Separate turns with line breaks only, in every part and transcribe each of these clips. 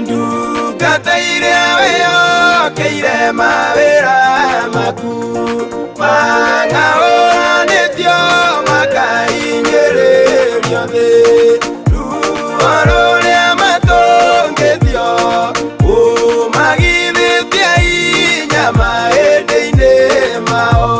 Ndungata iria wĩhokeire mawĩra maku mang'aũranĩtio makahinyĩrĩrio thĩ ruo rũrĩa matũngĩtio ũmagithĩtie hinya mahĩndĩ-inĩ mao.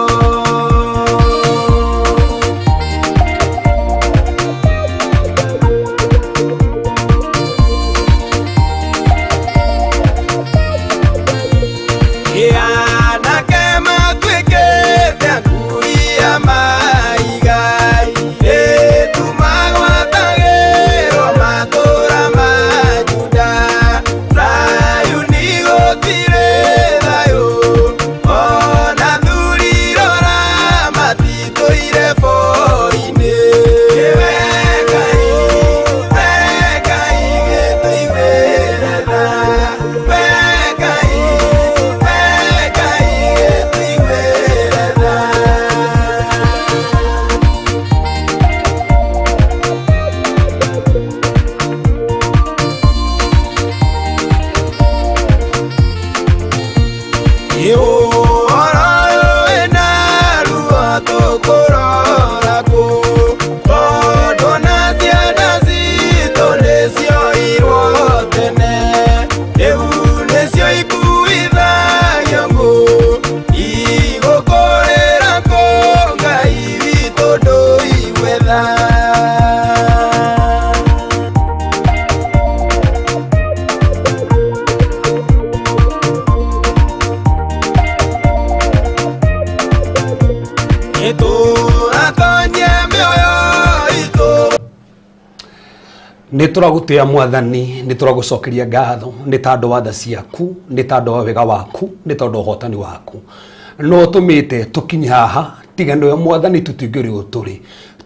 Anake matuĩkĩte akui a maigai, ĩtumagwatagĩrwo matũũra ma Juda. Zayuni gũtirĩ thayũ, ona thuri rora matitũire bũrũri-inĩ. We Ngai, we Ngai gĩtũiguĩre tha. We Ngai, we Ngai gĩtũiguĩre tha. Ũhoro ũyũ wĩna ruo tũkũrora kũ, tondũ ona ciana citũ nĩcioirwo tene, rĩu nĩcio ikuithagio ngũ, igũkũrĩra kũ Ngai witũ ndũigue tha. Nĩtũratonye mĩoyo itũ.
Nä tå ragå tä a Mwathani, nä tå ragå cokeria ngatho nä tandå wa tha ciaku, nä tandå wa wega waku, nä tondå wa ũhotani waku no tå mä te tå kinye haha. Tiga nĩwe Mwathani, tũtingĩrĩ å tũrĩ.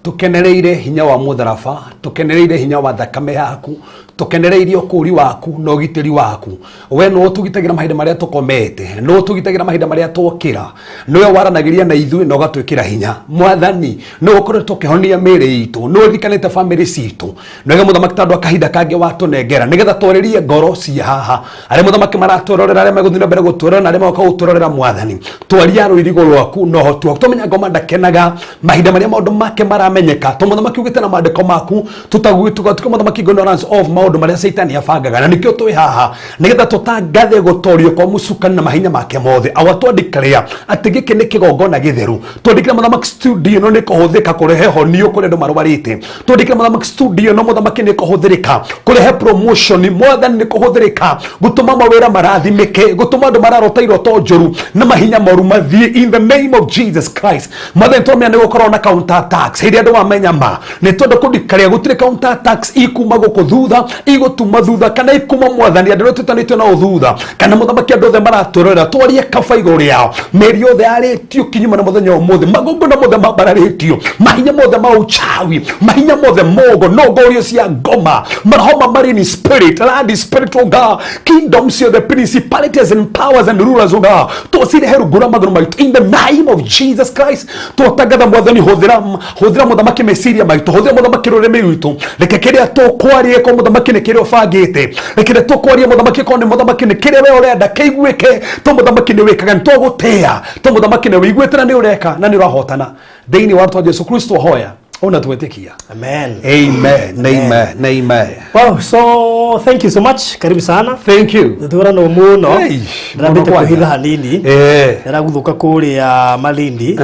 Tũkenereire hinya wa mũtharaba, tũkenereire hinya wa thakame yaku, tũkenereirie ũkũũri waku na ũgitĩri waku. We no ũtũgitagĩra mahinda marĩa tũkomete, no ũtũgitagĩra mahinda marĩa twokĩra, nĩwe waranagĩria na ithuĩ na ũgatwĩkĩra hinya. Mwathani, no ũkoretwo ũkĩhonia mĩĩrĩ itũ, no ũririkanĩte bamĩrĩ citũ. Nĩwega Mũthamaki, tondũ kahinda kangĩ watũnengera nĩgetha twarĩrie ngoro cia haha arĩa Mũthamaki maratwĩrorera, arĩa megũthiĩ na mbere gũtwĩrorera na arĩa magoka gũtwĩrorera. Mwathani, twaria rũirigo rwaku na ũhoti waku. Twamenya ngoma ndakenaga mahinda marĩa maũndũ make maramenyeka, to Mũthamaki ugĩte na maandĩko maku tũtagwĩtuka Mũthamaki ignorance of maũndũ marĩa Caitani abangaga, na nĩkĩo twĩ haha nĩgetha tũtangathe gũtorio kwa mũcukani na mahinya make mothe. Awa, twandĩkĩrĩa atĩ gĩkĩ nĩ kĩgongona gĩtheru. Twandĩkĩre Mũthamaki, studio ĩno nĩ kũhũthĩka kũrehe honio kũrĩ andũ marwarĩte. Twandĩkĩre Mũthamaki, studio ĩno Mũthamaki nĩ kũhũthĩrĩka kũrehe promotion. Mwathani, nĩ kũhũthĩrĩka gũtũma mawĩra marathimĩke, gũtũma andũ mararota iroto njũru na mahinya moru mathiĩ, in the name of Jesus Christ. Mwathani, twamenya nĩ gũkorwo na counter attacks hĩndĩ andũ mamenya ma nĩ tondũ kũndikaria gũtirĩ counter attacks ikuma gũkũ thutha, igũtuma thutha kana ikuma. Mwathani, andũ arĩa tũtanĩtio nao thutha kana Mũthamaki andũ othe maratwĩrorera, twarie kaba igũrũ rĩao. Mĩri yothe yarĩtio kinyuma na mũthenya ũmũthĩ, magongona mothe mambararĩtio, mahinya mothe ma uchawi, mahinya mothe mogo nongorio cia ngoma, maroho ma marine spirit, land spirit, oh God, kingdoms ciothe, principalities and powers and rulers, oh God, tũcirehe rungu rwa magũrũ maitũ in the name of Jesus Christ. Twatangatha Mwathani, hũthĩra, hũthĩra Mũthamaki meciria maitũ, hũthĩra Mũthamaki rũrĩmĩ rwitũ. Reke kĩrĩa tũkwaria ko Mũthamaki nĩ kĩrĩa ũbangĩte. Reke kĩrĩa tũkwaria Mũthamaki ko nĩ Mũthamaki nĩ kĩrĩa we ũrenda kĩiguĩke, to Mũthamaki nĩ wĩkaga. Nĩ twagũtĩĩa to Mũthamaki nĩ wĩiguĩte na nĩ ũreka na nĩ ũrahotana. Thĩinĩ wa rĩtwa Jesu Kristo hoya ona twetĩkia.
Amen.
Amen, amen, amen.
Wow, so thank you so much. Karibu sana.
Thank you.
Nĩtũranwo mũno.
Hey,
Ndĩrambĩte
mũno kwanja.
kwĩhitha hanini. Ndĩraguthũka kũrĩa Malindi.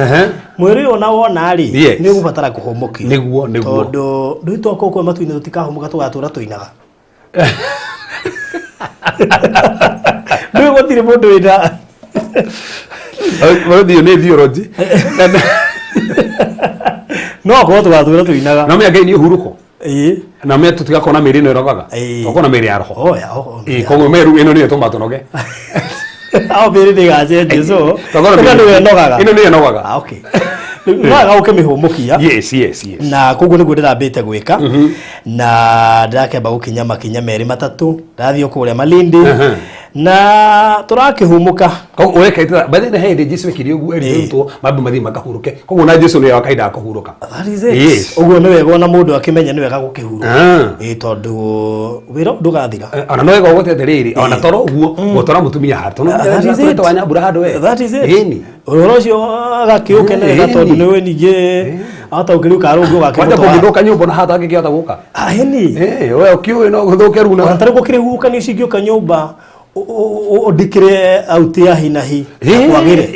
Mwĩrĩ ũyũ ona wona rĩ, nĩ ũgũbatara kũhũmũkio.
Nĩguo.
Tondũ rĩu twakorwo kũu matu-inĩ tũtikahũmũka, tũgatũra tũinaga. Rĩu gũtirĩ mũndũ wĩna
Ũthiũ nĩ theology.
No akorwo tũgatũra tũinaga.
Na mĩa Ngai nĩ ũhurũko. Na mĩa tũtigakorwo na mĩĩrĩ ĩno ĩrogaga.
Ĩĩ.
Tũgakorwo na mĩĩrĩ ya roho.
Oh, ya, oh,
Ĩĩ, koguo meru ĩno nĩyo ĩtũmaga tũnoge.
Ao mĩĩrĩ nĩ ĩgacenjio, so
Tũgakorwo na
ĩno
mĩĩrĩ-
nĩyo ĩnogaga.
Ĩno nĩyo ĩnogaga.
Ah, okay. No wega ũkĩmĩhũmũkia.
Yes.
Na koguo nĩguo ndĩrambĩte gwĩka na ndĩrakĩamba gũkinya makinya merĩ matatũ, ndathiĩ o kũrĩa Malindi. Na tũrakĩhumũka.
Koguo ũreka by the way, hĩndĩ Jesu ekire ũguo erire arutwo mambe mathiĩ makahurũke, koguo na Jesu nĩ kahinda ga kũhurũka.
That is it.
Yes.
Ũguo nĩ wega ona mũndũ akĩmenya nĩ wega gũkĩhurũka.
Ah.
Ĩ, tondũ wĩra ndũgathira.
Ona no wega ũgwete atĩrĩrĩ, ona toro ũguo gũtwara mũtumia handũ tondũ
That is it.
wa Nyambura handũ we.
That is it.
Ĩni.
Ũhoro ũcio agakĩũkenerera tondũ nĩwe ningĩ ataũkĩrĩ ũkarũngĩ
Kwanja
ũgakĩmũtwara.
kũngĩthũka nyũmba na handũ angĩkĩhota gũka.
Ah, ĩni.
Eh, we ũkĩũĩ no gũthũke runa.
Ona tarĩ gũkĩrĩ huhũkanio cingĩũka nyũmba ũndikĩre auti ya hinahi kwagĩre.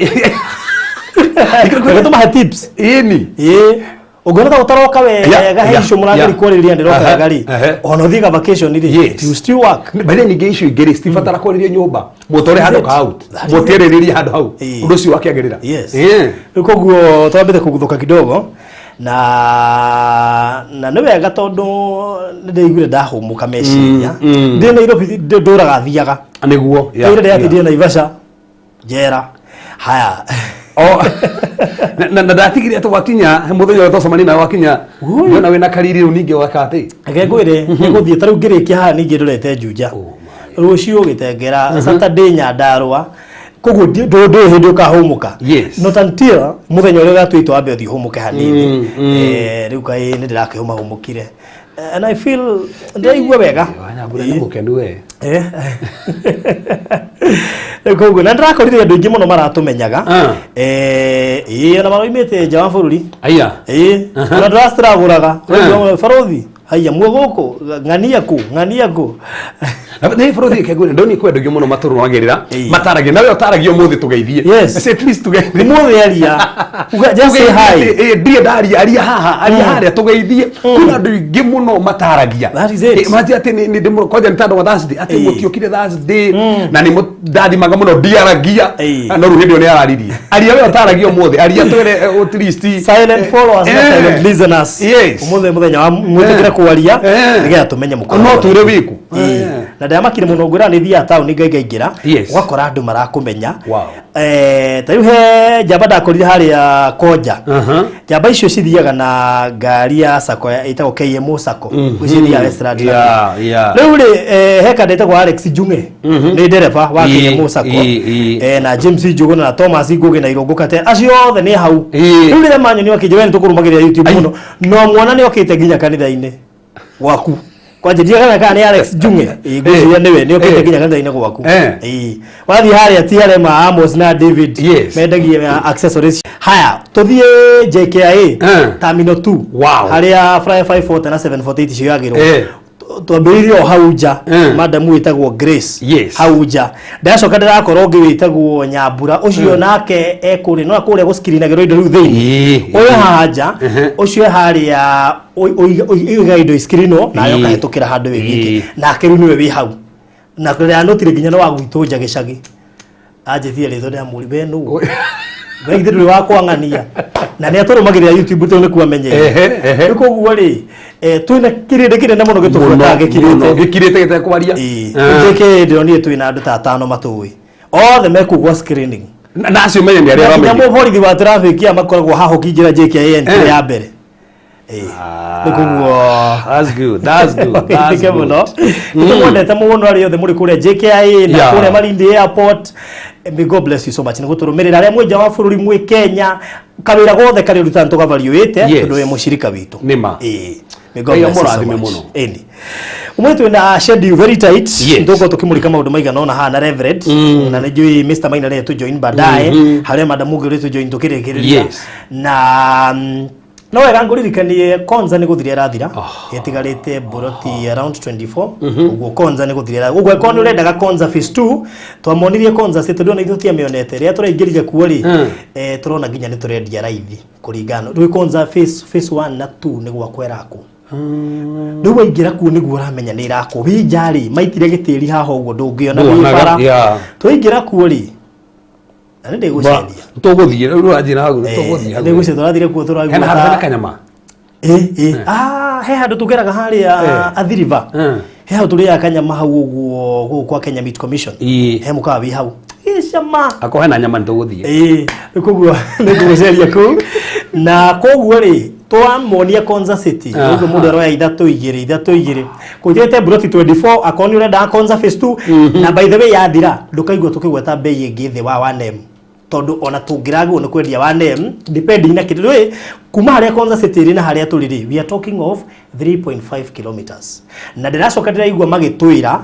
Reke tũmahe tips.
Ĩni.
Ĩĩ. Ũngĩona ta ũtaroka wega he icio mũrageri kwarĩrĩria ndĩroka wega rĩ, ona ũthiĩ ga vacation rĩ,
Yes.
you still work.
By the way, ningĩ icio ingĩ rĩ citibatara kwarĩrio nyũmba, mũtware
That is
handũ
it.
ka out,
That is
mũtiarĩrĩrie handũ hau,
Ĩĩ.
ũndũ ũcio wakĩagĩrĩra.
Yes.
Ĩĩ.
Rĩu koguo twambĩte kũguthũka kidogo na nĩ wega tondũ nĩ ndĩiguire ndahũmũka meciria. Ndĩ Nairobi ndũraga thiaga.
Nĩguo.
Ndaire ndĩratindire Naivasha njera haya.
Oh, na ndatigire atĩ wakinya he mũthenya ũrĩa twacemania nawe wakinya ndĩrona wĩna kariri rĩu ningĩ waka atĩ.
Reke ngwĩre nĩgũthiĩ ta rĩu ngĩrĩkia haha ningĩ ndorete Juja rũciũ gĩtengera Saturday Nyandarua, koguo ndũĩ hĩndĩ ũkahũmũka.
Yes.
Not until mũthenya ũrĩa ũgatuĩtwo wambe ũthiĩ ũhũmũke hanini. Rĩu kaĩ nĩ ndĩrakĩhũmahũmũkire and I feel ndĩraigua wega.
Wanyambura nĩ mũkenu we.
Rĩu koguo na ndĩrakorire andũ aingĩ mũno maratũmenyaga.
Ah.
Ĩĩ, ona maroimĩte nja wa bũrũri.
Aya.
Ĩĩ, ona ndĩraciragũraga barothi haiya muo gũkũ ng'ania kũ ng'ania kũ.
Na nĩ bũrũri kengwe ndoni kwenda ngĩ mũno matũrũagĩrĩra.
Ĩĩ.
Mataragia nawe ũtaragia ũmũthĩ tũgeithie.
Yes.
At least tũgeithie.
Ũmũthĩ aria. Uga just say hi.
Ĩĩ, ndirĩ ndaria, aria haha, aria harĩa tũgeithie. Kwĩna andũ aingĩ mũno mataragia.
That is it.
Ĩĩ, manjia atĩ nĩ ndĩmũ kwanja nĩ tandũ wa Thursday atĩ
Ĩĩ.
mũtiokire Thursday na nĩ ndathimaga mũno ndiaragia.
Ĩĩ.
No rĩu hĩndĩ ĩyo nĩ araririe. Aria we ũtaragia ũmũthĩ, aria twĩre at least.
Silent followers na silent listeners.
Yes.
Ũmũthĩ mũthenya wa mwĩtĩkĩre kwaria nĩgetha tũmenye mũkoragwo.
No twĩre wĩkũ.
Ĩĩ. Na ndĩramakire mũno ngwĩra nĩ thiaga taũni ngaingĩra
Yes.
ũgakora andũ marakũmenya.
Wow.
Ta rĩu he njamba ndakorire harĩa Konja. Njamba icio cithiaga na ngari ya sacco ĩtagwo KMO Sacco. Icio ithiaga Westlands. Rĩu rĩ, he kanda ĩtagwo Alex Njung'e nĩ ndereba wa KMO Sacco. Na James Njuguna na Thomas Ngugi na Irũngũ Kate, acio othe nĩ hau. Rĩu rĩrĩa manyoni makĩnjĩra we nĩ tũkũrũmagĩrĩra YouTube mũno, no mwana nĩ okĩte nginya kanitha-inĩ gwaku kwanja ndiagaga kana nĩ Alex Njung'e. Ĩĩ, ngwĩciria nĩwe nĩ okĩte nginya kanitha-inĩ gwaku. Ĩĩ, wathiĩ harĩa TRM Amos na David mendagia accessories. Haya, tũthiĩ JKIA Terminal 2
Wow.
harĩa Fly 540 na 748 cioyagĩrwo. Twambĩrĩirie o hau nja. Madam wĩtagwo Grace hau nja, ndacoka ndĩrakora ũngĩ wĩtagwo Nyambura ũcio nake ekũrĩa no kũrĩa gũskirinagĩrwo indo rĩu thĩinĩ. Ũyũ haha nja, ũcio harĩa ũiga indo iskirinwo nawe ũkahĩtũkĩra handũ wĩ wiki, nake rĩu nĩwe wĩ hau na ndĩranotire nginya nĩ wa gwitũ nja gĩcagi anjĩtie rĩtwa ndĩramũri we nũ we ithe ndũrĩ wa kwang'ania na nĩ atũrũmagĩrĩra YouTube tondũ nĩkuo amenyeire.
Ehe, ehe.
Rĩu koguo rĩ, twĩna kĩrĩndĩ kĩnene mũno gĩtũbuataga gĩkirĩte.
Gĩkirĩte gĩtekwaria.
Ĩĩ, ndĩronire twĩna andũ ta atano matũĩ othe mekuu gwa screening.
Na acio menye nĩ arĩa
Na nginya
ũramenya.
mũborithi wa traffic aya makoragwo haha ũkĩingĩra JKIA entry ya mbere. Ĩĩ. Rĩu koguo
That's good. That's good. That's
Nĩke
good.
mũno nĩtũmwendete mũno arĩa othe mũrĩ kũrĩa JKIA na kũrĩa Malindi Airport. May God bless you so much nĩ gũtũrũmĩrĩra arĩa mwĩ nja wa bũrũri, mwĩ Kenya, kawĩra gothe karĩa ũrutaga nĩtũgavariũĩte tondũ wĩ mũcirika witũ.
Nĩ ma.
Ĩĩ. May God
Ngai
bless you so
amũrathime
much.
mũno.
Ĩni. Ũmũthĩ twĩna schedule very tight.
Yes.
Nĩtũgũkorwo tũkĩmũrĩka maũndũ maigana ũna haha na Reverend na nĩ njũĩ Mr. Maina nĩ tũjoin baadaye harĩa madam ũngĩ ũrĩ tũjoin tũkĩrĩkĩrĩria. Na no wega ngũririkanie Konza nĩ gũthira ĩrathira, ĩtigarĩte mburoti around 24 ũguo. Konza nĩ gũthira ĩrathira ũguo, angĩkorwo nĩ ũrendaga Konza phase 2, twamonirie Konza City tondũ ona ithuĩ tũtiamĩonete rĩrĩa tũraingĩrire kuo rĩ. Tũrona nginya nĩ tũrendia raithi kũringana rĩu Konza phase 1 na 2 nĩ gwakwo ĩrakwo. Rĩu waingĩra kuo nĩguo ũramenya nĩ ĩrakwo. Wĩ nja rĩ, maitire gĩtĩri haha ũguo ndũngĩona wĩ
Ndũonaga,
bara. Twaingĩra kuo rĩ, na nĩ ndĩgũceria.
Tũgũthiĩ rĩu ũranjĩra hau tũgũthiĩ hau.
Nĩgũcia tũrathire kuo tũraigua
Hena handũ hena kanyama.
Ĩ, ah, he handũ tũgeraga harĩa Athi River. He handũ tũrĩaga kanyama hau ũguo gũkũ kwa Kenya Meat Commission. He mũkawa wĩ hau ĩ cama.
Akorwo hena nyama nĩ tũgũthiĩ.
Ĩĩ, rĩu koguo nĩ ngũgũceria kũu na koguo rĩ Twamonia Konza City. Ũguo mũndũ aroya ithatũ igĩrĩ ithatũ igĩrĩ kũnjĩte broti 24 akorwo nĩ ũrenda Konza phase 2. Na by the way, yathira ndũkaigua tũkĩgweta bei ĩngĩ thĩ wa 1M, tondũ ona tũngĩragwo nĩ kwendia 1M depending na kĩndũ rĩ kuma harĩa Konza City ĩrĩ na harĩa tũrĩ rĩ, we are talking of 3.5 kilometers. Na ndĩracoka ndĩraigua magĩtwĩra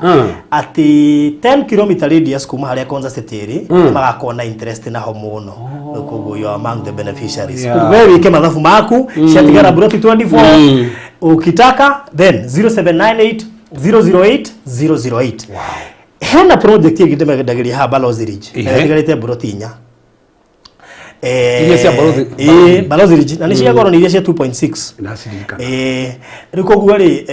atĩ 10 km radius kuma harĩa Konza City ĩrĩ nĩ magakorwo na interest naho mũno. Rĩu koguo you are among the beneficiaries. Koguo we wĩke mathabu maku, ciatigara broti 24. Ukitaka then 0798 008 008. Hena project ĩngĩ ndĩmendagĩria haha, Balozi Ridge. Na ĩtigarĩte broti 4.
Iria cia
Ĩĩ, Balozi Ridge, na nĩ cia goro, nĩ iria cia 2.6.
Ndacirikana.
Rĩu koguo rĩ,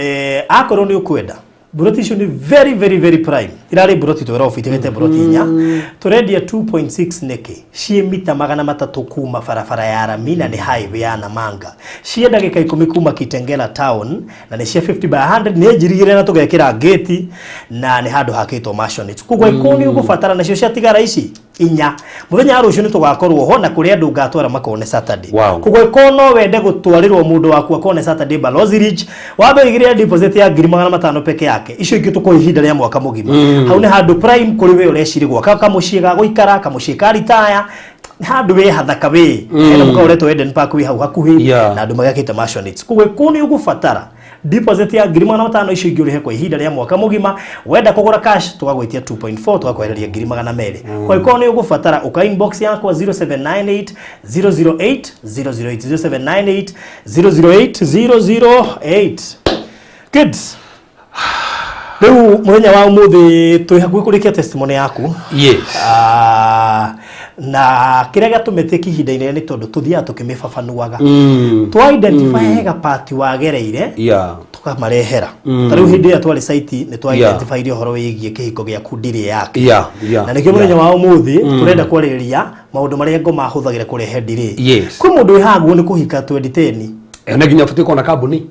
akorwo nĩ ũkwenda broti icio nĩ very very very prime, irarĩ broti 12, itigĩte broti 4, tũrendia 2.6. Nĩkĩ? Ciĩ mita 300 kuma barabara ya rami na nĩ highway ya Namanga, ciĩ ndagĩka 10 kuma Kitengela town, na nĩ cia 50 by 100, nĩ njirigĩre na tũgekĩra ngĩti, na nĩ handũ hakĩtwo maisonette. Koguo ĩkorwo nĩ ũgũbatara nacio ciatigara ici 4, mũthenya wa rũciũ nĩ tũgakorwo ho na kũrĩ andũ ngatwara makone Saturday. Koguo ĩkorwo no wende gũtwarĩrwo mũndũ waku akone Saturday Balozi Ridge, wambe ũigĩrĩre deposit ya 500,000 peke yake, icio ingĩ tũkũhe ihinda rĩa mwaka mũgima. Hau nĩ handũ prime kũrĩ we ũreciria gwaka kamũciĩ ga gũikara, kamũciĩ ka ritaya, nĩ handũ wĩ hathaka wĩ hena mũkawa ũretwo Eden Park wĩ hau hakuhĩ na andũ magakĩte maisonette. Koguo kũu nĩ ũgũbatara deposit ya 500,000, icio ingĩ ũrĩhe kwa ihinda rĩa mwaka mũgima. Wenda kũgũra cash, tũgagwĩtia 2.4, tũgakwehereria 200,000. Kwa hiyo nĩ ũgũbatara ũka inbox yakwa 0798 008 008, 0798 008 008. Good. Rĩu mũthenya wa ũmũthĩ twĩ hakuhĩ kũrĩkia testimony yaku.
Yes.
Ah, na kĩrĩa gĩatũmĩte ihinda inene nĩ tondũ tũthiaga tũkĩmĩbabanuaga, twa identify hega part wagereire, tũkamarehera. Ta rĩu hĩndĩ ĩrĩa twarĩ site nĩ twa identify ũhoro wĩgiĩ kĩhiko gĩaku, ndirĩ yake, na nĩkĩo mũthenya wa ũmũthĩ tũrenda kwarĩrĩria maũndũ marĩa ngoma ahũthagĩra kũrehe ndirĩ. Kwĩ mũndũ wĩhagwo nĩ kũhika 2010.
Na nginya batiĩ kuona kambuni,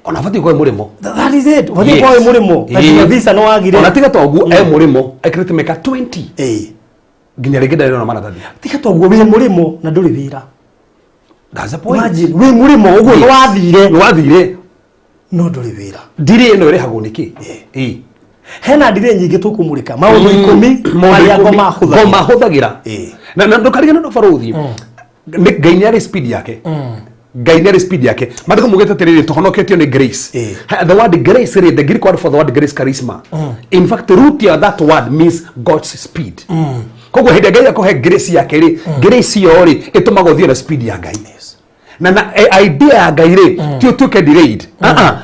ona batiĩ kwa mũrĩmo.
That is it, batiĩ kwa mũrĩmo na nginya visa no wagire.
Ona tiga toguo, e mũrĩmo ekĩrĩte mĩaka 20, nginya rĩngĩ ndarĩ ona maratathi.
Tiga toguo, wĩ mũrĩmo na ndũrĩ wĩra.
That's the point.
Imagine wĩ mũrĩmo ũguo nĩ wathire,
nĩ wathire,
no ndũrĩ wĩra.
Ndirĩ ĩno ĩrĩhagwo nĩkĩ?
Hena ndirĩ nyingĩ tũkũmũrĩka, maũndũ 10 marĩa ngoma ahũthagĩra.
Ngoma ahũthagĩra. Na ndũkariganĩrwo, barũthi, nĩ Ngai nĩ arĩ speed yake. Ngai nĩ arĩ speed yake. Maandĩko mugĩte atĩrĩrĩ, tũhonoketio nĩ grace. The word grace rĩ, the Greek word for the word grace, charisma, in fact, the root ya that word means God's speed. Koguo hĩndĩ ĩrĩa Ngai akũhe grace yake rĩ, grace ĩyo rĩ ĩtũmaga ũthiĩ na speed ya Ngai. Na idea ya Ngai rĩ ti ũtuĩke delayed. Ah, ah.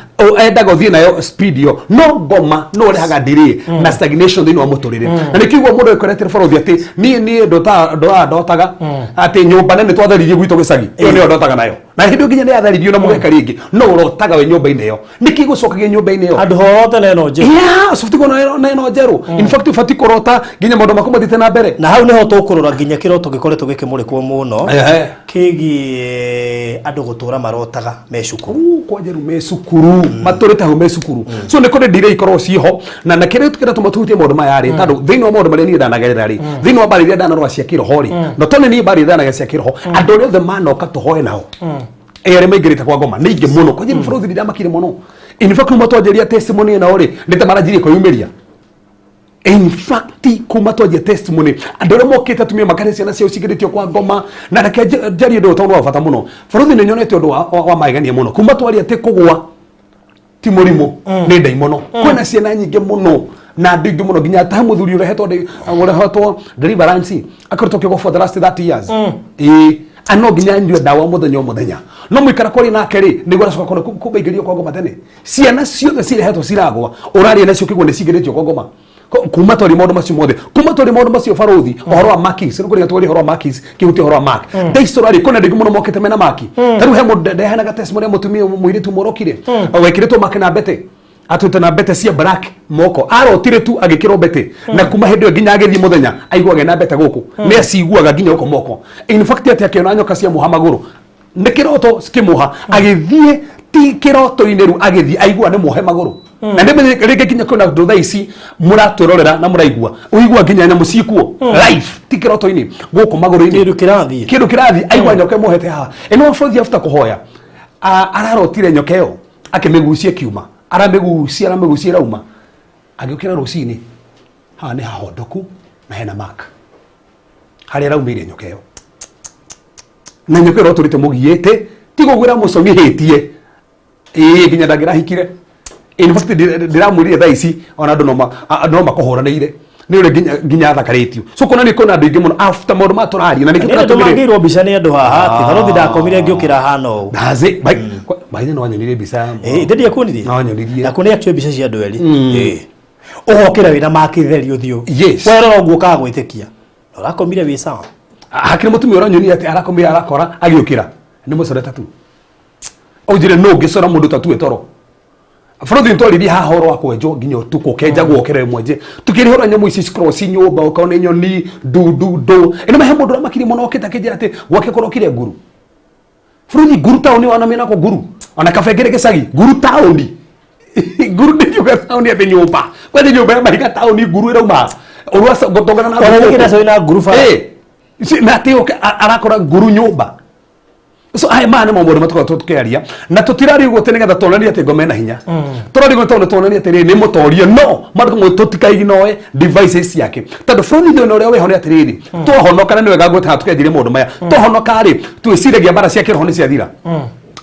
Endaga ũthiĩ nayo speed ĩyo, no ngoma no ũrehaga delay na stagnation thĩinĩ wa mũtũrĩre. Na nĩkĩo mũndũ ekũretera bũrũthi atĩ niĩ ndotaga ndotaga atĩ nyũmba nene twatharirie gwitũ gĩcagi, ĩyo nĩyo ndotaga nayo, na hĩndĩ ĩyo nginya nĩ yatharirio na mũgeka rĩngĩ, no ũrotaga wĩ nyũmba-inĩ ĩyo. Nĩkĩ gũcokagia nyũmba-inĩ ĩyo?
Handũ hothe na ĩno njĩra.
Yeah, ũbatiĩ kuona na ĩno njerũ. In fact, ũbatiĩ kũrota nginya maũndũ maku mathiĩte na mbere.
Na hau nĩho tũkũrora nginya kĩroto gĩkoretwo gĩkĩmũrĩkwo mũno kĩgiĩ andũ gũtũra marotaga me cukuru.
Kwa njeru me cukuru, matũrĩte hau me cukuru. So nĩ kũrĩ ndire ikoragwo ciĩho na kĩrĩa kĩratũma tũhutie maũndũ maya rĩ, tondũ thĩinĩ wa maũndũ marĩa niĩ ndanagerera rĩ, thĩinĩ wa mbara iria ndanarũa cia kĩroho rĩ, no tondũ niĩ mbara iria ndanagerera cia kĩroho, andũ arĩa othe manoka tũhoe nao, arĩa maingĩrĩte kwa ngoma nĩ aingĩ mũno. Kwa njĩra bũrũri ndamakire mũno. In fact, kuma twanjĩria testimony ĩno rĩ, nĩ ta maranjirie kwĩyumĩria. In fact, kuma twanjia testimony, andũ arĩa mokĩte, atumia makarĩ ciana ciao cingĩrĩtio kwa ngoma. Na reke njarie ũndũ ũyũ tondũ wa bata mũno. Bũrũri nĩ nyonete ũndũ wa magegania mũno kuma twaria atĩ kũgũa ti mũrimũ, nĩ ndaimono. Kwĩna ciana nyingĩ mũno na andũ aingĩ mũno, nginya ta mũthuri ũrehetwo deliverance, akoretwo akĩgwa for the last 30 years. Ĩĩ, ano nginya anyue ndawa mũthenya o mũthenya, no mũikara kwaria nake rĩ, nĩguo aracoka kuona kumbe aingĩrio kwa ngoma tene. Ciana ciothe cirehetwo ciragwa, ũraria nacio kĩguo nĩ cingĩrĩtio kwa ngoma. Kuma twari maũndũ macio mothe, kuma twari maũndũ macio, barũthi, ũhoro wa markings nĩ kũrĩa twari ũhoro wa markings, kĩhutia ũhoro wa mark ndaicora rĩ, kwĩna andũ aingĩ mũno mokĩte mena maki. Ta rĩu he mũndũ ndeheanaga testimony ya mũtumia mũirĩtu mũrokire wekĩrĩtwo mark na mbete, atwĩte na mbete cia black moko, arotire tu agĩkĩrwo mbete, na kuma hĩndĩ ĩyo nginya agĩthiĩ mũthenya aiguaga ena mbete gũkũ, nĩ aciguaga nginya gũkũ moko. In fact, atĩ akĩona nyoka cia muha magũrũ, nĩ kĩroto kĩmũha, agĩthiĩ ti kĩroto-inĩ, rĩu agĩthiĩ aigua nĩ muohe magũrũ. Na nĩ rĩngĩ nginya kwĩna andũ thaa ici mũratwĩrorera na mũraigua, ũigua nginya nyamũ ciikuo live, ti kĩroto-inĩ, gũkũ magũrũ-inĩ.
Kĩndũ kĩrathiĩ.
Kĩndũ kĩrathiĩ, aigua nyoka ĩmuohete haha. Ĩno bũrũri after kũhoya. Ararotire nyoka ĩyo akĩmĩgucia kiuma, aramĩgucia aramĩgucia ĩrauma, agĩũkĩra rũcinĩ haha nĩ hahondoku na hena mark harĩa araumĩire nyoka ĩyo, na nyoka ĩyo ĩrotũrĩte mũgiĩte tiga ũguo ĩramũcong'ihĩtie ĩĩ nginya ndangĩrahikire. In fact, ndĩramwĩrire thaa ici ona andũ no makũhũranĩire nĩ ũrĩa nginya athakarĩtio. So kuona nĩ kwĩna andũ aingĩ mũno after maũndũ maya tũraria na nĩkĩo
Nĩ
tũratũmire.
Ndũmangĩirwo mbica nĩ andũ haha atĩ barothi ndakomire ngĩũkĩra hana ũũ.
That's it. By the no wanyonirie mbica.
Ĩĩ, ndĩ ndiakuonirie.
No wanyonirie.
Na kuonia actually mbica cia andũ erĩ. Ĩĩ. Ũgokĩra wĩna makitheri ũthiũ.
Yes.
Werora ũguo ũkaga gwĩtĩkia. Na ũrakomire wĩ sawa.
Hakĩrĩ mũtumia ũranyonia atĩ arakomire arakora agĩũkĩra nĩ mũcore tatu. Ũnjĩre no ũngĩcora mũndũ tatu toro. Bũrũri nĩtwaririe haha ũhoro wa kwenjwo nginya ũtukũ ũkenjagwo ũkĩre mwenje tukĩrĩhũra nyamũ ici cikoragwo ci nyũmba ũkaona nyoni ndundu ndũ ĩno mahe mũndũ ũramakire mũno okĩte akĩnjĩra atĩ gwake kũrokire nguru. Bũrũri nguru taũni wana mĩnako nguru ona kabengere gĩcagi nguru taũni nguru ndĩngiuga taũni atĩ nyũmba kwethe nyũmba ya mahiga taũni nguru ĩrauma ũrĩa gũtongana na
Ona nĩkĩ ndacori na nguru bara.
Ĩ, na atĩ ũke arakora nguru nyũmba. So aya maya nĩmo maũndũ matũkoragwo tũkĩaria na tũtiraria ũguo atĩ nĩgetha tuonanie atĩ ngoma ĩna hinya. Tũraria ũguo tondũ tuonanie atĩrĩrĩ nĩ mũtorie no maũndũ mamwe tũtikaignoe devices ciake tondũ bũrũri thĩna ũrĩa wĩho nĩ atĩrĩrĩ twahonoka na nĩ wega ngwĩta tũkenjirie maũndũ maya twahonoka rĩ twĩciragia mbara cia kĩroho nĩ ciathira,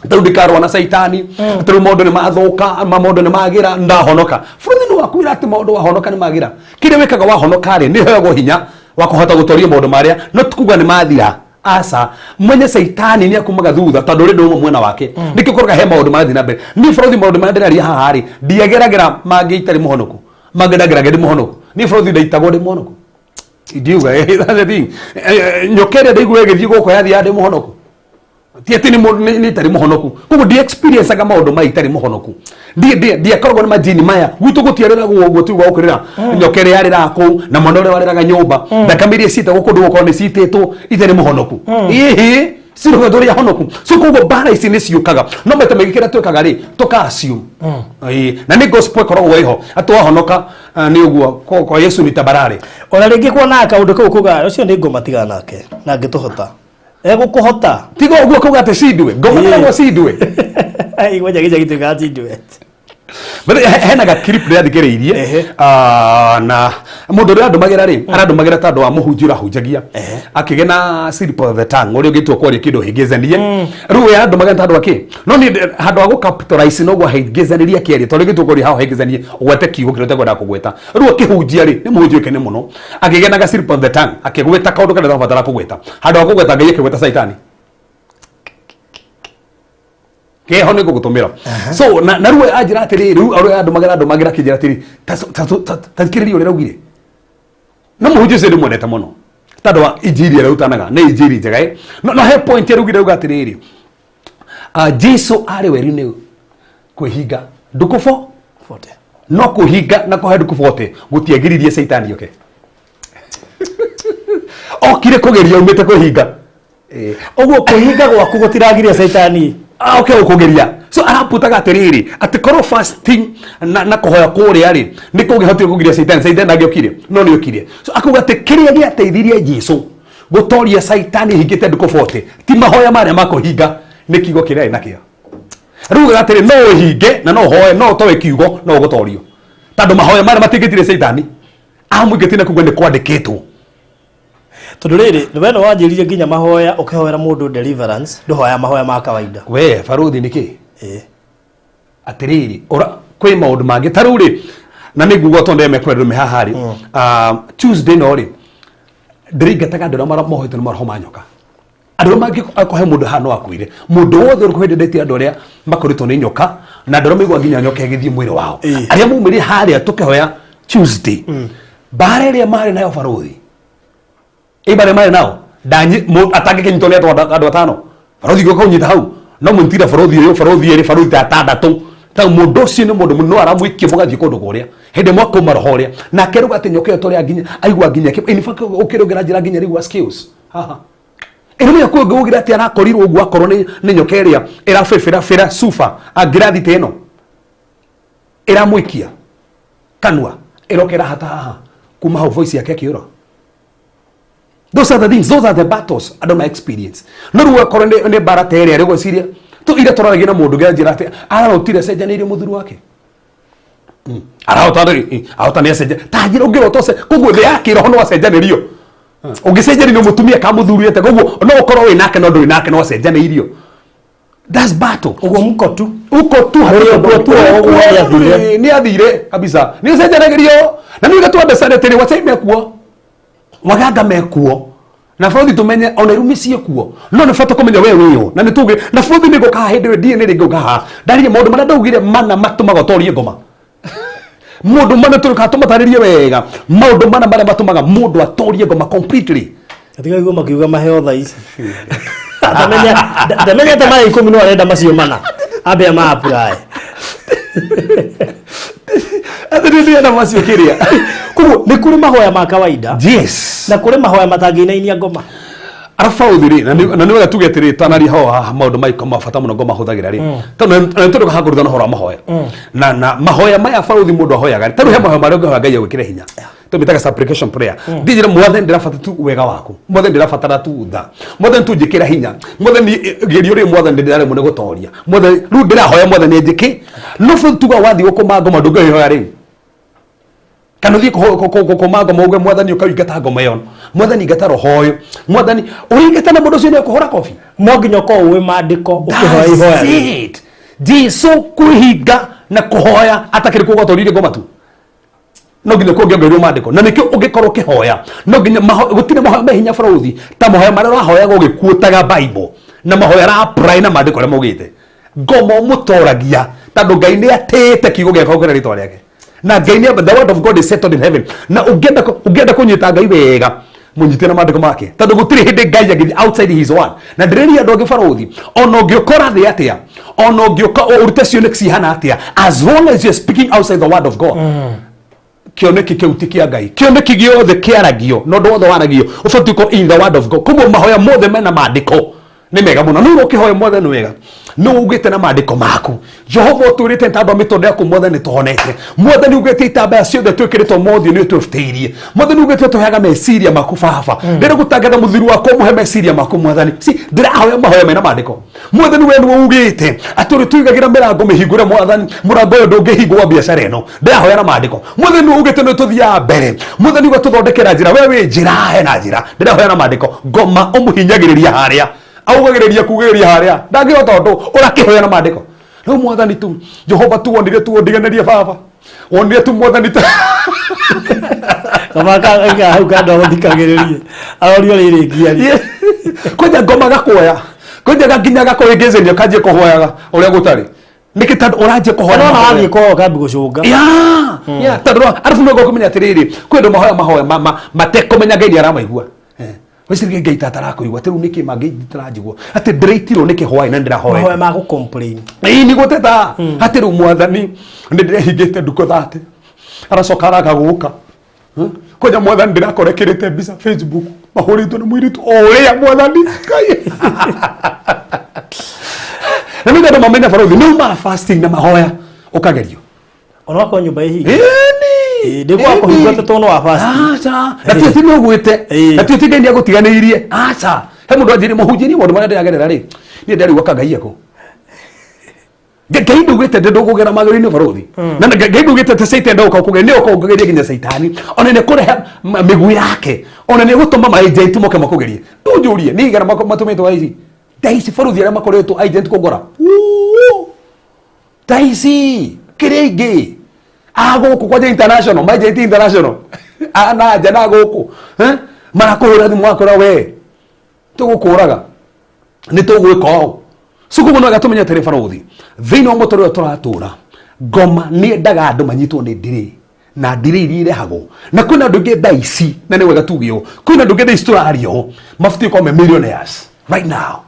tarĩu ndikarũa na caitani, tarĩu maũndũ nĩ mathũka ma maũndũ nĩ magĩra ndahonoka. Bũrũri nĩ wakwĩra atĩ maũndũ wahonoka nĩ magĩra. Kĩrĩa wĩkaga wahonoka rĩ nĩ heagwo hinya wa kũhota gũtoria maũndũ marĩa no tikuga nĩ mathira. Aca mwenye caitani nĩ akumaga thutha tondũ ũrĩ ndũmwe mwena wake nĩkĩo ũkoraga he maũndũ marathiĩ na mbere. Niĩ bũrũri maũndũ marĩa ndĩraria haha rĩ ndiageragĩra mangĩ itarĩ mũhonoku, mangĩ ndageragĩra ndĩ mũhonoku. Niĩ bũrũri ndaitagwo ndĩ mũhonoku, ndiuga that's the thing. Nyoka ĩrĩa ndaigua ĩgĩthiĩ gũkũ yathiaga ndĩ mũhonoku, ti atĩ nĩ mũndũ nĩ itarĩ mũhonoku. Koguo ndi experience aga maũndũ maya itarĩ mũhonoku. Ndiakoragwo na majini maya gwitũ gũtiarĩragwo ũguo tiuga gũkĩrĩra nyoka ĩrĩa yarĩraga kũu na mwana ũrĩa warĩraga nyũmba thakame iria ciitagwo kũndũ gũkorwo nĩ ciitĩtwo itarĩ mũhonoku ĩhĩ ciroga tũrĩ ahonoku. So koguo mbara ici nĩ ciũkaga no maita maingĩ kĩrĩa twĩkaga rĩ tũka assume. Ĩĩ, na nĩ gospel ĩkoragwo ĩho atĩ wahonoka nĩ ũguo kwa Yesu ni tabarare.
Ona rĩngĩ kuona kaũndũ kau kuga ũcio nĩ ngoma tigana nake na ngĩtũhota. Egũkũhota.
Tiga ũguo kuga atĩ cindwe ngoma. Ĩragwo cindwe.
Igua njagĩ gĩtuĩkaga cindwe.
But hena ga clip ndĩrathikĩrĩirie. Na mũndũ ũrĩa andũmagĩra rĩ arandũmagĩra tondũ wa mũhunjia ũrahunjagia akĩgĩa na slip of the tongue ũrĩa ũngĩtua kwaria kĩndũ hĩngĩcanie. Rĩu we arandũmagĩra tondũ wa kĩ no niĩ handũ ha gũcapitalize noguo ahĩngĩcanĩrie akĩaria tondũ rĩngĩ tũkwaria hau hĩngĩcanie ũgwete kiugo kĩrĩa ũtekwendaga kũgweta. Rĩu akĩhunjia rĩ nĩ mũhunjia ũĩkaine mũno akĩgĩa na ga slip of the tongue akĩgweta kaũndũ karĩa ũtabatara kũgweta. Handũ ha kũgweta Ngai akĩgweta Caitani keho nĩ ngũgũtũmĩra. So na rĩu anjĩra atĩrĩrĩ rĩu arĩa andũmagĩra akĩnjĩra atĩrĩ ta thikĩrĩria ũrĩa raugire no mũhunjia ũcio ndĩmwendete mũno tondũ wa injiri ĩrĩa arutanaga nĩ injiri njega ĩ no he point araugire auga atĩrĩrĩ Jesu arĩ werũ-inĩ kwĩhinga ndũkũbo
40.
No kwĩhinga na kũhe ndukũ 40 gũtiagiririe caitani oke okire kũgeria umĩte kwĩhinga.
Ũguo kwĩhinga gwaku gũtiragiria caitani.
Oke gũkũgeria. So araputaga atĩrĩrĩ atĩ korwo fasting na kũhoya kũrĩa rĩ nĩ kũngĩhotire kũgiria caitani, caitani ndangĩokire no nĩ okire. So akauga atĩ kĩrĩa gĩateithirie Jesu gũtoria caitani hingĩte ndukũ 40 ti mahoya marĩa makũhinga nĩ kiugo kĩrĩa arĩ nakĩo. Rĩu atĩrĩ no ũhinge na no ũhoe no ũtoe kiugo no ũgũtorio tondũ mahoya marĩa matingĩtire caitani amũingĩtie na kuga nĩ kwandĩkĩtwo.
Tondũ rĩrĩ we no wanjĩrire nginya mahoya ũkĩhoera mũndũ deliverance ndũhoya mahoya ma kawaida.
We baruthi nĩkĩ?
Ĩĩ.
Atĩrĩrĩ ũra kwĩ maũndũ mangĩ ta rĩu rĩ na nĩ nguga tondũ ndemekwenderwo me haha rĩ Tuesday no rĩ ndĩraingataga andũ arĩa mohetwo nĩ maroho ma nyoka andũ arĩa mangĩ akũhe mũndũ haha no akuire mũndũ wothe ũrĩ kũhĩndĩ ndetie andũ arĩa makoretwo nĩ nyoka na andũ arĩa maigua nginya nyoka ĩgĩthiĩ mwĩrĩ wao. Arĩa maumĩrire harĩa tũkĩhoya Tuesday mbara ĩrĩa marĩ nayo baruthi ĩ barĩa marĩ nao ndanyi atangĩkĩnyitwo nĩ andũ atano baruthi gĩũka kũnyita hau no mũnyitire baruthi ũyũ baruthi ĩrĩ baruthi ta atandatũ ta mũndũ ũcio nĩ mũndũ mũno aramũikia mũgathiĩ kũndũ kũrĩa hĩndĩ ĩmwe akauma roho ũrĩa nake rĩu atĩ nyoka ĩyo tũrĩa nginya aigua nginya in fact ũkĩrũgĩra njĩra nginya rĩu skills haha ĩno nĩyo kũngĩugire atĩ arakorirwo ũguo akorwo nĩ nyoka ĩrĩa ĩrabĩbĩra bĩra cuba angĩrathi ta ĩno ĩramũikia kanua ĩroka ĩrahata haha kuma hau voice yake ĩkĩũra. Those are the things, those are the battles andũ ma experience. No rĩu akorwo nĩ mbara ta ĩrĩa rĩu gwĩciria Tu ira tũraragia na mũndũ ngĩanjĩra atĩ ararotire acenjanĩirio mũthuri wake. Arahota rĩ, ahota nĩ acenja ta njĩra ũngĩrota ũce koguo thĩ ya kĩroho no acenjanĩrio. Ũngĩcenjanĩrio mũtumia ka mũthuri ate, koguo no ũkorwo wĩ nake no ndũrĩ nake, no acenjanĩirio. That's battle.
Ũguo mko tu.
Uko tu.
Ũrĩ ũguo tu, o ũguo nĩathire.
Nĩ athire kabisa, nĩ ũcenjanagĩrio na nĩ uga twandecane atĩrĩ wachai mekuo, waganga mekuo, na bũrũri tũmenye ona irumi ciĩkuo, no nĩ bata kũmenya we wĩyo na nĩ tuge na bũrũri nĩ ngũka haha hĩndĩ ĩyo DNA rĩngĩ ngũka haha ndarie maũndũ marĩa ndaugire mana matũmaga ũtorie ngoma. Mũndũ mana tũrĩka tũmatarĩrie wega maũndũ mana marĩa matũmaga mũndũ atorie ngoma completely.
Atiga igua makiuga maheo tha ici. Ndamenya ndamenyete maya 10 no arenda macio mana. Ambe ama apply.
Atĩ nĩ ndĩrenda macio kĩrĩa.
Koguo nĩ kũrĩ mahoya ma kawaida na kũrĩ mahoya matangĩinainia ngoma.
Arabu rĩ, na nĩ wega tuge atĩrĩ tanaria ho haha maũndũ maiko ma bata mũno ngoma hũthagĩra rĩ, tondũ nĩ tondũ haha kũrutana ũhoro wa mahoya na mahoya maya barũthi mũndũ ahoyaga rĩ, tondũ he mahoya marĩa ũngĩhoya Ngai agwĩkĩre hinya, tũmĩtaga supplication prayer. Ndinjĩra Mwathani, ndĩrabatara tu wega waku. Mwathani, ndĩrabatara tu tha. Mwathani, tu njĩkĩra hinya. Mwathani, gerio rĩ, Mwathani, ndĩraremwo nĩ gũtoria. Mwathani, rĩu ndĩrahoya Mwathani njĩkĩ no bũrũri tuga wathiĩ gũkũma ngoma ndũngĩhoya rĩu kana ũthiĩ kũma ngoma uge, "Mwathani, ũkaingata ngoma ĩyo. Mwathani, ingata roho ũyũ. Mwathani, ũringata na mũndũ ũcio nĩ ekũhũra kobi."
No nginya ũkorwo ũĩ maandĩko ũkĩhoya ihoya
That's
rĩu.
it. Jesu kwĩhinga na kũhoya atakĩrĩ kuo gwatoririe ngoma tu, no nginya kũngĩongereirwo maandĩko, na nĩkĩo ũngĩkorwo ũkĩhoya no nginya gũtirĩ mahoya me hinya bũrũthi ta mahoya marĩa ũrahoyaga ũgĩkuotaga Bible na mahoya ũra-apply na maandĩko arĩa maugĩte. Ngoma ũmũtoragia tondũ Ngai nĩ atĩĩte kiugo gĩake gũkĩra rĩtwa rĩake, na Ngai nĩ, the word of God is settled in heaven. Na ũngĩenda kũnyita Ngai wega, mũnyite na maandĩko make, tondũ gũtirĩ hĩndĩ Ngai angĩthiĩ outside his word. Na ndĩrĩria andũ angĩ barũthi, ona ũngĩũkora thĩ atĩa, ona ũngĩũka ũrute cioneki cihana atĩa, as long as you're speaking outside the word of God, kĩoneki kĩu ti kĩa Ngai. Kĩoneki gĩothe kĩaragio na ũndũ wothe waragio ũbatiĩ ũkorwo in the word of God. Koguo mahoya mothe mena maandĩko nĩ mega mũno. Nĩ ũkĩhoya, "Mwathani, wega nĩ ugĩte na maandĩko maku Jehova ũtwĩrĩte tandũ mĩtũndũ yaku, Mwathani, tũhonete. Mwathani, ugĩte itambaya ciothe twĩkĩrĩtwo mothiũ nĩ ũtũbutĩirie. Mwathani, ugĩte ũtũheaga meciria maku. Baba, ndĩrĩ gũtangatha mũthuri wakwa, mũhe meciria maku. Mwathani, si ndĩrahoya mahoya mena maandĩko. Mwathani, we nĩwe ugĩte atĩ ũrĩtũigagĩra mĩrango mĩhingũre. Mwathani, mũrango ũyũ ndũngĩhingwo wa biacara ĩno, ndĩrahoya na maandĩko. Mwathani, nĩwe ugĩte nĩ tũthiaga mbere. Mwathani, ũgatũthondekera njĩra, we wĩ njĩra hena njĩra, ndĩrahoya na maandĩko. Ngoma ũmũhinyagĩrĩria harĩa augagĩrĩria kugĩrĩria harĩa ndangĩhota ũndũ ũrakĩhoya na maandĩko. Rĩu, Mwathani tu Jehova tu wonire tu ũndiganĩrie. Baba, wonire tu Mwathani tu.
Kaba ka hau kando gũthikagĩrĩrie arorio rĩrĩ ngiaria.
Kwanja ngoma gakuoya, kwanja nginya gakũhĩngĩcĩria kanjie kũhoyaga ũrĩa gũtarĩ. Nĩkĩ? Tondũ ũranjia kũhoya
Nona
mahoya.
wathiĩ kwao kambi gũcũnga.
Ya, tondũ arabu no kũmenya atĩrĩrĩ, kwĩ andũ mahoya mahoya matekũmenya Ngai nĩ aramaigua. Wĩcirie Ngai ta atarakũigua, atĩ rĩu nĩkĩ mangĩ taranjigua atĩ ndĩraitirwo nĩkĩ hwaĩ na ndĩrahoya.
Mahoya ma gũ complain.
Ĩĩ, nĩ gũteta atĩ rĩu, "Mwathani, nĩ ndĩrehingĩte ndukũ 30, aracoka araga gũka." Kwanja, "Mwathani, ndĩrakorekĩrĩte mbica Facebook mahũrĩtwo nĩ mũirĩtu o ũrĩa, Mwathani Ngai." Na nĩ andũ mamenya barũthi nĩ umaga fasting na mahoya ũkagerio.
Ona wakorwo nyũmba ĩhinge.
Ĩni.
Ĩĩ, ndĩkwaga kũhingwo atĩ tondũ wa fast.
Aca, na ti nĩ ũgwĩte. Na ti Ngai nĩ agũtiganĩirie. Aca, he mũndũ anjĩrĩ, "Mũhunjĩrie maũndũ marĩa ndĩragerera rĩ, niĩ ndariũa ka Ngai ekũ Ngai ndugĩte ndĩ ndũkũgera magĩrĩinĩ barũthi na Ngai ndugĩte atĩ Satan ndoka kũgeria nĩ oka ũkũgeria nginya Saitani ona nĩ kũrehe mĩguĩ yake, ona nĩ gũtũma ma agent moke makũgerie." Ndũnjũrie nĩ igana matũmĩtwo aici thaa ici barũthi arĩa makoretwo agent kũngora thaa ici kĩrĩa ingĩ agũkũ kwanja international ma agent international ana nja na gũkũ. Eh? Marakũhũra thimũ wakora we tũgũkũraga nĩ tũgwĩka ũũ. So koguo no wega tũmenye atĩrĩ barũthi, thĩinĩ wa mũtũrĩre ũyũ tũratũra, ngoma nĩ endaga andũ manyitwo nĩ ndirĩ na ndirĩ iria irehagwo na kwĩna andũ aingĩ thaa ici, na nĩ wega tuge ũũ, kwĩna andũ aingĩ thaa ici tũraria ũũ mabatiĩ gũkorwo me millionaires right now.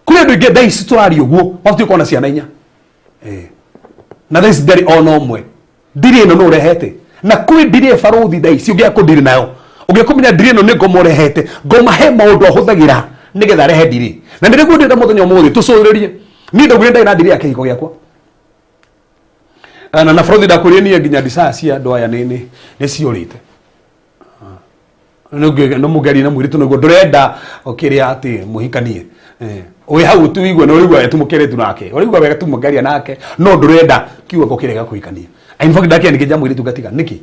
Kwĩ andũ aingĩ thaa ici tũraria ũguo mabatiĩ gũkorwo na ciana 4. Eh. Na thaa ici ndarĩ ona ũmwe. Ndirĩ ĩno nĩ ũrehete, na kwĩ ndirĩ barũthi thaa ici ũngĩaga kũndirĩ nayo, ũngĩkũmenya ndirĩ ĩno nĩ ngoma ũrehete. Ngoma he maũndũ ahũthagĩra nĩgetha arehe ndirĩ, na nĩrĩguo ndĩrenda mũthenya ũmũthĩ tũcũthĩrĩrie. Niĩ ndaugire ndarĩ na ndirĩ ya kĩhiko gĩakwa na bũrũthi ndakwĩrire niĩ nginya desire cia andũ aya nĩ ciũrĩte. Nĩ mũgeria na mũirĩtu nĩguo ndũrenda ũkĩrĩa atĩ mũhikanie. Wĩ hau tu igue na ũraigua tu mũkeretu nake, ũraigua wega tu mũkaria nake, no ndũrenda kiugo kĩrega kũhikania. In fact ndakia nĩkĩ njamũirĩtu ngatiga nĩkĩ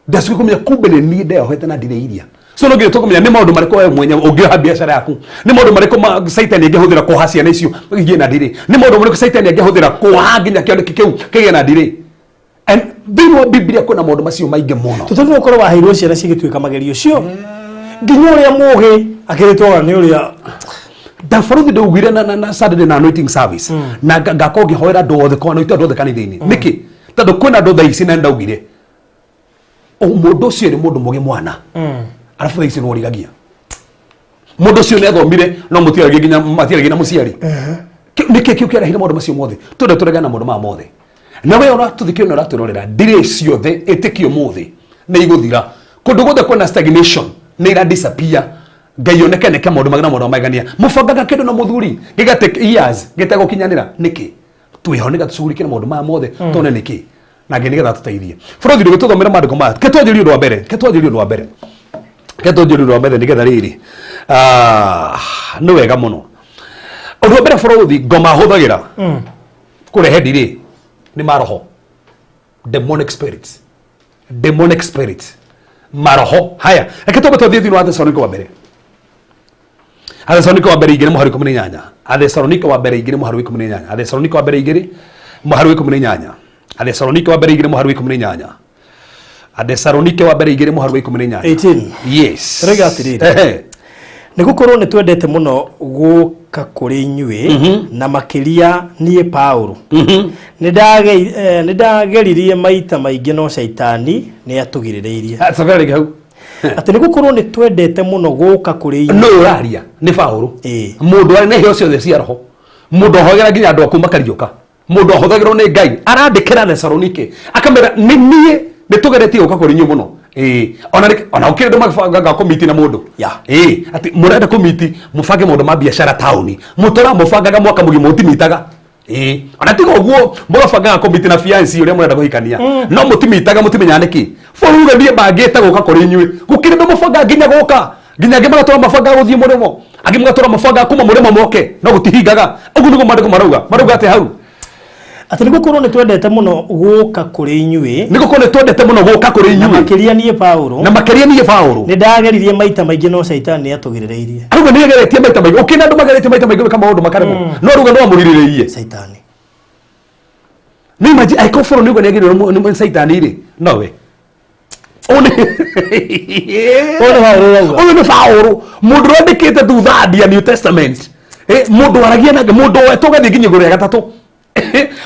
ndacoka kũmenya kumbe nĩ niĩ ndeyohete na ndirĩ iria. So no nginya tũkũmenya nĩ maũndũ marĩkũ we mwenyewe ũngĩoha biacara yaku, nĩ maũndũ marĩkũ ma Satan angĩhũthĩra kuoha ciana icio igĩe na ndirĩ, nĩ maũndũ marĩkũ Satan angĩhũthĩra kuoha nginya kĩoneki kĩu kĩgĩe na ndirĩ. And thĩinĩ wa Biblia kwĩna maũndũ macio maingĩ mũno.
Tũtũ nĩ ũkorwo waheirwo ciana cigĩtuĩka magerio cio nginya ũrĩa mũgĩ akĩrĩtwaga nĩ ũrĩa
Ndabaruthi ndaugire na Saturday na anointing service na ngakorwo ngĩhoera andũ othe kwana andũ othe kanitha-inĩ. Nĩkĩ? Tondũ kwĩna andũ thaa ici na ndaugire mũndũ ũcio nĩ mũndũ mũgĩ mwana, arabu thaa ici nĩ ũrigagia mũndũ ũcio nĩ athomire no mũtiaragia nginya matiaragia na mũciari. Nĩkĩ kĩu kĩarehire maũndũ macio mothe? Twende tũregane na maũndũ maya mothe na we ũratũthikĩrĩria na ũratwĩrorera, ndirĩ ciothe ĩtĩkio mũthĩ nĩ igũthira. Kũndũ guothe kwĩna stagnation nĩ ira disappear. Ngai oneke neke maũndũ magana maũndũ maigania. Mũbangaga kĩndũ na mũthuri gĩga take years gĩtegũkinyanĩra nĩkĩ? Twĩho nĩgetha tũcugurike na maũndũ maya mothe, tuone nĩkĩ na Ngai nĩgetha atũteithie. Bũrũri ndũgĩtũthomere maandĩko maya. Ke twanjĩrie ũndũ wa mbere, ke twanjĩrie ũndũ wa mbere, ke twanjĩrie ũndũ wa mbere nĩgetha rĩrĩ nĩ wega mũno. Ũndũ wa mbere, bũrũri, ngoma hũthagĩra kũrehe ndirĩ nĩ maroho, demonic spirits, demonic spirits, maroho haya. Reke twambe twathiĩ thĩinĩ wa Thessalonike wa mbere, Athesalonike wa mbere 2 mũhari 18. Athesalonike wa mbere 2 mũhari 18. Athesalonike wa mbere 2 mũhari 18. Athesalonike wa mbere 2 mũhari 18. Athesalonike wa mbere 2 mũhari 18.
18.
Yes.
Rĩga atĩrĩrĩ. Nĩ gũkorwo nĩ twendete mũno gũka kũrĩ inyuĩ, na makĩria niĩ Paũlũ. Nĩ ndageririe maita maingĩ, no Caitani nĩ atũgirĩrĩirie.
Ah, cokera rĩngĩ hau.
Atĩ nĩ gũkorwo nĩ twendete mũno gũka kũrĩ inyuĩ.
No ũraria nĩ Paũlũ, mũndũ arĩ na iheo ciothe cia roho, mũndũ ahoyagĩra nginya andũ aku makariũka, mũndũ ahũthagĩrwo nĩ Ngai, arandĩkĩra Thesalonike akamera nĩ niĩ nĩ tũgeretie gũka kũrĩ inyuĩ mũno. Ĩĩ, ona ona ũkĩrĩ andũ mabangaga kũmiti na mũndũ. Ĩĩ, atĩ mũrenda kũmiti mũbange maũndũ ma biacara taũni, mũtũra mũbangaga mwaka mũgima mũtimitaga. Ĩĩ, ona tiga ũguo mũgabangaga kũmiti na fiancé ũrĩa mũrenda kũhikania, no mũtimitaga, mũtimenyaga nĩkĩ. Bũrũri niĩ bangĩte gũka kũrĩ inyuĩ, gũkĩrĩ andũ mabangaga nginya gũka, nginya angĩ magatũra mabangaga gũthiĩ mũrĩmo, angĩ magatũra mabangaga kuma mũrĩmo moke, no gũtihingaga. Ũguo nĩguo maandĩko marauga. Marauga atĩ hau?
Atĩ nĩ gũkorwo nĩ twendete mũno gũka kũrĩ inyuĩ,
nĩ gũkorwo nĩ twendete mũno gũka kũrĩ
na
inyuĩ,
makĩria niĩ Paũlũ,
na makĩria niĩ Paũlũ,
nĩ ndageririe maita maingĩ, no Caitani nĩ atũgirĩrĩirie.
Arauga nĩ ageretie maita maingĩ. Ũkĩna andũ mageretie maita maingĩ gwĩka maũndũ makaremwo, no arauga no amũgirĩrĩirie.
Caitani.
Nĩ imagine angĩkorwo bũrũri nĩuga nĩ agirĩrĩrio nĩ Caitani rĩ, nowe ũyũ nĩ
Ũyũ nĩ Paũlũ ũrauga.
Ũyũ nĩ Paũlũ, mũndũ ũrĩa thutha ya New Testament. Mũndũ waragia nake, mũndũ wetwo ũgathiĩ nginya igũrũ rĩa gatatũ,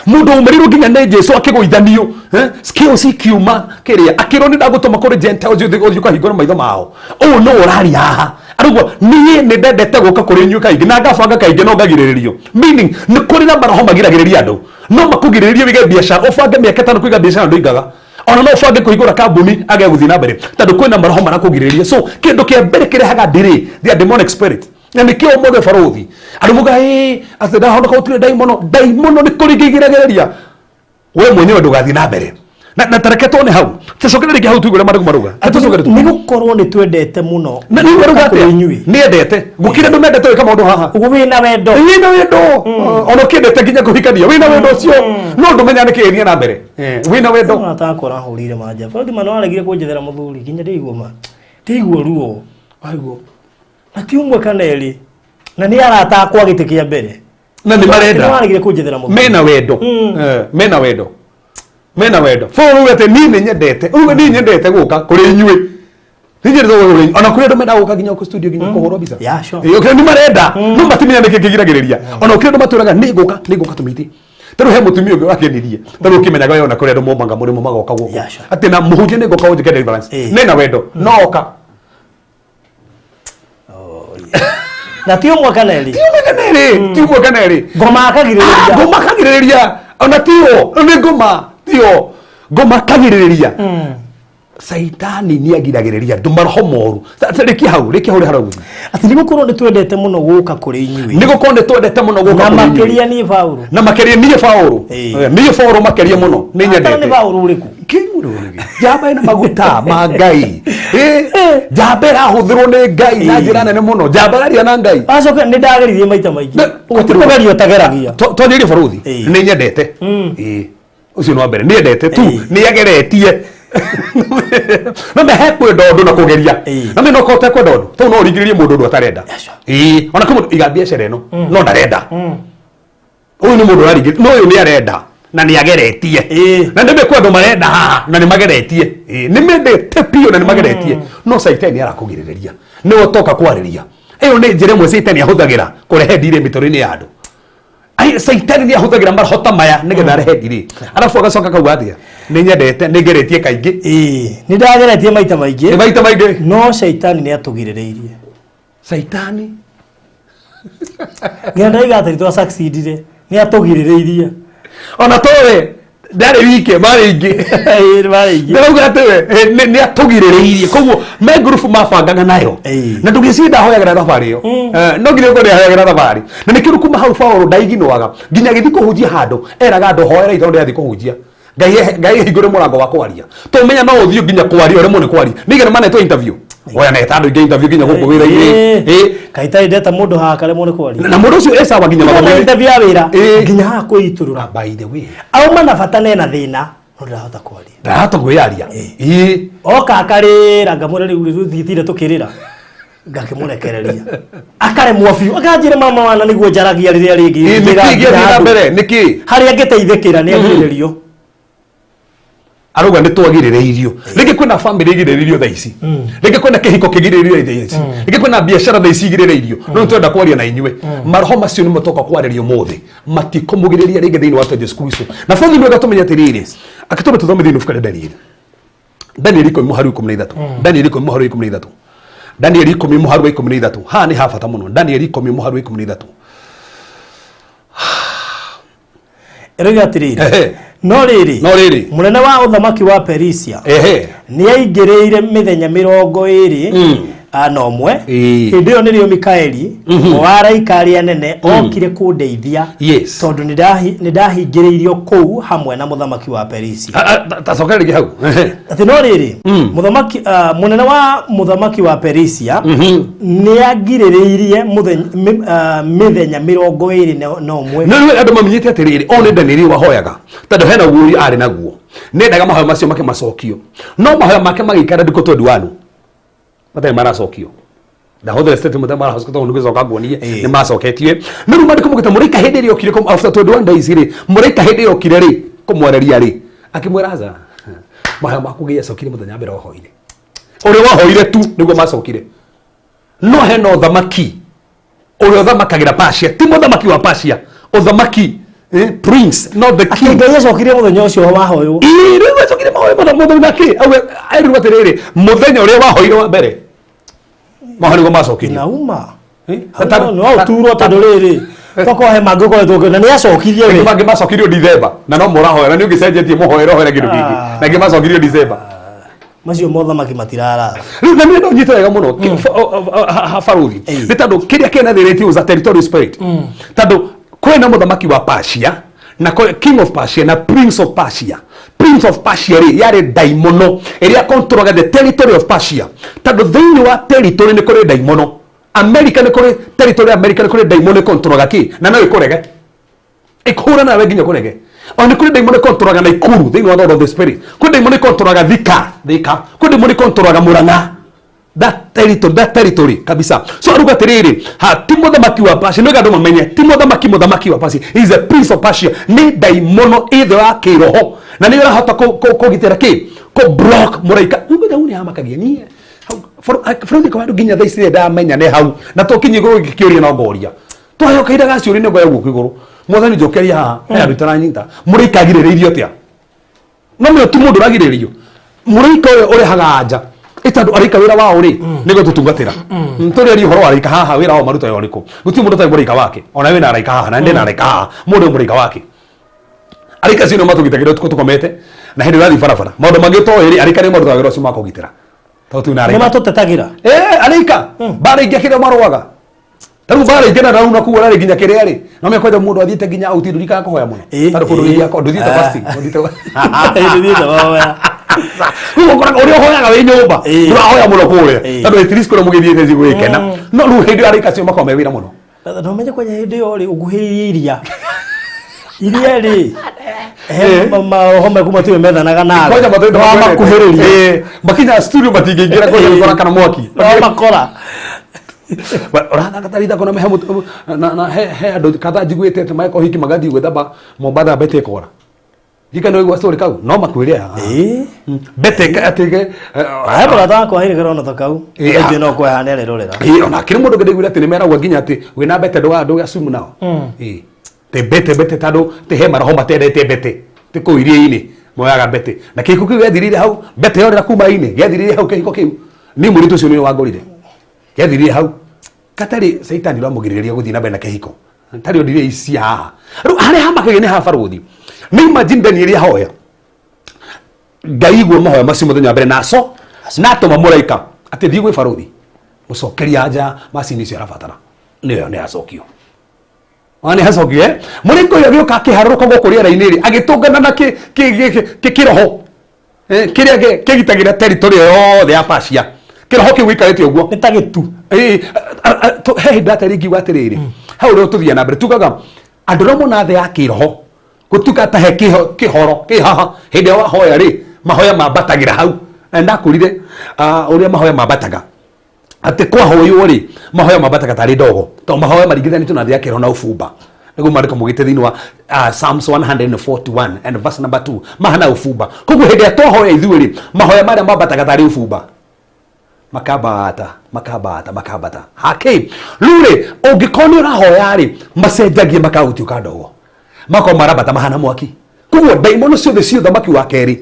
mũndũ umĩrĩirwo nginya nĩ Jesu akĩgũithanio, skills ikiuma kĩrĩa akĩrwo nĩ ndagũtũma kũrĩ Gentiles, ũthiĩ ũthiĩ ũkahingũra maitho mao. Ũyũ no ũraria haha arauga niĩ nĩ ndendete gũka kũrĩ inyuĩ kaingĩ na ngabanga kaingĩ no ngagirĩrĩrio, meaning nĩ kũrĩ na maroho magiragĩrĩria andũ. No makũgirĩrĩrie wĩige biacara, ũbange mĩaka 5 kũiga biacara ndũigaga, ona no ũbange kũhingũra kambuni age gũthiĩ na mbere tondũ kwĩna maroho marakũgirĩrĩria. So kĩndũ kĩa mbere kĩrehaga delay, the are demonic spirit. Na nĩkĩo ũmũthĩ barũthi andũ muga ĩ atĩ ndahonoka gũtirĩ ndaimono. Ndaimono nĩ kũrĩ ingĩ igiragĩrĩria we mwenyewe ndũgathiĩ na mbere na tareke tuone hau, tũcokere rĩngĩ hau tuigue ũrĩa maandĩko marauga. Tũcokere
tu. Nĩ gũkorwo nĩ twendete mũno
Na nĩ marauga
gũka kũrĩ
atĩa?
inyuĩ.
Nĩ endete gũkĩrĩ andũ mendete gwĩka maũndũ haha.
Ũguo wĩna wendo.
Wĩna wendo, ona ũkĩendete nginya kũhikania, wĩna wendo ũcio, no ndũmenya nĩ kĩĩ na mbere. Wĩna wendo.
Atakora ahũrĩire manja bũrũri ma nĩwaregire kũnjethera mũthuri nginya ndĩigua ma ndĩigua ruo waigua, na ti ũmwe kana erĩ, na nĩ arata akwa gĩtĩ kĩa mbere.
Na nĩ marenda.
Nĩwaregire kũnjethera mũthuri.
Mena wendo. Mena wendo, mena wendo. Bũrũri uge atĩ niĩ nĩ nyendete, uge niĩ nyendete gũka kũrĩ inyuĩ, niĩ nyendete gũka kũrĩ inyuĩ. Ona kũrĩ andũ mendaga gũka nginya gũkũ studio nginya kũhũrwo mbica. Ũkĩrĩ nĩ marenda no matimenya nĩkĩ kĩgiragĩrĩria. Ona ũkĩrĩ andũ matwĩraga nĩ ngũka, nĩ ngũka tũmiti. Tarĩu he mũtumia ũngĩ wakenirie, tarĩu ũkĩmenyaga we ona kũrĩ andũ mombaga mũrĩmo magoka gũkũ atĩ na mũhunjia nĩ ngũka ũnjĩke deliverance. Mena wendo no oka.
Oh, yeah. Na ti ũmwe kana erĩ.
Ti ũmwe kana erĩ, ti ũmwe kana erĩ.
Ngoma akagirĩrĩria.
Ngoma akagirĩrĩria, ona tio nĩ ngoma, tio ngoma akagirĩrĩria. Caitani nĩ agiragĩrĩria andũ, maroho moru. Rĩkia hau, rĩkia hau ũrĩa harauga.
Atĩ nĩ gũkorwo nĩ twendete mũno gũka kũrĩ inyuĩ,
nĩ gũkorwo nĩ twendete mũno gũka
na
kũrĩ inyuĩ.
Makĩria niĩ Paũlũ.
Na makĩria niĩ Paũlũ. Niĩ Paũlũ makĩria mũno nĩ
Ata nĩ
nyendete.
Paũlũ ũrĩkũ?
Kĩu Ũrĩrĩ. Njamba ĩna maguta ma Ngai. Ĩ, njamba ĩrahũthĩrwo nĩ Ngai na njĩra nene mũno. Njamba ĩraria na Ngai.
Acoke nĩ ndageririe maita maingĩ.
Gũtirĩ
kũgeria ũtageragia.
Twanjĩrĩrie baruthi.
Ĩ.
Nĩ nyendete. Ĩ. Ũcio nĩ wa mbere. Nĩ endete tu.
Ĩ.
Nĩ ageretie. No me he kwenda ũndũ na kũgeria.
Ĩ.
Na me no ũkorwo ũtekwenda ũndũ. Tondũ no ũringĩrĩrie mũndũ ũndũ atarenda.
Aca.
Ĩ. Ona kwĩ mũndũ iga biacara ĩno. No ndarenda. Ũyũ nĩ mũndũ ũraringĩrĩria. No ũyũ nĩ arenda na nĩ ageretie.
Ĩ.
Na nĩ kwĩ andũ marenda haha na nĩ mageretie. Ĩ, nĩ mendete biũ na nĩ mageretie. No caitani arakũgirĩrĩria. Nĩwe ũtoka kwarĩria. Ĩyo nĩ njĩra ĩmwe caitani ahũthagĩra kũrehe ndirĩ mĩtũrĩre-inĩ ya andũ. Ai, caitani nĩ ahũthagĩra maroho ta maya nĩgetha arehe ndirĩ. Arabu agacoka akauga atĩa? Nĩ nyendete, nĩ ngeretie kaingĩ.
Ĩ, nĩ ndageretie maita
Nĩ
maingĩ.
maita maingĩ.
No caitani nĩ atũgirĩrĩirie.
Caitani.
Nginya ndaiga atĩ twa succeedire. Nĩ atũgirĩrĩirie.
Ona towe ndarĩ wike marĩ aingĩ.
Ĩ, marĩ aingĩ.
Ndĩrauga atĩ we nĩ atũgirĩrĩirie koguo me ngurubu mabangaga nayo.
Ĩĩ.
Na ndũgĩciria ndahoyagĩra thabarĩ ĩyo. No nginya ũkorwo nĩahoyagĩra thabarĩ. Na nĩkĩo kuma hau Paũlũ ndaiginwaga nginya agĩthiĩ kũhunjia handũ eraga andũ hoerai tondũ ndĩrathiĩ kũhunjia. Ngai ahingũre mũrango wa kwaria. Tũmenya no ũthiĩ nginya kwaria ũremwo nĩ kwaria. Nĩ igana manetwo interview. Oya neta andũ aingĩ interview nginya gũkũ wĩra-inĩ. Ĩ.
Kaĩ itarĩ ndeta mũndũ haha karemwo nĩ kwaria.
Na mũndũ ũcio e sawa nginya
Ona
mathomo-inĩ.
interview ya wĩra
Ĩ.
nginya haha kwĩitũrũra.
By the way.
Auma na bata na ena thĩna no ndarahota kwaria.
Ndarahota kwĩyaria. Ĩ.
Oka akarĩra ngamwĩra rĩu rĩu tũthiĩtire tũkĩrĩra. Ngakĩmũrekereria. Akaremwo biũ. Akanjĩra mama wana nĩguo njaragia rĩrĩa rĩngĩ.
Ĩ, nĩkĩ
Njĩra
gĩathiĩ na
andũ.
mbere nĩkĩ?
Harĩa angĩteithĩkĩra nĩ agirĩrĩrio.
Arauga nĩ twagirĩrĩirio. Rĩngĩ kwĩna family igirĩrĩirio thaa ici. Rĩngĩ kwĩna kĩhiko kĩgirĩrĩirio thaa ici. Rĩngĩ kwĩna biacara thaa ici igirĩrĩirio. No nĩ twenda kwaria na inyuĩ. Maroho macio nĩmo twoka kwarĩria ũmũthĩ. Matikũmũgirĩrĩria rĩngĩ thĩinĩ wa Jesu Kristo. Na bũrũri nĩ wega tũmenye atĩrĩrĩ. Akĩtũme tũthome thĩinĩ wa ibuku rĩa Danieli. Danieli 10 mũhari wa 13. Danieli 10 mũhari wa 13. Danieli 10 mũhari wa 13. Haha nĩ ha bata mũno. Danieli 10 mũhari wa 13.
Ĩroiga atĩrĩrĩ.
Ehe.
No rĩrĩ.
No rĩrĩ.
Mũnene wa ũthamaki wa Perisia.
Ehe.
Nĩ aingĩrĩire mĩthenya mĩrongo ĩrĩ na ũmwe.
Ĩĩ.
Hĩndĩ ĩyo nĩrĩo Mikaeli wa araika arĩa anene okire kũndeithia.
Yes.
Tondũ nĩ ndahingĩrĩirio kũu hamwe na mũthamaki wa Perisia.
Tacoka rĩngĩ hau. Ehe.
Atĩ no rĩrĩ, mũthamaki mũnene wa mũthamaki wa Perisia nĩ angirĩrĩirie mĩthenya mĩrongo ĩrĩ na ũmwe.
No rĩu andũ mamenyete atĩrĩrĩ, o nĩ Danieli wahoyaga tondũ hena guoya arĩ naguo. Nĩendaga mahoya macio make macokio. No mahoya make magĩikara ndikũ 21 matarĩ maracokio. Ndahũthĩra statement maracokio tondũ nĩgũcoka nguonie nĩ macoketie. No rĩu maandĩko maugĩte mũraika hĩndĩ ĩrĩa okire after 21 days rĩ, mũraika hĩndĩ ĩrĩa okire rĩ kũmwarĩria rĩ, akĩmwĩra aca mahoya maku Ngai acokire mũthenya wa mbere wahoire. Ũrĩa wahoire tu nĩguo macokire. No hena ũthamaki ũrĩa ũthamakagĩra Persia, ti mũthamaki wa Persia, ũthamaki prince, not the king.
Atĩ Ngai acokirie mũthenya ũcio wahoywo.
Ĩĩ, rĩu acokire mahoya mũthenya kĩ? Auge erirwo atĩrĩrĩ, mũthenya ũrĩa wahoire wa mbere mahoya nĩguo macokirio.
Nauma.
Eh?
No ũturwo tondũ rĩrĩ tokorwo he mangĩ ũkoretwo ũkĩona nĩ acokirie
Rĩngĩ
we.
mangĩ macokirio December na no mũrahoya na nĩ ũgĩcenjetie mũhoere ũhoere kĩndũ kĩngĩ na angĩ macokirio December.
Macio mothamaki matirarara.
Rĩu na niĩ no nyite wega mũno baruthi
Ĩĩ.
nĩ tondũ kĩrĩa kĩna thĩna it was a territorial spirit tondũ kwĩna mũthamaki wa Persia na king of Persia na prince of Persia. Prince of Persia rĩ yarĩ ndaimono ĩrĩa controlaga the territory of Persia tondũ thĩinĩ wa territory nĩ kũrĩ ndaimono. America nĩ kũrĩ territory ya America nĩ kũrĩ ndaimono ĩkontrolaga kĩ na no ĩkũrege ĩkũhũra nawe nginya kũrege. O nĩ kũrĩ ndaimono ĩkontrolaga Naikuru thĩinĩ wa Lord of the Spirit. Kwĩ ndaimono ĩkontrolaga Thika, Thika. Kwĩ ndaimono ĩkontrolaga Murang'a. That territory, that territory kabisa. So aruga atĩrĩrĩ, ha ti mũthamaki wa Persia, nĩgetha andũ mamenye ti mũthamaki, mũthamaki wa Persia. He is a prince of Persia. Nĩ ndaimono ĩthĩ wa kĩroho na nĩ ĩrahota kũgitĩra kĩ kũ block mũraika. Uge hau nĩ hamakagia niĩ. Hau, bũrũri kwa andũ nginya thaa ici ndamenya nĩ hau na tũkinye igũrũ gĩkĩũria no ngoria. Twaheo kahinda ga ciũria nĩ ngoya guoko igũrũ. Mwathani njokeria haha, he andũ itaranyita. Mũraika agirĩrĩirio atĩa? No nĩ tu mũndũ ũragirĩrĩrio. Mũraika ũyũ ũrehaga anja. Ĩ tondũ araika wĩra wao rĩ nĩ gũtũtungatĩra. Tũrĩaria ũhoro wa araika haha wĩra wao marutaga ũrĩkũ? Gũtirĩ mũndũ ũtarĩ mũraika wake. Ona wĩna araika haha na ndĩna araika haha. Mũndũ wĩ mũraika wake. Araika acio nĩo matũgitagĩra ũtukũ tũkomete na hĩndĩ ũrathiĩ barabara. Maũndũ mangĩ ũtoĩ rĩ araika nĩo marutaga wĩra ũcio ma kũgitĩra. Tondũ twĩna
Nĩ
araika.
matũtetagĩra.
Araika mbara ingĩ kĩrĩa marũaga. Ta rĩu mbara ingĩ na rau na kũu ararĩ nginya kĩrĩa rĩ. No mekwenda mũndũ athiĩte nginya out ndũrikaga kũhoya mũno. Tondũ kũndũ gũthiaga ndũthiĩte fasting, ndũthiĩte
Ndũthiĩte mahoya.
Rĩu ũkoraga ũrĩa ũhoyaga wĩ nyũmba ndũrahoya mũno kũrĩa tondũ at least kũrĩa mũgĩthiĩte ci gwĩkena, no rĩu hĩndĩ ĩyo araika acio makoragwo me wĩra mũno.
No menye kwanja hĩndĩ ĩyo rĩ, ũkuhĩrĩirie iria rĩ, he maroho maku matũire methanaga nawe.
Kwanja matũire.
Wamakuhĩrĩria.
Makinya studio matingĩingĩra kwanja gũkora kana mwaki.
Wamakora.
Ũrathaka ta ithako na he na he andũ kadhaa njiguĩte atĩ meka ũhiki magathiĩ gwĩthamba Mombatha mbete ĩkora. Gika nĩ waigua story kau no makwĩre haha. Mbete atĩ
He mũrata wakwa ahĩrĩgĩra ona ta kau. Rĩngĩ no kwehana arerorera.
Ĩĩ, ona kĩrĩ mũndũ ngĩndaiguire atĩ nĩ meragwo nginya atĩ wĩna mbete ndũga swim nao. Ĩĩ. Te mbete mbete tondũ te he maroho matendete mbete. Te kũu iria-inĩ moyaga mbete. Na kĩhiko kĩu gĩathirire hau, mbete yorĩra kuma inĩ, gĩathirire hau kĩhiko kĩu. Niĩ mũirĩtu ũcio nĩwe wangorire. Gĩathirire hau. Katarĩ caitani ũramũgirĩrĩria gũthiĩ na mbere na kĩhiko. Tarĩ ondire ici haha. Rĩu harĩa hamakagia nĩ haha barũthi. Nĩ imagine Daniel ahoya. Ngai igua mahoya macio mũthenya wa mbere na aco na atũma mũraika atĩ thiĩ gwĩ barũthi mũcokeria anja macini icio arabatara nĩyo nĩ acokio. Ona nĩ acokio eh? Mũraika ũyũ agĩũka akĩharũrũka gũkũ rĩera-inĩ rĩ agĩtũngana na kĩroho kĩrĩa kĩgitagĩra territory yothe ya Persia. Kĩroho kĩu gĩikarĩte ũguo
nĩ ta gĩtu.
He hĩndĩ ndatarĩ ngiuga atĩrĩrĩ, hau ũrĩa tũthiaga na mbere tugaga andũ arĩa mona thĩ ya kĩroho gũtuĩka ta he kĩhoro kĩ haha hĩndĩ ĩrĩa wahoya rĩ mahoya mambatagĩra hau. Na ndakũrire ũrĩa mahoya mambataga atĩ kwahoywo rĩ mahoya mambataga tarĩ ndogo tondũ mahoya maringithanĩtio na thĩ ya kĩroho na ũbumba. Nĩguo maandĩko maugĩte thĩinĩ wa Psalms 141 and verse number 2 mahana ũbumba. Koguo hĩndĩ ĩrĩa twahoya ithuĩ rĩ mahoya marĩa mambataga tarĩ ũbumba makambata makambata makambata hake. Rĩu rĩ ũngĩkorwo nĩ ũrahoya rĩ macenjagie makaga gũtuĩka ndogo makorwo marambata mahana mwaki. Koguo ndaimono ciothe cia ũthamaki wa kerĩ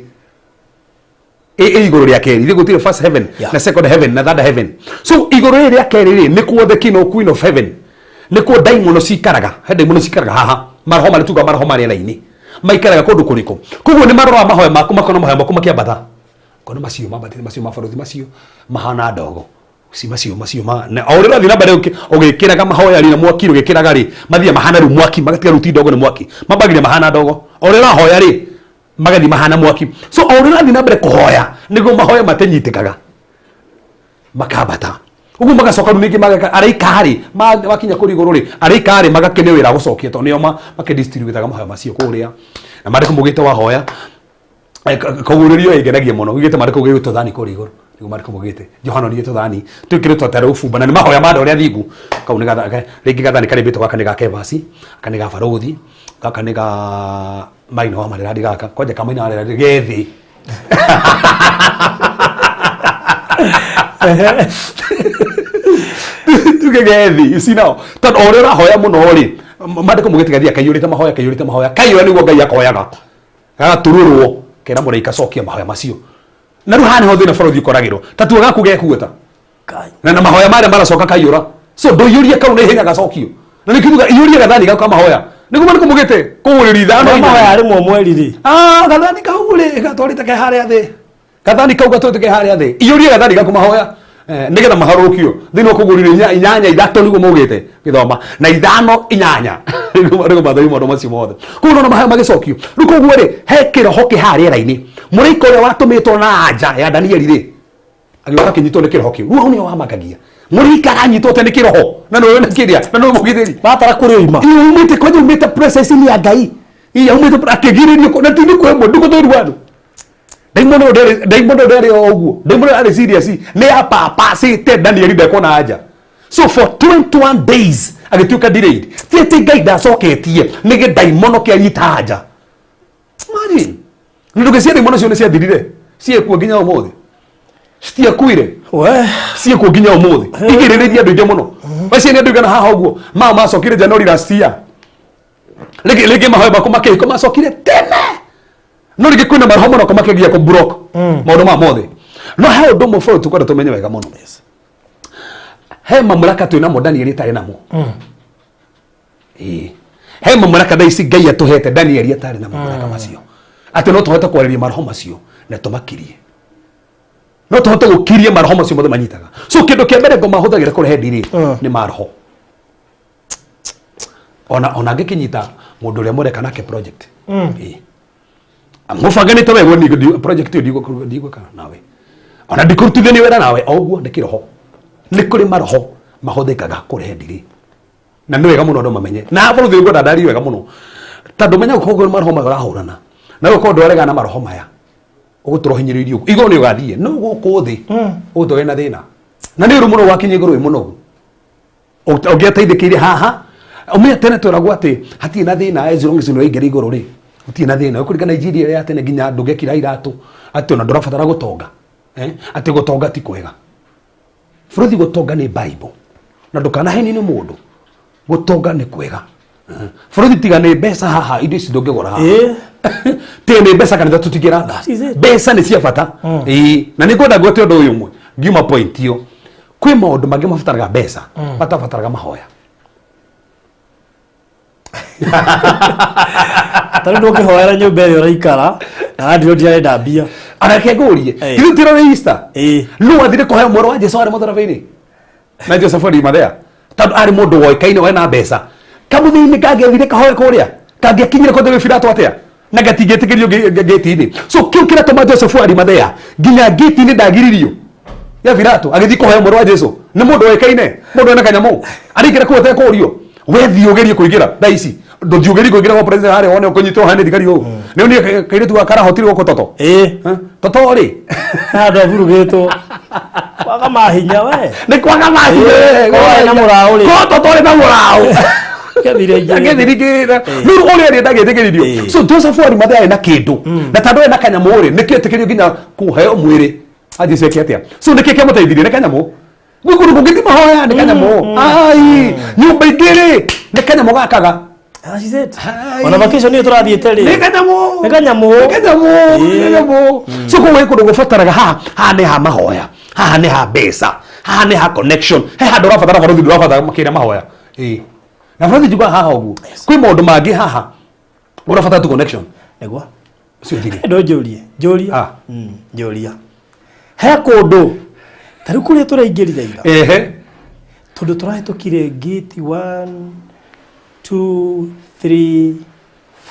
ĩ igũrũ rĩa kerĩ ithuĩ gũtirĩ first heaven na second heaven na third heaven. So igũrũ rĩrĩ rĩa kerĩ rĩ nĩkuo the king or queen of heaven, nĩkuo ndaimono cikaraga. He ndaimono cikaraga haha, maroho marĩa tuga maroho ma rĩera-inĩ maikaraga kũndũ kũrĩkũ. Koguo nĩ maroraga mahoya maku makona mahoya maku makĩambata, kona macio mambatĩte, macio ma barũthi macio mahana ndogo ci macio macio ma na o ũrĩa ũrathiĩ na mbere ũgĩkĩraga mahoya rĩ na mwaki ũgĩkĩraga rĩ mathiĩ mahana rĩu mwaki magatiga rĩu ti ndogo nĩ mwaki mambagĩria mahana ndogo o ũrĩa ũrahoya rĩ magathiĩ mahana mwaki. So o ũrĩa ũrathiĩ na mbere kũhoya nĩguo mahoya matenyitĩkaga makambata ũguo magacoka rĩu ningĩ mageka araika rĩ makinya kũrĩ igũrũ rĩ araika rĩ magakĩneo wĩra gũcokia tondũ nĩo makĩdistributaga mahoya macio kũrĩa. Na maandĩko maugĩte wahoya kũguũrĩrio ĩngenagia mũno ugĩte maandĩko maugĩte thani kũrĩa igũrũ nĩguo maandĩko maugĩte Johana onire tũthani twĩkĩrĩtwo ta ũbumba na nĩ mahoya ma andũ arĩa athingu. Kau nĩ rĩngĩ gathani karĩmbĩtwo gaka nĩ ga Kevasi, gaka nĩ ga barũthi, gaka nĩ ga Maina wa Marerandi, gaka kwanja ka Maina wa Marerandi gethĩ. Tuge gethi you see now tondũ o ũrĩa ũrahoya mũno rĩ maandĩko maugĩte gathia kaiyũrĩte mahoya kaiyũrĩte mahoya kaiyũra nĩguo Ngai akoyaga gagaturũrwo kera mũraika cokia mahoya macio. Na rĩu haha nĩho thĩna barũthi ũkoragĩrwo ta tua gaku gekuota na mahoya marĩa maracoka kaiyũra. So ndũiyũrie kau na ihenya gacokio na nĩkiuga iyũrie gathani gaku ka mahoya nĩguo maandĩko maugĩte kũgũrĩria ithano.
Mahoya rĩmwe mweri rĩ.
Gathani kau rĩ gatwarĩte ke harĩa thĩ, gathani kau gatwarĩte ke harĩa thĩ, iyũrie gathani gaku mahoya nĩgetha maharũrũkio thĩinĩ wa kũgũrĩria inyanya ithatũ nĩguo maugĩte gĩthoma na ithano inyanya nĩguo mathori maũndũ macio mothe. Koguo nona mahoya magĩcokio rĩu. Koguo rĩ he kĩroho kĩ haha rĩera-inĩ mũraika ũrĩa watũmĩtwo na anja ya Danieli rĩ agĩũka akĩnyitwo nĩ kĩroho kĩu. Rĩu hau nĩho hamakagia mũraika aranyitwo atĩa nĩ kĩroho na nĩwe wĩna kĩrĩa na nĩwe mũgitĩri
Batara kũrĩa oima.
Ĩĩ, umĩte kwanja umĩte process-inĩ ya Ngai. Ĩĩ, aumĩte akĩgirĩrio na ti nĩ kwĩmwe ndũgũtũirwo andũ. Ndaimono ndĩrĩ ndaimono ndĩrĩ o ũguo ndaimono arĩ serious nĩ apapacĩte Danieli ndekuona anja. So for 21 days agĩtuĩka delayed. Ti atĩ Ngai ndacoketie nĩ gĩndaimono kĩanyita anja. Imagine. Nĩ ndũgĩcia ndaimono cio nĩ ciathirire ciĩkuo nginya ũmũthĩ citiakuire ciĩkuo nginya ũmũthĩ igirĩrĩria andũ aingĩ mũno. Wacia nĩ andũ igana haha ũguo mao macokire January last year rĩngĩ rĩngĩ mahoya maku makĩhiko macokire tene no rĩngĩ kwĩna maroho mũno makĩgia kũ block maũndũ ma mothe. No he ũndũ ũmwe bũrũri tũkwenda tũmenye wega mũno. He mamlaka twĩ namo Danieli atarĩ namo. Ĩĩ. He mamlaka thaa ici Ngai atũhete Danieli atarĩ na mamlaka macio atĩ no tũhote kwarĩria maroho macio na tũmakirie, no tũhote gũkiria maroho macio mothe manyitaga. So kĩndũ kĩa mbere ngoma hũthagĩra kũrehe ndiri nĩ maroho. Ona ona angĩkĩnyita mũndũ ũrĩa mũreka nake project. Ĩĩ. Mũbanganĩte wega project ĩyo ndigwĩka nawe ona ndikũrutithania wĩra nawe o ũguo. Nĩ kĩroho, nĩ kũrĩ maroho mahũthĩkaga kũrehe ndiri, na nĩ wega mũno andũ mamenye na bũrũri ngwenda ndarie wega mũno, tondũ menya gũkorwo maroho maya ũrahũrana na gũkorwo ndwaregana na maroho maya, ũgũtũra ũhinyĩrĩirio ũguo. Igũrũ nĩ ũgathiĩ, no gũkũ thĩ ũgũtũra wĩna thĩna, na nĩ ũru mũno wakinya igũrũ wĩ mũnogu ũngĩateithĩkĩire haha. Ũmenye tene tweragwo atĩ hatirĩ na thĩna, as long as nĩ waingĩra igũrũ rĩ, gũtirĩ na thĩna. Ũkũringa Nigeria ĩrĩa ya tene, nginya ndũngĩekira iratũ, atĩ ona ndũrabatara gũtonga, atĩ gũtonga ti kwega. Bũrũthi gũtonga nĩ Bible, na ndũkanahenio nĩ mũndũ, gũtonga nĩ kwega. Bũrũthi tiga nĩ mbeca haha, indo ici ndũngĩgũra haha. Tiga nĩ mbeca, kanitha tũtingĩra.
That is it.
Mbeca nĩ cia bata. Ĩĩ, na nĩ ngwenda ngwete ũndũ ũyũ ũmwe ngiuma point ĩyo. Kwĩ maũndũ mangĩ mabataraga mbeca, matabataraga mahoya.
Ta rĩu ndũngĩhoera nyũmba ĩrĩa ũraikara na landlord arenda mbia.
Areke ngũrie. Ithuĩ tũrĩ Easter. No athire kũheo mwĩrĩ wa Jesu arĩ mũtharaba-inĩ na Joseph Arimathea, tondũ arĩ mũndũ woĩkaine wena mbeca. Kamũthĩinĩ kangĩathire kahoe kũrĩa, kangĩakinyire kũndũ gwĩ Pilato atĩa na gatingĩtĩkĩrio ngĩti-inĩ? So kĩu kĩratũma Joseph Arimathea nginya ngĩti-inĩ ndagiririo ya Pilato agĩthiĩ kũhoya mwĩrĩ wa Jesu. Nĩ mũndũ woĩkaine, mũndũ wena kanyamũ, arĩingĩra kũu atekũũrio. We thiĩ ũgerie kũingĩra thaa ici, ndũthiĩ ũgerie kũingĩra kwa president harĩa wone ũkũnyitwo hane thigari ũũ. Nĩ ũnie kairĩtu gaka karahotire gũkũ toto. Toto rĩ.
Handũ avurugĩtwo kwaga mahinya we.
Nĩ kwaga mahinya.
Korwo na mũraũ rĩ.
Korwo toto rĩ na mũraũ.
Kethire ingĩ.
Agĩthirikĩra rĩu ũrĩa arĩ ndagĩtĩkĩririo. So Joseph Arimathea arĩ na kĩndũ, na tondũ arĩ na kanyamũ rĩ, nĩkĩo etĩkĩrio nginya kũheo mwĩrĩ a Jesu eke atĩa. So nĩkĩ kĩamũteithirie? Nĩ kanyamũ. Gwĩ kũndũ kũngĩ ti mahoya, nĩ kanyamũ. Ai, nyũmba ingĩ rĩ, nĩ kanyamũ gakaga.
That is it.
Ai.
Ona vacation ĩyo tũrathiĩte rĩ.
Nĩ kanyamũ.
Nĩ kanyamũ.
Nĩ kanyamũ. Nĩ kanyamũ. So koguo gwĩ kũndũ gũbataraga haha, haha nĩ ha mahoya, haha nĩ ha mbeca, haha nĩ ha connection. He handũ ũrabatara barothi, ndũrabatara makĩria mahoya. Ĩĩ, na barothi njugaga haha ũguo kwĩ maũndũ mangĩ haha ũrabatara tu connection.
Nĩguo.
Ũcio thire.
Ndå njũrie njũria.
Ah.
Njũria he kũndũ ta rĩu kũrĩa tũraingĩrire ira, tondũ tũrahĩtũkire gate 1, 2, 3,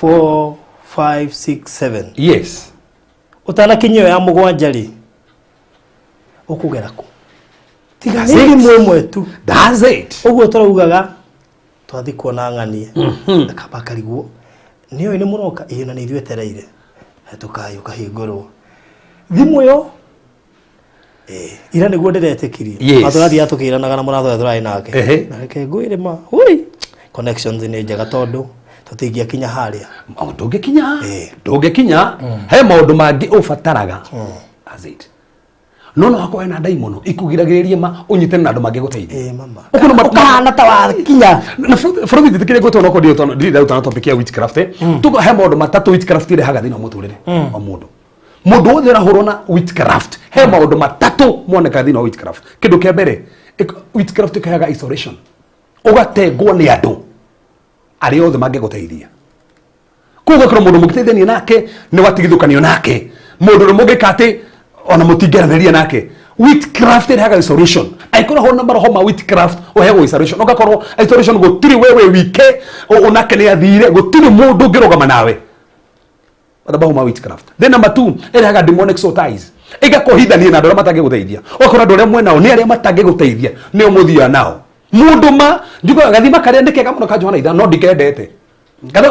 4, 5, 6, 7. Ũtanakinyia ĩyo ya mũgwanja rĩ, ũkũgera kũ tiga
That's
nĩ
it.
thimũ ĩmwe tu?
That's it.
Ũguo tũraugaga twathiĩ kuona ng'anie, akamba akarigwo nĩ ũyũ nĩ mũroka ĩĩ, na nĩ ithuĩ etereire hetũkai, ũkahingũrwo thimũ ĩyo. Ira nĩguo ndĩretĩkirie. Tũrathiaga tũkĩranaga na mũratho ũrĩa tũrarĩ nake. Na reke ngwĩre ma hui, connections nĩ njega tondũ tũtingĩakinya harĩa.
Oh, ndũngĩkinya. Ndũngĩkinya. He maũndũ mangĩ ũbataraga. That's it. No hakorwo hena ndaimono ikugiragĩrĩria ma ũnyitane na andũ mangĩgũteithia.
Mama.
Ũkona
ũkahana ta wakinya.
Na bũrũri njĩtĩkĩrie gwĩtwo no ndirĩ tondũ ndirĩ ndaruta na topic ya witchcraft. Tugo he maũndũ matatũ witchcraft irehaga thĩinĩ wa mũtũrĩre wa mũndũ. Mũndũ wothe ũrahũrwo na witchcraft, he maũndũ matatũ monekaga thĩinĩ wa witchcraft. Kĩndũ kĩa mbere, witchcraft ĩkaheaga isolation, ũgatengwo nĩ andũ arĩa othe mangĩgũteithia. Koguo ũgakorwo mũndũ mũngĩteithania nake nĩ watigithũkanio nake, mũndũ ũrĩa mũngĩka atĩ ona mũtingĩaranĩria nake. Witchcraft ĩrehaga isolation. Angĩkorwo ho na maroho ma witchcraft, ũheagwo isolation, ũgakorwo isolation, gũtirĩ we wĩ wike, onake nĩ athire, gũtirĩ mũndũ ũngĩrũgama nawe, mathabahu ma witchcraft. Then number two, ĩrehaga demonic soul ties, ĩgakũhithania na andũ arĩa matangĩgũteithia. Ũgakora andũ arĩa mwenao nĩ arĩa matangĩgũteithia nĩo mũthiaga nao. Mũndũ ma njugaga gathima karĩa nĩ kega mũno ka Johana 5, no ndikendete.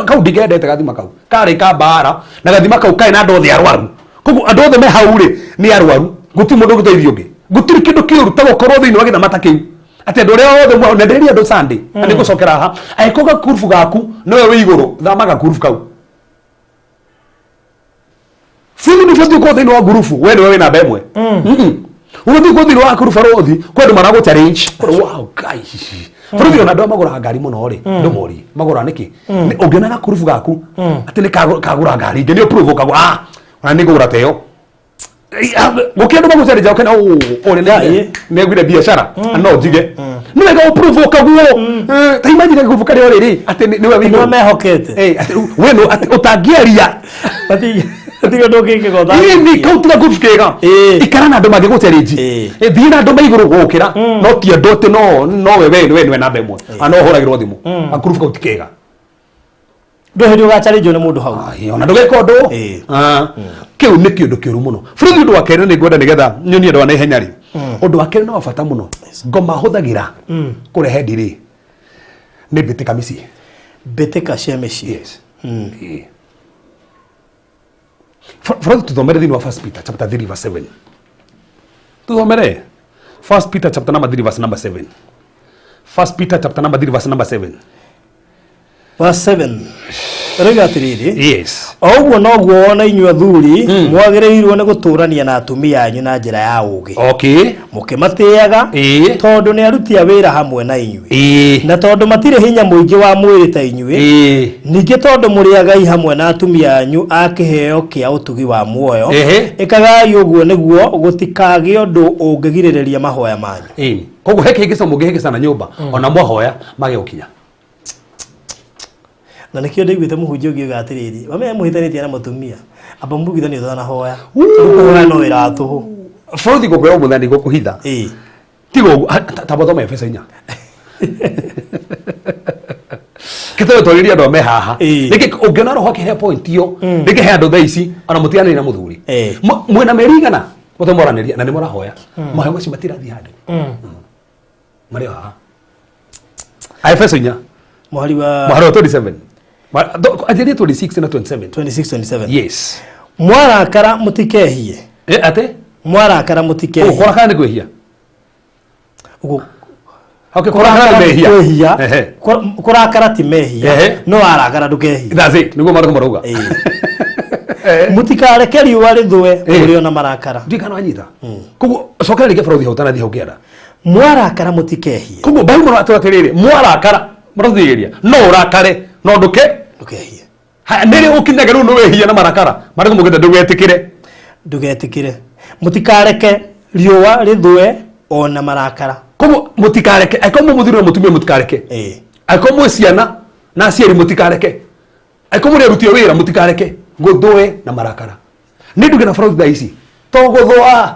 Kau ndikendete gathima kau karĩ ka mbara, na gathima kau karĩ na andũ othe arwaru. Koguo andũ othe me hau rĩ nĩ arwaru, gũtirĩ mũndũ ũngĩteithia ũngĩ. Gũtirĩ kĩndũ kĩũru ta gũkorwo thĩinĩ wa gĩthama ta kĩu atĩ andũ arĩa othe na ndĩrĩria andũ Sunday na nĩ ngũcokera haha. Angĩkorwo gakurubu gaku nĩwe wĩ igũrũ, thama gakurubu kau. Bũrũri nĩ ũbatiĩ gũkorwo thĩinĩ wa ngurubu we nĩwe wĩ namba ĩmwe. Ũbatiĩ gũkorwo thĩinĩ wa ngurubu barothi kwĩ andũ maragũ challenge. Wow, guys, bũrũri ona andũ arĩa magũraga ngari mũno rĩ, ndũmorie magũraga nĩkĩ. Ũngĩona gakurubu gaku atĩ nĩ kagũra ngari ingĩ nĩ approve ũkagũra, ah, ona nĩ ngũgũra ta ĩyo. Gũkĩ andũ magũ challenge ũkena ũrĩa nĩ aiguire biacara no njige nĩ wega approve ũkaguo. Ta imagine gakurubu karĩa ũrĩ rĩ atĩ nĩwe wĩ
nĩwe
igũrũ.
Mehokete.
Atĩ we no atĩ ũtangĩaria.
Matirĩ ũndũ ũngĩkĩka.
Ĩni kau tiga group kega. Ikara na andũ mangĩgũ challenge. Thiĩ na andũ me igũrũ gũkĩra, no ti andũ atĩ no we we we nĩwe namba ĩmwe, no ũhũragĩrwo thimũ. Gakurubu kau ti kega.
Ndå hä ndä å gacarä nä må ndå hau.
Ai, ona ndũgeka ũndũ. Ah, kĩu nĩ kĩũndũ kĩũru mũno bũrũri. Ũndũ wa kerĩ nĩ ngwenda nĩgetha nyonie andũ a naihenya rĩ, ũndũ wa kerĩ nĩ wa bata mũno ngoma hũthagĩra kũrehe ndirĩ nĩ mbĩtĩka mĩciĩ.
Mbä tä ka cia mä ciä.
Yes. Ĩĩ. Bũrũri, tũthomere thĩinĩ wa First Peter chapter 3 verse 7. Tũthomere First Peter chapter number 3 verse number 7. First Peter chapter number 3 verse number 7.
Verse 7 rĩga atĩrĩrĩ: o ũguo noguo ona inyuĩ athuri mwagĩrĩirwo nĩ gũtũũrania na atumia anyu na njĩra ya ũũgĩ, mũkĩmatĩaga, tondũ nĩ aruti a wĩra hamwe na inyuĩ, na tondũ matirĩ hinya mũingĩ wa mwĩrĩ ta inyuĩ. Ningĩ tondũ mũrĩ agai hamwe na atumia anyu a kĩheo kĩa ũtugi wa muoyo, ĩkagai ũguo nĩguo gũtikagĩe ũndũ ũngĩgirĩrĩria mahoya manyu.
Ĩni, koguo he kĩhĩngĩca mũngĩhĩngĩcana nyũmba, ona mwahoya mage gũkinya.
Na nĩkĩo ndaiguĩte mũhunjia ũngĩ uga atĩrĩrĩ, wamenya mũhĩtanĩtie na mũtumia, amba mũiguithanio ũtanahoya, tondũ kũhoya no wĩra wa tũhũ.
Bũrũri, ngũkwĩra ũmũthĩ ndigũkũhitha. Tiga ũguo, ta mathoma Efeso 4 kĩtũrĩ twarĩria andũ a me haha. Rĩngĩ ũngĩona roho akĩhe point ĩyo, rĩngĩ he andũ thaa ici ona mũtiganĩire na mũthuri. Mwĩna mĩeri igana mũte mwaranĩria na nĩ mũrahoya, mahoya macio matirathiĩ handũ, marĩ o haha. Efeso 4.
Mũhari wa
Mũhari wa 27. Anjĩrie 26 na 27.
26, 27.
Yes.
Mwarakara mũtikehie.
Eh, atĩ
Mwarakara mũtikehie.
Kũrakara nĩ kwĩhia?
Ũguo.
Okay, kũrakara nĩ mehia?
Kwĩhia. Kũrakara ti mehia, no warakara ndũkehie.
That's it, nĩguo marũgamo marauga.
Mũtikareke riũa rĩthũe mũrĩ ona marakara.
Ndikana wanyita. Koguo cokera rĩngĩ bũrũri hau ũtanathiĩ hau kĩanda.
Mwarakara mũtikehie.
Koguo Bible atwĩra atĩrĩrĩ, mwarakara mũrathiĩria no ũrakare no ndũke
ndũkehie.
Nĩrĩ ũkinyaga rĩu nĩ wĩhia na marakara marĩkũ mũgĩte ndũgetĩkĩre?
Ndũgetĩkĩre, mũtikareke riũa rĩthũe ona marakara.
Koguo mũtikareke, angĩkorwo mwĩ mũthuri na mũtumia, mũtikareke. Angĩkorwo mwĩ ciana na aciari, mũtikareke. Angĩkorwo mũrĩ aruti a wĩra, mũtikareke gũthũe na marakara. Nĩ nduge na bũrũri thaa ici to gũthũa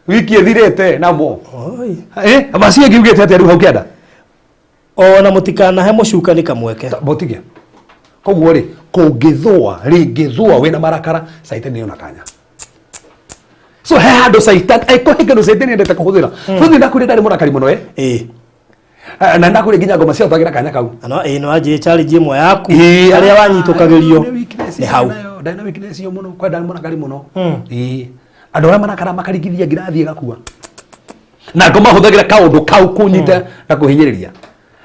wiki ĩthirĩte namo.
Oi.
Eh, macio ĩngĩ ugĩte atĩa rĩu hau kĩanda?
Ona mũtikanahe mũcukani kamweke.
Botige. Koguo rĩ, kũngĩthũa, rĩngĩthũa wĩna marakara, caitani nĩona kanya. So he handũ caitani angĩkorwo he kĩndũ caitani endete kũhũthĩra. Bũrũri, ndakwĩrire ndarĩ mũrakari mũno. Na ndakwĩrire nginya ngoma ciahũthagĩra kanya kau.
Ano ĩĩ, no anjĩ challenge ĩmwe yaku harĩa wanyitũkagĩrio nĩ hau.
Ndarĩ na weakness ĩyo mũno, kwa ndarĩ mũrakari mũno. Ĩĩ, andũ arĩa marakara makarigithia ngirathi ĩgakua, na ngoma hũthagĩra kaũndũ kau kũnyita na kũhinyĩrĩria,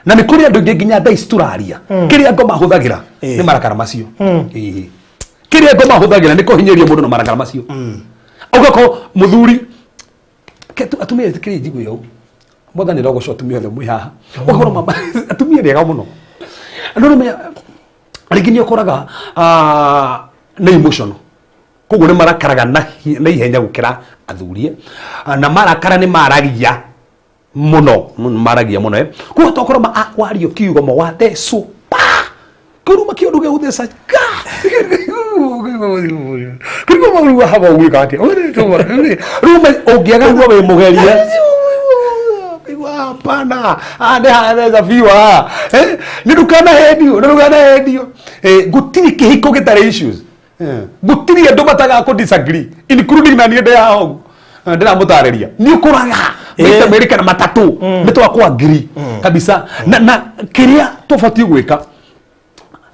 na nĩ kũrĩ andũ aingĩ nginya thaa ici tũraria, kĩrĩa ngoma hũthagĩra nĩ marakara macio. Ĩĩ. Kĩrĩa ngoma hũthagĩra nĩ kũhinyĩrĩria mũndũ na marakara macio. Ũgakorwo mũthuri atumia ĩtĩkĩrĩ njigue ũũ, mwathani rogoco atumia othe mwĩ haha. Ũgakorwo mama atumia nĩ ega mũno, no nĩmenya rĩngĩ nĩ ũkoraga nĩ emotional, koguo nĩ marakaraga na ihenya gũkĩra athuri. Ah, na marakara nĩ maragia mũno, maragia mũno. Koguo tokorwo akwario kiugo mawathecwo pa kĩruma kĩũndũ gĩa gũtheca ka kĩruma maũru haha ũgwĩka atĩa rĩu ũngĩaga
Ũguo wĩ mũgerie.
Kaigua hapana. Ah, nĩ hatheca biũ haha. Eh, nĩ ndũkanahenio, nĩ ndũkanahenio. Eh, gũtirĩ kĩhiko gĩtarĩ issues. Eh, gũtirĩ andũ matagakũ disagree, including na niĩ ndĩ haha ũguo. Eh, ndĩramũtarĩria nĩ ũkoraga maita merĩ kana matatũ nĩ twakũ agree kabisa, na kĩrĩa tũbatiĩ gwĩka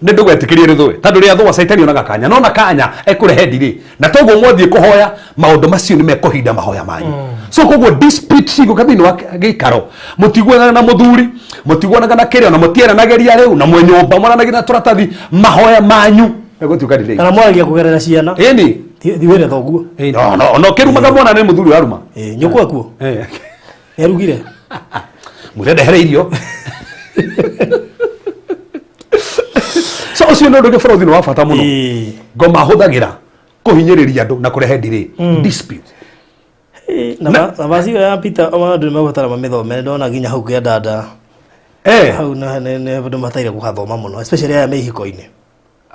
nĩ ndũgetĩkĩrie rĩthũe, tondũ rĩathũa caitani onaga kanya, nona kanya ekũrehe ndirĩ, na toguo mwathiĩ kũhoya maũndũ macio nĩ mekũhinda mahoya manyu. So koguo dispute cigũka thĩinĩ wa gĩikaro, mũtiguanaga na mũthuri, mũtiguanaga na kĩrĩa, na mũtieranagĩria rĩu na mwĩ nyũmba mwaranagĩria na tũratathi, mahoya manyu megũtuĩka delay.
Kana mwaragia kũgerera ciana.
Ĩni.
Thi wĩre thoguo.
Ĩni, no kĩrumaga mwana nĩ mũthuri ũraruma.
Ĩĩ, nyũkwa kuo nĩarugire.
Mwĩre ndehere irio. So ũcio nĩ ũndũ ũngĩ bũrũri nĩ wa bata mũno ngoma hũthagĩra kũhinyĩrĩria andũ na kũrehe delay, dispute.
Ĩĩ, na vaci ĩyo ya Peter andũ nĩ megũbatara mamĩthome, ndona nginya hau kĩandanda. Hau na nĩ andũ mataire gũgathoma mũno, especially aya me ihiko-inĩ.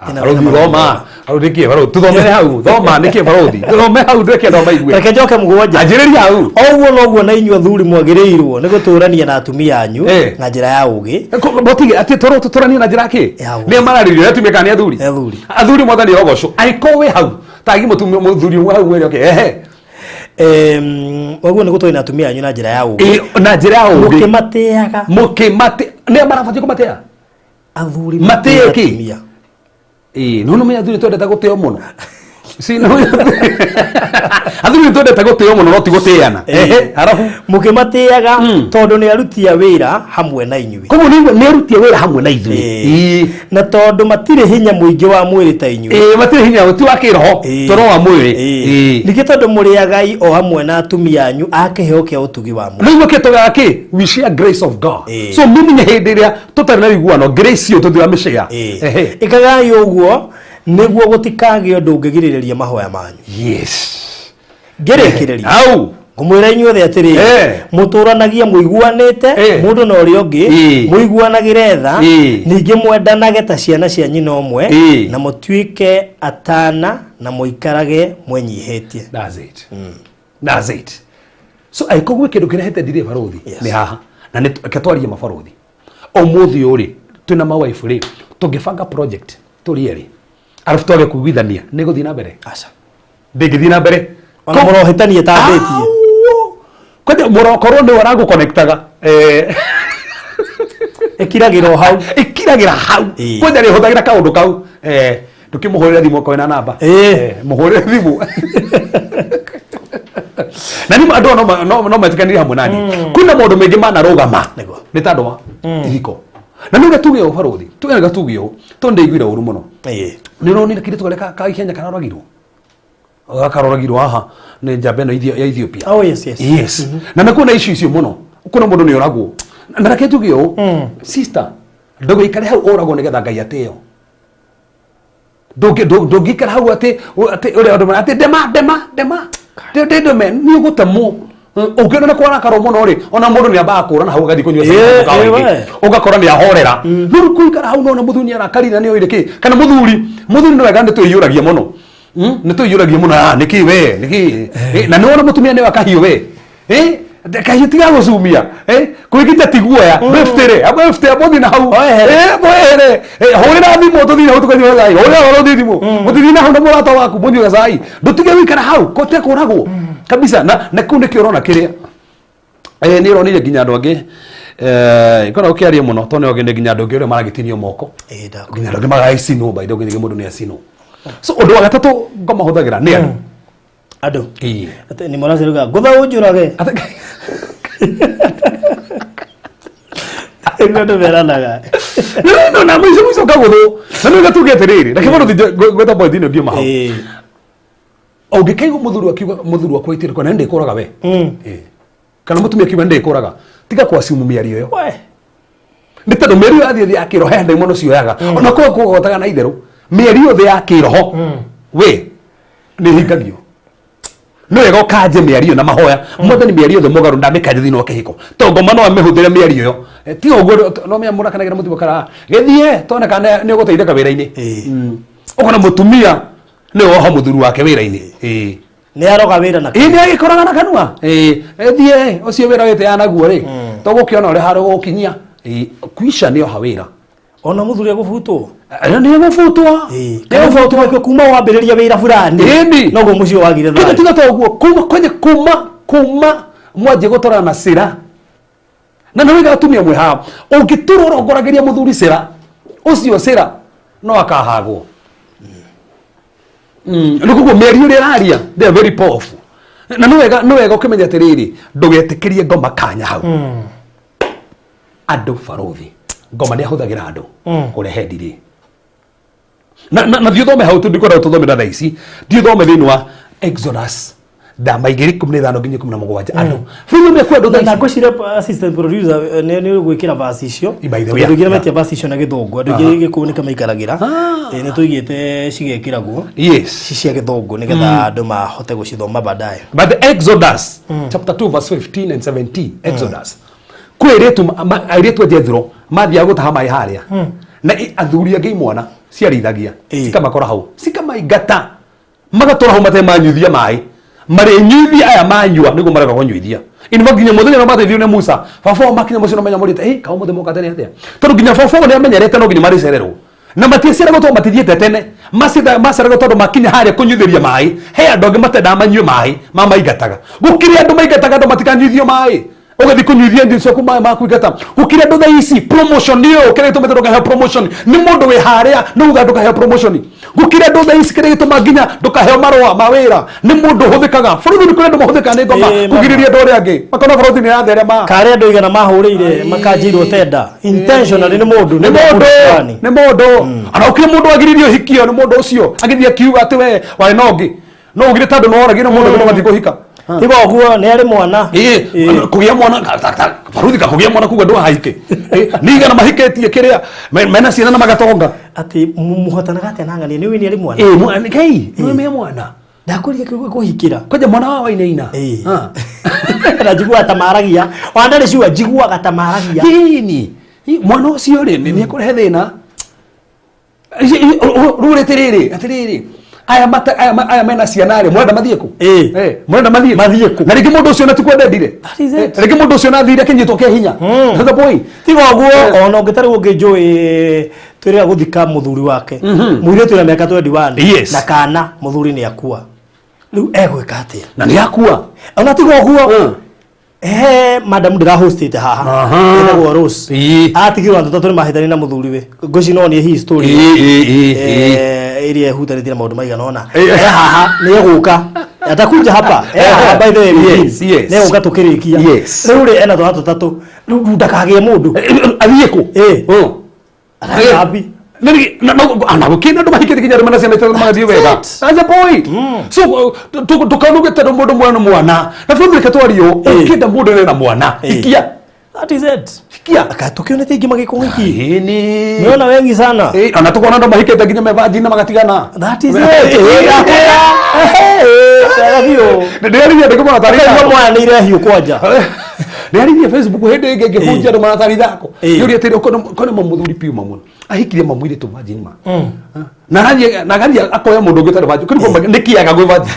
Ĩna
Barothi
wĩna
thoma hau nĩkĩ barothi tũthomere hau thoma nĩkĩ barothi tũthome hau ndweke andũ maigue.
Reke njoke 7.
Anjĩrĩria hau.
O ũguo noguo na inyuĩ athuri mwagĩrĩirwo nĩ gũtũũrania na atumia anyu na njĩra ya ũũgĩ.
Botige atĩ toro tũtũranie na njĩra kĩ?
Ya ũũgĩ.
Nĩ mararĩria atumia kana nĩ athuri?
Nĩ athuri.
Athuri mwathani arogocwo. Angĩkorwo wĩ hau tagi mũtumia mũthuri ũmwe hau mwĩre okay ehe.
Ũguo nĩ gũtũũrania na atumia anyu na njĩra ya ũũgĩ.
Na njĩra ya ũũgĩ.
Mũkĩmatĩaga.
Mũkĩmatĩ nĩ marabatiĩ kũmatĩa?
Athuri
matĩe
matĩe
kĩ?
atumia.
Ĩĩ, no nĩ athuri twendete gũtĩo mũno. Si no athuri nĩ twendete gũtĩo mũno no ti gũtĩana. Ehe, harabu.
Mũkĩmatĩaga tondũ nĩ aruti a wĩra hamwe na inyuĩ.
Koguo nĩ aruti a wĩra hamwe na ithuĩ. Ĩĩ.
Na tondũ matirĩ hinya mũingĩ wa mwĩrĩ ta inyuĩ.
Ĩĩ, matirĩ hinya ti wa kĩroho, toro wa mwĩrĩ. Ĩĩ.
Ningĩ tondũ mũrĩ agai o hamwe na atumia anyu a kĩheo kĩa ũtugi wa mwĩrĩ.
Nĩguo kĩtũgaga kĩ? We share grace of God. So mimi nĩ hĩndĩ ĩrĩa tũtarĩ na ũiguano grace ĩyo tũtiramĩshare. Ehe.
Ĩkagai ũguo nĩguo gũtikagĩe ũndũ ũngĩgirĩrĩria mahoya manyu.
Yes.
Ngĩrĩkĩrĩria.
Hau.
Ngũmwĩra inyuothe atĩrĩrĩ, mũtũũranagie mũiguanĩte mũndũ na ũrĩa ũngĩ, mũiguanagĩre tha, ningĩ mwendanage ta ciana cia nyina ũmwe, na mũtuĩke atana na mũikarage mwenyihĩtie.
That's it. That's it. So angĩkorwo gwĩ kĩndũ kĩrehete ndirĩ barothi nĩ haha na nĩ reke twarie mabarothi ũmũthĩ ũyũ rĩ twĩna mawaifu rĩ tũngĩbanga project tũrĩ erĩ arabu twage kuiguithania nĩ gũthiĩ na mbere?
Aca.
Ndĩngĩthiĩ na mbere.
Ona mũrohĩtania tambĩtie.
Kwanja mũrokorwo nĩwe ũragũconnectaga
ĩkiragĩra o hau.
Ĩkiragĩra hau. Kwanja nĩ hũthagĩra kaũndũ kau ndũkĩmũhũrĩre thimũ okorwo na namba mũhũrĩre thimũ na nĩ andũ no metĩkanĩrie hamwe nani kwĩna maũndũ maingĩ manarũgama nĩ tondũ wa ihiko na nĩ ũrĩa tuge ũũ barothi tuge nĩ tuge ũũ tondũ ndaiguire ũru mũno nĩ ũronire kĩrĩtu karĩa ka ihenya karoragirwo gakaroragirwo haha nĩ njamba ĩno ya Ethiopia.
Oh, yes, yes.
Yes. Na nĩ kuona issue icio mũno kuona mũndũ nĩ oragwo na reke njuge ũũ sister ndũgĩikare hau ũragwo nĩgetha Ngai atĩo ndũngĩikara hau atĩ atĩ ũrĩa andũ atĩ ndema ndema ndema ndĩndũme nĩ ũgũtemwo ũngĩona nĩ kwarakarwo mũno rĩ ona mũndũ nĩ ambaga kũra na hau agathiĩ kũnyua cai ũgakora nĩ ahorera no rĩu kũikara hau nona mũthuri nĩ arakarire nĩ oire kĩ kana mũthuri mũthuri nĩ wega nĩ twĩiyũragia mũno nĩ twĩiyũragia mũno nĩkĩ we nĩkĩ na nĩ wona mũtumia nĩwe akahiũ we kahiũ tiga gũcumia kwĩgita ti guoya bĩbtĩre bĩbtĩ mũthiĩ na hau mwehere hũrĩra thimũ tũthiĩ na hau tũkanyua cai hũrĩra ũrĩa thimũ mũtithiĩ na hau na mũrata waku mũnyue cai ndũtige wĩikara hau kote kũragwo kabisa na kũu nĩkĩo ũrona kĩrĩa nĩ ũronire nginya andũ angĩ ngona ũkĩaria mũno tondũ nĩ nginya andũ angĩ ũrĩa maragĩtinio moko nginya andũ angĩ magagĩcinwo by the way nginya mũndũ nĩ acinwo. So ũndũ wa gatatũ ngoma hũthagĩra nĩ andũ.
Andũ atĩ nĩ mũraciruga ngũtha ũnjũrage nĩguo andũ meranaga.
No na mũico mũico kagũthũ na nĩ gatuge atĩrĩrĩ reke mũndũ gwĩta point ĩno ngiuma hau ũngĩkaigua mũthuri akiuga mũthuri wakwa itĩrĩ kona ndĩkũraga we kana mũtumia akiuga ndĩkũraga tiga kwasimu mĩario ĩyo nĩ tondũ mĩario yathiĩ ya kĩroho he ndaimono cioyaga ona kũu kũgotaga na itherũ mĩario yothe ya kĩroho we nĩ hingagio nĩ wega ũkanje mĩario na mahoya mwathani mĩario yothe mũgarũ ndamĩkanje thĩinĩ wa kĩhiko to ngoma no amĩhũthĩre mĩario ĩyo ti ũguo no mĩa mũrakanagĩra mũtumia kara gĩthiĩ tone kana nĩ ũgũteithĩka wĩra-inĩ ũkona mũtumia nĩ woha mũthuri wake wĩra-inĩ
nĩ aroga wĩra na
ĩĩ nĩ agĩkoraga na kanua ĩthiĩ ũcio wĩra wĩte naguo rĩ tũgũkĩona ũrĩa harĩ gũkinyia kwisha nĩ oha wĩra
ona mũthuri agũbutwo
nĩ agũbutwo
nĩ agũbutwo kuma wambĩrĩria wĩra fulani noguo mũciĩ wagire
thayũ tiga to ũguo kuma kwenye kuma kuma mwanjie gũtwarana na cĩra na nĩ wĩga atumia mwe haha ũngĩtũra ũrongoragĩria mũthuri cĩra ũcio cĩra no akahagwo nĩ koguo mĩario ĩrĩa ĩraria they are very powerful na nĩ wega nĩ wega ũkĩmenya atĩrĩrĩ ndũgetĩkĩrie ngoma kanya hau andũ barothi ngoma nĩ ahũthagĩra andũ kũrehe ndirĩ na thiĩ ũthome hau tũndikwenda tũthome na thaa ici thiĩ ũthome thĩinĩ wa Exodus ndama 2 15 nginya 17 andũ bũrũri mekũ andũ thaa
ici na ngwĩciria assistant producer nĩ ũgwĩkĩra verse icio tondũ aingĩ metia verse icio na gĩthũngũ andũ aingĩ gĩkũyũ nĩkĩo maikaragĩra nĩ tũigĩte cigekĩragwo
yes
ci cia gĩthũngũ nĩgetha andũ mahote gũcithoma baadaye.
But the Exodus chapter 2 verse 15 and 17 Exodus kwĩ airĩtu airĩtu a Jethro mathiaga gũtaha maĩ harĩa na athuri angĩ imwana Ciarĩithagia.
Ĩĩ.
Cikamakora hau, cikamaingata, magatũra hau matarĩ manyuithia maĩ. Marĩnyuithia aya manyua nĩguo marega kũnyuithia. In fact, nginya mũthenya ũrĩa mateithirio nĩ Musa, baba wao makinya mũciĩ no menya mũrĩte, "Ĩ, kaũ mũthĩ moka tene atĩa?" Tondũ nginya baba wao nĩamenyerete no nginya marĩcererwo. Na matiaceragwo tondũ matithiĩte tene. Maceragwo tondũ makinya harĩa kũnyuithĩria maĩ, he andũ angĩ matendaga manyue maĩ, mamaingataga. Gũkĩrĩ andũ maingataga andũ matikanyuithio maĩ. Ũgathiĩ kũnyuithia indo ciaku maĩ ma kũingata. Gũkĩrĩ andũ thaa ici promotion ĩyo, kĩrĩa gĩtũmĩte ndũkaheo promotion nĩ mũndũ wĩ harĩa nĩ uga ndũkaheo promotion. Gũkĩrĩ andũ thaa ici kĩrĩa gĩtũma nginya ndũkaheo marũa ma wĩra nĩ mũndũ ũhũthĩkaga. Bũrũri nĩ kũrĩ andũ mahũthĩkaga nĩ ngoma
Ĩĩ, mama.
kũgirĩrĩria andũ arĩa angĩ makona bũrũri nĩ yatherema.
Karĩa andũ igana mahũrĩire makanjĩirwo tenda intentionally nĩ mũndũ
Nĩ mũndũ
fulani.
Nĩ mũndũ ona ũkĩrĩ mũndũ wagiririo hikio nĩ mũndũ ũcio agĩthiĩ akiuga atĩ we warĩ na ũngĩ no ugire tondũ nĩ woragire mũndũ ũngĩ ndũgathiĩ kũhika.
Tiga ũguo nĩ arĩ mwana.
Ĩĩ, kũgĩa mwana baruthi ka kũgĩa mwana kuga ndũhahike. Nĩ igana mahikĩtie kĩrĩa mena ciana na magatonga.
Atĩ mũhotanaga atĩa na ng'ania nĩ ũĩ nĩ arĩ mwana.
Ĩĩ, mwana kei nĩ me mwana.
Ndakũrire kiugo kũhikĩra.
Kwanja mwana wa wainaina.
Ĩĩ.
Ah.
Na njiguaga ta maragia ona ndarĩ sure, njiguaga ta maragia.
Ĩni mwana ũcio rĩ nĩ ekũrehe thĩna rĩu. Rĩ atĩrĩrĩ aya aya mena ciana rĩ, mwenda mathiĩ kũ?
Ĩĩ.
Eh, mwenda mathiĩ
Mathiĩ kũ?
Na rĩngĩ mũndũ ũcio na ti kwenda endire.
That is it.
Rĩngĩ mũndũ ũcio na thire akĩnyitwo kĩa hinya. That's the point.
Tiga ũguo ona ũngĩ tarĩu ũngĩ njũĩ twĩrĩga gũthika mũthuri wake, mũirĩtu na mĩaka 21.
Yes.
Na kana mũthuri nĩ akua, rĩu egwĩka atĩa?
Na nĩ akua.
Ona tiga ũguo, he madam ndĩrahostĩte haha ĩtagwo Rose. Atigirwo andũ tatũ nĩ mahĩtania na mũthuri we. Ngwĩciria no niĩ hihi story
Ĩĩ, ĩĩ, ĩĩ, ĩĩ.
Ĩrĩa ĩhutanĩtie na maũndũ maigana ũna.
Ĩĩ.
E haha nĩ egũka, atakuja hapa, e haha by the way.
Yes.
Nĩ egũka tũkĩrĩkia. Rĩu rĩ ena twana tũtatũ, rĩu ndakagĩe mũndũ.
Athiĩ kũ?
Ĩĩ. Arathambi.
Ana gũkĩna andũ mahikĩte nginya andũ mena ciana ithatũ magathiĩ wega. That's the point. So ndũkanuge tondũ mũndũ mwana mwana na bũrũri reke twario. Ũkĩenda mũndũ ena mwana, hikia.
That is it.
Hikia.
Aka tukionete ingĩ magĩkũhiki.
Ĩni.
Niona wengi sana.
Ĩĩ, ona tũkona andũ mahikĩte nginya me virgin na magatigana.
That is it. Wega biũ.
Ndĩraririe ndĩkĩmona tarĩ
Kaigua
ithako.
mwana nĩ irehiũ kwanja.
Ndĩraririe Facebook hĩndĩ ĩngĩ ngĩhunjia andũ mara tarĩ ithako.
Ĩĩ.
Nĩũria atĩrĩ, okorwo nĩ mũthuri piũ mamwe ahikirie mamũirĩtu virgin ma na agathiĩ na agathiĩ akoya mũndũ ũngĩ ũtarĩ virgin. Kũrĩ nĩkĩ aga gwĩ virgin?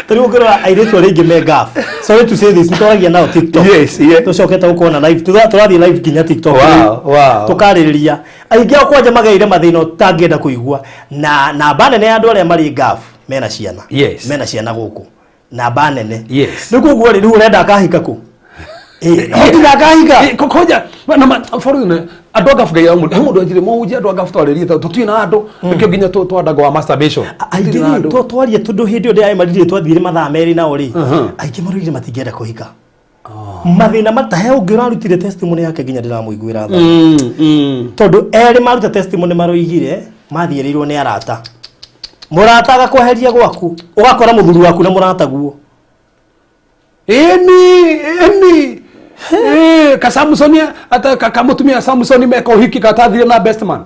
Tarĩu ũngĩrora airĩtu arĩa aingĩ me gaf, sorry to say this, nĩtwaragia nao TikTok. Tũcokete gũkorwo na live. Tũrathiĩ live nginya TikTok. Tũkarĩrĩria aingĩ ao kwanja magereire mathĩna ũtangĩenda kũigua, na namba nene ya andũ arĩa marĩ gaf mena ciana. Mena ciana gũkũ, namba nene. Rĩu koguo rĩ, rĩu ũrenda akahika kũ? Ĩ, tiga akahika.
Koja na for andũ a gafu ngai he mũndũ anjire mũhunjia andũ a gafu twarĩrie tondũ tũtirĩ na andũ nĩkĩo nginya twandago wa masturbation.
Aingĩ
Tũtirĩ na
rĩ
andũ.
Twarie tondũ hĩndĩ ĩyo ndĩramarire twathire mathaa merĩ nao rĩ, aingĩ maroigire matingĩenda kũhika, mathĩna matahe. Ũngĩ ũrarutire testimony yake nginya ndĩramũiguĩra tha, tondũ erĩ maruta testimony maroigire mathiĩrĩirwo nĩ arata, mũrata agakweheria gwaku, ũgakora mũthuri waku na mũrataguo.
Ĩni ĩni. Ka Samsoni ata ka mũtumia Samsoni meka ũhiki katathire na best man.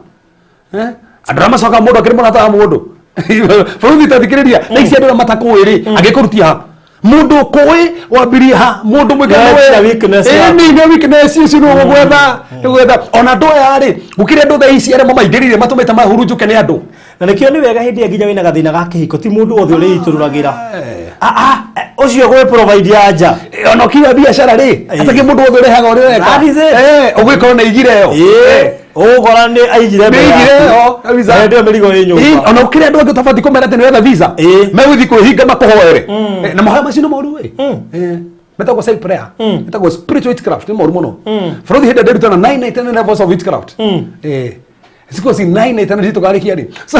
Eh? Andũ arĩa macoka mũndũ akĩrĩ mũrata wa mũndũ bũrũri tathikĩrĩria na ici andũ arĩa matakũĩ rĩ, angĩkũrutia ha mũndũ ũkũĩ wambirie ha mũndũ
Nĩ weakness yaku.
Ĩni nĩ weakness icio nĩ ũgwetha nĩ ona andũ aya rĩ, gũkĩrĩ andũ thaa ici arĩa mamaingĩrire matũmĩte mahurunjũke nĩ andũ.
Na nĩkĩo nĩ wega hĩndĩ ĩrĩa nginya wĩna gathĩna ga kĩhiko, ti mũndũ wothe ũrĩitũrũragĩra. Ah, ah, ũcio gwĩ provide ya nja.
Ona ũkiuga biacara rĩ, atakĩ mũndũ wothe ũrehaga ũrĩa ũreka.
That is it.
Ũgwĩkorwo nĩ aigire ĩyo.
Ĩĩ, ũgũkora nĩ aigire
Nĩ
mbere
aigire
yaku.
ĩyo kabisa.
Na hĩndĩ ĩyo mĩrigo ĩ
Ĩĩ,
nyũmba.
ona ũkĩrĩ andũ angĩ ũtabatiĩ kũmera atĩ nĩ wetha visa. Megũthiĩ kwĩhinga makũhoere. Na mahoya macio nĩ moru ĩ. Metagwo self prayer, metagwo spiritual witchcraft, nĩ moru mũno bũrũri. Hĩndĩ ndĩrutana 9 9 levels of witchcraft. Siko si 9 9 10 tũkarĩkia rĩ. So,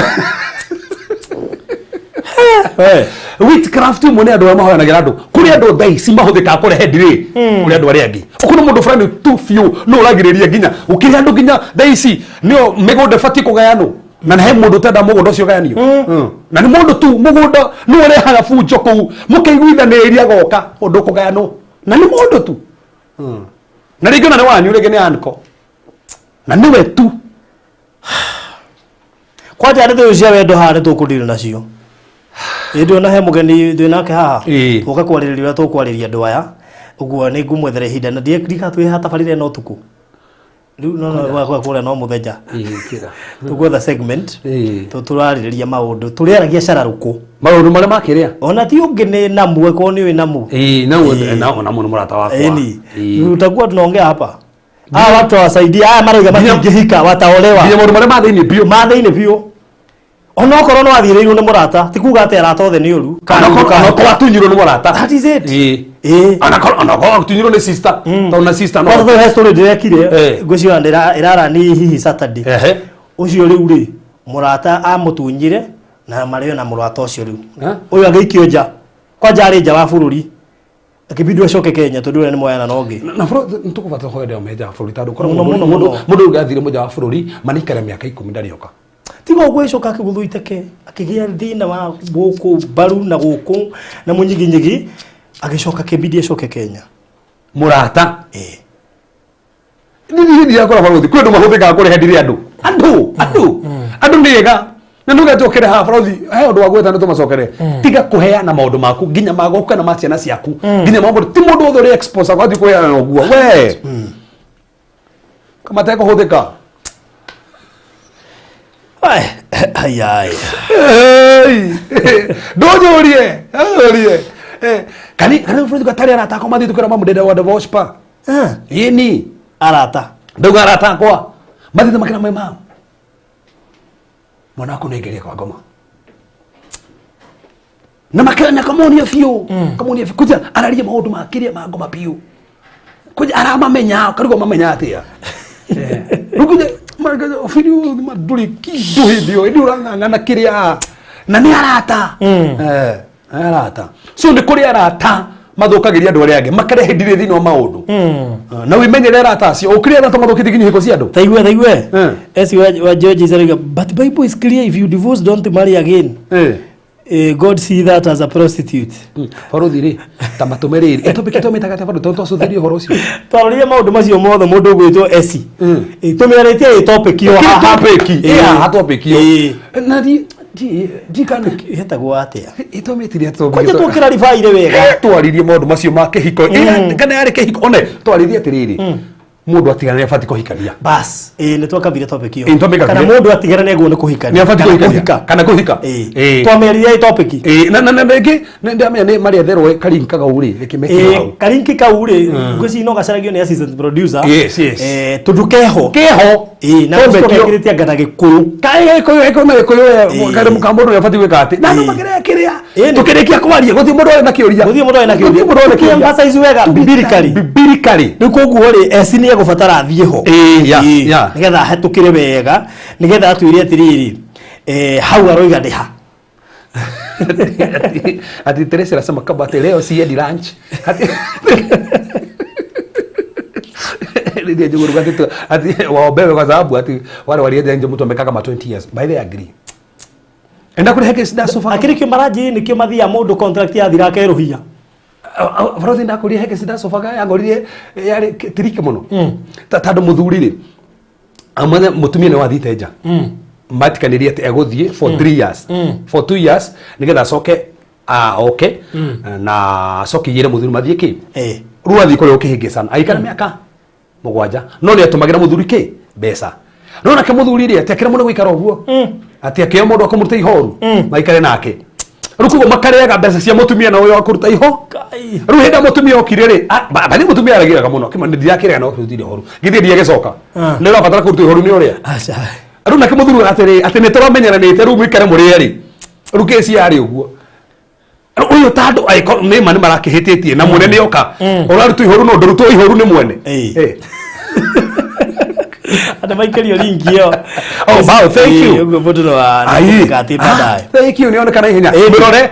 We.
Witchcraft ũmwe nĩ andũ arĩa mahoyanagĩra andũ kũrĩ andũ thaa ici mahũthĩkaga kũrehe delay kũrĩ andũ arĩa angĩ. Ũkũrĩ mũndũ fulani tu biũ no ũragirĩrĩria nginya gũkĩrĩ andũ nginya thaa ici nĩo mĩgũnda ĩbatiĩ kũgayanwo na he mũndũ ũtenda mũgũnda ũcio ũgayanio. Na nĩ mũndũ tu mũgũnda nĩ ũrehaga bunjo kũu mũkĩiguithanĩria goka ũndũ kũgayanwo na nĩ mũndũ tu. Na rĩngĩ ona nĩ wanyu, rĩngĩ nĩ anko na nĩwe tu.
Kwanja ndeto cia wendo haha nĩ tũkũndira nacio hĩndĩ ĩyo na he mũgeni twĩ nake haha. Tũka kwarĩrĩria ũrĩa tũkwarĩria andũ aya. Ũguo nĩ ngũmwethera ihinda na ndigatwĩ tabarĩra ĩno ũtukũ. Rĩu no gwakwa kũrĩa no mũthenya.
Ĩĩ, kĩra.
Tũgwetha segment.
Ĩĩ.
Tũrarĩrĩria maũndũ. Tũrĩaragia cararũkũ.
Maũndũ marĩa makĩrĩa.
Ona ti ũngĩ nĩ namu ĩkorwo nĩ ũĩ namu.
Ĩĩ, na na mũno mũrata wakwa.
Ĩni.
Ĩĩ.
Utakuwa tunaongea hapa. Hawa watu hawasaidia. Haya marauga matingĩhika wataolewa.
Nginya maũndũ marĩa ma thĩinĩ biũ.
Ma thĩinĩ biũ. Onokorwo no wathirĩirwo nĩ mũrata, ti kuga atĩ arata othe nĩ ũru. Kana
Onokorwo watunyirwo nĩ mũrata.
That is it.
Ĩĩ.
Ĩĩ.
Onokorwo watunyirwo nĩ sister. Tondũ na sister no.
Kwanza he story ndĩrekire
Eh.
ngwĩciria ĩrarani hihi Saturday.
Ehe.
Ũcio rĩu rĩ mũrata amũtunyire na marĩo na mũrata ũcio rĩu.
Eh?
Ũyũ agĩikio nja. Kwanja arĩ nja wa bũrũri. Akĩbidwo acoke Kenya tondũ ũrĩa nĩ moyana na ũngĩ.
Na bũrũri nĩtũkũbatara kũheo meja wa bũrũri tondũ
Mũno, mũno, mũno.
mũndũ ũngĩ athire mũnja wa bũrũri manikara mĩaka 10 ndarĩoka.
Tiga ũguo ĩcoka akĩgũthwo iteke akĩgĩa thĩna wa gũkũ mbaru na gũkũ na mũnyiginyigi agĩcoka kĩbidi acoke Kenya.
Mũrata.
Ĩĩ.
Niĩ ndirakora barothi kwĩ andũ mahũthĩkaga kũrehe ndiri andũ. Andũ, andũ. Andũ nĩ ega. Na nduga haha barothi he ũndũ wa gwetha nĩ tũmacokere. Tiga kũheana maũndũ maku nginya ma gwaku kana ma ciana ciaku. Nginya maũndũ ti mũndũ wothe ũrĩ expose agathiĩ kũheana na ũguo. We. Kama tekũhũthĩka.
Ai, ai, ai.
Ndũnjũrie, ndũnjũrie. Kani kani bũrũri gatarĩ arata akwa mathiĩ tukĩra mamũndĩnda wa divorce pa.
Ah,
Ĩni.
Arata.
Ndauga arata akwa. Mathiĩte makĩra my mom. Mwana waku nĩaingĩria kwa ngoma. Na makĩra na kamonia biũ. Kamonia biũ. Kuja araria maũndũ ma kĩrĩa ma ngoma biũ. Kuja aramamenya, karigwo mamenya atĩa. Rĩu kuja obiri ndũrĩ kĩndũ hĩndĩ ĩyo ĩndĩ ũrang'ang'ana kĩrĩa na nĩ arata. Nĩ arata. So nĩ kũrĩ arata mathũkagĩria andũ arĩa angĩ makarehe ndirĩ thĩinĩ wa maũndũ. Na wĩmenyere arata acio ũkĩrĩ arata mathũkĩtie nginya ihiko cia andũ.
Taigue, taigue.
Eh.
Esi wa George is but Bible is clear, if you divorce don't marry again. God see that as a prostitute.
Barothi rĩ ta matũme rĩrĩ ĩtũmĩke tũmĩtaga atĩa barothi tondũ twacũthĩria ũhoro ũcio.
Twarorire maũndũ macio mothe mũndũ ũgwĩtwo Esi. Tũmĩarĩtie ĩ topic ĩyo
Kĩ
haha.
topic?
Ĩ.
Ĩ haha topic ĩyo.
Ĩ.
Na ndikana
Ĩhetagwo atĩa?
ĩtũmĩtire atĩa
Kwanja twokĩra ribaire wega.
Twaririe maũndũ macio ma kĩhiko. Kana yarĩ kĩhiko one twaririe atĩrĩrĩ mũndũ atigana nĩ abatiĩ kũhikania.
Bas, ĩ nĩ twakabire topic ĩyo.
Ĩ, nĩ twamĩkabire.
Kana mũndũ atigana nĩ agwo nĩ kũhikania.
Nĩ abatiĩ
Kana
kũhikania.
kũhika.
Kana kũhika.
Ĩ.
Ĩ.
Twamĩaririe ĩ topic.
Ĩ, na rĩngĩ nĩ ndamenya nĩ marĩetherwo karinka kau rĩ rĩkĩmekĩra
Ĩ,
hau.
karinki kau rĩ ngwĩciria no gacaragio nĩ assistant producer.
Yes, yes.
Tondũ keho.
Keho.
Ĩ, na
Topic ĩyo.
tũgekĩrĩte anga na gĩkũyũ.
Kaĩ gĩkũyũ gĩkũyũ na gĩkũyũ
Ĩ.
karĩ ka mũndũ ũrĩa ũbatiĩ gwĩka atĩ. Na andũ
Ĩ.
makĩrĩa kĩrĩa.
Ĩ, nĩ-
Tũkĩrĩkia kwaria gũtirĩ mũndũ warĩ na kĩũria.
Gũtirĩ mũndũ warĩ na kĩũria.
Gũtirĩ mũndũ warĩ na kĩũria.
Emphasize wega biblically.
Biblically.
Rĩu koguo rĩ eci nĩ egũbatara athiĩ ho.
Ĩ, ya,
Ĩ,
ya.
nĩgetha ahetũkĩre wega nĩgetha atwĩre atĩrĩrĩ hau aroiga ndĩ ha.
Ati Teresa anasema kama ati leo siendi lunch. Ati Ndio njuguru ati ati waombewe kwa sababu ati wale walienda nje mtu amekaa kama 20 years. By the way, agree. Enda kuri heke sida sofa.
Akĩrĩ kĩo maranjĩ nĩkĩo mathiaga mũndũ contract yathira akerũhia.
Barothi ndakurie heke sida sofa ga yangorire yari tirike muno. Tondũ mũthuri rĩ amwe mũtumia nĩ wathiĩte nja. Matikanĩrie atĩ egũthiĩ for 3 years. For 2 years nĩgetha acoke oke na acoke igĩre mũthuri mathiĩ kĩ.
Ĩ.
Rĩu athiĩ kũrĩa ũkĩhĩngĩcana aikara mĩaka 7 no nĩ atũmagĩra mũthuri kĩ mbeca. No nake mũthuri rĩ atĩ akĩra mũno gũikara ũguo. Atĩ akĩoya mũndũ akũmũruta ihoru maikare nake. Rĩu koguo makarĩaga mbeca cia mũtumia na ũyũ wa kũruta iho.
Kai.
Rĩu hĩndĩ ĩrĩa mũtumia okire rĩ bathi mũtumia aragĩraga mũno kĩma ndirakĩrega no kũrutire ihoru githĩ ndiagĩcoka. Nĩ ũrabatara kũrutwo ihoru nĩ ũrĩa.
Aca.
Rĩu nake mũthuri atĩrĩ atĩ nĩ tũramenyeranĩte rĩu mũikare mũrĩ erĩ. Rĩu kĩci yarĩ ũguo. Rĩu ũyũ tandũ angĩkorwo nĩ ma nĩ marakĩhĩtĩtie na mwene nĩ oka. Ũrarutwo ihoru no ndũrutwo ihoru nĩ mwene.
Ĩ. Andũ maikĩrio link ĩyo.
Oh, wow, thank you.
Ĩ, ũguo mũndũ no
Ai.
atĩ baadaye.
Thank you nĩ onekana ihenya.
Ĩ.
Mũrore.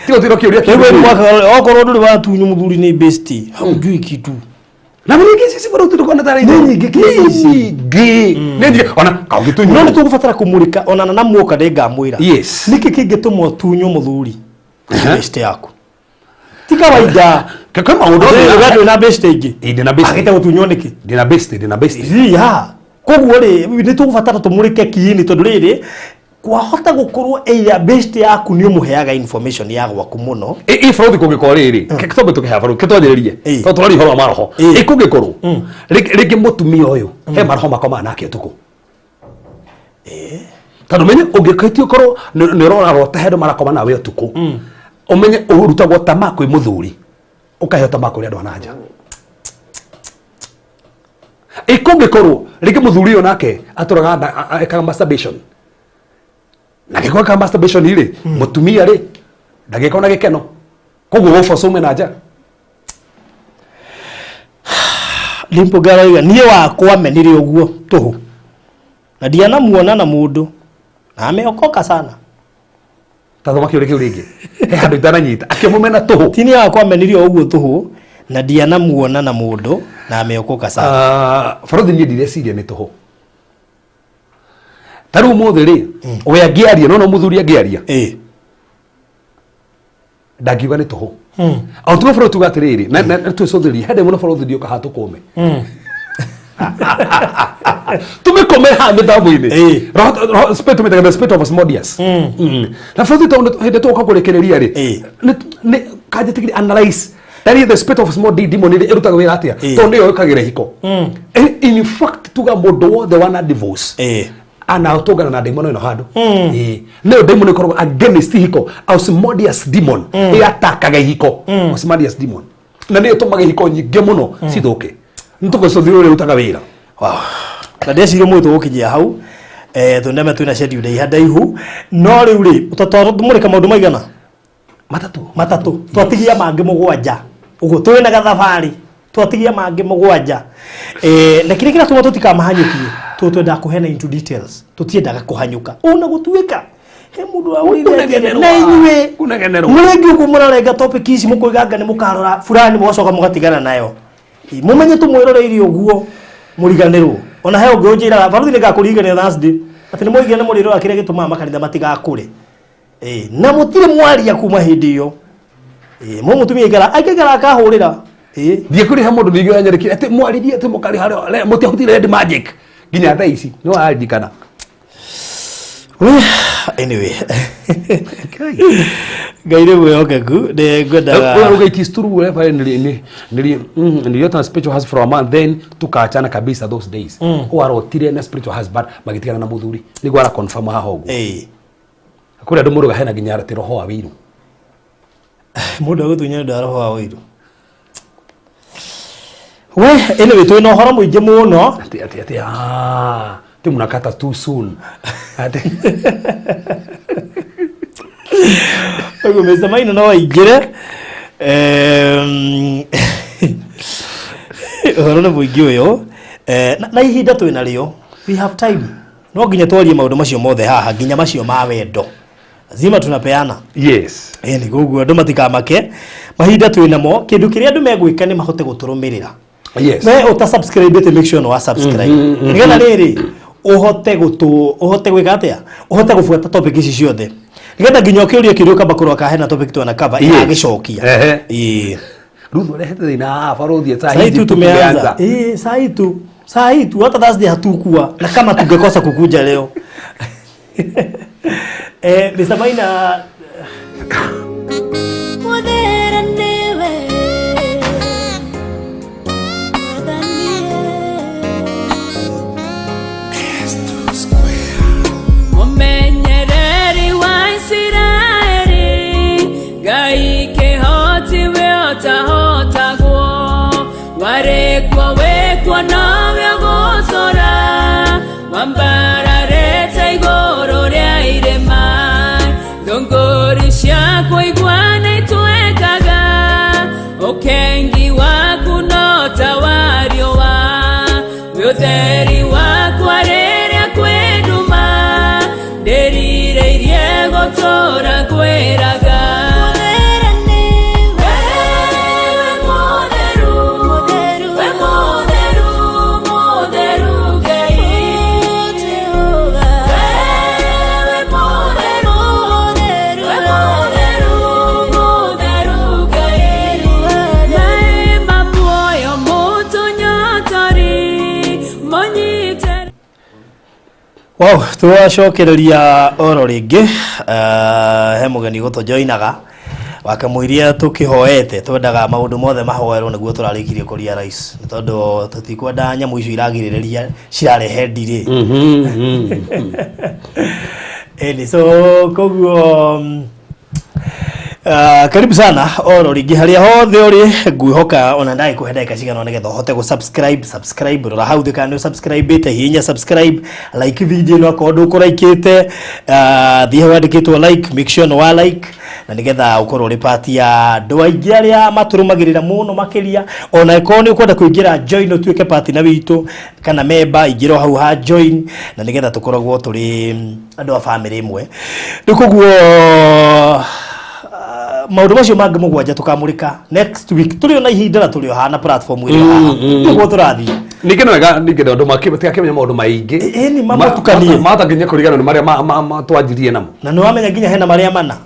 Tigo tiro kĩũria
Rĩu
kĩu.
mwaka okorwo ndũrĩ watunywo mũthuri nĩ bestie haujui kitu.
Na nĩ nyingĩ ici bado tũrikona tarĩ
Nĩ nyingĩ kesi ici.
nyingĩ. Nĩ nyingĩ ona kaũngĩtunywo.
No nĩ tũgũbatara kũmũrĩka ona na namuoka nĩngamwĩra.
Yes.
Nĩkĩ kĩngĩtũma ũtunywo mũthuri bestie yaku? Ti kawaida.
Kwĩ maũndũ
Ũrĩa ndũrĩ na bestie ingĩ.
Ĩ, ndĩ na bestie.
Agĩte gũtunywo nĩkĩ?
Ndĩ na bestie, ndĩ na bestie.
Ya. Koguo rĩ nĩ tũgũbatara tũmũrĩke kiini tondũ rĩrĩ Kwahota gukorwo either best yaku ni umuheaga information ya gwaku muno.
I bũrũri kũngĩkorwo rĩrĩ kĩtombe tũkĩhea bũrũri kĩtwanjĩrĩrie tondũ tũraria ũhoro wa maroho. Ĩ kũngĩkorwo rĩngĩ mũtumia ũyũ he maroho makomaga nake ũtukũ, tondũ menye ũngĩkĩtie ũkorwo nĩ ũrorarota he andũ marakoma nawe ũtukũ, ũmenye ũrutagwo tamaa kwĩ mũthuri, ũkaheo tamaa kũrĩ andũ a na nja. Ĩ kũngĩkorwo rĩngĩ mũthuri ũyũ nake atũraga ekaga masturbation, na gĩkorwo ekaga masturbation rĩ, mũtumia rĩ ndangĩkorwo na gĩkeno, koguo gũboco ume na nja.
Limpo garaiga niĩ wakwa menire ũguo tũhũ na ndianamuona na mũndũ na ameokoka sana.
Ta thoma kĩũria kĩu rĩngĩ, he handũ itananyita akĩmũmena tũhũ.
Ti niĩ wakwa menire ũguo tũhũ na ndianamuona na mũndũ na ameokoka sana.
Barothi niĩ ndireciria nĩ tũhũ. Ta rĩu ũmũthĩ rĩ, we angĩaria no mũthuri angĩaria ndangiuga nĩ tũhũ. O tuge bũrũri tuga atĩrĩrĩ na twĩcũthĩrie hende mũno bũrũri ndioka haha tũkũme tũmĩkũme haha mĩtambo-inĩ. Spirit tũmĩtaga the spirit of Asmodeus. Na bũrũri tondũ hĩndĩ tũgoka kũrĩkĩrĩria rĩ, nĩ kanjĩtĩkĩrie analyze tari the spirit of Asmodeus demon ĩrĩ ĩrutaga wĩra atĩa, tondũ nĩyo ĩkagĩra ihiko. In fact tuga mũndũ wothe wana divorce anatũngana na demon ĩno handũ. Nĩyo demon ĩkoragwo against ihiko, Asmodeus demon ĩatakaga ihiko, Asmodeus demon, na nĩyo ĩtũmaga ihiko nyingĩ mũno cithũke. Nĩ tũgũcũthĩrĩria ũrĩa ĩrutaga wĩra.
Wow. Na ndeciria ũmũthĩ tũgũkinyia hau, tũneme twĩna schedule ndaiha ndaihu, no rĩu rĩ tũmũrĩka maũndũ maigana?
Matatũ.
Matatũ, twatigia mangĩ mũgwanja ũguo twĩna gathabarĩ, twatigia mangĩ mũgwanja, na kĩrĩa kĩratũma tũtikamahanyũkie tũ twendaga kũheana into details, tũtiendaga kũhanyũka ona gũtuĩka he mũndũ wahũrire
Kũnegenerwo.
na inyuĩ
Kũnegenerwo.
mũrĩngĩ ũguo mũrarenga topic ici, mũkoiga anga nĩ mũkarora fulani, mũgacoka mũgatigana nayo. Mũmenye tũmwĩroreire ũguo mũriganĩrwo. Ona he ũngĩ ũnjĩraga baruthi nĩ ngakũririkania Thursday atĩ nĩ mwoigire nĩ mũrĩrora kĩrĩa gĩtũmaga makanitha matigakũre. Na mũtirĩ mwaria kuma hĩndĩ ĩyo. Mũ mũtumia aikara angĩikara akahũrĩra.
Thiĩ kũrĩ he mũndũ ningĩ ũranyandĩkĩra atĩ mwaririe atĩ mũkarĩha mũtiahũthire red magic nginya thaa ici nĩ waririkana.
Anyway, Ngai nĩ mwĩhokeku, nĩ ngwendaga
Uga it is true wherever niliota na spiritual husband for a month, then tukaachana kabisa those days. Warotire na spiritual husband magitigana na muthuri niguo ara confirm haha ũguo. Kũrĩ andũ mũruga hena nginya atĩ roho wa wĩiru.
Mũndũ agũtunya nĩ ũndũ wa roho wa ũiru. We anyway, twĩna ũhoro mũingĩ mũno.
Atĩ ah ti mnakata too soon atĩ
Ũguo Mr. Maina no aingĩre. Ũhoro nĩ mũingĩ ũyũ. Na ihinda twĩna rĩo, we have time, no nginya twarie maũndũ macio mothe haha, nginya macio ma wendo lazima tunapeana. Ĩni koguo andũ matikamake, mahinda twĩnamo, kĩndũ kĩrĩa andũ megwĩka nĩ mahote gũtũrũmĩrĩra. We ũta subscribe make sure nĩ wa subscribe nĩgetha rĩrĩ ũhote gũtũ ũhote gwĩka atĩa, ũhote gũbuata topic ici ciothe, nĩgetha nginya ũkĩũria kĩũria ũkamba kũrora kana hena topic twana cover ĩragĩcokia.
Ruth ũrehete thĩna haha barothi saa
Saa hii
hizi
tu tumeanza.
tumeanza.
Saa hii tu hata Thursday hatukua na kama tungekosa kukuja leo. Mr. Maina.
Mũthera nĩwe Mwathani. Mũmenyereri wa Isiraeli, Ngai kĩhoti we ũtahotagwo, warĩkuo wĩkuo nowe ũgũtũra, wambararĩte igũrũ rĩa irĩma, thũngũri ciaku igua nĩitwekaga, ũkengi waku no ta wa riũa, wĩ ũtheri wakwa rĩrĩa kwĩ nduma, ndĩrirĩirie gũtũra ngwĩraga.
Mũthera nĩwe.
We mũtheru,
Mũtheru.
we mũtheru, mũtheru Ngai.
Wow, twacokereria oro rĩngĩ he mũgeni gũtũjoinaga wakamũiria tũkĩhoete twendaga maũndũ mothe mahoerwo nĩguo tũrarĩkirie kũria rais nĩ tondũ tũtikwenda nyamũ icio iragirĩrĩria cirarehe ndirĩ. Ĩni, so koguo karibu sana oro rĩngĩ harĩa hothe ũrĩ. Ngwĩhoka ona ndagĩkũhe ndagĩka cigana ũna nĩgetha ũhote gũ subscribe. Subscribe, rora hau thĩ kana nĩ subscribe-ĩte, hihinya subscribe, like video ĩno akorwo ndũkũraikĩte. Thiĩ hau yandĩkĩtwo like, make sure nĩ wa like na nĩgetha ũkorwo ũrĩ part ya andũ aingĩ arĩa matũrũmagĩrĩra mũno makĩria. Ona ĩkorwo nĩ ũkwenda kũingĩra, join ũtuĩke partner witũ kana member, ingĩra o hau ha join na nĩgetha tũkoragwo tũrĩ andũ a family ĩmwe. Rĩu koguo maũndũ macio mangĩ 7 tũkamũrĩka next week. Tũrĩ o na ihinda na tũrĩ o haha na platform ĩrĩ o haha nĩguo tũrathiĩ.
Ningĩ no wega ningĩ tondũ matigakĩmenya maũndũ maingĩ.
Ĩ, nĩ mamũtukanie.
Mahota nginya kũriganĩrwo nĩ marĩa twanjirie namo.
Na nĩ wamenya nginya hena marĩa mana.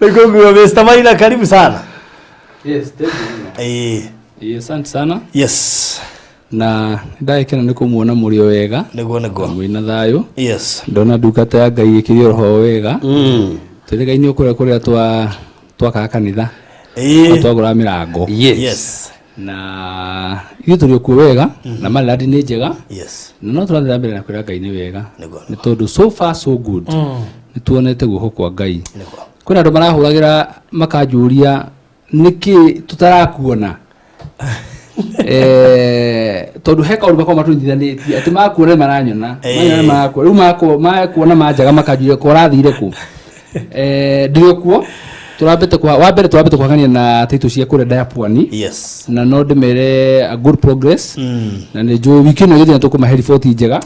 Rĩu koguo Mr. Maina, karibu sana.
Yes, thank you. Yes, asante sana. Na ndagĩkena nĩ kũmuona mũrĩ o wega.
Nĩguo.
Mwĩna thayũ.
Yes.
Ndona ndungata ya Ngai ĩkĩrie roho wega. Tũrĩgainio kũrĩa kũrĩa twakaga kanitha. Na twagũra mĩrango. Na ithuĩ tũrĩ o kuo wega na Maryland nĩ njega. Na no tũrathiĩ na mbere na kwĩra Ngai nĩ wega. Nĩ tondũ so far so good. Nĩ tuonete guoko kwa Ngai. Kwĩna andũ marahũragĩra makanjũria nĩkĩ tũtarakuona, tondũ he kaũndũ makoragwo matũnyitithanĩtie atĩ makuona nĩ maranyona. Manyona nĩ marakuona. Rĩu makuona manjaga makanjũria ko ũrathire kũ. Ndĩrĩ o kuo. Tũrambĩte kwa wa mbere tũrambĩte kũhangania na title cia kũrĩa Ndaya Pwani. Na no ndĩmere a good progress. Na nĩ njũĩ wiki ĩno ĩgĩthira tũkũmahe riboti njega.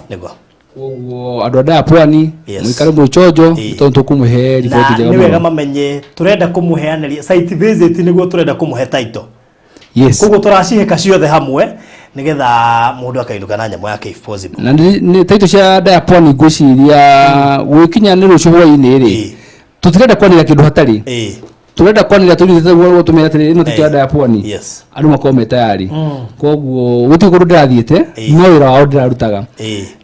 Koguo andũ a Ndaya Pwani, mũikare mwĩ chonjo tondũ tũkũmũhe riboti
Na
njega
nĩ wega
mũno.
Mamenye tũrenda kũmũheanĩria site visit nĩguo tũrenda kũmũhe title. Koguo tũracihĩka ciothe hamwe nĩgetha mũndũ akainũka na nyamũ yake if possible.
Na nĩ title cia Ndaya Pwani ngwĩciria gwĩkinya nĩ rũciũ hwaĩ-inĩ rĩ, tũtirenda kwanĩrĩra kĩndũ hatarĩ. Tũrenda kwanĩrĩra tũnyitĩte guo tũmere atĩrĩ ĩno title ya Ndaya Pwani. Andũ makorwo me tayari. Koguo gũtirĩ kũndũ ndĩrathiĩte no wĩra wao ndĩrarutaga.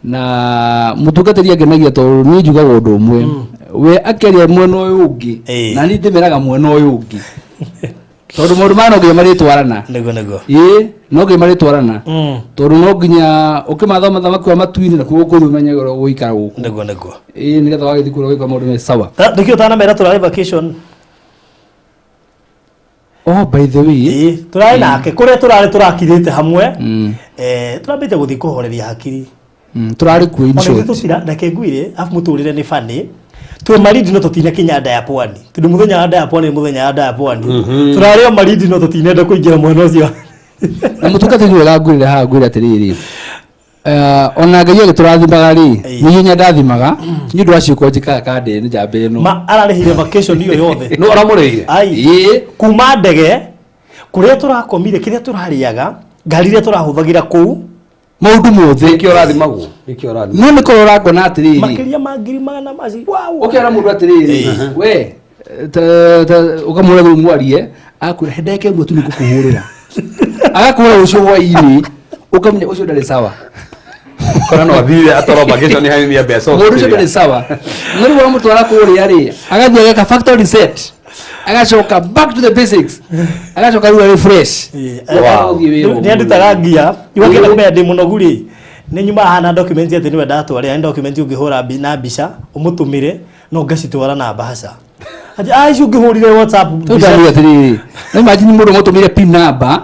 Na mũtungatĩri angenagia tondũ niĩ njugaga ũndũ ũmwe, we akĩaria mwena ũyũ ũngĩ na niĩ ndĩmeraga mwena ũyũ ũngĩ tondũ maũndũ maya no nginya marĩtwarana.
Nĩguo.
Ĩĩ, no nginya marĩtwarana tondũ no nginya ũkĩmatha thamaki wa matu-inĩ na kuo gũkũ ũmenye ũrĩa ũgũikara gũkũ.
Nĩguo.
Ĩĩ, nĩgetha wagĩthiĩ kũrĩa ũgĩka maũndũ me sawa.
Nĩkĩo ũtanamera tũrarĩ vacation.
Oh, by the way.
Ĩĩ, tũrarĩ nake kũrĩa tũrarĩ tũrakirĩte hamwe. Tũrambĩte gũthiĩ kũhoreria hakiri.
Tũrarĩ kuo in
Ona ithuĩ
short.
tũtira reke ngwire afu mũtũrĩre nĩ funny. Twĩ Malindi no tũtinakinya Ndaya Pwani tondũ mũthenya wa Ndaya Pwani nĩ mũthenya wa Ndaya Pwani. Tũrarĩ o Malindi no tũtinenda kũingĩra mwena ũcio.
Na mũtungatĩri wega ngwĩrĩre haha, ngwĩre atĩrĩrĩ, ona Ngai agĩtũrathimaga rĩ, nĩ hinya ndathimaga nĩ ũndũ wa ciĩko njĩkaga kandĩ nĩ njamba ĩno.
Ma ararĩhire vacation iyo yothe.
No aramũrĩire.
Ai.
Ĩĩ.
Kuma ndege kũrĩa tũrakomire, kĩrĩa tũrarĩaga, ngari iria tũrahũthagĩra kũu,
maũndũ mothe.
Nĩkĩo ũrathimagwo, nĩkĩo ũrathimagwo.
No nĩ korwo ũrangona atĩrĩrĩ
makĩria ma 100,000 maci. Wow.
Ũkera mũndũ atĩrĩrĩ, we ũkamũra rĩu mwarie akwĩra he ndagĩka 1 tu nĩngũkũhũrĩra, agakũhũra rũciũ hwaĩ-inĩ, ũkamenya ũcio ndarĩ sawa.
Kora no athire atwarwo vacation hanini ya mbeca.
Mũndũ ũcio ndarĩ sawa, no rĩu wamũtwara kũrĩa rĩ, agathiĩ ageka factory set, agacoka back to the basics, agacoka rĩu arĩ fresh.
Wow.
Gũthiĩ wĩra.
Nĩ andutaga ngia iwakĩenda kũmenya ndĩ mũnogu rĩ, nĩ nyumaga haha na document atĩ nĩwe ndatwarĩra. Nĩ document ũngĩhũra na mbica ũmũtũmĩre no ngacitwara na mbaca. Ati, ah, icio ũngĩhũrire WhatsApp
Tondũ
mbica.
ndamwĩra atĩrĩrĩ, no imagine mũndũ ũmũtũmĩire pin number,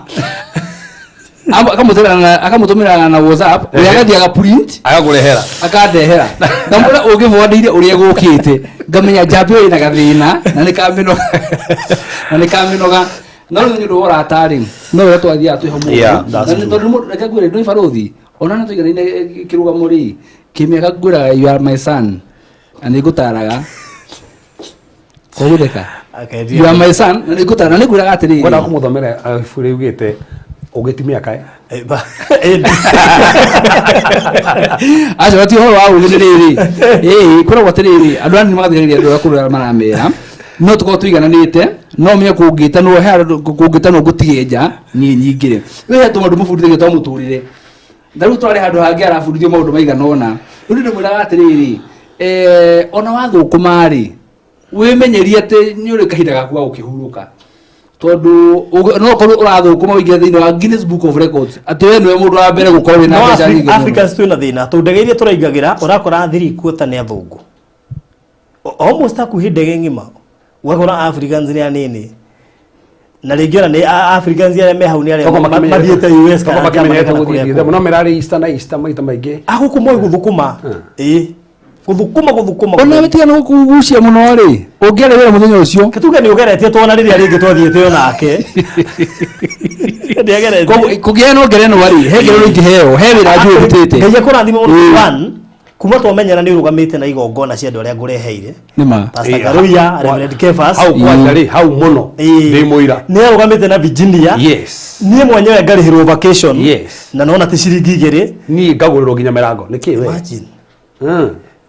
akamũtũmĩra na WhatsApp, we agathiĩ agaprint
agakũrehera
akandehera, ngamwĩra ũngĩbwandĩire ũrĩa gũkĩte, ngamenya njamba ĩyo ĩna gathĩna na nĩ kamĩnoga na nĩ kamĩnoga, no rĩu nĩ ũndũ wa ũrata rĩ, no ũrĩa twathiaga twĩ hamwe.
Yeah,
Na
that's
nĩ tondũ reke ngwĩre ndũĩ barũthi ona nĩ tũiganaine kĩrũgamo rĩ kĩmĩaka, ngwĩraga you are my son na nĩ ngũtaraga kũgũtheka.
Akendia.
You are my son na nĩ ngũtara na nĩ ngwĩraga atĩrĩrĩ.
Kwenda kũmũthomera ibuku rĩugĩte ũgĩti mĩaka
Aca ti ũhoro wa ũgĩ nĩ rĩrĩ, ĩĩ kwĩragwo atĩrĩrĩ, andũ aya nĩ magathikagĩrĩria andũ arĩa kũrĩa maramera. No tũkorwo tũigananĩte, no menye kũngĩtanwo he handũ kũngĩtanwo ngũtige nja niĩ nyingĩre. Rĩu he tũmaũndũ mũbundithagia twa mũtũrĩre. Na rĩu twarĩ handũ hangĩ arabundithio maũndũ maigana ũna. Rĩu niĩ ndĩmwĩraga atĩrĩrĩ, ona wathũkũma rĩ, wĩmenyerie atĩ nĩ ũrĩ kahinda gaku ga gũkĩhurũka. Tondũ no ũkorwo ũrathũkũma ũingĩre thĩinĩ wa Guinness Book of Records atĩ we nĩwe mũndũ wa mbere gũkorwo wĩna
No
mbeca nyingĩ mũno.
Africans twĩna thĩna tondũ ndege iria tũraingagĩra ũrakora 3/4 nĩ athũngũ. Almost hakuhĩ ndege ng'ima ũgakora Africans nĩ anini na rĩngĩ ona nĩ Africans arĩa me hau nĩ arĩa mathiĩte US
kana
Germany
makimenyerete
kana
gũthiĩ
kũrĩa
gĩthomo no merarĩ Easter na Easter maita maingĩ.
Agũkũ moĩ gũthũkũma, ĩĩ, gũthũkũma gũthũkũma.
Ona wĩtiga nĩ gũkugucia mũno rĩ, ũngĩarĩ wĩra mũthenya ũcio.
Kĩtuge nĩ ũgeretie tuona rĩrĩa rĩngĩ twathiĩte onake nĩageretie.
Koguo kũngĩgĩa no ngerenwa rĩ, he ngerenwa ingĩheo, he wĩra njũĩ ndutĩte.
Ngai akũrathime mũno. One, kuma twamenyana nĩ ũrũgamĩte na igongona cia andũ arĩa ngũreheire.
Nĩ ma.
Pastor Garuya, Reverend Kefas.
Hau kwanja rĩ, hau mũno ndĩ mũira.
Nĩ arũgamĩte na Virginia. Niĩ mwenyewe ngarĩhĩrwo vacation. Na nona ti ciringi igĩrĩ.
Niĩ ngagũrĩrwo nginya mĩrango nĩkĩ we?
Imagine.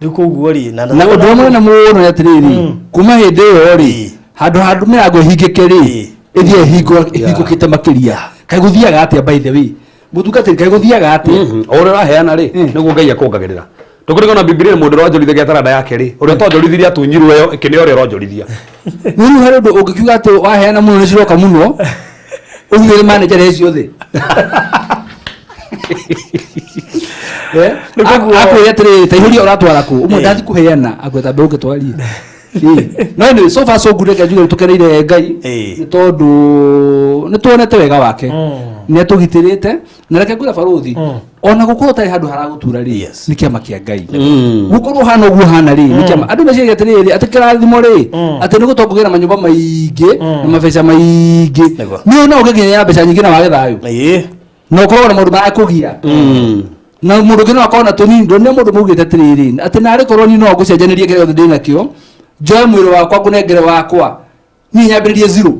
Rĩu koguo rĩ,
na ũndũ ũrĩa mũnene mũno nĩ atĩrĩrĩ, kuma hĩndĩ ĩyo rĩ, handũ handũ mĩrango ĩhingĩke rĩ, ĩthiĩ ĩhingũkĩte makĩria. Kaĩ gũthiaga atĩa, by the way, mũtungatĩri, kaĩ gũthiaga atĩa?
O ũrĩa ũraheana rĩ, nĩguo Ngai akuongagĩrĩra. Ndũkũrigwo na Bibilia mũndũ ũrĩa wanjorithagia taranda yake rĩ, ũrĩa ũtonjorithirie atunyirwo ĩyo, ĩkĩneo ũrĩa ũronjorithia.
Nĩ rĩu harĩ ũndũ ũngĩkiuga atĩ waheana mũno nĩ ciroka mũno, ũthiĩ wĩre manager he ciothe. Akwĩre atĩrĩrĩ, ta ihũria ũratwara kũ ũmwe, ndathi kũheana, akwĩra ta mbeũ ũngĩtwarie. No anyway, so far so good. Reke njuge tũkeneire Ngai nĩ tondũ nĩ tuonete wega wake, nĩ atũgitĩrĩte. Na reke ngwĩre barũthi, ona gũkorwo ũtarĩ handũ haragũtura rĩ, nĩ kĩama kĩa Ngai. Gũkorwo hana ũguo hana rĩ, nĩ kĩama. Andũ meciria atĩrĩrĩ, atĩ kĩrathimo rĩ, atĩ nĩ gũtonga ũgĩe na manyũmba maingĩ na mabeca maingĩ. Nĩ no ũngĩkinya mbeca nyingĩ na wage thayũ na ũkorwo na maũndũ marakũgia, na mũndũ ũngĩ no akorwo na tũnini. Ndonire mũndũ maugĩte atĩrĩrĩ, atĩ narĩ korwo niĩ no ngũcenjanĩrie kĩrĩa gĩothe ndĩ nakĩo, njoe mwĩrĩ wakwa ngũnengere wakwa, niĩ nyambĩrĩrie zero,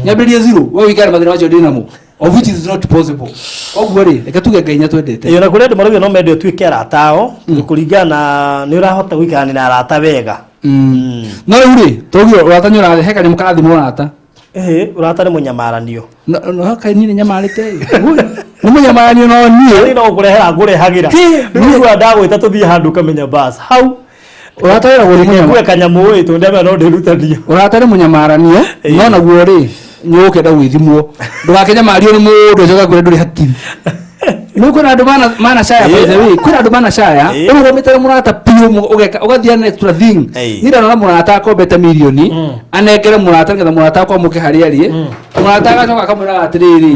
nyambĩrĩrie zero, we wĩikare mathĩna macio ndĩ namo, of which is not possible. Koguo rĩ, reke tuge Ngai nĩatwendete.
Ĩĩ, ona kũrĩ andũ marauga no mende ũtuĩke arata ao tondũ kũringana na nĩ ũrahota gũikarania na arata wega.
No rĩu rĩ, twaugire ũrata nĩ ũrathe, he kanyamũ karathimwo ũrata.
Ĩhĩ, ũrata nĩ mũnyamaranio.
No kaĩ niĩ nĩ nyamarĩte ĩ? Nĩ mũnyamaranio no niĩ.
Niĩ no gũkũrehera ngũrehagĩra. Rĩu ũguo ndagwĩta tũthiĩ handũ ũkamenya bas hau.
Ũrata wĩragwo nĩ mũnyama.
Kue kanyamũ ĩ tondũ ndamenya no ndĩrutania.
Ũrata nĩ mũnyamaranio, no naguo rĩ, nĩ ũkenda gwĩthimwo ndũgakĩnyamario nĩ mũndũ acoka kwĩra ndũrĩ hakiri. Rĩu kwĩna andũ mana caya, by the way, kwĩna andũ mana caya ũrũgamĩte na mũrata biũ, ũgeka ũgathiĩ an extra thing. Niĩ ndanona mũrata akombete mirioni anengere mũrata nĩgetha mũrata akwamũke harĩa arĩ. Mũrata agacoka akamwĩraga atĩrĩrĩ,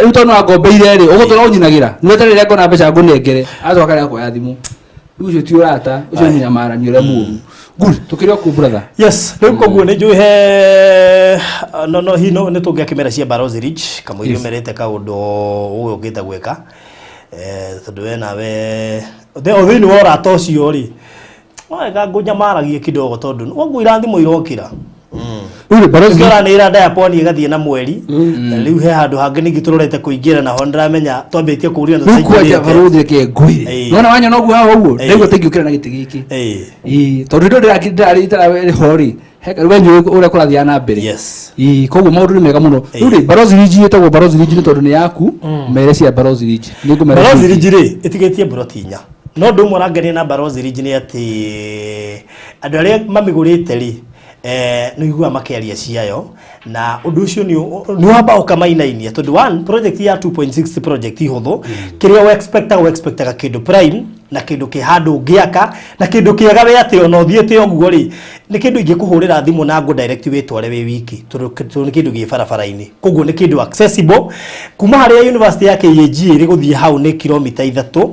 rĩu tondũ nĩwangombeire rĩ, ũgũtũra ũnyinagĩra nĩweterere ngona mbeca ngũnengere. Agacoka akarega kuoya thimũ. Rĩu ũcio ti ũrata, ũcio nĩ mũnyamaranio ũrĩa mũũru. Good, tũkĩrĩ o kũu, brother.
Yes, rĩu koguo nĩ njũĩ he no hino nĩ tũngĩakĩmera cia Barozi Ridge kamũira ũmerĩte kaũndũ ũyũ ũkĩte gwĩka, tondũ we nawe o thĩinĩ wa ũrata ũcio rĩ, wega ngũnyamaragie kidogo tondũ ũguo irathimo irokĩra.
Rĩu rĩ, Barozi
Nĩkĩo ũranĩra Diaponi ĩgathiĩ na mweri, na rĩu he handũ hangĩ ningĩ tũrorete kũingĩra naho, nĩndĩramenya twambĩtie kũũria na
Rĩu kwanja
tũtaingĩrĩte.
barũthi, reke ngwĩre, nona wanyona ũguo haha ũguo, ndaigua ta ingĩũkĩra na gĩtĩ gĩkĩ. Ĩĩ, tondũ hĩndĩ ĩyo ndĩrarĩ itararĩ ho rĩ, we nĩũĩ ũrĩa kũrathiaga na mbere. Ĩĩ, koguo maũndũ nĩ mega mũno. Rĩu rĩ, Barozi Ridge ĩtagwo Barozi Ridge nĩ tondũ nĩ yaku. Mere cia Barozi Ridge nĩ ngũmera.
Barozi Ridge rĩ, ĩtigĩtie mburoti inya, no ũndũ ũmwe ũrangenia na Barozi Ridge nĩ atĩ andũ arĩa mamĩgũrĩte rĩ, nĩ ũiguaga makĩaria ciayo, na ũndũ ũcio nĩ wamba ũkamainainia tondũ one project ya 2.6 ti project ihũthũ. Kĩrĩa ũexpectaga kĩndũ prime na kĩndũ kĩ handũ ũngĩaka na kĩndũ kĩega we atĩ ona ũthiĩte ũguo rĩ, nĩ kĩndũ ingĩkũhũrĩra thimũ na ngũ direct wĩtware wĩ wiki, tondũ nĩ kĩndũ gĩ barabara-inĩ, koguo nĩ kĩndũ accessible. Kuma harĩa university ya KAG ĩrĩ gũthiĩ hau nĩ kilomita 3,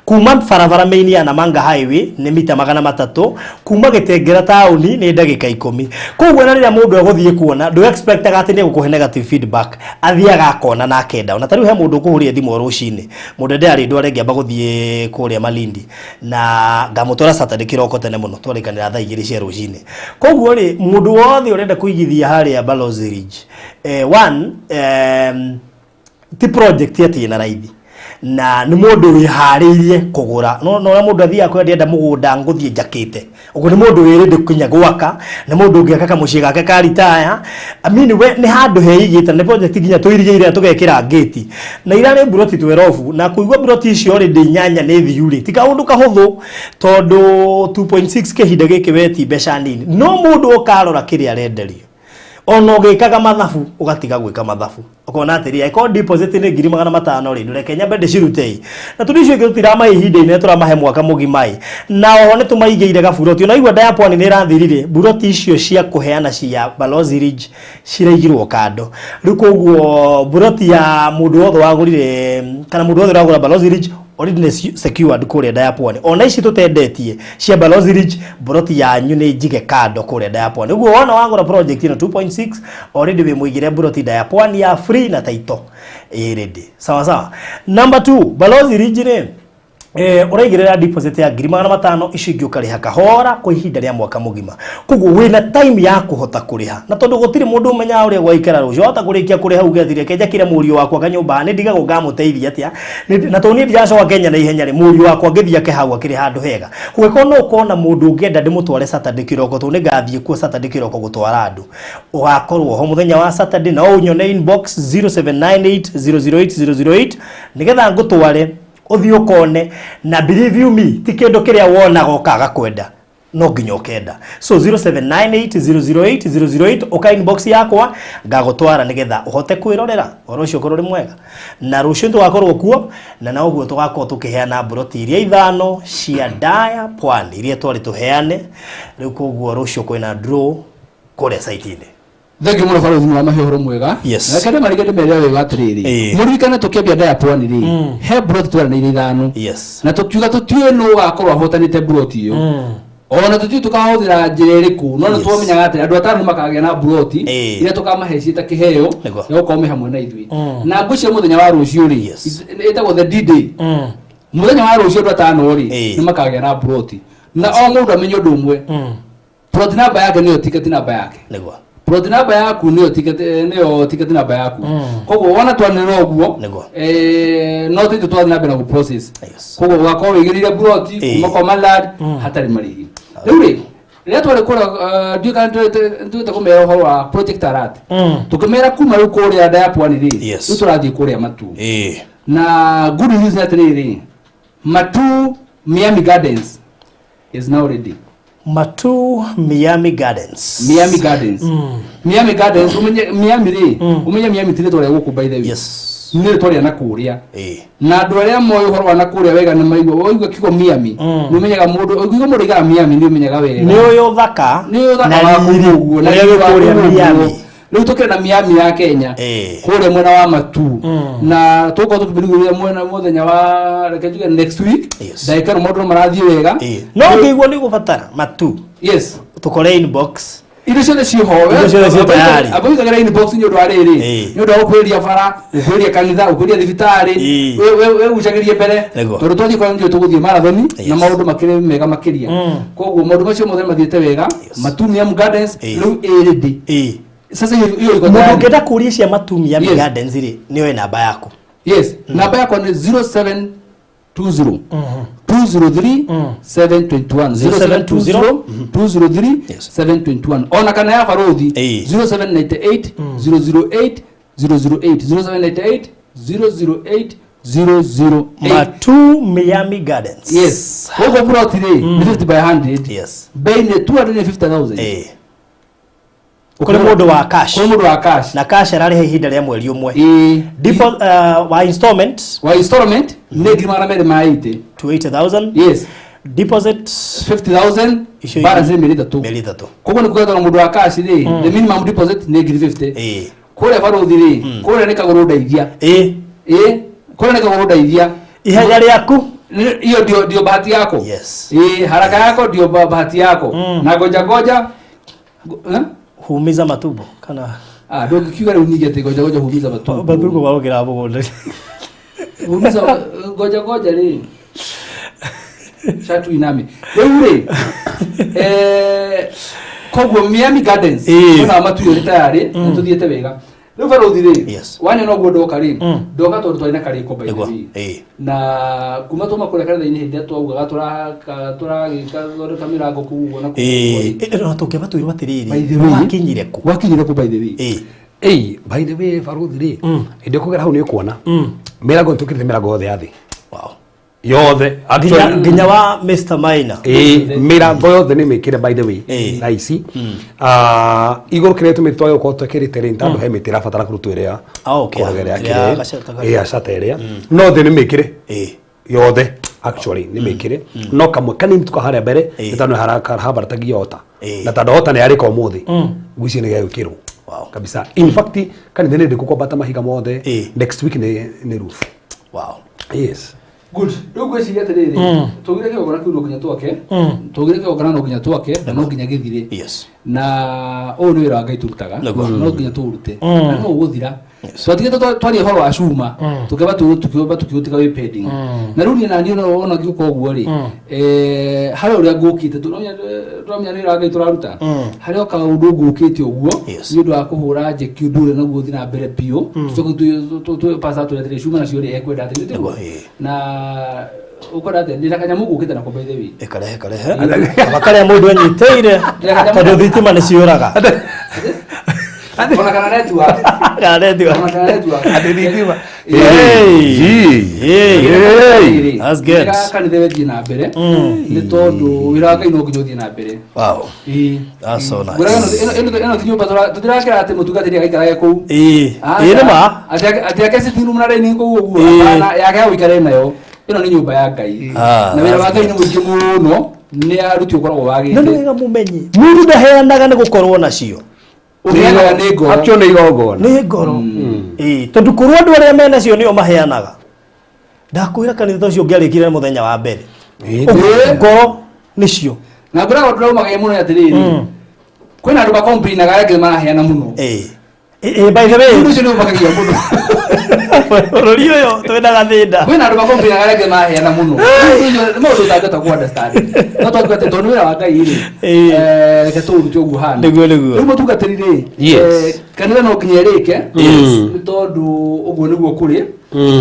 kuma barabara main ya Namanga Highway nĩ mita 300, kuma Gĩtengera taũni nĩ ndagĩka 10. Koguo na rĩrĩa mũndũ egũthiĩ kuona, ndũ expectaga atĩ nĩ egũkũhe negative feedback, athiaga akona na akenda. Ona ta rĩu he mũndũ ũkũhũrire thimũ o rũcinĩ, mũndũ ndĩrarĩ ndware ngĩamba gũthiĩ kũrĩa Malindi, na ngamũtwara Saturday kĩroko tene mũno, twarĩkanĩra thaa 2 cia rũcinĩ. Koguo rĩ, mũndũ wothe ũrenda kũigithia harĩa Balozi Ridge, one, ti project atĩ ĩna raithi. Na nĩ mũndũ wĩharĩirie kũgũra. No no ũrĩa mũndũ athiaga kwenda ndĩrenda mũgũnda ngũthiĩ njakĩte. Ũguo nĩ mũndũ wĩ ready kinya gwaka, nĩ mũndũ ũngĩaka kamũciĩ gake ka retire. I mean we nĩ handũ heigĩte, nĩ project nginya tũirigĩire na tũgekĩra ngĩti. Na irarĩ mburoti twerobu, na kũigua mburoti icio already inyanya nĩ thiu rĩ, ti kaũndũ kahũthũ tondũ 2.6 kĩhinda gĩkĩ we ti mbeca nini. No mũndũ oka arora kĩrĩa arenderio, ona ũgĩkaga mathabu ũgatiga gwĩka mathabu ũkona atĩrĩ angĩkorwo deposit nĩ 500,000 rĩ, ndũreke nyambe ndĩcirute ĩ. Na tondũ icio ingĩ tũtiramahe ihinda inene, tũramahe mwaka mũgima ĩ. Na oho nĩ tũmaigĩire gaburoti. Ona igua Daya Pwani nĩ ĩrathirire, buroti icio cia kũheana cia Balozi Ridge ciraigirwo kando. Rĩu koguo buroti ya mũndũ wothe wagũrire kana mũndũ wothe ũragũra Balozi Ridge already nĩ secured kũrĩa Daya Pwani. Ona ici tũtendetie cia Balozi Ridge, buroti yanyu nĩ njige kando kũrĩa Daya Pwani. Ũguo wona wagũra project ĩno 2.6 already wĩ mũigĩre buroti Daya Pwani ya free na title ĩ ready. Sawa sawa. Number 2, Balozi Ridge rĩ, ũraigĩrĩra deposit ya 500,000, icio ingĩ ũkarĩha kahora kwa ihinda rĩa mwaka mũgima. Koguo wĩna time ya kũhota kũrĩha, na tondũ gũtirĩ mũndũ ũmenyaga ũrĩa gwaikara rũciũ, wahota kũrĩkia kũrĩha uge atĩ reke njakĩre mũriũ wakwa kanyũmba, nĩ ndigagwo ngamũteithia atĩa. Na tondũ niĩ ndiracoka Kenya na ihenya rĩ, mũriũ wakwa ngĩthiĩ ake hau akĩrĩ handũ hega. Kũngĩkorwo no ũkorwo na mũndũ ũngĩenda ndĩmũtware Saturday kĩroko, tondũ nĩngathiĩ kuo Saturday kĩroko gũtwara andũ, ũgakorwo ho mũthenya wa Saturday. No ũnyone inbox 0798 008 008 nĩgetha ngũtware ũthiĩ ũkone. Na believe you me, ti kĩndũ kĩrĩa wonaga ũkaga kwenda, no nginya ũkenda. So 0798 008 008, ũka inbox yakwa ngagũtwara nĩgetha ũhote kwĩrorera ũhoro ũcio ũkorwo ũrĩ mwega. Na rũciũ tũgakorwo kuo, na noguo tũgakorwo tũkĩheana mburoti iria ithano cia Daya Pwani iria twarĩ tũheane rĩu. Koguo rũciũ kwĩna draw kũrĩa site-inĩ.
Thengiũ mũno barothi, nĩ wamahe ũhoro mwega.
Yes.
Reke ndĩmarige ndĩmere wega atĩrĩrĩ, mũririkane tũkĩambia Daya Pwani rĩ, he mburoti tweranĩire ithano, na tũkiuga tũtiũĩ nũ ũgakorwo ahotanĩte mburoti ĩyo, ona tũtiũĩ tũkahũthĩra njĩra ĩrĩkũ, no nĩ twamenyaga atĩ andũ atano nĩ makagĩa na mburoti iria tũkamahe ciĩ ta kĩheo gĩa gũkorwo me hamwe na ithuĩ. Na ngwĩciria mũthenya wa rũciũ rĩ, ĩtagwo the D-Day, mũthenya wa rũciũ andũ atano rĩ nĩ makagĩa na mburoti. Na o mũndũ amenye ũndũ ũmwe, plot number yake nĩyo ticket number yake. Plot number yaku nĩyo ticket, nĩyo ticket number yaku. Koguo wona twanĩrĩra ũguo, no tũitũ twathiĩ na mbere na gũ process. Koguo ũgakorwo wĩigĩrĩire plot kuma kwa Malad hatarĩ marĩhi. Rĩu rĩ, rĩrĩa twarĩ kũrĩa, ndiũĩ kana nĩtũgĩte kũmera ũhoro wa project alert, tũkĩmera kuma rĩu kũrĩa Daya Pwani rĩ, rĩu tũrathiĩ kũrĩa Matu. Na good news nĩ atĩrĩrĩ, Matu Miami Gardens is now ready.
Matu Miami Gardens.
Miami Gardens. Miami Gardens, umenye Miami rĩ, umenye Miami ti rĩtwa rĩa gũkũ, by the way. Nĩ rĩtwa rĩa na kũrĩa. Na andũ arĩa moĩ ũhoro wa na kũrĩa wega nĩ maigua, waigua kiugo Miami, nĩ ũmenyaga mũndũ, ũngĩigua mũndũ aigaga Miami nĩ ũmenyaga wega.
Nĩ ũyũ ũthaka
nĩ ũthaka
na
wa
riri
kũu ũguo na
ũrĩa
riri
wĩ
wa
kũrĩa
kũu ũguo.
Miami.
Rĩu tũkĩrĩ na Miami ya Kenya kũrĩa mwena wa Matu, na tũgũkorwo tũkĩmĩrugũria mwena mũthenya wa, reke njuge, next week. Ndagĩka ĩno maũndũ no marathiĩ wega.
No ũngĩigua nĩ ũgũbatara Matu, tũkore inbox.
Indo ciothe ciĩho.
Indo ciothe ciĩ tayari.
Amba wĩigagĩra inbox nĩ ũndũ wa rĩrĩ, nĩ ũndũ wa gũkuhĩrĩria bara, gũkuhĩrĩria kanitha, gũkuhĩrĩria thibitarĩ. Wĩgucagĩrie mbere, tondũ twathiĩ kwa ndio tũgũthiĩ marathoni na maũndũ makĩrĩ mega makĩria. Koguo maũndũ macio mothe mathiĩte wega. Matu Miami Gardens rĩu ĩ ready. Sasa hiyo iko
Mũndũ
tayari.
ũngĩenda kũria cia Matu Miami Gardens rĩ, nĩ oe namba yaku.
Yes, namba yakwa nĩ 0720 203 721, 0720 203 721, ona kana ya barothi 0798 008 008, 0798 008 008.
Matu Miami Gardens.
Yes, koguo plot rĩ nĩ 50 by 100. Bei nĩ 250,000.
Kũrĩ mũndũ wa cash.
Kũrĩ mũndũ wa cash.
Na cash ararĩha ihinda rĩa mweri ũmwe. Wa installment.
Wa installment nĩ 280,000.
280,000.
Yes.
Deposit
50,000.
Icio
Balance nĩ mĩeri 3.
Mĩeri 3.
Koguo nĩ kuga mũndũ wa cash rĩ, the minimum deposit nĩ 50,000. Kũrĩa barothi rĩ, kũrĩa nĩ kagũrũ ndeithia. Ĩ, kũrĩa nĩ kagũrũ ndeithia.
Ihenya rĩaku
Hiyo ndio bahati yako. Ĩ, haraka yako ndio bahati yako. Na ngoja ngoja eh?
Humiza matumbo kana
Ah, ndũngĩkiuga rĩu ningĩ atĩ ngoja ngoja humiza matumbo.
Matumbo marokĩra mũgũnda.
Humiza ngoja ngoja rĩ, shatu iname rĩu rĩ. Koguo Miami Gardens mwena wa Matu ĩrĩ tayarĩ, nĩ tũthiĩte wega. Rĩu barothi rĩ,
Yes.
wanyona ũguo ndoka rĩ, ndoka tondũ twarĩ na karĩko by the
Nĩguo.
way.
Ĩĩ.
Na kuma twauma kũrĩa kanitha-inĩ hĩndĩ ĩrĩa twaugaga tũraka tũragĩka thondeka mĩrango kũu ũguo na kũu ũguo
Ĩĩ.
rĩ.
Ĩ, no tũngĩamba twĩrwo atĩrĩrĩ
By the way,
wakinyire kũ
Wakinyire kũ by the way?
Ĩĩ.
Ei, by the way baruthi rĩ, hĩndĩ ũkũgera hau nĩ ũkuona. Mĩrango nĩ tũkĩrĩte mĩrango yothe ya thĩ.
Wow.
Yothe.
Nginya
Actually,
nginya wa Mr. Maina.
Ĩĩ, mĩrango yothe nĩ mĩkĩre by the way
Ĩĩ.
thaa ici. Ah, igũrũ kĩrĩa tũmĩtĩ twage gũkorwo twĩkĩrĩte rĩ, nĩ tondũ he mĩtĩ ĩrabatara kũrutwo ĩrĩa
Ah, okay.
kũrogera
Ĩrĩa
kĩrĩa
gacata
ĩĩ, ya shata ĩrĩa no thĩ nĩ mĩkĩre
Ĩĩ.
yothe actually nĩ mĩkĩre no kamwe kanini tuka harĩa mbere
Ĩĩ.
nĩ tondũ harambaratagia ota
Ĩĩ.
na tondũ ota nĩ yarĩka ũmũthĩ ngwĩciria nĩ gagwĩkĩrwo
Wow.
kabisa in fact kanitha nĩ ndĩkũ kwambata mahiga mothe
Ĩĩ.
next week nĩ nĩ roof
Wow.
yes
Good. Rĩu ngwĩciria atĩrĩrĩ, tũgire kĩgongona kĩu no nginya twake, tũgire kĩgongona no nginya twake, na no nginya gĩthire.
Yes.
Na ũyũ nĩ wĩra wa Ngai tũrutaga,
Nĩguo.
no nginya tũũrute. Na no ũgũthira. Twatigĩte twaria ũhoro wa cuma, tũkĩamba tũkĩũtiga wĩ pending. Na rĩu niĩ naniĩ ona ngĩũka ũguo rĩ, harĩ ũrĩa ngũkĩte, tũramenya nĩ wĩra wa Ngai tũraruta. Harĩ o kaũndũ ngũkĩte ũguo,
Yes.
nĩ ũndũ wa kũhũra njeki ũndũ ũrĩa naguo ũthiĩ na mbere biũ. Tũcoke pastor atwĩre atĩrĩ, cuma nacio rĩ ekwenda atĩ,
Nĩguo, ĩĩ.
na ũkwenda atĩa ndĩna kanyamũ ngũkĩte nako by the way
Ĩkarehe karehe. Kaba karĩa mũndũ anyitĩire tondũ thitima nĩ ciũraga.
ona kana network
Kana network.
ona kana network
atĩ thitima
Hey.
Hey.
Hey. That's good.
Rĩrĩa kanitha ĩthiĩ na mbere nĩ tondũ wĩra wa Ngai no nginya ũthiĩ na mbere
Wow.
Ĩĩ.
That's so nice.
Ngwĩraga ĩno ti nyũmba tũtirakĩra atĩ mũtungatĩri agaikarage kũu
Ĩĩ. Ĩĩ nĩ ma.
Atĩ ake sitting room na dining kũu ũguo
Ĩĩ.
hapana, yake ya gũikara nayo ĩno nĩ nyũmba ya Ngai
Ah,
na wĩra wa
that's
Ngai nĩ mũingĩ mũno nĩ aruti ũkoragwo
Na nĩ
wagĩte
wega mũmenye. Mũndũ ndaheanaga nĩ gũkorwo nacio.
ũheanaga nĩ ngoro
actually nĩ igongona
Nĩ ngoro. Ĩĩ. Tondũ korwo andũ arĩa menacio nĩo maheanaga. Ndakwĩra kanitha ta ũcio ũngĩarĩkire mũthenya wa mbere.
Ĩĩ.
Ũguo Ngoro nĩcio.
Na ngwĩraga ũndũ ũraumagia mũno nĩ atĩrĩrĩ, kwĩna andũ makomplainaga arĩa angĩ maraheana mũno.
Ĩĩ. Ĩĩ by the way.
Ũndũ ũcio nĩ ũmakagia mũno.
Bũrũri ũyũ twĩna gathĩna.
Kwĩna andũ makomplainaga arĩa angĩ maraheana mũno. Ũndũ ũcio nĩ maũndũ ũtangĩhota kũ understand. No twakiuga atĩ tondũ nĩ wĩra wa Ngai rĩ,
Ĩĩ.
reke tũũrute ũguo ũhana.
Nĩguo, nĩguo.
Rĩu mũtungatĩri rĩ,
Yes.
kanitha no nginya ĩrĩke, nĩ tondũ ũguo nĩguo kũrĩ.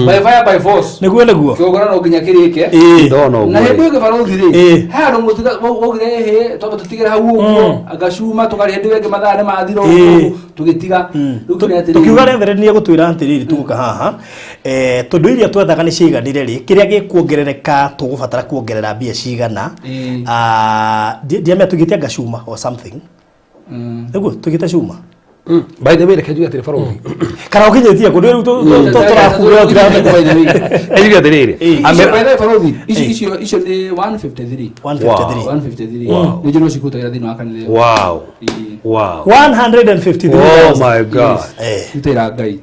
By fire by force.
Nĩguo nĩguo.
Kĩgongona no nginya kĩrĩke.
Ĩĩ.
Ndona ũguo
Na hĩndĩ
rĩ.
ĩngĩ barothi rĩ,
Ĩĩ.
he handũ waugire ĩhĩ twamba tũtigĩre hau ũguo, ngacuma tũkarĩa hĩndĩ ĩyo ĩngĩ mathaa nĩ mathira
Ĩĩ.
ũguo, tũgĩtiga. Rĩu tũrĩ atĩrĩrĩ.
Tukiuga reverend nĩ egũtwĩra atĩrĩrĩ tũgũka haha tondũ iria twethaga nĩ ciaiganire rĩ kĩrĩa gĩkuongerereka tũgũbatara kuongerera mbia cigana.
Ĩĩ.
Ah, ndiamenya tũigĩte anga cuma or something nĩguo tũigĩte cuma
By the way reke njuge atĩrĩ barothi
kana ũkinyĩtie kũ rĩu tũrakuga
Reke njuge atĩrĩrĩ
Ĩĩ.
Icio by the way barothi, icio
Ĩĩ.
icio icio nĩ 153.
153
153.
Wow.
Nĩ njũĩ no cikũrutagĩra thĩinĩ wa kanitha ĩyo.
wow
Ĩĩ.
wow
153
oh my god
Eh.
Rutĩra Ngai.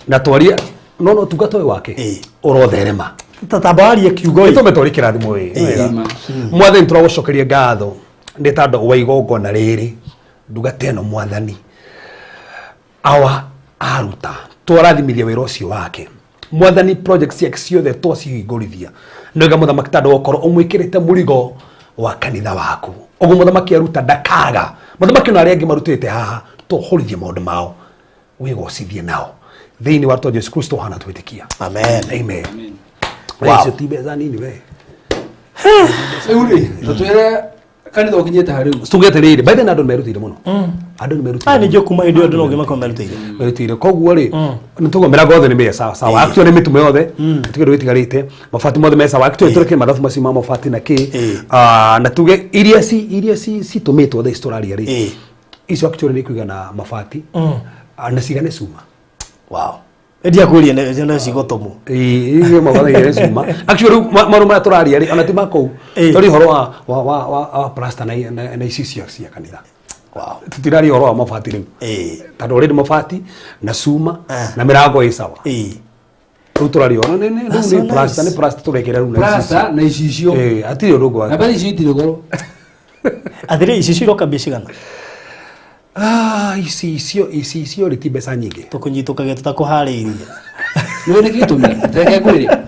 Na twaria no no tungata ũyũ wake
Ĩĩ.
ũrotherema
Ta tamba warie kiugo ĩ.
tũme twarĩ kĩrathimo ĩ
Ĩĩ.
Mwathani tũragũcokeria ngatho nĩ tondũ wa igongona rĩrĩ ndungata ĩno mwathani awa aruta twarathimithia wĩra ũcio wake mwathani project ciake ciothe twacihingũrithia nĩwega mũthamaki tondũ okorwo ũmwĩkĩrĩte mũrigo wa kanitha waku ũguo mũthamaki aruta ndakaga mũthamaki na arĩa angĩ marutĩte haha tũhũrithie maũndũ mao wĩgocithie nao thĩinĩ wa rĩtwa Jesu Kristo hana twĩtĩkia.
Amen.
Amen.
Wow.
Wow. Icio ti mbeca nini we.
Rĩu rĩ, tũtwĩre kanitha ũkinyĩte ha rĩu.
Tuge atĩrĩrĩ, by the way andũ nĩ merutĩire mũno. Andũ nĩ merutĩire.
Aya nĩ njũĩ kuma hĩndĩ ĩyo andũ no nginya makorwo merutĩire.
Merutĩire. Koguo rĩ, nĩ tuga mĩrango yothe nĩ mĩe sawa sawa. Actually nĩ mĩtumo yothe, gũtirĩ kĩndũ gĩtigarĩte. Mabati mothe me sawa. Actually tũrekire mathabu macio ma mabati na kĩ.
Ĩĩ.
Ah, na tuge iria ci iria ci citũmĩtwo thaa ici tũraria rĩ.
Ĩĩ.
Icio actually nĩ kũigana mabati. Ah, na cigane cuma.
Wow. Ndiakwĩria nĩ cigũtũmwo.
Ĩĩ, icio mabati igane cuma. Actually rĩu maũndũ marĩa tũraria rĩ, ona ti ma kũu.
Ĩĩ.
Tũraria ũhoro wa wa wa wa wa plaster na na ici cia cia kanitha.
Wow.
Tutiraria ũhoro wa mabati rĩu.
Ĩĩ.
Tondũ already mabati na cuma
Ah.
na mĩrango ĩ sawa.
Ĩĩ.
Rĩu tũraria ũhoro nĩ nĩ
That's
rĩu
so
nĩ plaster
nice.
nĩ plaster tũrekĩra rĩu na
Plaster na icicio.
Ĩĩ, hatirĩ ũndũ ũngĩ wa
Na mbeca icio itirĩ goro.
Atĩrĩ ici ciroka mbia cigana?
Ah, ici icio ici icio rĩ ti mbeca nyingĩ.
Tũkũnyitũkagia tũtakũharĩirie.
Nĩ nĩ gĩtũmi. Reke ngwĩre.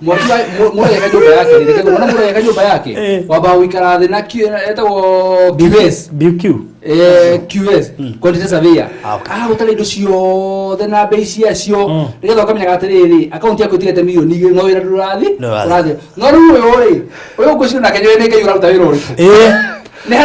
Mwaki wa mũreka nyũmba yake rĩ, reke ngwĩre, mũreka nyũmba yake wambaga gũikara thĩ na etagwo QS.
BQ.
QS, quantity surveyor.
Ah, okay.
Agũtara indo ciothe na mbei ciacio nĩgetha ũkamenyaga atĩrĩrĩ, akaunti yaku ĩtigĩte 2,000,000 no wĩra ndũrathiĩ.
No ũrathiĩ.
Ũrathiĩ. No rĩu ũyũ rĩ, ũyũ ngwĩciria nake nĩ Ngai ũraruta wĩra ũrĩkũ. Nĩ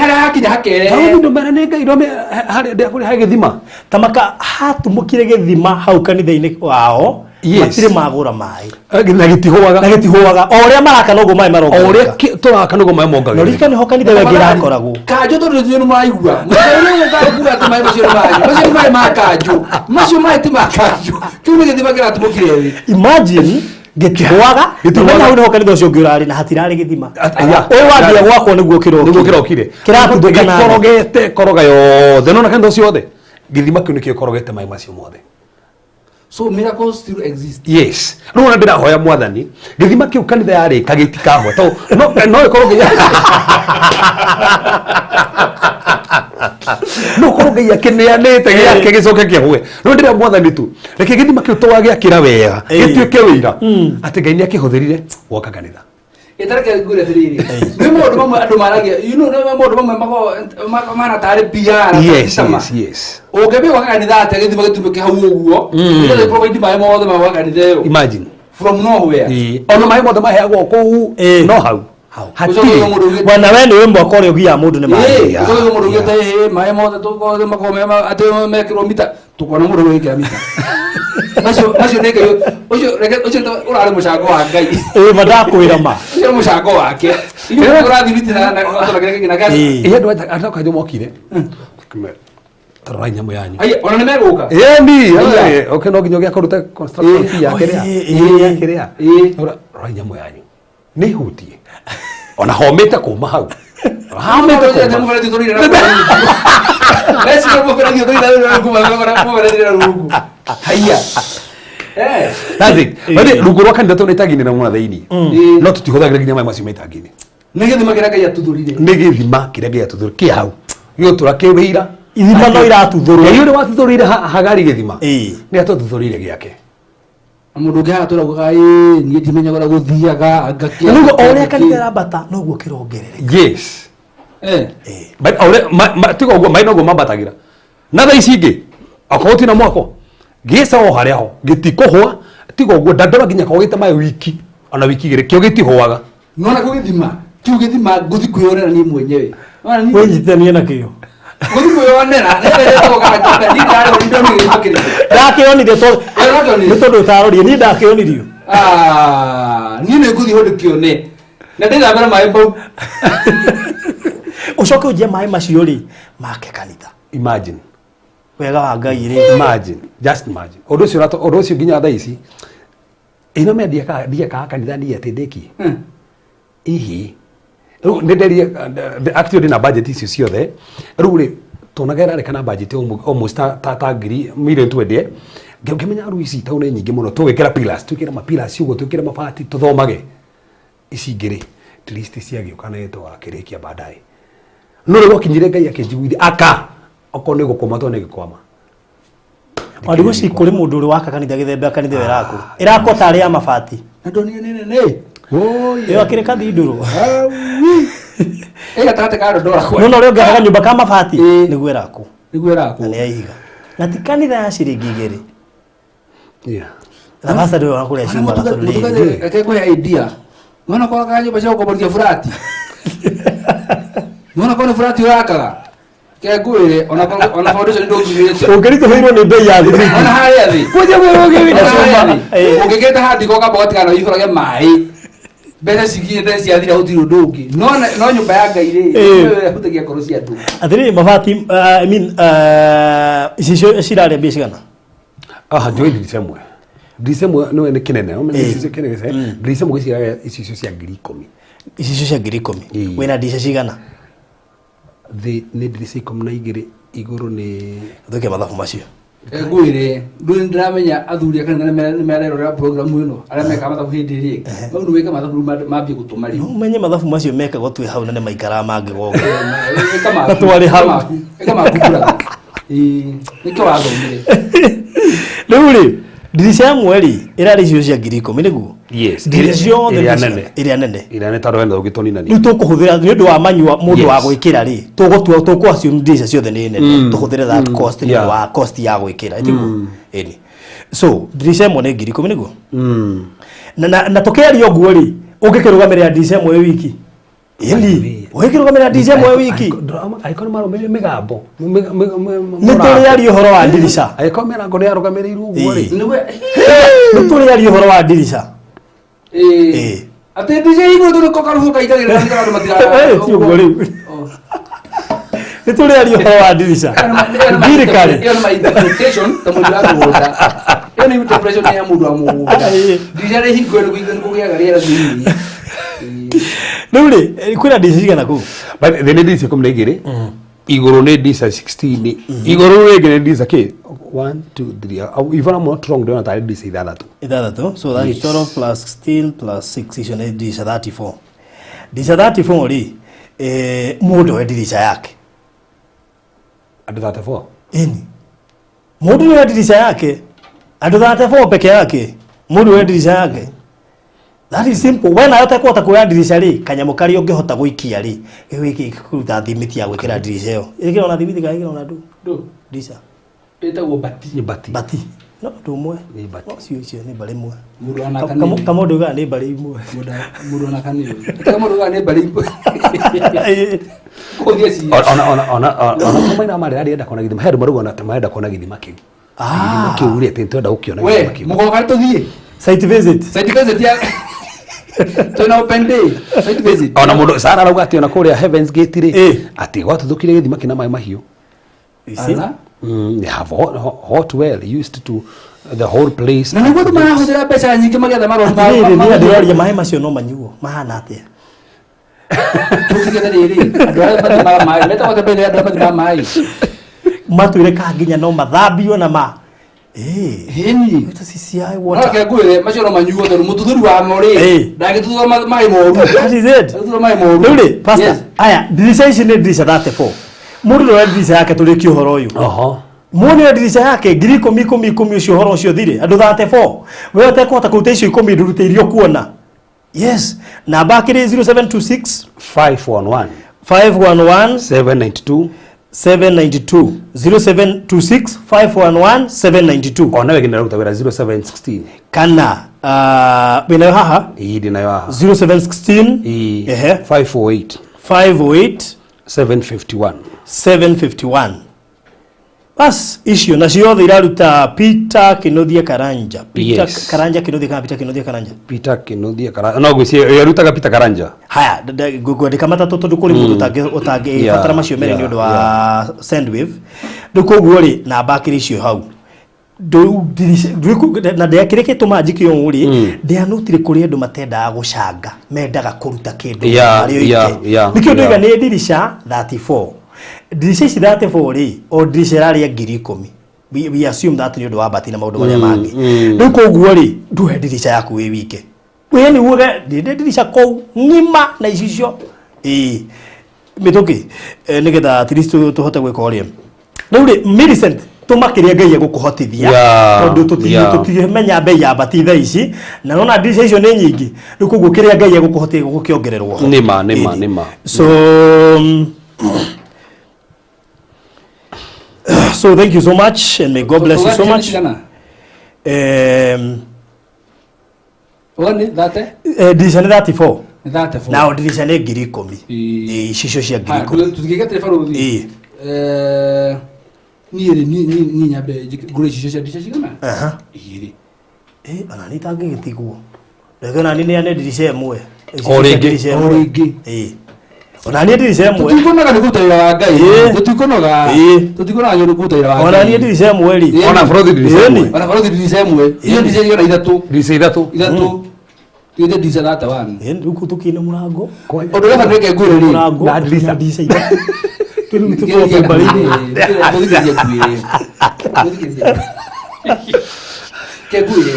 harĩa hakinya hakere.
Tondũ ndũmere nĩ Ngai ndome harĩa ndekũrĩ he gĩthima.
Ta maka hatumũkire gĩthima hau kanitha-inĩ wao.
Yes.
Matirĩ magũra maĩ.
Na gĩtihũaga.
Na gĩtihũaga. O ũrĩa maraka noguo maĩ marongerereka.
O ũrĩa tũraka noguo maĩ mongagĩrĩreka.
Na ũririkane ho kanitha ĩyo ĩngĩ ĩrakoragwo.
Kanjũ tondũ ithuĩ nĩ mũraigua. Mũkaigua ũkaigua atĩ maĩ macio nĩ manyu. Macio nĩ maĩ ma kanjũ. Macio maĩ ti ma kanjũ. Kĩu nĩ gĩthima kĩratumũkire thĩ.
Imagine gĩtihũaga.
Gĩtihũaga.
Na hau nĩho kanitha ũcio ũngĩ ũrarĩ na hatirarĩ gĩthima.
Ya.
Ũyũ wambia gwakwo nĩguo kĩrokire.
Nĩguo kĩrokire.
Kĩratuthũka na thĩ.
Gĩkorogete koroga yothe. Nona kanitha ũcio wothe. Gĩthima kĩu nĩkĩo gĩkorogete maĩ macio mothe.
So miracles still exist.
Yes. Rĩu ona ndĩrahoya Mwathani, gĩthima kĩu kanitha yarĩka gĩtikahwa. To no no ĩkorwo Ngai no korwo Ngai akĩneanĩte gĩake gĩcoke kĩhwe. Rĩu ndĩra Mwathani tu, reke gĩthima kĩu tũgagĩakĩra wega, gĩtuĩke wĩira atĩ Ngai nĩakĩhũthĩrire gwaka kanitha.
Ĩtareke ngwĩre atĩrĩrĩ, nĩ maũndũ mamwe andũ maragia, nĩ maũndũ mamwe mahana tarĩ PR,
Yes,
ta
yes, yes.
Ũngĩambia gwaka kanitha atĩa gĩthima gĩtumũke hau ũguo, nĩgetha provide maĩ mothe ma gwaka kanitha ĩyo.
Imagine.
From nowhere.
Ĩĩ. Ona maĩ mothe maheagwo kũu no hau.
Hau.
Hatirĩ.
Ũcoke mũndũ ũngĩ-
Bwana we nĩwe mwaka ũrĩa ũgiaga mũndũ nĩ maĩ.
Ĩĩ, ũcoke mũndũ ũngĩ ĩĩ, maĩ mothe tũkorwo makorwo me atĩ mekĩrwo mita, tũkona mũndũ gwĩkĩra mita. Macio macio nĩ Ngai ũcio, reke ũcio nĩ ũrarĩ mũcango wa Ngai.
Ĩĩ, ma ndakwĩra ma.
Ũcio nĩ mũcango wake. Ithuĩ tũrathiĩ miti na na tũrakĩra na gas.
Ĩĩ.
Ĩĩ, andũ andũ kanjũ mokire. Tarorai nyamũ yanyu.
Ai, ona nĩ megũka.
Ĩni,
Aya.
okay, no nginya ũgĩa kũruta construction fee yake rĩa.
Ĩĩ.
Yake rĩa.
Ĩĩ.
Rorai nyamũ yanyu. Nĩ hutie. Ona homĩte kuma hau. Homĩte kuma.
Mũberethi ũtũrire na Reciria mũberethi ũtũrire na rungu, mũberethi na rungu. Haiya. Eh.
That's it. But rungu rwa kanitha tondũ itangi-inĩ na mwena thĩinĩ.
Ĩĩ.
No tũtihũthagĩra nginya maĩ macio ma itangi-inĩ.
Nĩ gĩthima kĩrĩa Ngai atuthũrire.
Nĩ gĩthima kĩrĩa Ngai atuthũrire kĩ hau. Gĩgũtũra kĩ wĩira.
Ithima no iratuthũrwo.
Ngai ũrĩa watuthũrire Hagari gĩthima.
Ĩĩ.
Nĩ atũtuthũrire gĩake.
Na mũndũ ũngĩ haha tũraugaga ĩĩ niĩ ndimenyaga ũrĩa gũthiaga ngakĩa.
Nĩguo o ũrĩa kanitha ĩrambata noguo kĩrongerereka.
Yes.
Eh.
But ore tiga ũguo maĩ noguo mambatagĩra. Na thaa ici ingĩ okorwo tina mwako gĩca o harĩa ho gĩtikũhũa tiga ũguo ndandora nginya kogĩte maĩ wiki ona wiki igĩrĩ kĩo gĩtihũaga.
Nona kĩu gĩthima, kĩu gĩthima ngũthi kwĩyonera niĩ mwenyewe. Nona niĩ
Wĩnyitithanie nakĩo.
ngũthi kwĩyonera, niĩ ndarĩ ho ndonire gĩthima kĩrĩkũ.
Ndakĩonire
Wewe ũrakĩonire?
nĩ tondũ ũtarorire, niĩ ndakĩonirio.
Ah, niĩ nĩ ngũthiĩ ho ndĩkĩone. Na ndĩthambĩra maĩ mau.
Ũcoke ũnjie maĩ macio rĩ make kanitha.
Imagine.
Wega wa Ngai rĩ.
Imagine. Just imagine. Ũndũ ũcio ũndũ ũcio nginya thaa ici ino me ndiekaga kanitha niĩ atĩ ndĩkie. Ihi. Rĩu nĩ nderie actually ndĩna budget icio ciothe. Rĩu rĩ tuonaga ĩrarĩka na budget almost ta ngiri million 20. Ngĩmenya rĩu ici tondũ nĩ nyingĩ mũno tũgwĩkĩra pillars, twĩkĩre ma pillars ũguo, twĩkĩre mabati tũthomage. Ici ingĩ rĩ, at least ciagĩũka na tũgakĩrĩkia baadaye. No rĩu gwakinyire Ngai akĩnjiguithia aka okorwo nĩ gũkwama tondũ nĩ gĩkwama.
Warigu ci kũrĩ mũndũ ũrĩ waka kanitha gĩthemba kanitha ĩyo ĩrakwo. Ĩrakwo tarĩ ya mabati.
Na ndonire nĩ nene.
Ĩyo akĩrĩ kathindũrũ.
Ĩ gatagatĩ ka ndora kwa.
Nona ũrĩa ũngĩaka kanyũmba ka mabati
Ĩĩ.
nĩguo ĩrakwo.
Nĩguo ĩrakwo.
Na nĩ ya ihiga. Na ti kanitha ya ciringi igĩrĩ.
Yeah.
Na basta ndũrĩ ona kũrĩa ciumaga tondũ nĩ ihiga.
Reke ngũhe idea. Nĩwona korwo ka nyũmba cia gũkomborithia burati. Nĩwona korwo nĩ burati ũrakaga. Ke ngwĩre ona ona foundation ndũngiumĩte.
Ũngĩritũhĩirwo nĩ mbei ya thimiti.
Ona harĩa thĩ.
Kũnjia mwĩrĩ ũngĩ
Ona harĩa thĩ.
Ĩĩ.
Ũngĩkĩte handiko ũkamba ũgatigana ũihũrage maĩ. Mbeca cikinyĩte ciathira gũtirĩ ũndũ ũngĩ. No no nyũmba ya Ngai rĩ,
Ĩĩ.
nĩyo ĩhutagia ngoro cia andũ.
Atĩrĩrĩ mabati I mean icicio cirarĩa mbia cigana?
Aha, njũĩ ndirica ĩmwe. Ndirica ĩmwe nĩwe nĩ kĩnene, ũmenye
Ĩĩ.
gĩcicio kĩnene. Ndirica ĩmwe gĩciraga icicio cia 10,000.
Icicio cia 10,000.
Ĩĩ.
Wĩna ndirica cigana?
Thĩ nĩ ndirica 12, igũrũ nĩ
Thũkia mathabu macio.
Ngwĩre, ndũĩ ndĩramenya athuri a kanitha nĩ marerorera program ĩno, arĩa mekaga mathabu hĩndĩ ĩrĩa ĩngĩ. Mau nĩ wĩka mathabu rĩu mambie gũtũma rĩu.
No ũmenye mathabu macio mekagwo twĩ hau na nĩ maikaraga mangĩgoka.
Ĩka maku.
Na twarĩ hau.
Ĩka maku. Ĩka maku brother. Ĩĩ, nĩkĩo wathomire.
Rĩu rĩ, Ndirica ĩmwe rĩ, ĩrarĩ icio cia 10,000 nĩguo?
Yes.
Ndirica ciothe
Ĩrĩa
ndirica-
nene.
Ĩrĩa nene.
Ĩrĩa nĩ tondũ wenda ũgĩtũninania.
Rĩu tũkũhũthĩra nĩ ũndũ wa manyua mũndũ
Yes.
wa gwĩkĩra rĩ, tũgũtua tũkũ assume ndirica ciothe nĩ nene, tũhũthĩre that cost nĩ ũndũ wa cost ya gwĩkĩra, tiguo? Ĩni. So, ndirica ĩmwe nĩ 10,000 nĩguo? Na tũkĩaria ũguo rĩ, ũngĩkĩrũgamĩrĩra ndirica ĩmwe wĩ wiki? Ĩni, ũngĩkĩrũgamĩrĩra ndirica ĩmwe wĩ wiki?
Angĩkorwo nĩ marũmĩrĩire mĩgambo.
Nĩ tũrĩaria ũhoro wa ndirica.
Angĩkorwo mĩrango nĩ yarũgamĩrĩirwo ũguo rĩ.
Nĩ tũrĩaria ũhoro wa ndirica. Ĩĩ.
Atĩ ndirica igũrũ tondũ ko karũhuho kaingagĩrĩra nĩgetha andũ matiga
Ti ũguo rĩu. Nĩ tũrĩaria ũhoro wa ndirica. Ndirikari.
Ĩyo nĩ ma interpretation ta mũndũ wa mũgũnda. Ĩyo nĩ interpretation ya mũndũ wa mũgũnda. Ndirica rĩ hingũre nĩ kũgĩaga rĩera thĩinĩ.
Rĩu rĩ, kwĩna ndirica cigana kũu?
But thĩ nĩ ndirica 12. Igũrũ nĩ ndirica 16. Igũrũ rĩngĩ nĩ ndirica kĩ? 1 2 3. If I'm not wrong, ndĩrona tarĩ ndirica ithathatũ.
Ithathatũ. So that is 12 plus 16 plus 6 icio nĩ ndirica 34. Ndirica 34 rĩ, mũndũ we ndirica yake.
Andũ 34?
Ĩni. Mũndũ we ndirica yake. Andũ 34 peke yake. Mũndũ we ndirica yake. That is simple. We nawe ũtekũhota kuoya ndirica rĩ, kanyamũ karĩa ũngĩhota gũikia rĩ, gĩkũruta thimiti ya gwĩkĩra ndirica ĩyo. Ĩkĩrwo na thimiti kana ĩkĩrwo na ndũ? Ndirica.
Ĩtagwo bati.
Nĩ bati.
Bati. No ũndũ ũmwe.
Nĩ bati.
Ũcio icio nĩ mbarĩ imwe.
Mũndũ ona kanini.
Kamũndũ ugaga nĩ mbarĩ imwe.
Mũndũ ona kanini. Tiga mũndũ ugaga nĩ mbarĩ imwe. Kũthiĩ ci.
Ona ona ona ona kama ina mara arenda kuona gĩthima. He andũ marauga atĩ marenda kuona gĩthima kĩu. Gĩthima kĩu rĩ, atĩ nĩtũrenda gũkĩona
We,
gĩthima kĩu.
mũgoka tũthiĩ.
Site visit.
Site visit ya twĩna open day. Site visit.
Ona mũndũ Sara arauga atĩ ona kũrĩa Heaven's Gate rĩ, atĩ gwatuthũkire gĩthima kĩna maĩ mahiũ. They have hot well used to the whole place.
Na nĩguo andũ marahũthĩra mbeca nyingĩ magĩetha marũa ma-
Atĩrĩrĩ, niĩ ndĩroria maĩ macio no manyuo mahana atĩa?
Tũtigĩre rĩrĩ, andũ arĩa mathimaga maĩ, metagwo atĩa mbere andũ arĩa mathimaga maĩ?
Matwĩre ka nginya no mathambio na ma.
Hĩni.
Ĩta CCI
No
water.
reke ngwĩre, macio no manyuo tondũ mũtuthũri wamo rĩ, ndangĩtuthũra maĩ moru.
That is it.
Ndangĩtuthũra maĩ moru.
Rĩu rĩ, pastor,
Yes.
aya, ndirica ici nĩ ndirica 34. Mũndũ ndoya ndirica yake tũrĩkie ũhoro ũyũ. Mũndũ ndoya ndirica yake 10,000 10,000 10,000 ũcio ũhoro ũcio thire. Andũ 34. We ũtekũhota kũruta icio 10 ndũrute iria ũkuona. Yes. Namba akĩrĩ 0726
511
511
792
792 0726 511 792.
Ona wengine naruta wĩra 0716
kana wĩnayo haha?
Ĩĩ, ndĩnayo haha.
0716
Ĩĩ.
Ehe.
508
508
751
751. Bas icio na ciothe iraruta Peter Kinuthia Karanja. Peter
Yes.
Karanja Kinuthia kana Peter Kinuthia Karanja?
Peter Kinuthia Karanja. No gwĩciria ĩrutaga Peter Karanja.
Haya, ngwandĩka matatũ tondũ kũrĩ mũndũ ũtangĩbatara macio merĩ nĩ ũndũ wa Sendwave. Rĩu koguo rĩ, namba akĩrĩ icio hau. Na kĩrĩa gĩtũmaga njĩke ũũ rĩ, ndĩanotire kũrĩ andũ matendaga gũcanga, mendaga kũruta kĩndũ marĩ oike. Nĩkĩo ndoiga nĩ ndirica 34. Ndirica ici 34 rĩ, o ndirica ĩrarĩa 10,000. We assume that nĩ ũndũ wa bati na maũndũ marĩa mangĩ. Rĩu koguo rĩ, ndũhe ndirica yaku wĩ wike. We nĩ uge ndĩ ndirica kũu ng'ima na icicio. Ĩĩ. Mĩtũkĩ, nĩgetha at least tũhote gwĩka ũrĩa. Rĩu rĩ, Millicent, tũma kĩrĩa Ngai egũkũhotithia. Tondũ tũtingĩmenya bei ya bati thaa ici, na nona ndirica icio nĩ nyingĩ. Rĩu koguo kĩrĩa Ngai egũkũhotithia gũkĩongererwo ho.
Nĩma, nĩma, nĩma.
So thank you so much and may God bless you so much.
Wone, thate?
Ndirica nĩ 34.
Nĩ 34.
Nao ndirica nĩ 10,000. Ĩĩ, icicio cia 10,000.
Tũtingĩgetire barũthi.
Ĩĩ.
Niĩ rĩ, niĩ nyambe ngũre icicio cia ndirica cigana?
Aha.
Igĩrĩ.
Ĩĩ, ona niĩ itangĩgĩtigwo. Reke ona niĩ neane ndirica ĩmwe.
O rĩngĩ.
O rĩngĩ.
Ĩĩ. Ona niĩ ndirica ĩmwe.
Tũtikunoga nĩ kũruta wĩra wa Ngai.
Ĩĩ.
Tũtikunoga.
Ĩĩ.
Tũtikunoga nĩ kũruta wĩra wa Ngai.
Ona niĩ ndirica ĩmwe rĩ.
Ĩĩ.
Ona bũrũthi ndirica ĩmwe.
Ona bũrũthi ndirica ĩmwe. Iyo ndirica igana ithatũ.
Ndirica ithatũ.
Ithatũ. Tuĩte ndirica thate one.
Ĩĩ, rĩu kũu tũkĩine mũrango.
Ũndũ ũrĩa bata nĩke ngwĩre rĩ.
Mũrango
Na ndirica.
na ndirica ithatũ. Rĩu tũkorwo mbarĩ-inĩ.
Gũthikĩrĩria ngwĩre. Gũthikĩrĩria. Ke ngwĩre.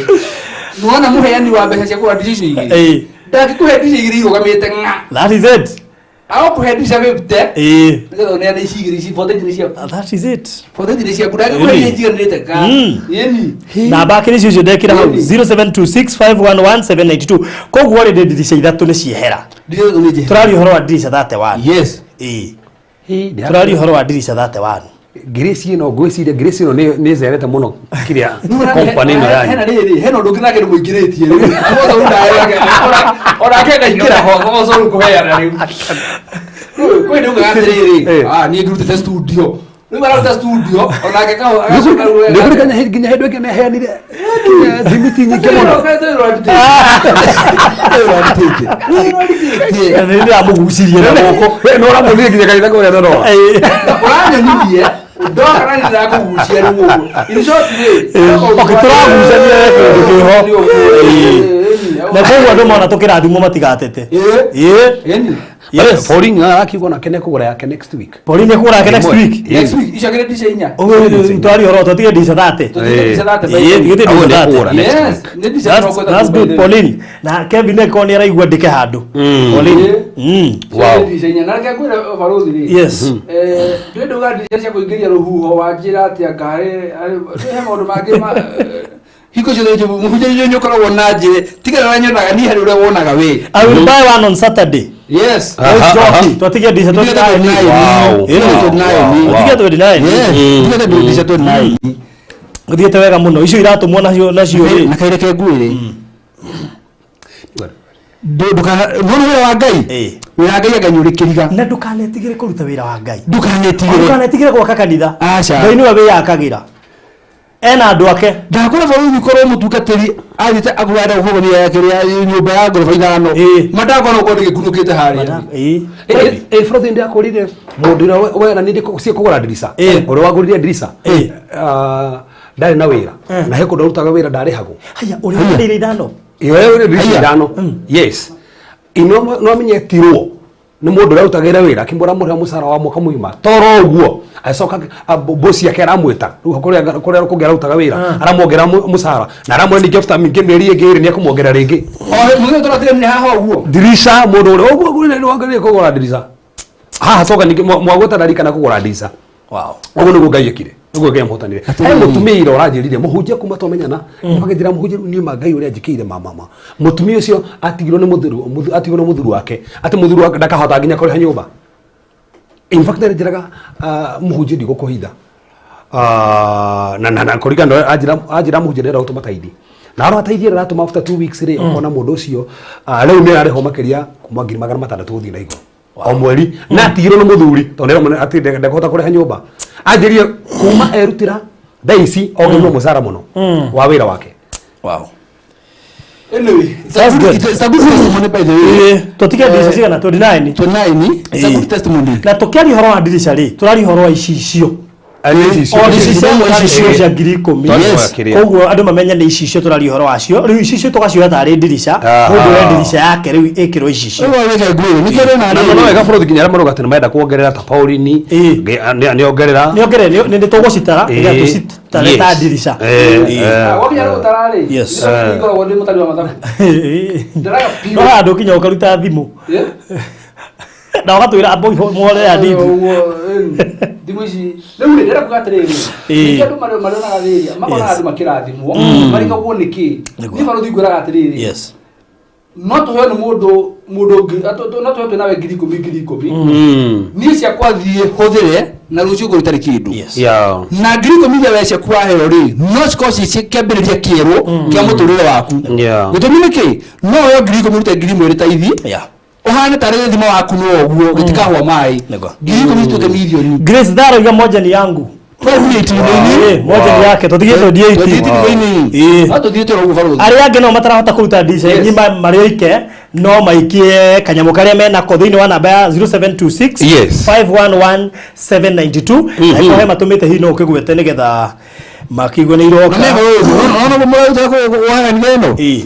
Nĩwona mũheani wa mbeca cia kũgũra ndirica icio igĩrĩ.
Ĩĩ.
Ndangĩkũhe ndirica igĩrĩ irũgamĩte ng'a.
That is it.
Agũkũhe ndica 50 nĩgetha ũneane ici igĩrĩ ici 48 nĩ ciaku.
That is it.
48 nĩ ciaku ndangĩkũhe iria njiganĩrĩte ka. Ĩni.
Namba akĩrĩ icio ndekĩra hau
Ĩni.
0726511792. Koguo rĩ ndirica ithatũ nĩ ciehera.
Ndica ithatũ nĩ njehera.
Tũraria ũhoro wa ndirica 31.
Yes.
Ĩĩ. Tũraria ũhoro wa ndirica 31.
Grace ĩno ngwĩciria Grace ĩno nĩ ĩcerete mũno kĩrĩa company ĩno yanyu.
Hena rĩrĩ, hena ũndũ ũngĩ nake ndũmũingĩrĩtie rĩu. Ũguo rĩu ndayake, onake akaingĩra ho, ũguo rĩu kũheana rĩu. Rĩu kwĩ ndaugaga atĩrĩrĩ, ah niĩ ngirutĩte studio. Rĩu araruta studio, onake kaho agacoka rĩu.
Nĩ kũrĩ nginya hĩndĩ ĩngĩ nĩaheanire thimiti nyingĩ mũno.
Nĩ ndĩramũgucirie na guoko.
We nĩ ũramũthire nginya kanitha kũrĩa Dodoma.
Ũranyonirie ndoka na ndĩrakũgucia rĩu ũguo. In short rĩ,
Okay, tũragucania he kĩndũ kĩho. Na koguo andũ mona tũkĩrathimwo matigatete. Ĩĩ. Yes.
Pauline arakiuga onake nĩekũgũra yake next week.
Pauline nĩekũgũra yake next week?
Next week, icio akĩrĩ ndica inya.
Twaria ũhoro tũtige ndica 30.
Tũtige ndica 30 by
Ĩĩ,
the way.
tũtige ndica 30.
Yes, nĩ ndica
That's,
30
that's
by
good
the way.
Pauline. Na Kevin eko nĩ araigua ndĩke handũ. Pauline.
Wow. Ndica inya. Na reke ngwĩre barũthi rĩ.
Yes.
Ndũĩ ndauga ndica cia kũingĩria rũhuho wanjĩra atĩa ngarĩ he maũndũ mangĩ ma hingo ciothe mũhunjia nĩ ũkoragwo na njĩra tiga ũrĩa nyonaga niĩ harĩ ũrĩa wonaga we.
I will buy one on Saturday.
Yes.
Njoki, twatigia ndica 29.
Wow.
Wow. Twatigia 29.
Yes. Twatigia ndica 29.
Gũthiĩte wega mũno. Icio iratũmwo nacio nacio rĩ.
Na kaireke ngwĩre. Ndũkana nĩ wĩra wa Ngai. Wĩra wa Ngai anga nĩ ũrĩ kĩriga.
Na ndũkanetigĩre kũruta wĩra wa Ngai.
Ndũkanetigĩre.
Ndũkanetigĩre gwaka kanitha.
Aca.
Ngai nĩwe wĩyakagĩra. Ena andũ ake.
Ndakora bũrũri korwo mũtungatĩri athiĩte akũganda kũgomia kĩrĩa nyũmba ya ngoroba ithano. Mandakona ũkorwo ndĩgĩkunũkĩte harĩa.
Ĩ Frothi ndĩrakũrire mũndũ ũrĩa weranire ciĩ kũgũra ndirica. Ũrĩa wagũrire ndirica. Ndarĩ na wĩra. Na he kũndũ arutaga wĩra ndarĩhagwo.
Haya, ũrĩa warĩire ithano.
Ĩyo ũrĩa ndirica ithano. Yes. Ino no amenye tirwo nĩ mũndũ ũrĩa arutagĩra wĩra akĩmwĩra mũrĩha mũcara wa mwaka mũgima toro ũguo agĩcoka bosi yake aramwĩta rĩu kũrĩa kũrĩa kũngĩ arutaga wĩra aramwongerera mũcara na aramwĩra ningĩ after mingĩ mĩeri ĩngĩ ĩrĩ nĩekũmwongerera rĩngĩ.
O mũthenya tũratire nĩ haha ũguo.
Ndirica mũndũ ũrĩa ũguo ũguo nĩ wagĩrĩire kũgũra ndirica. Haha coka ningĩ mwagwĩta ndarikana kũgũra ndirica.
Wow.
Ũguo nĩguo Ngai ekire. Nĩguo Ngai amũhotanire. He mũtumia ira ũranjĩrire mũhunjia kuma twamenyana akĩnjĩra mũhunjia rĩu niĩ ma Ngai ũrĩa anjĩkĩire ma mama. Mũtumia ũcio atigirwo nĩ mũthuri atigirwo nĩ mũthuri wake atĩ mũthuri wake ndakahota nginya kũrĩha nyũmba. In fact nĩanjĩraga mũhunjia ndigũkũhitha. Na na na kũringana na anjĩra anjĩra mũhunjia ndĩrenda gũtũma taithi. Na arora taithi ĩrĩa aratũma after 2 weeks rĩ ũkona mũndũ ũcio rĩu nĩ ararĩhwo makĩria kuma 600,000 gũthiĩ na igũrũ. O mweri na atigirwo nĩ mũthuri tondũ nĩaramwĩra atĩ ndekũhota kũrĩha nyũmba. Anjĩrire kuma erutĩra thaa ici ongereirwo mũcara mũno wa wĩra wake.
Wow.
Anyway, it's a
That's
good,
good.
it's a good testimony by the way.
Tũtige ndirica cigana 29.
29. It's a good testimony.
Na tũkĩaria ũhoro wa ndirica rĩ, tũraria ũhoro wa icicio. O icicio icicio cia 10,000.
Yes.
Koguo andũ mamenye nĩ icicio tũraria ũhoro wacio. Rĩu icicio tũgacioya tarĩ ndirica. Mũndũ oe ndirica yake rĩu ĩkĩrwo icicio.
Rĩu wawĩke ngwĩre, nĩkĩo ndĩrona
Na
rĩrĩ.
no wega bũrũri nginya arĩa marauga atĩ nĩmarenda kuongerera ta Pauline nĩongerera.
Nĩongerera nĩ tũgũcitara nĩgetha tũcitare ta ndirica.
Wakinya gũtara rĩ,
Yes.
ngoragwo ndĩ mũtari wa mathabu. Ndaraga biũ.
No handũ kinya ũkaruta thimũ. Na ũgatwĩra amba muhorere hanini.
Thimũ ici rĩu rĩ ndĩrenda kuga atĩrĩrĩ ningĩ andũ marĩonaga rĩrĩa makonaga andũ makĩrathimwo marigagwo nĩkĩ niĩ barũthi ngwĩraga atĩrĩrĩ
Yes.
no tũheo nĩ mũndũ mũndũ ũngĩ no tũheo twĩ nawe 10,000 10,000 niĩ ciakwa thiĩ hũthĩre na rũciũ ngorwo itarĩ kĩndũ
Yeah.
na 10,000 iria we ciaku waheo rĩ no cikorwo ci kĩambĩrĩria kĩerũ kĩa mũtũrĩre waku
Yeah.
gĩtũmi nĩ kĩ no woe 10,000 ũrute 1,000 ta ithi
Yeah.
ũhane tarĩ thima waku no ũguo gĩtikahũa maĩ 10,000 cituĩke mirioni.
Grace Dharo iga moja ni yangu.
28
Moja ni yake tũtigĩte 28. Ĩĩ.
No tũthiĩte ũguo barũthi.
Arĩa angĩ no matarahota kũruta ndica
Yes.
yes. marĩ oike no maikie kanyamũ karĩa menako thĩinĩ wa namba ya 0726
Yes.
511 792 na ĩkorwo he matũmĩte hihi no ũkĩgwete nĩgetha makiugue nĩ iroka.
Na mena ũũ, mũraruta kũhaganire ĩno
Ĩĩ.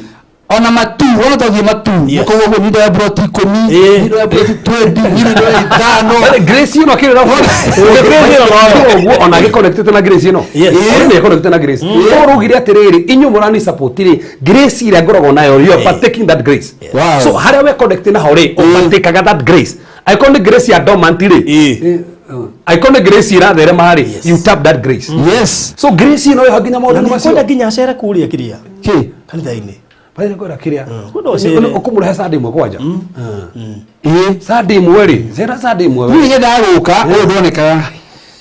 ona matu ona twathie matu mũkauga ũguo niĩ ndoya broti 10 niĩ ndoya broti 20 niĩ ndoya ithano.
Grace ĩno akĩrĩ na
Grace ĩno no.
ũguo ona agĩconnectĩte na Grace ĩno.
Yes.
Ona nĩ connected na Grace. Koguo ũraugire atĩrĩrĩ inyuĩ mũrani support rĩ Grace ĩrĩa ngoragwo nayo you are partaking that grace.
Wow.
So harĩa we connect naho rĩ ũpartakaga that grace. Angĩkorwo nĩ grace ya dormant rĩ,
Ĩĩ.
angĩkorwo nĩ grace ĩratherema rĩ, you tap that grace.
Yes.
So grace ĩno ĩho nginya
Na
maũndũ
nĩ
macio.
kwenda nginya acere kũrĩa kĩrĩa
Kĩ?
kanitha-inĩ.
Bale kwenda kĩrĩa.
Kwenda ũcere.
Ũkũmũrehe Sunday ĩmwe kwanja.
Ĩĩ.
Sunday ĩmwe rĩ, cera Sunday ĩmwe.
Niĩ nyendaga gũka ũyũ ndonekaga.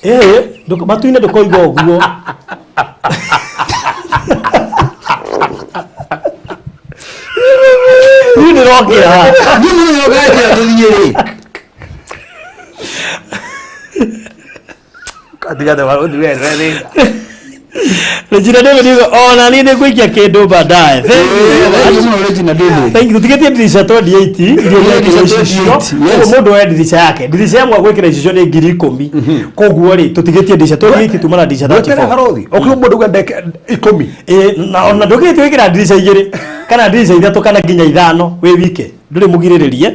Ĩĩ, matu-inĩ ndũkoiga ũguo. Niĩ ndĩrokĩra haha.
Niĩ mũthenya ũnganjĩra tũthiĩ rĩ.
Katigate barũthi we we.
Regina David yuga ona niĩ nĩngũikia kĩndũ baadaye. Thank you
Thank you
so much.
mũno Regina David.
Thank you. Tũtigĩtie ndirica 28 iria
Yeah,
irekĩrwo
ndirica
icicio.
28, yes.
Koguo mũndũ oe ndirica yake. Ndirica ĩmwe gwĩkĩra icicio nĩ 10,000. Koguo rĩ tũtigĩtie ndirica 28 tuma na ndirica
Wetere
34.
barothi. Okĩrwo mũndũ uga ndeke 10.
Ĩĩ, na ona ndũgĩtie gwĩkĩra ndirica igĩrĩ kana ndirica ithatũ kana nginya ithano wĩ wike ndũrĩ mũgirĩrĩrie.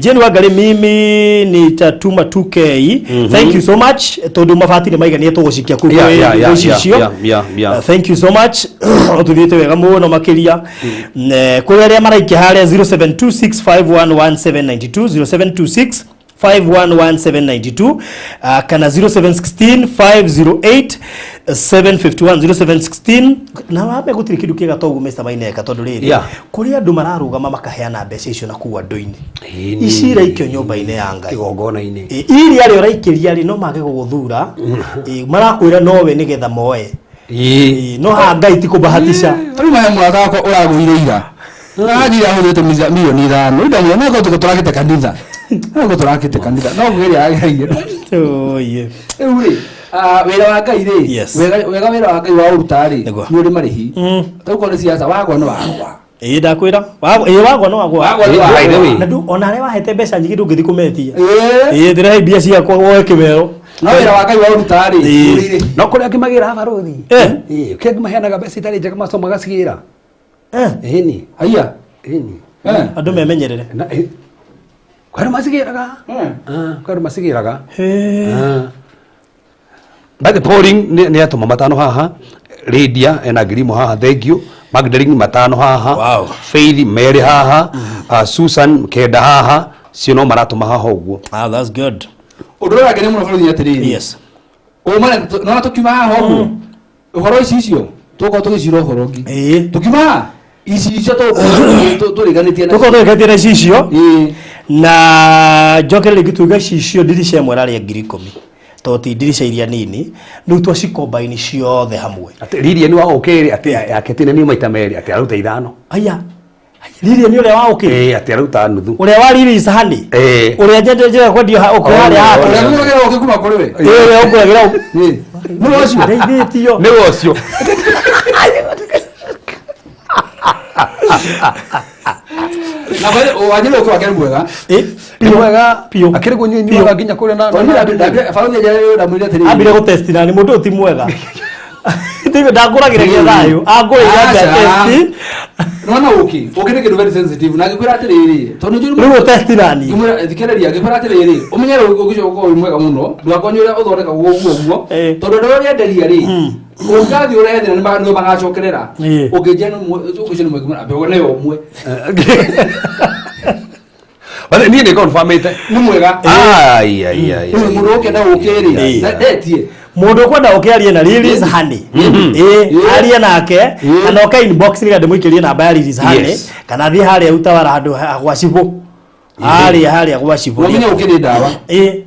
Jane Wangari, mimi nitatuma 2K. Thank you so much tondũ mabati nĩ maiganie tũgũcikia kũu
Yeah,
kwĩ
yeah, yeah,
gũcicio.
yeah.
Thank you so much. Ũtũthiĩte wega mũno makĩria. Kũrĩ arĩa maraikia harĩa 0726511792 0726 511792 kana 0716 508 751 0716 na wambe gũtirĩ kĩndũ kĩega toguo Mr. Maineka tondũ rĩrĩ
Yeah.
kũrĩ andũ mararũgama makaheana mbeca icio na kũu andũ-inĩ
Ĩni.
ici iraikio nyũmba-inĩ ya Ngai
Kĩgongona-inĩ.
Ĩ, iria rĩ ũraikĩria rĩ no mage gũgũthura. Ĩ, marakwĩra nowe nĩgetha moe.
Ĩĩ.
Ĩ, no haha Ngai ti kũbahatisha.
Rĩu mahe mũrata wakwa ũragũire ira. Aranjĩra ahũthĩrĩte mirioni 5. Rĩu ndamwĩra no korwo tũrakĩte kanitha. No korwo tũrakĩte kanitha. No kũgeria ageragia.
Oye.
Rĩu rĩ, wĩra wa Ngai rĩ,
Yes.
wega wĩra wa Ngai wa ũruta rĩ,
Nĩguo.
nĩ ũrĩ marĩhi. Tarĩu korwo nĩ siasa wagwa nĩ wagwa.
Ĩ ndakwĩra. Ĩ wagwa no wagwa.
Wagwa nĩ
By the way.
wagwa.
Na ndũ ona arĩa wahete mbeca nyingĩ ndũngĩthiĩ kũmetia.
Ĩĩ.
Ĩ ndĩrehe mbia ciakwa woe kĩmero.
No wĩra wa Ngai wa ũruta rĩ,
Ĩĩ.
ũrĩ irĩhi.
No kũrĩ angĩ magĩraga barothi.
Eh.
Ĩĩ, kũrĩ angĩ maheanaga mbeca itarĩ njega macoka magacigĩra.
Eh.
Ĩni.
Haiya.
Ĩni.
Eh.
Andũ memenyerere.
Na ĩ. Kwĩ andũ macigĩraga. Kwĩ andũ macigĩraga. By the polling nĩ atũma matano haha. Lydia ena 10,000 haha, thank you. Magdalene matano haha.
Wow.
Faith merĩ haha. Susan kenda haha. Cio no maratũma haha ũguo.
Ah, that's good.
Ũndũ ũrĩa ũrangenia mũno bũrũri-inĩ atĩrĩrĩ.
Yes.
Ũma nona tũkiuma haha ũguo. Ũhoro ici icio tũgũkorwo tũgĩcira ũhoro ũngĩ.
Ĩĩ.
Tũkiuma haha ici icio tũgũkorwo tũrĩganĩtie nacio.
Tũkorwo tũrĩkanĩtie na icicio.
Ĩĩ.
Na njokere rĩngĩ tuge cicio ndirica ĩmwe ĩrarĩa 10,000 tondũ ti ndirica iria nini rĩu twacikombaini ciothe hamwe.
Atĩ Lilian wa ũkĩrĩ atĩ yake tene nĩ maita merĩ atĩ aruta ithano.
Aya. Lilian ũrĩa wa ũkĩ?
Ĩĩ atĩ aruta nuthu.
Ũrĩa wa Lilian Sahani?
Ĩĩ.
Ũrĩa njendete kwendio ũkĩ harĩa hake?
Ũrĩa ũgũragĩra ũkĩ kuma kũrĩ we?
Ĩĩ ũrĩa ũngũragĩra ũkĩ.
Ĩĩ. Nĩwe ũcio?
Ndeithĩtio.
Nĩwe ũcio.
Na kwa hiyo wanjĩrĩ ũkĩ wake nĩ mwega.
Ĩ.
Nĩ mwega.
Piũ.
Akĩrĩ guo nyuaga nginya kũrĩa na.
Tondũ barothi anjĩrire ndamwĩrire atĩrĩrĩ.
Ambire gũtesti na nĩ mũndũ ũyũ ti mwega. Tigo ndangũragĩra gĩa thayũ. Angũrĩire ambe
Aca.
atesti.
Nĩwona ũkĩ? Ũkĩ nĩ kĩndũ very sensitive na ngĩkwĩra atĩrĩrĩ, tondũ nĩnjũĩ
Rĩu ũtesti nani?
Ngĩmwĩra thikĩrĩria ngĩkwĩra atĩrĩrĩ, ũmenye rĩu ũkĩ ũcio ũkorwo wĩ mwega mũno, ndũgakorwo nĩ ũrĩa ũthondekagwo ũguo ũguo,
Ĩĩ.
tondũ andũ arĩa ũrenderia rĩ, ũngathiĩ ũrehe thĩna nĩo magacokerera.
Ĩĩ.
Ũngĩnjia nĩ ũmwe, ũkĩ ũcio nĩ mwega, ngĩmwĩra, ambe nĩyo ũmwe.
Bale niĩ nĩ confirmĩte.
Nĩ mwega.
Ai ai ai.
Rĩu mũndũ ũkĩenda ũkĩ rĩ,
Ĩĩ.
ndetie.
Mũndũ ũkwenda ũkĩ arie na Lilis Honey. Ĩĩ, arie nake kana oke inbox nĩgetha ndĩmũikĩrie namba ya Lilis Honey
Yes.
kana athiĩ harĩa Utawala handũ gwa cibũ. Harĩa harĩa gwa cibũ.
Ũmenye ũkĩ nĩ ndawa.
Ĩĩ.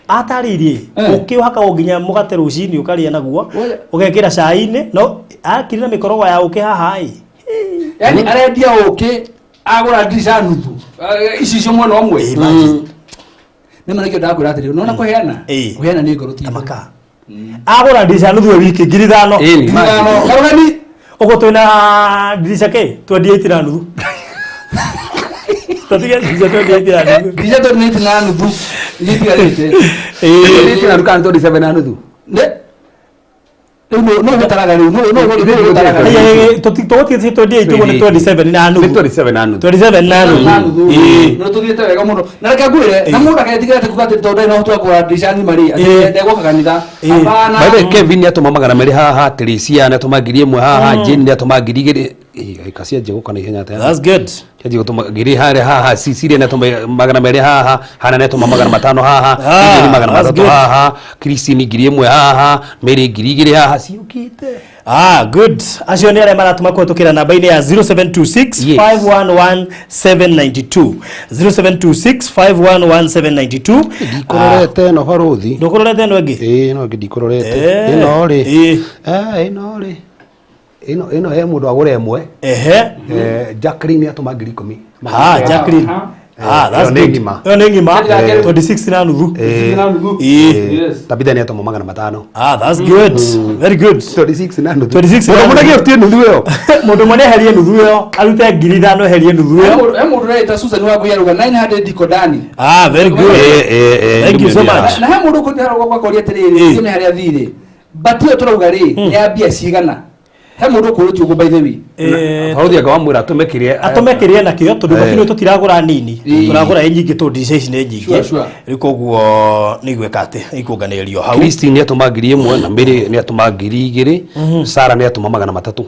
Atarĩirie
Eh.
ũkĩ ũhakagwo nginya mũgate rũcinĩ ũkarĩa naguo
Oya.
ũgekĩra cai-inĩ no akiri na mĩkorogo ya ũkĩ haha ĩ.
Yaani arendia ũkĩ agũra ndirica nuthu icicio mwena ũmwe. Nĩ ma nĩkĩo ndakwĩra atĩrĩrĩ, nĩwona kũheana?
Ĩĩ.
Kũheana nĩ ngoro ti
Ta makaa. Agũra ndirica nuthu e wiki 5,000.
Ĩni.
Ithano. Karũgani.
Ũguo twĩna ndirica kĩ? 28 na nuthu. Tũtige ndirica 28 na nuthu.
Ndirica 28 na nuthu iria itigarĩte.
Ĩĩ. Na ruka 27 na nuthu.
Nĩ- Rĩu nũ ũgũtaraga rĩu? Nũ ũgũtaraga rĩu?
Aya, tũgũtigĩtie 28 ũguo nĩ 27 na nuthu.
Nĩ 27 na nuthu.
27 na
Na
nuthu.
nuthu.
Ĩĩ.
Nĩ tũthiĩte wega mũno. Na reke ngwĩre, na mũndũ aketigĩra atĩ kuga atĩ tondũ ndarĩ na ũhoti wa kũgũra ndirica ng'ima rĩ, atĩ
Ĩĩ.
ndegũka kanitha.
Ĩĩ.
Hapana.
By the way, Kevin nĩ atũma 200 haha, Teresia nĩ atũma 1,000 haha, Jane nĩ atũma 2,000. Ika cianjia gũka na ihenya atĩa?
That's good.
Cianjia gũtũma ngiri harĩa haha, Cecilia nĩatũma 200 haha, Hana nĩatũma 500 haha,
Ah,
Gideon magana
that's
matatũ
good.
haha, Christine 1000 haha, Mary 2000 haha, ciũkĩte.
Ah, good. Acio nĩ arĩa maratũma kũhetũkĩra namba-inĩ ya 0726
Yes.
511 792. 0726 511 792.
Ndikororete ĩno barũthi.
Ndũkũrorete ĩno ĩngĩ?
Ĩĩ, ĩno ĩngĩ ndikororete.
Eh,
Ĩno rĩ.
ĩĩ.
Eh, ĩno rĩ. Ĩno ĩno he mũndũ agũra ĩmwe.
Ehe.
Eh, Jacqueline atũma 10,000.
Ah, Jacqueline. Ah, that's
Ĩyo nĩ
good.
ng'ima.
Ĩyo nĩ ng'ima.
Eh.
26 na nuthu.
Eh.
Na nuthu.
Ĩĩ.
Yes.
Tabitha nĩ atũma 500.
Ah, that's good. Very good.
26 na nuthu.
26 na
Mũndũ
nuthu.
mũnene gĩfti nuthu ĩyo.
Mũndũ ũmwe nĩeherie nuthu ĩyo, arute 5,000 eherie nuthu
He
ĩyo.
mũndũ ũreita Susan wa Ngũi 900 Dikodani.
Ah, very good.
Eh, eh, eh,
Thank you so
ndumĩrĩra.
much.
Na he mũndũ ũkũrĩte harĩa gwakoria atĩrĩrĩ,
Eh.
thiĩ nĩ harĩa thirĩ. But ĩyo tũrauga rĩ, nĩ ya mbia cigana? He mũndũ ũkũrĩtie ũguo by the way.
Eh,
Barũthi anga wamwĩra atũme kĩrĩa
atũme kĩrĩa nakĩo tondũ
Eh.
makĩria tũtiragũra nini
Ĩĩ.
tũragũra ĩ nyingĩ tondũ ndica ici nĩ nyingĩ
Sure, sure.
rĩu koguo nĩ igwĩka atĩ ikũnganĩrĩrio hau
Christine nĩ atũma 1000 na Mary nĩ atũma 2000, Sarah nĩ atũma 300.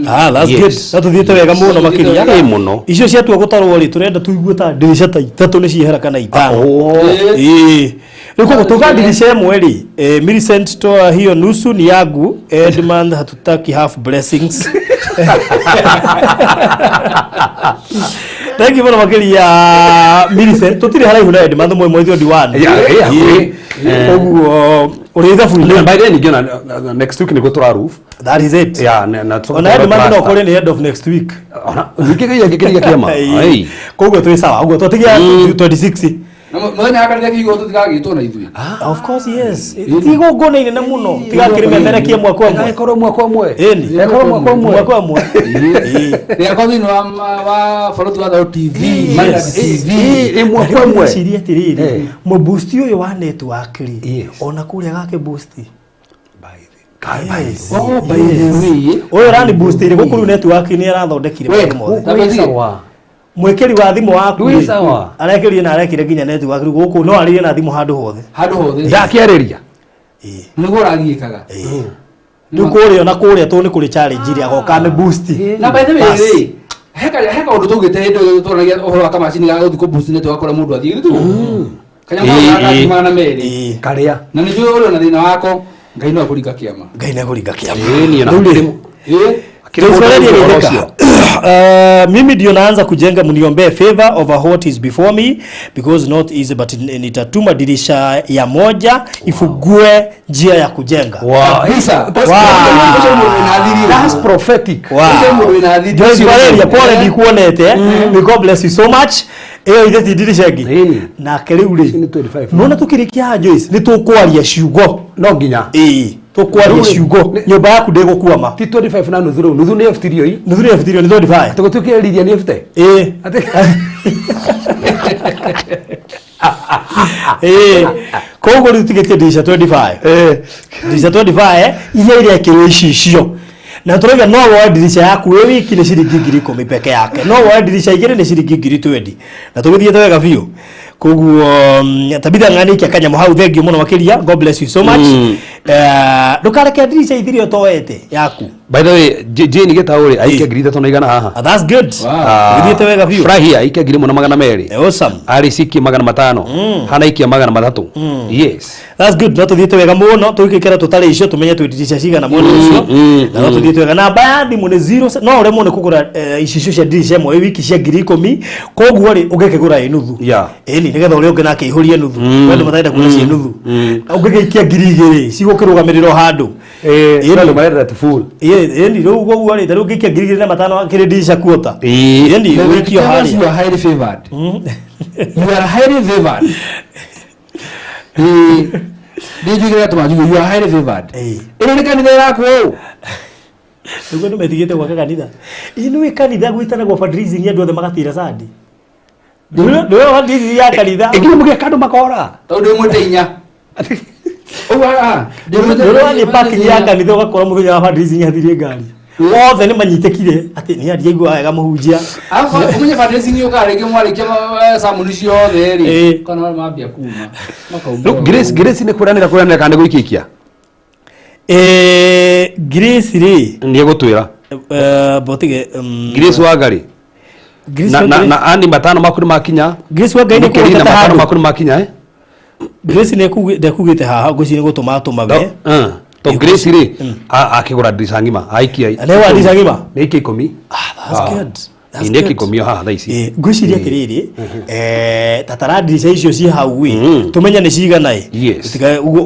Ah, that's
Yes.
good. Na tũthiĩte wega mũno makĩria.
Ĩĩ mũno.
Icio ciatua gũtarwo rĩ tũrenda tũigue ta ndirica ta ithatũ nĩ ciehera kana ithano.
Oh.
Ĩĩ. Rĩu koguo tuga ndirica ĩmwe rĩ, eh, Millicent toa hiyo nusu ni yangu, Edmund hatutaki half blessings. Thank you mũno makĩria Millicent. Tũtirĩ haraihu na Edmund mwe mwezi wa diwani.
Yeah, yeah,
Ĩĩ.
ĩĩ.
Koguo ũrĩ ithabu-inĩ.
By then ningĩ ona next week nĩguo tũra roof.
That is it.
Yeah, na
Ona Edmund no kũrĩ nĩ end of next week.
Ona ningĩ kĩria kĩria kĩama.
Ĩĩ.
Ai.
Koguo twĩ sawa ũguo twatigia 26.
Na mũthenya wa kanitha kĩhingo tũtigagĩtwo na ithuĩ.
Of course yes. Ti igongona inene mũno tigakĩrĩ memerekie mwaka ũmwe.
Ĩkorwo mwaka ũmwe.
Ĩni.
Ĩkorwo mwaka ũmwe.
Mwaka ũmwe. Ĩĩ.
Rĩakwa thĩinĩ wa balothi wa Thao TV, Maridad TV.
Ĩ mwaka ũmwe.
Ndĩreciria atĩrĩrĩ
Eh.
mũboosti ũyũ wa network rĩ
Yes.
ona kũrĩa gake boost.
By the
Oh, by the way.
Ũyũ ũrani boost-ire gũkũ rĩu network nĩ arathondekire
We,
maũndũ mothe.
Tabitha.
Ndwĩ sawa.
Mwĩkĩri wa thimũ waku
Ndwĩ
rĩ,
sawa.
arekĩrire na arekire nginya network rĩu gũkũ no arĩrie na thimũ handũ hothe.
Handũ hothe.
Ndakĩarĩria.
Ĩĩ.
Nĩguo ũragiĩkaga.
Rĩu kũrĩa ona kũrĩa tũ nĩ kũrĩ challenge ĩrĩa agoka nĩ boost.
Na by the way
Bas.
rĩ, he kaũndũ twaugĩte hĩndĩ ĩyo twaranagia ũhoro wa kamacini ga gũthiĩ kũ-boost network kũrĩa mũndũ athiĩ. Githĩ tiguo? Kanyamũ
Ĩĩ,
kau ga
ĩĩ.
200.
Ĩĩ.
Karĩa.
Na nĩ njũĩ ũrĩ na thĩna wako, Ngai no akũringa kĩama.
Ngai nĩ ekũringa kĩama.
Ĩĩ niĩ na
Rĩu rĩ,
Ĩĩ.
Akĩrĩ mũndũ
Tuisoleni
ũrĩ ũhoro
Rebecca.
ũcio.
Mimi ndio naanza kujenga, mniombee favor over what is before me because not easy but nitatuma dirisha ya moja ifungue njia ya kujenga.
Wow.
Kabisa.
That's
Wow.
Ũcio mũndũ wĩna thiri.
That's prophetic.
Wow.
Ũcio mũndũ wĩna thiri.
Joyce Valeria, pole ndikuonete. May God bless you so much. Ĩyo ithe ti dirisha ĩngĩ.
Ĩni.
Nake rĩu
Ici nĩ
rĩ.
25.
Nona tũkĩrĩkia haha Joyce nĩ tũkwaria ciugo.
No nginya.
Ĩĩ, tũkwaria
Rĩu rĩ,
ciugo. Nyũmba yaku ndĩgũkwama.
Ti 25 na nuthu rĩu. Nuthu nĩ eftirio ii.
Nuthu nĩ eftirio nĩ 25.
Tũgũtuĩkĩrĩria nĩ efte.
Ĩĩ.
Atĩ
Ĩĩ. Koguo rĩu tigĩtie dirisha 25.
Eh.
Dirisha 25 iria irekĩrwo icicio. Na tũrauga no woe dirisha yaku wĩ wiki nĩ ciringi 10,000 peke yake. No woe dirisha igĩrĩ nĩ ciringi 20,000. Na tũgĩthiĩte wega biũ. Koguo Tabitha ng'ani kanyamũ hau thank you mũno makĩria. God bless you so much. Eh, ndũkareke dirisha ithire ũtoete yaku.
By the way, Jane Gĩtaũ rĩ aikia 3,100 haha.
Ah, that's good.
Wow.
Tũgĩthiĩte wega biũ.
Furahia aikia 1,200.
Eh, Awesome.
Alice ikia 500. Hana ikia 300. Yes.
That's good. No tuthiĩte wega mũno tũgĩkĩra tũtarĩ icio tũmenye twĩ dirisha cigana mwena ũcio na no tuthiĩte wega namba ya thimũ nĩ zero no ũremwo nĩ kũgũra icicio cia dirisha ĩmwe ĩ wiki cia 10,000 koguo rĩ ũgĩkĩgũra ĩ nuthu
Yeah.
ĩni nĩgetha ũrĩa ũngĩ nake aihũrie nuthu mm. andũ matarenda kuona ciĩ nuthu ũngĩgĩikia 2,000 cigũkĩrũgamĩrĩra o handũ
Eh,
Ĩni.
andũ marenda to full.
Ĩni rĩu koguo rĩ ta rĩu ũngĩikia 2,500 kĩrĩ dirisha kuota
Ĩĩ.
ĩni ũgĩikio
You
harĩa
are highly favored. You are highly favored. Ĩĩ. Ndinjugire atũma njuge you are highly favored.
Ĩĩ.
Ĩno nĩ kanitha ĩrakwo ũũ.
Nĩguo andũ metigĩte gwaka kanitha. Ĩ nĩũĩ kanitha gwĩtanagwo fundraising andũ othe magatira sandi. Nĩũĩ fundraising ya kanitha.
Ĩnginya mũgĩaka andũ makora.
Tondũ ndĩ mwĩte inya. Ũguo haha. Ndĩ mwĩte
Nĩũĩ wathiĩ parking ya kanitha ũgakora mũthenya wa fundraising hathirie ngari. Othe nĩ manyitĩkire atĩ nĩ andiaigua wega mũhunjia.
Alafu umenye fundraising yũkaga rĩngĩ mwarĩkia samuni ciothe rĩ.
Ĩĩ.
Kana mambia kuma. Makauma.
Rĩu Grace Grace nĩ kũranĩra kũranĩra kana nĩ gũikia ikia?
Eh, Grace rĩ
Nĩ egũtwĩra.
Botige
Grace Wangari
Grace
na, na,
Wangari-
na ani matano maku nĩ makinya.
Grace Wangari nĩ
Mũkĩrina
kũgwetete
matano
handũ.
maku nĩ makinya eh?
Grace nĩ ndekugĩte haha, ngwĩciria nĩ gũtũma atũma we.
To Grace rĩ, akĩgũra ndirica ng'ima aikia.
Nĩ wa ndirica ng'ima?
Nĩ aikia 10.
Ah, that's good. That's
Nĩ
good.
10 o haha thaa ici.
Ngwĩciria atĩrĩrĩ, tatara ndirica icio ci hau ĩ, tũmenye nĩ cigana ĩ.
Yes.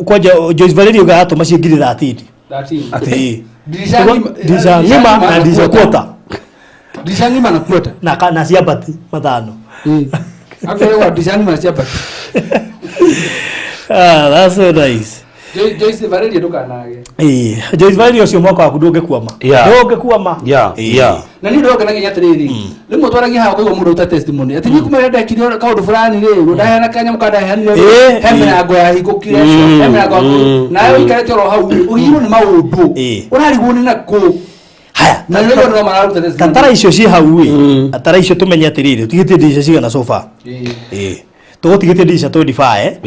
Kwanja Joyce Valerio gatũma ciĩ ngiri 13.
13.
Ĩĩ.
Ndirica ng'ima.
Ndirica ng'ima na ndirica quarter.
Ndirica ng'ima na quarter.
Na na ciambati matano.
Akore ndirica ng'ima na ciambati.
Ah, that's so nice.
Joyce Valerio ndũkanage.
Ĩĩ, Joyce Valerio ũcio mwaka waku ndũngĩkwama.
Yeah.
Ndũngĩkwama.
Yeah,
Ĩĩ.
yeah.
Na niĩ ndongenagia atĩrĩrĩ, rĩmwe twaragia haha ũkaigua mũndũ auta testimony atĩ niĩ kuma rĩrĩa ndekire kaũndũ fulani rĩ, ndaheana kanyamũ ka ndaheanire rĩ, he mĩrango yahingũkire, he mĩrango yahingũkire, nawe ũikarĩte oro hau rĩ, ũgirwo nĩ maũndũ, ũrarigwo nĩ nakũ.
Haya.
Na nĩ ũraigua no mararuta testimony.
Tatara icio ci hau ĩ, tatara icio tũmenye atĩrĩrĩ, ũtigĩtie ndirica cigana so far? Ĩĩ. Tũgũtigĩtie ndirica 25 eh?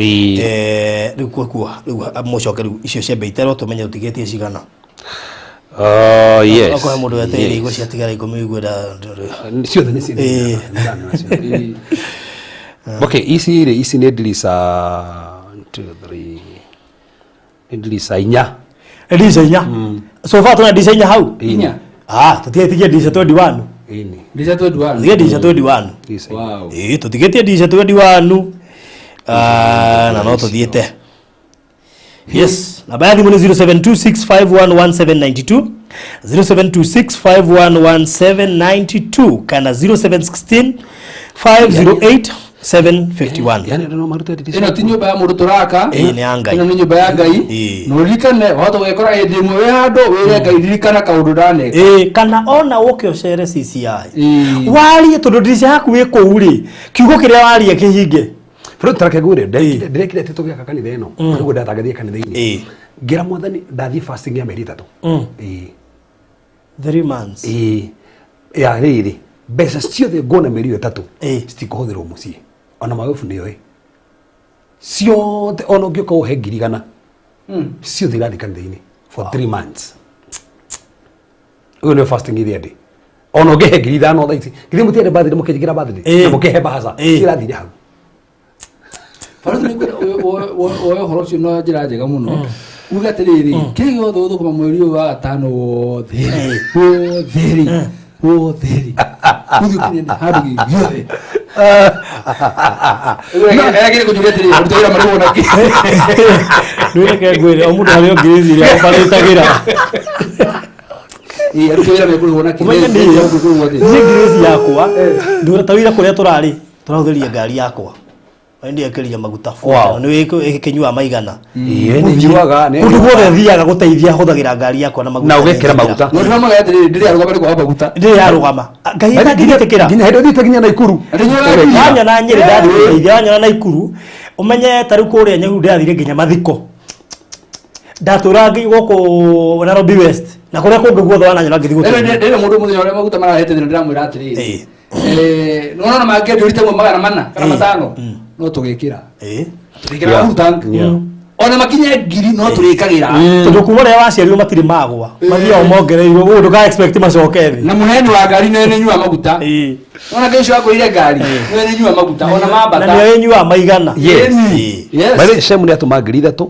Rĩu kwekua, rĩu mũcoke rĩu icio ciambe iterwo tũmenye ũtigĩtie cigana.
Oh, yes.
Okorwo he mũndũ wetereire
Yes.
igua ciatigara 10 igua
Ciothe nĩ ciothe. Okay, ici rĩ, ici nĩ ndirica 1 2 3, nĩ ndirica inya.
Ndirica inya. So far tuna ndirica inya hau?
Inya.
Ah, tũtigĩtie ndirica 21.
Ĩni.
Ndirica 21.
Tũtigĩtie ndirica 21.
Wow.
Ĩĩ, tũtigĩtie ndirica 21. Ah, na no tũthiĩte. Yes, namba ya thimũ nĩ 0726511792, 0726511792 kana 0716 508 751.
Yani andũ no marute ndirica.
Ĩno ti nyũmba ya mũndũ tũraka.
Ĩĩ, nĩ ya Ngai.
Ĩno nĩ nyũmba ya Ngai. Na ũririkane wahota gũgĩkora hĩndĩ ĩmwe wĩ handũ wĩre Ngai ririkana kaũndũ ndaneka.
Ĩĩ, kana ona ũke ũcere CCI. Warie tondũ ndirica yaku ĩ kũu rĩ, kiugo kĩrĩa waria kĩhinge.
Bro, tareke ngwĩre, ndĩrekire atĩ tũgĩaka kanitha ĩno, nĩguo ndatangathire kanitha-inĩ. Ngĩra mwathani ndathiĩ fasting ya mĩeri 3. Ĩĩ.
3 months.
Ĩĩ. Ya rĩrĩ, mbeca ciothe nguona mĩeri ĩyo 3 citikũhũthĩrwo mũciĩ. Ona magobu nĩoĩ. Ciothe ona ũngĩũka ũhe ngiri igana. Ciothe irathiĩ kanitha-inĩ for 3 months. Ũyũ nĩyo fasting ĩrĩa ndĩ. Ona ũngĩhe ngiri ithano thaa ici, githĩ mũtiende birthday mũkĩnjĩkĩra birthday? Na mũkĩhe mbahaca, cirathire hau.
Barũthi nĩ ngwenda woe ũhoro ũcio na njĩra njega mũno. Uge atĩrĩrĩ, kĩrĩa gĩothe ũthũkũma mweri ũyũ wa gatano wothe wothe rĩ, wothe rĩ, ũthiĩ ũkinye handũ gĩothe. Eragĩre kũnjũria atĩrĩrĩ, aruta wĩra marĩhwo na kĩ?
Nĩreke ngwĩre, o mũndũ harĩa ũngĩrĩciria ũbarĩtagĩra.
Ĩĩ, aruta wĩra mekũrĩhwo na kĩ?
Ũmenye niĩ, niĩ ngirĩci yakwa, ndũra ta wĩra kũrĩa tũrarĩ, tũrahũthĩria ngari yakwa. Na nĩ maguta.
Wow.
Nĩ ĩkĩnyua maigana.
Ĩĩ, nĩ nyuaga, nĩ
Kũndũ guothe thiaga gũteithia hũthagĩra ngari yakwa na maguta.
Na ũgekĩra maguta.
No ndĩramwĩra atĩrĩrĩ, ndĩrĩ arũgama nĩ kwaga maguta.
Ndĩrĩ yarũgama. Ngai ndangĩgĩtĩkĩra.
Nginya hĩndĩ ũthiĩte nginya Naikuru.
Wanyona Nyĩrĩ ndathiĩ gũteithia, wanyona Naikuru, ũmenye ta rĩu kũrĩa Nyahururu ndĩrathire nginya mathiko. Ndatũraga gũkũ Nairobi West na kũrĩa kũngĩ guothe wananyona ngĩthiĩ gũteithia.
Ndĩrĩ mũndũ mũthenya ũrĩa maguta marahete thĩna ndĩramwĩra atĩrĩrĩ. Nĩwona mangĩendio rita ĩmwe 400 kana 500 no tũgĩkĩra. Tũgĩkĩra full tank. Ona makinye ngiri no tũrĩkagĩra.
Tondũ kuma rĩrĩa waciarirwo matirĩ magwa, mathiaga mongereirwo, ũguo ndũka expect macoke thĩ.
Na mũheani wa ngari nĩwe nĩnyua maguta. Ona Ngai ũcio wakũheire ngari nĩwe nĩnyua maguta ona mambata.
Na nĩwe ĩnyuaga maigana.
Yes.
Yes.
By the way, Shemu nĩ atũma ngiri ithatũ.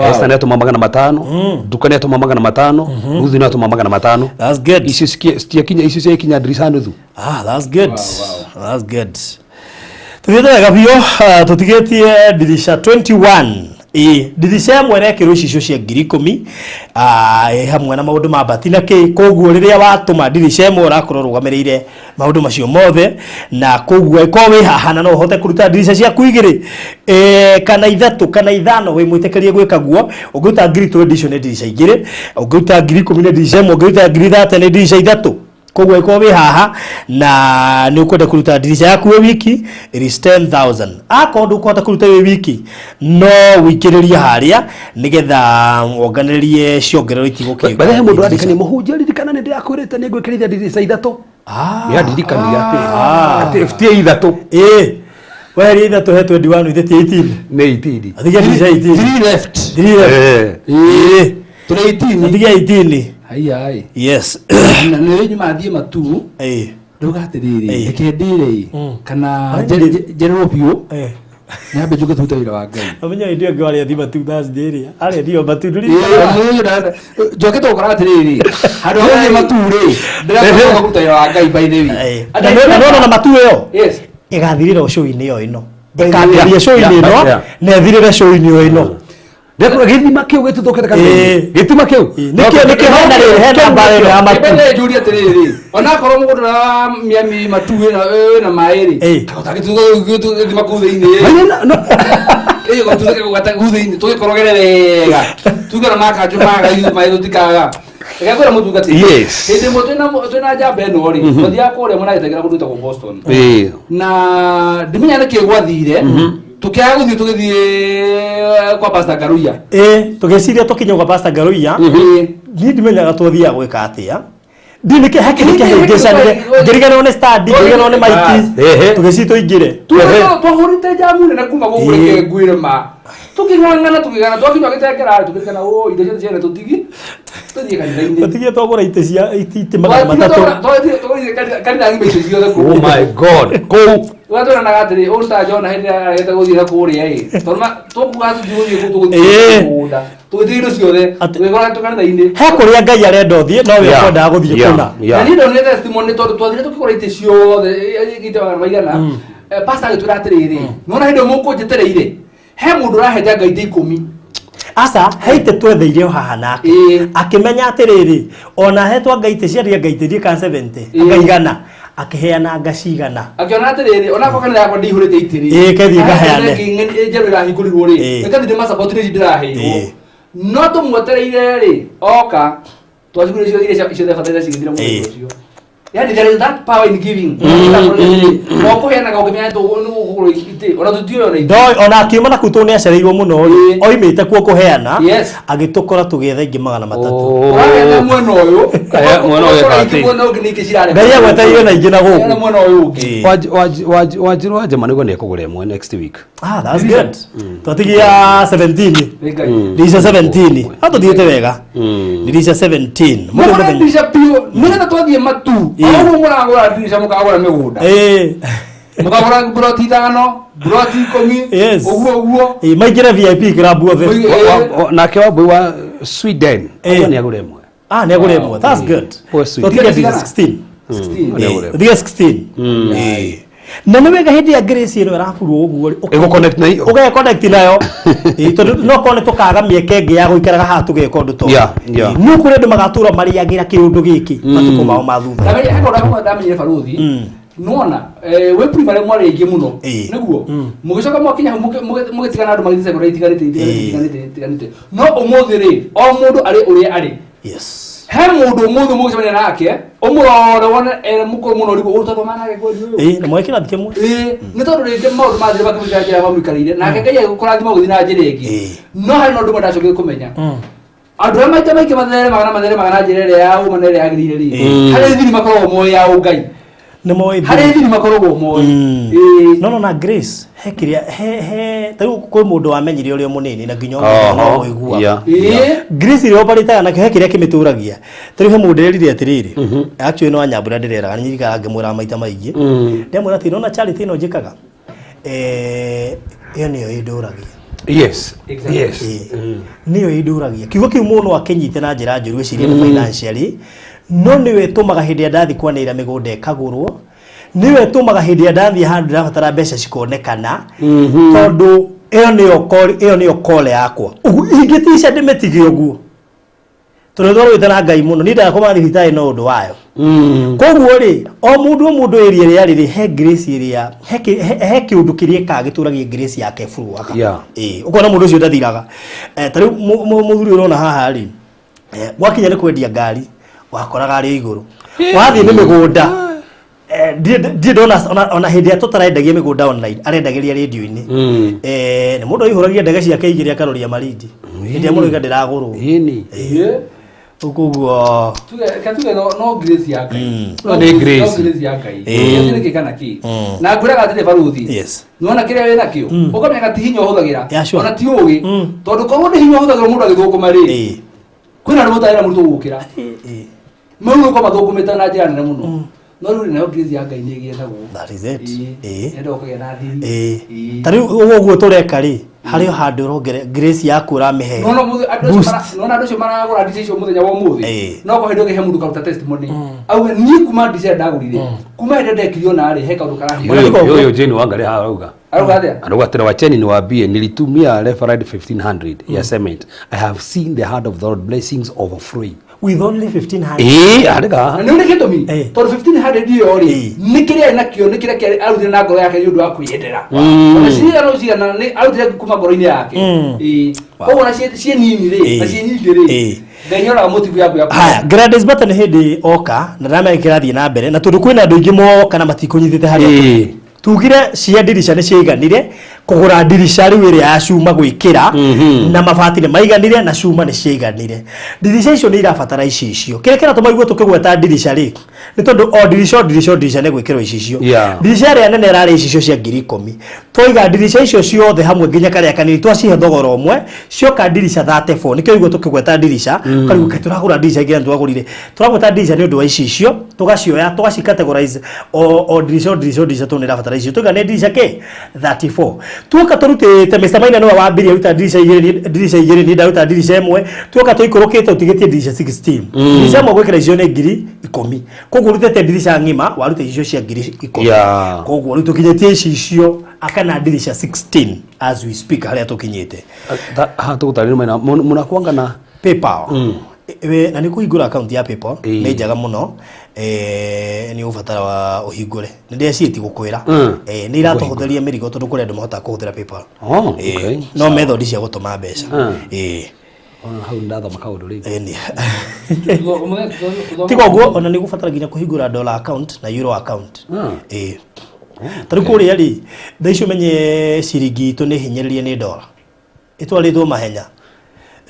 Esther nĩ atũma 500. Nduka nĩ atũma 500. Ruth nĩ atũma 500.
That's good.
Icio citiakinya, icio ciakinya ndirica nuthu.
Ah, that's good. That's good. Tuthiĩte wega biũ, tũtigĩtie ndirica 21. Ĩĩ, ndirica ĩmwe ĩrekĩrwo icicio cia ngiri ikũmi, ĩ hamwe na maũndũ ma mbati na kĩ. Koguo rĩrĩa watũma ndirica ĩmwe ũrakorwo ũrũgamĩrĩire maũndũ macio mothe, na koguo ĩkorwo wĩ haha na no ũhote kũruta ndirica ciaku igĩrĩ, kana ithatũ kana ithano, wĩ mwĩtĩkĩrie gwĩka guo. Ũngĩruta ngiri 20 icio nĩ ndirica igĩrĩ, ũngĩruta ngiri ikũmi nĩ ndirica ĩmwe, ũngĩruta ngiri 30 nĩ ndirica ithatũ. Koguo ĩkorwo wĩ haha na nĩ ũkwenda kũruta ndirica yaku wĩ wiki, it is 10,000. Akorwo ndũkũhota kũruta wĩ wiki, no wĩikĩrĩrie harĩa nĩgetha wonganĩrĩrie ciongererwo itigũkĩũka.
By the way, mũndũ andĩkanie mũhunjia, ririkana nĩ ndĩrakwĩrĩte nĩ ngwĩkĩrithia ndirica ithatũ. Nĩ andirikania atĩ ti ithatũ.
Ĩĩ. Weheria ithatũ he 21 ithe ti 18.
Nĩ 18.
Atigia ndirica 18.
3 left.
3 left.
Ĩĩ. Tũrĩ 18.
Atigia 18.
Haiya ĩ.
Yes.
Na nĩ nyuma thiĩ matu. Ndauga atĩrĩrĩ, reke ndĩre kana njererwo biũ. Nyambe njuke tũrute wĩra wa Ngai.
Amenya hĩndĩ ĩyo ĩngĩ warĩa thima tu Thursday ĩrĩa. Arĩa thio matu
Njokete gũkora atĩrĩrĩ, handũ ha gũthiĩ matu rĩ, ndĩracoka kũruta wĩra wa Ngai by the way.
Na nona na matu ĩyo.
Yes.
Ĩgathirĩra o show-inĩ ĩyo ĩno.
By the way.
Ĩkambĩrĩria show-inĩ ĩno na ĩthirĩre show-inĩ ĩyo ĩno.
Ndekura gĩthima kĩu gĩtuthũkĩte kanitha-inĩ. Gĩthima kĩu.
Nĩkĩo nĩkĩo hena rĩrĩ hena mbara ĩno ya matu.
Mbere njũrie atĩrĩrĩ, onakorwo mũgũnda wa Miami matu wĩna wĩna maĩ rĩ, ũtangĩtuthũka gĩthima kũu thĩinĩ. Ĩ gũtuthũke gũgata kũu thĩinĩ tũgĩkorogere wega. Tuge na makanjũ maga ithuĩ maĩ tũtikaga. Reke ngwĩre mũtungatĩri.
Yes.
Hĩndĩ ĩmwe twĩna twĩna njamba ĩno rĩ, twathiaga kũrĩa mwena gĩtengera kũndũ gwĩtagwo Boston. Na ndimenya nĩkĩ gwathire, tũkĩaga gũthiĩ tũgĩthiĩ kwa Pastor Ngaruiya.
Ĩ tũgĩciria tũkinye gwa Pastor Ngaruiya. Niĩ ndimenyaga twathiaga gwĩka atĩa. Ndiũ nĩkĩ he kĩndũ kĩahĩngĩcanire ngĩriganĩrwo nĩ stand ngĩriganĩrwo nĩ maiki tũgĩciria tũingĩre.
Twahũrĩte njamu nene kuma gũkũ reke ngwĩre ma. Tũkĩng'ang'ana tũkĩng'ang'ana twakinya gĩtengera tũkĩririkana ũ indo ciothe ciene tũtigi tũthiĩ kanitha-inĩ.
Tũtigie twagũra itĩ cia itĩ 300.
Twathiĩ kanitha ng'ima icio ciothe kũu.
Oh my God. Kũu.
Ũrĩa twĩranaga atĩrĩ ũyũ ta Jona hĩndĩ ĩrĩa aregete gũthiĩ na kũrĩa ĩ tondũ tũkuga tũthiĩ gũthiĩ kũu tũgũthiĩ mũgũnda tũgĩthiĩ indo ciothe tũgĩkora twĩ kanitha-inĩ.
He kũrĩa Ngai arenda ũthiĩ no we ũkwendaga gũthiĩ kũna.
Na niĩ ndonire testimony tondũ twathire tũkĩgũra itĩ ciothe itĩ magana maigana. Pastor agĩtwĩra atĩrĩrĩ, nĩwona hĩndĩ ĩyo mũkũnjetereire he mũndũ ũrahete Ngai itĩ 10.
Aca, he itĩ twetheire o haha nake. Akĩmenya atĩrĩrĩ, ona hetwo anga itĩ ciarĩ anga itĩ ndiĩ kana 70, anga igana, akĩheana anga cigana.
Akĩona atĩrĩrĩ, ona akorwo kanitha yakwa ndĩihũrĩte itĩ rĩ,
Ĩĩ, kethiĩ ngaheane.
Ĩngĩ njerũ ĩrahingũrirwo rĩ, ĩkathiĩ ndĩmasupport nĩ ndĩraheirwo. No tũmwetereire rĩ, oka, twacigũrire ciothe iria ciothe bataire cigĩthira mũthenya ũcio. Yani there is that power in giving. No kũheanaga ũkĩmenya nĩ tũgũgũrwo itĩ, ona tũtiũĩ ona itĩ.
Ndoĩ, ona akiuma na kuu tondũ nĩ acereirwo mũno rĩ, oimĩte kuo kũheana,
Yes.
agĩtũkora tũgĩetha ingĩ 300.
Ũraheana mwena ũyũ,
Mwena ũyũ
ũgakora
ĩka
ingĩ
atĩ.
mwena ũngĩ nĩ ingĩ cirarema.
Ngai agwetereire na ingĩ na gũkũ.
Heana mwena ũyũ ũngĩ.
Wanjiru wa Njama nĩguo nĩekũgũra ĩmwe next week.
Ah, that's good. Twatigia 17. Dirisha 17. Ha tuthiĩte wega. Dirisha 17. Mũndũ
Mũgũre
mũthenya.
ndirisha biũ nĩgetha twathiĩ matu o ũguo mũragũra ndirisha mũkagũra mĩgũnda. Mũkagũra mburoti 5, mburoti 10,
Yes.
ũguo ũguo.
Ĩĩ, maingĩre VIP club othe.
Nake Wambui wa Sweden auga nĩagũra ĩmwe.
Ah, nĩagũra ĩmwe. That's good.
Wa Sweden.
Twatigia dirisha 16.
16. Nĩagũra ĩmwe.
Twatigia 16. Ĩĩ. Na nĩ wega hĩndĩ ya grace ĩno ĩraburwo ũguo rĩ,
Ĩgũ-connect na iyo.
ũge connect nayo. Ĩĩ, tondũ no korwo nĩ tũkaga mĩeke ĩngĩ ya gũikaraga haha tũgeka ũndũ ta ũyũ. No kũrĩ andũ magatũra marĩagĩra kĩũndũ gĩkĩ matukũ mao ma thutha.
Ndamenyire he kaũndũ kamwe ndamenyire barũthi. Nĩwona, wĩ primary mwarĩ aingĩ mũno. Nĩguo? Mũgĩcoka mwakinya hau mũgĩtigana andũ magĩthiĩ secondary itiganĩte, itiganĩte, itiganĩte, itiganĩte. No ũmũthĩ rĩ, o mũndũ arĩ ũrĩa arĩ.
Yes.
He mũndũ ũmũthĩ mũgĩcemania nake, ũmũrore wone e mũkũrũ mũno ũrigwo, ũyũ twathoma nake kweli ũyũ.
Ĩĩ, na mwekĩra kĩmwe.
Ĩĩ, nĩ tondũ rĩngĩ maũndũ mathire makĩmũikara njĩra mamũikarĩire, nake Ngai agĩkũrathima ũgĩthiĩ na njĩra ĩngĩ. No harĩ na ũndũ ũmwe ndacokire kũmenya. Andũ arĩa maita maingĩ matheremaga na matheremaga na njĩra ĩrĩa ya ũma na ĩrĩa yagĩrĩire rĩ, harĩ thiri makoragwo moĩ ya ũngai.
Nĩ moĩ
Harĩ
thiri.
thiri makoragwo moĩ.
No no na Grace he kĩrĩa he he ta rĩu kwĩ mũndũ wamenyire ũrĩa mũnini na nginya ũmũthĩ no mũiguaga. Grace ĩrĩa oparĩtaga nakĩo he kĩrĩa kĩmĩtũragia. Ta rĩu he mũndũ ndĩrerire atĩrĩrĩ, actually no anyambũra ndĩreraga nĩ njikaraga ngĩmwĩraga maita maingĩ. Ndĩramwĩra atĩ nona charity ĩno njĩkaga ĩyo nĩyo ĩndũragia.
Yes. Yes.
Nĩyo ĩndũragia. Kiugo kĩu mũndũ akĩnyite na njĩra njũru ecirie nĩ financially, no nĩyo ĩtũmaga hĩndĩ ĩrĩa ndathiĩ kwanĩrĩra mĩgũnda ĩkagũrwo, nĩyo ĩtũmaga hĩndĩ ĩrĩa ndathiĩ handũ ndĩrabatara mbeca cikonekana, tondũ ĩyo nĩyo call, ĩyo nĩyo call yakwa. Ũguo ingĩtica ndĩmĩtige ũguo, tondũ twarũĩte na Ngai mũno, niĩ ndakoma thibitarĩ no ũndũ wayo. Koguo rĩ, o mũndũ o mũndũ area ĩrĩa arĩ rĩ, he grace ĩrĩa, he kĩũndũ kĩrĩa ĩkaga gĩtũragia grace yake furuaga. Ĩĩ, ũkona mũndũ ũcio ndathiraga. Ta rĩu mũthuri ũyũ ũrona haha rĩ, gwakinya nĩ kwendia ngari, wakoraga arĩ igũrũ. Wathiĩ nĩ mĩgũnda, ndirĩ ndona ona hĩndĩ ĩrĩa tũtarendagia mĩgũnda online, arendagĩria rĩndiũ-inĩ. Nĩ mũndũ aihũragia ndege ciake igĩrĩ akaroria Malindi. Hĩndĩ ĩrĩa mũroiga ndĩragũrwo. Koguo
Tuge tuge no grace ya Ngai.
No nĩ grace.
No grace ya Ngai. Gĩtirĩ kĩ kana kĩ. Na ngwĩraga atĩrĩ barũthi.
Yes.
Nĩwona kĩrĩa wĩ nakĩo. Ũkamenya ti hinya ũhũthagĩra.
Yeah, sure.
Ona ti ũgĩ. Tondũ korwo nĩ hinya ũhũthagĩra mũndũ agĩthũkũma rĩ.
Kwĩna andũ mũtarĩ na mũritũ gũkĩra. Mau nĩ gũkorwo mathũkũmĩte na njĩra nene mũno. No rĩu nayo grace ya Ngai nĩ ĩgĩethagwo.
That is it.
Ĩĩ. Nĩenda ũkagĩa na thiri.
Ĩĩ. Ta rĩu ũguo ũguo tũreka rĩ, harĩ o handũ ũrongere grace yaku ũramĩhe.
Nona mũthĩ andũ acio
Boost.
nona andũ acio maragũra ndica icio mũthenya wa ũmũthĩ.
Ĩĩ.
No kwa hĩndĩ ũngĩ he mũndũ karuta testimony. Auge niĩ kuma ndica ĩrĩa ndagũrire. Kuma hĩndĩ ndekire ona rĩ he kaũndũ karahiĩ.
Ũyũ ũyũ Jane Wangari haha arauga.
Arauga atĩa?
Arauga atĩrĩ wacheni niwaambie nilitumia referred 1500 ya cement. I have seen the hand of the Lord blessings overflowing.
With only 1500.
Ĩĩ arĩga
Na nĩ ũrĩ gĩtũmi
Eh.
tondũ 1500 ĩyo rĩ
Eh.
nĩ kĩrĩa arĩ nakĩo nĩ kĩrĩa kĩarĩ arutire na ngoro yake nĩ ũndũ wa kwĩyendera ona cigana o cigana nĩ arutire kuma ngoro-inĩ yake Ĩĩ. Koguo ona ciĩ nini rĩ
Eh.
na ciĩ nyingĩ rĩ
Eh.
Ngai nĩoraga motive yaku ya
Haya, Gladys Bata nĩ hĩndĩ oka na ndamenya kĩrathiĩ na mbere na tondũ kwĩna andũ aingĩ moka na matikũnyitĩte harĩa
Ĩĩ.
tugire cia ndirica nĩ ciaiganire kũgũra ndirica rĩu ĩrĩa ya cuma gwĩkĩra na mabati nĩ maiganire na cuma nĩ ciaiganire. Ndirica icio nĩ irabatara icicio. Kĩrĩa kĩratũma igue tũkĩgweta ndirica rĩ nĩ tondũ o ndirica o ndirica o ndirica nĩ gwĩkĩrwo icicio. Ndirica ĩrĩa nene ĩrarĩ icicio cia 10,000. Twaiga ndirica icio ciothe hamwe nginya karĩa kanini twacihe thogora ũmwe cioka ndirica 34. Nĩkĩo igue tũkĩgweta ndirica ũkarigwo kaĩ tũragũra ndirica ingĩ na twagũrire. Tũragweta ndirica nĩ ũndũ wa icicio tũgacioya tũgacicategorize o ndirica o ndirica o ndirica tondũ nĩ ĩrabatara icicio. Twaiga nĩ ndirica kĩ 34. Tuoka tũrutĩte Mr Maina nĩwe wambirie aruta ndirica igĩrĩ, ndirica igĩrĩ niĩ ndaruta ndirica ĩmwe. Tuoka tũikũrũkĩte ũtigĩtie ndirica 16. Ndirica ĩmwe gwĩkĩra icio nĩ 10,000. Koguo ũrutĩte ndirica ng'ima waruta icio cia 10,000. Koguo rĩu tũkinyĩtie icicio akana ndirica 16 as we speak harĩa tũkinyĩte.
Haha tũgũtarĩria maina mũnakwanga na
PayPal. Na nĩ kũhingũra account ya PayPal nĩ njega mũno. Nĩ ũbatara wa ũhingũre. Nĩ ndeciĩti gũkwĩra. Nĩ iratũhũthĩria mĩrigo tondũ kũrĩ andũ mahotaga kũhũthĩra PayPal.
Oh, okay.
No method cia gũtũma mbeca.
Ona hau ndathoma kaũndũ rĩu.
Ĩni. Tiga ũguo ona nĩ ũgũbatara nginya kũhingũra dollar account na euro account. Ta rĩu kũrĩa rĩ, thaa ici ũmenye ciringi itũ nĩ hinyĩrĩrie nĩ dollar. Ĩtwarĩtwo mahenya.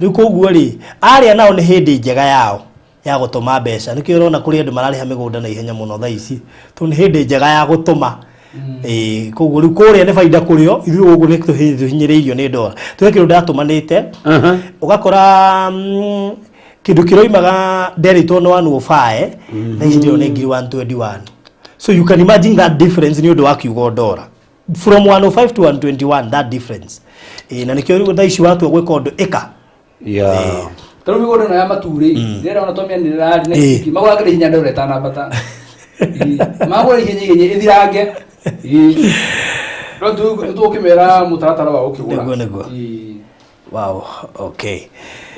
Rĩu koguo rĩ, arĩa nao nĩ hĩndĩ njega yao ya gũtũma mbeca. Nĩkĩo ũrona kũrĩ andũ mararĩha mĩgũnda na ihenya mũno thaa ici. Tondũ nĩ hĩndĩ njega ya gũtũma. Koguo rĩu kũrĩa nĩ baida kũrĩo, ithuĩ gũkũ nĩ tũhinyĩrĩirio nĩ dollar. Tuge kĩndũ ndatũmanĩte, ũgakora kĩndũ kĩroimaga nderĩtwo nĩ 105, thaa ici ndĩrona nĩ 121. So you can imagine that difference nĩ ũndũ wa kiugo dollar. From 105 to 121 that difference. Na nĩkĩo rĩu thaa ici watua gwĩka ũndũ ĩka.
Ta rĩu mĩgũnda ĩno ya matu rĩ, ndĩrenda ona twamĩanĩrĩra rĩ, next week, magũrage hinya ndora ĩtanambata. Magũra ihenya ihenya ĩthirange. No tũkĩmera mũtaratara wa gũkĩgũra.
Nĩguo, nĩguo. Wow, okay.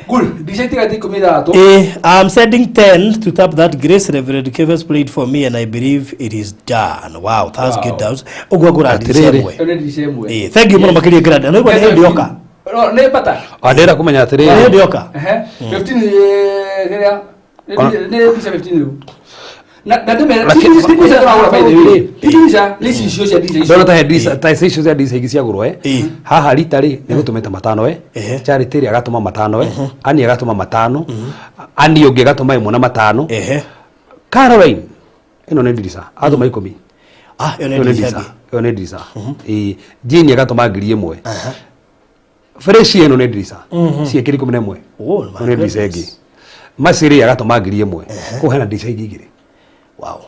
Good. Ndica itigaite 16.
I'm sending 10 to tap that grace. Reverend Kevers prayed for me and I believe it is done. Wow, that's good. That's ũguo ngũra ndirica ĩmwe.
Ĩyo nĩ ndirica ĩmwe.
Thank you mũno makĩria Grada. No igua nĩ hĩndĩ yoka.
No, nĩ bata.
Ndĩrenda kũmenya atĩrĩrĩ.
Nĩ hĩndĩ yoka.
15 kĩrĩa nĩ ndirica 15 rĩu. Na ndĩmere ti ndirica tũragũra by the way. Ti ndirica nĩ icicio cia ndirica icio.
Ndona ta he ndirica ta icio cia ndirica ingĩ ciagũrwo haha rita rĩ nĩ gũtũmĩte matano Charity rĩ agatũma matano Annie agatũma matano Annie ũngĩ agatũma ĩmwe na matano Caroline ĩno nĩ ndirica atũma 10.
Ĩyo nĩ ndirica ĩngĩ.
Ĩyo nĩ ndirica. Jane agatũma 1000. Fresh ĩno nĩ ndirica. Ciĩkĩri 11.
Oh,
Ĩyo nĩ ndirica ĩngĩ. Maciri agatũma 1000. Kũu hena ndirica ingĩ igĩrĩ.
Wow.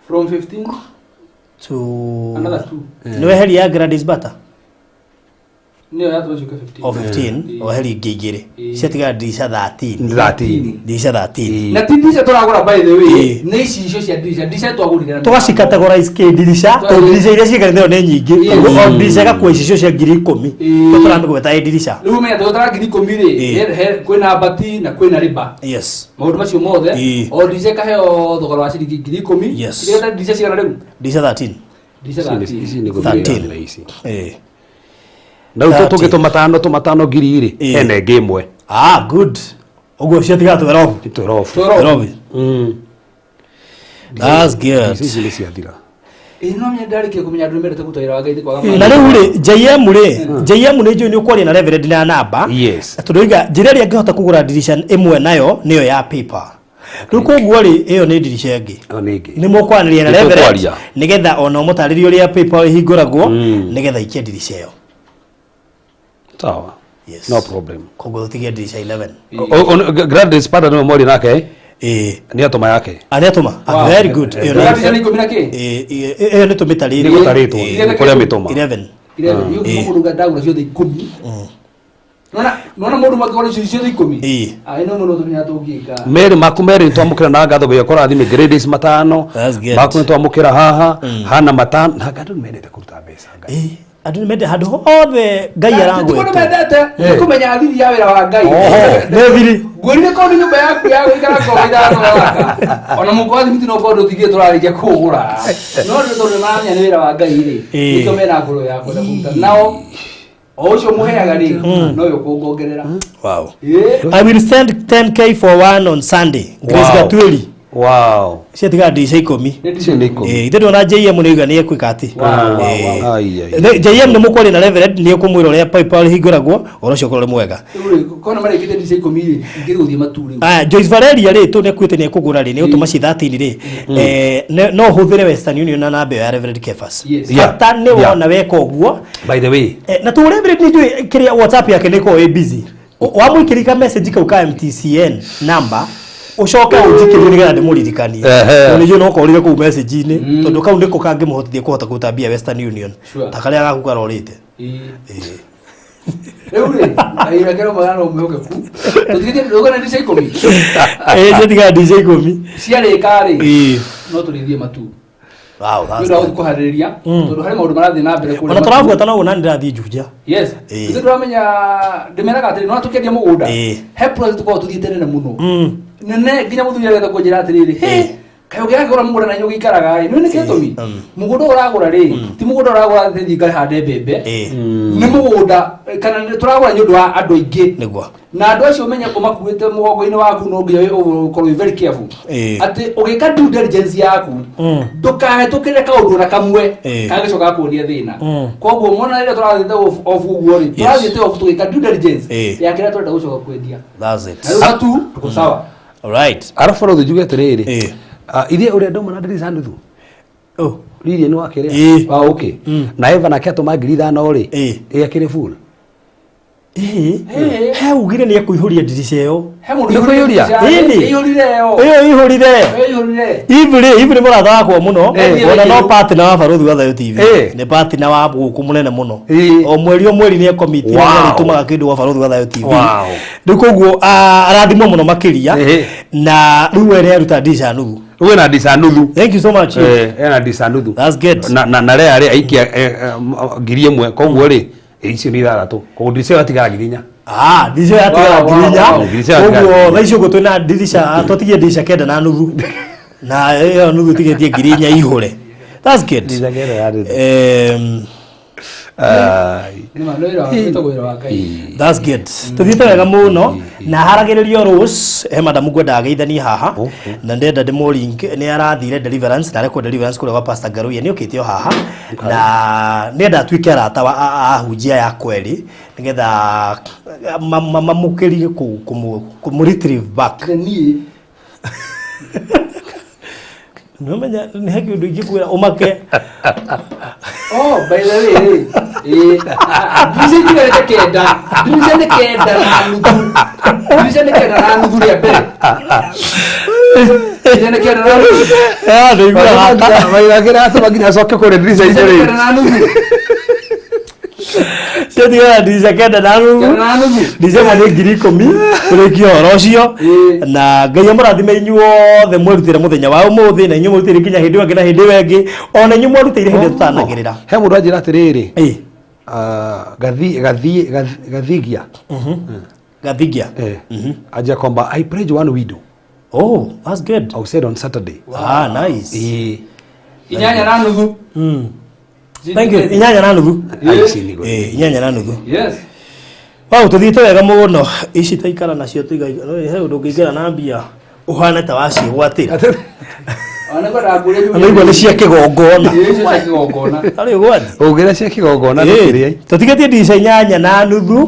From 15
to
another 2.
Nĩ weheria ya Gladys Bata?
Nĩyo yatũma ciũke 15.
O 15, weheria ingĩ igĩrĩ. Ciatigara ndirica 13.
13.
Ndirica 13.
Na ti ndirica tũragũra by the way, nĩ icicio cia ndirica, ndirica twagũrire na
Tũgacicategorize kĩ ndirica, tondũ ndirica iria ciiganĩte nĩ nyingĩ. Koguo o ndirica ĩgakua icicio cia 10,000. Tondũ tũramĩgweta ĩ ndirica.
Rĩu menya tũgũtara 10,000 rĩ, kwĩna mbati na kwĩna rĩba.
Yes.
Maũndũ macio mothe, o ndirica ĩkaheo thogora wa ciringi 10,000.
Yes.
Iria ndirica cigana rĩu?
Ndirica 13.
Ndirica 13.
Ici nĩ
13.
ici. Na rĩu tũngĩtũma tano tũmatano ngiri rĩ, hena ĩngĩ ĩmwe.
Good. Ũguo ciatigara 12.
12.
12. That's good.
Ici nĩ ciathira.
No menya ndarĩkia kũmenya andũ nĩmendete kũruta wĩra wa Ngai nĩ kwaga
Na rĩu rĩ, JM rĩ, JM nĩ njũĩ nĩ ũkwaria na Reverend na namba.
Yes.
Tondũ oiga njĩra ĩrĩa angĩhota kũgũra ndirica ĩmwe nayo nĩyo ya PayPal. Rĩu koguo rĩ, ĩyo nĩ ndirica ĩngĩ.
Ĩyo nĩ ĩngĩ.
Nĩ mũkwaranĩria na
Nĩ
Reverend
tũkwaria.
nĩgetha ona ũmũtarĩrie ũrĩa PayPal ĩhingũragwo nĩgetha aikie ndirica ĩyo.
Sawa.
Yes.
No problem.
Koguo tũtigie ndirica 11.
Gladys Pada nĩwe mwaria nake.
Ĩĩ.
Nĩ atũma yake.
Nĩ atũma. Ah, very good. Ĩyo
Ndirica nĩ 10 na kĩ?
Ĩĩ, ĩyo nĩ tũmĩtarĩrie.
Nĩ gũtarĩtwo, nĩ kũrĩa mĩtũma.
11.
11. Iyo mũndũ uga ndagũra ciothe 10. Nona nona mũndũ makĩgũra icio ciothe 10.
Ĩĩ.
Ah, ĩno mũno tũmenya tũngĩka.
Mary maku Mary nĩtwamũkĩra na ngatho Ngai akũrathime Gladys matano.
That's good.
Maku nĩtwamũkĩra haha. Hana matano. Na andũ nĩmendete kũruta mbeca Ngai.
Ĩĩ. Andũ nĩmendete handũ hothe Ngai
Tikuo
aragwetwo.
nĩmendete nĩ kũmenya thiri ya wĩra wa Ngai.
Nĩ thiri.
Ngwĩrire korwo nĩ nyũmba yaku ya gũikara ngombe ithano waka. Ona mũhuko wa thimiti no ũkorwo ndũtigire tũrarĩkia kũũgũra. No nĩ tondũ nĩmaramenya nĩ wĩra wa Ngai rĩ.
Ĩĩ.
Nĩkĩo mena ngoro ya kwenda kũruta. Nao o ũcio mũheaga rĩ nowe ũkũngongerera.
Wow.
Ĩĩ.
I will send 10K for one on Sunday. Grace
Wow.
Gatweli.
Wow.
Ciatiga ndirica 10.
Icio nĩ 10.
Ĩĩ, ithe ndona JM nĩ oiga nĩ ekwĩka atĩ.
Wow. Ai, ai.
JM nĩ mũkwaria na Reverend nĩ ekũmwĩra ũrĩa PayPal ĩhingũragwo, ũhoro ũcio ũkorwo ũrĩ mwega.
Rĩu rĩ, kona marĩkĩte ndirica 10 rĩ, ingĩrĩ gũthiĩ matu rĩu.
Aya, Joyce Valeria rĩ tũ nĩ akuĩte nĩ ekũgũra rĩ, nĩ gũtũma ci 13 rĩ. No ũhũthĩre Western Union na namba ĩyo ya Reverend Kefas.
Yes.
Yeah.
Bata nĩ
Yeah.
wona weka ũguo.
By the way,
Na tũ Reverend nĩ njũĩ kĩrĩa WhatsApp yake nĩ ĩkoragwo ĩ busy. Wamũikĩria message kau ka MTCN number ũcoke ũnjikĩrie nĩgetha ndĩmũririkanie.
Ehe.
Tondũ nĩ njũĩ no korire kũu message-inĩ tondũ kau nĩko kangĩmũhotithia kũhota kũruta mbia Western Union
Sure.
ta karĩa gaku karorĩte.
Ĩĩ. Rĩu rĩ, kahinda kerĩ magana no mwĩhokeku. Tũtigĩtie ndũgana ndirica 10.
Ĩĩ ciatiga ndirica 10.
Ciarĩka rĩ,
Ĩĩ.
no tũrĩthiĩ matu.
Wow, that's
Nĩ ũndũ wa
good.
gũthiĩ kũharĩrĩria tondũ harĩ maũndũ marathiĩ na mbere kũrĩa
Ona
matu.
tũrabuata no ũna nĩ ndĩrathiĩ Juja.
Yes.
Ĩĩ.
Ithuĩ tũramenya ndĩmeraga atĩrĩ no tũkĩendia mũgũnda.
Ĩĩ.
He process tũkoragwo tũthiĩte nene mũno. Nene nginya mũthuri agetha kũnjĩra atĩrĩrĩ, "Hĩ, kaĩ ũngĩakĩgũra mũgũnda na inyuĩ ũgĩikaraga ĩ, nĩ nĩ gĩtũmi? Mũgũnda ũyũ ũragũra rĩ, ti mũgũnda ũragũra atĩ thiĩ ngahande mbembe.
Ĩĩ.
Nĩ mũgũnda kana nĩ tũragũra nĩ ũndũ wa andũ aingĩ.
Nĩguo.
Na andũ acio ũmenye ũmakuĩte mũgongo-inĩ waku no nginya ũkorwo wĩ very careful.
Ĩĩ.
Atĩ ũgĩka due diligence yaku ndũkahetũkĩre kaũndũ ona kamwe
Ĩĩ.
kangĩcoka gakuonia thĩna. Koguo mwana rĩrĩa tũrathiĩte off off ũguo rĩ, tũrathiĩte off tũgĩka due diligence
Ĩĩ.
ya kĩrĩa tũrenda gũcoka kwendia.
That's it.
Na rĩu matu tuko sawa.
All right.
arabu no njuge atĩrĩrĩ.
Ĩĩ.
Ithe ũrĩa ndauma na ndirica nuthu.
Oh.
Riri nĩ wakĩrĩa.
Ĩĩ.
Ah, okay. Na Eva nake atũma 5,000 rĩ.
Ĩĩ.
Ĩ akĩrĩ full.
Ĩĩ. He ugire nĩ ekũihũria ndirica ĩyo.
He mũndũ
Nĩ kũiyũria?
Ĩni.
Ĩiyũrire ĩyo.
Ĩyo ĩihũrire.
Ĩiyũrire.
Ibu rĩ, Ibu nĩ mũrata wakwa mũno. Ona no partner wa Barũthi wa Thayũ TV. Nĩ partner wa gũkũ mũnene mũno. O mweri o mweri nĩ ekomiti
Wow.
nĩ arĩtũmaga kĩndũ gwa Barũthi wa Thayũ TV.
Wow.
Rĩu koguo arathimwo mũno makĩria. Na rĩu we nĩ aruta ndirica nuthu.
Rĩu ena ndirica nuthu.
Thank you so much.
Ena ndirica nuthu.
That's good.
Na rĩa rĩ aikia 1,000 koguo rĩ icio nĩ 6. Koguo ndirica ĩyo yatigara 4,000.
Ah, ndirica yatigara
Wow, wow,
4,000.
wow. Ndirica yatigara
Koguo thaa ici ũguo twĩna ndirica twatigie ndirica 9.5. Na ĩyo nuthu ĩtigĩtie 4,000 ihũre. That's good.
Ndirica 9.5.
Nĩ ma nĩ wĩra wĩtagwo wĩra wa Ngai.
That's good. Tuthiĩte wega mũno na haragĩrĩrio Rose he madamu ngwendaga geithanie haha na ndenda ndĩmũ nĩ arathire deliverance na arekwo deliverance kũrĩa gwa Pastor Ngaruiya nĩ okĩte o haha na nĩenda atuĩke arata wa ahunjia ya kweri nĩgetha mamũkĩrie kũmũ retrieve back.
Niĩ
Nĩũmenya nĩ he kĩndũ ingĩkwĩra ũmake.
Oh, by the way, ndirica itigarĩte 9. Ndirica nĩ 9.5. Ndirica nĩ 9.5 rĩa mbere. Ndirica nĩ 9.5.
Ndĩiguaga gaka.
Maigagĩra atũma nginya acoke kũrĩa ndirica
Ndirica nĩ
igĩrĩ.
9.5.
Ciatigara ndirica 9.5.
9.5.
Ndirica ĩmwe nĩ 10,000 tũrĩkie ũhoro ũcio na Ngai amũrathime inyuothe mwerutĩre mũthenya wa ũmũthĩ na inyuĩ mwerutĩire nginya hĩndĩ ĩyo ĩngĩ na hĩndĩ ĩyo ĩngĩ ona inyuĩ mwerutĩire hĩndĩ ĩrĩa tũtanagĩrĩra.
He mũndũ anjĩra atĩrĩrĩ.
Ĩĩ.
Gathigia.
Gathigia.
Anjia kwamba I pledge one widow.
Oh, that's good.
I will said on Saturday.
Ah, nice.
Ĩĩ.
8.5.
Thank you. 8.5.
Ĩĩ,
8.5.
Yes.
Wow, tuthiĩte wega mũno. Ici taikara nacio tũiga he ũndũ ũngĩingĩra na mbia ũhane ta waciĩgwatĩra.
Ona ngwendaga kũria
Ona igua nĩ cia kĩgongona.
Ĩĩ, icio cia kĩgongona.
Harĩ ũgwati.
Ũngĩra cia kĩgongona
Ĩĩ,
ndũkĩrĩa.
Tũtigĩtie ndirica 8.5,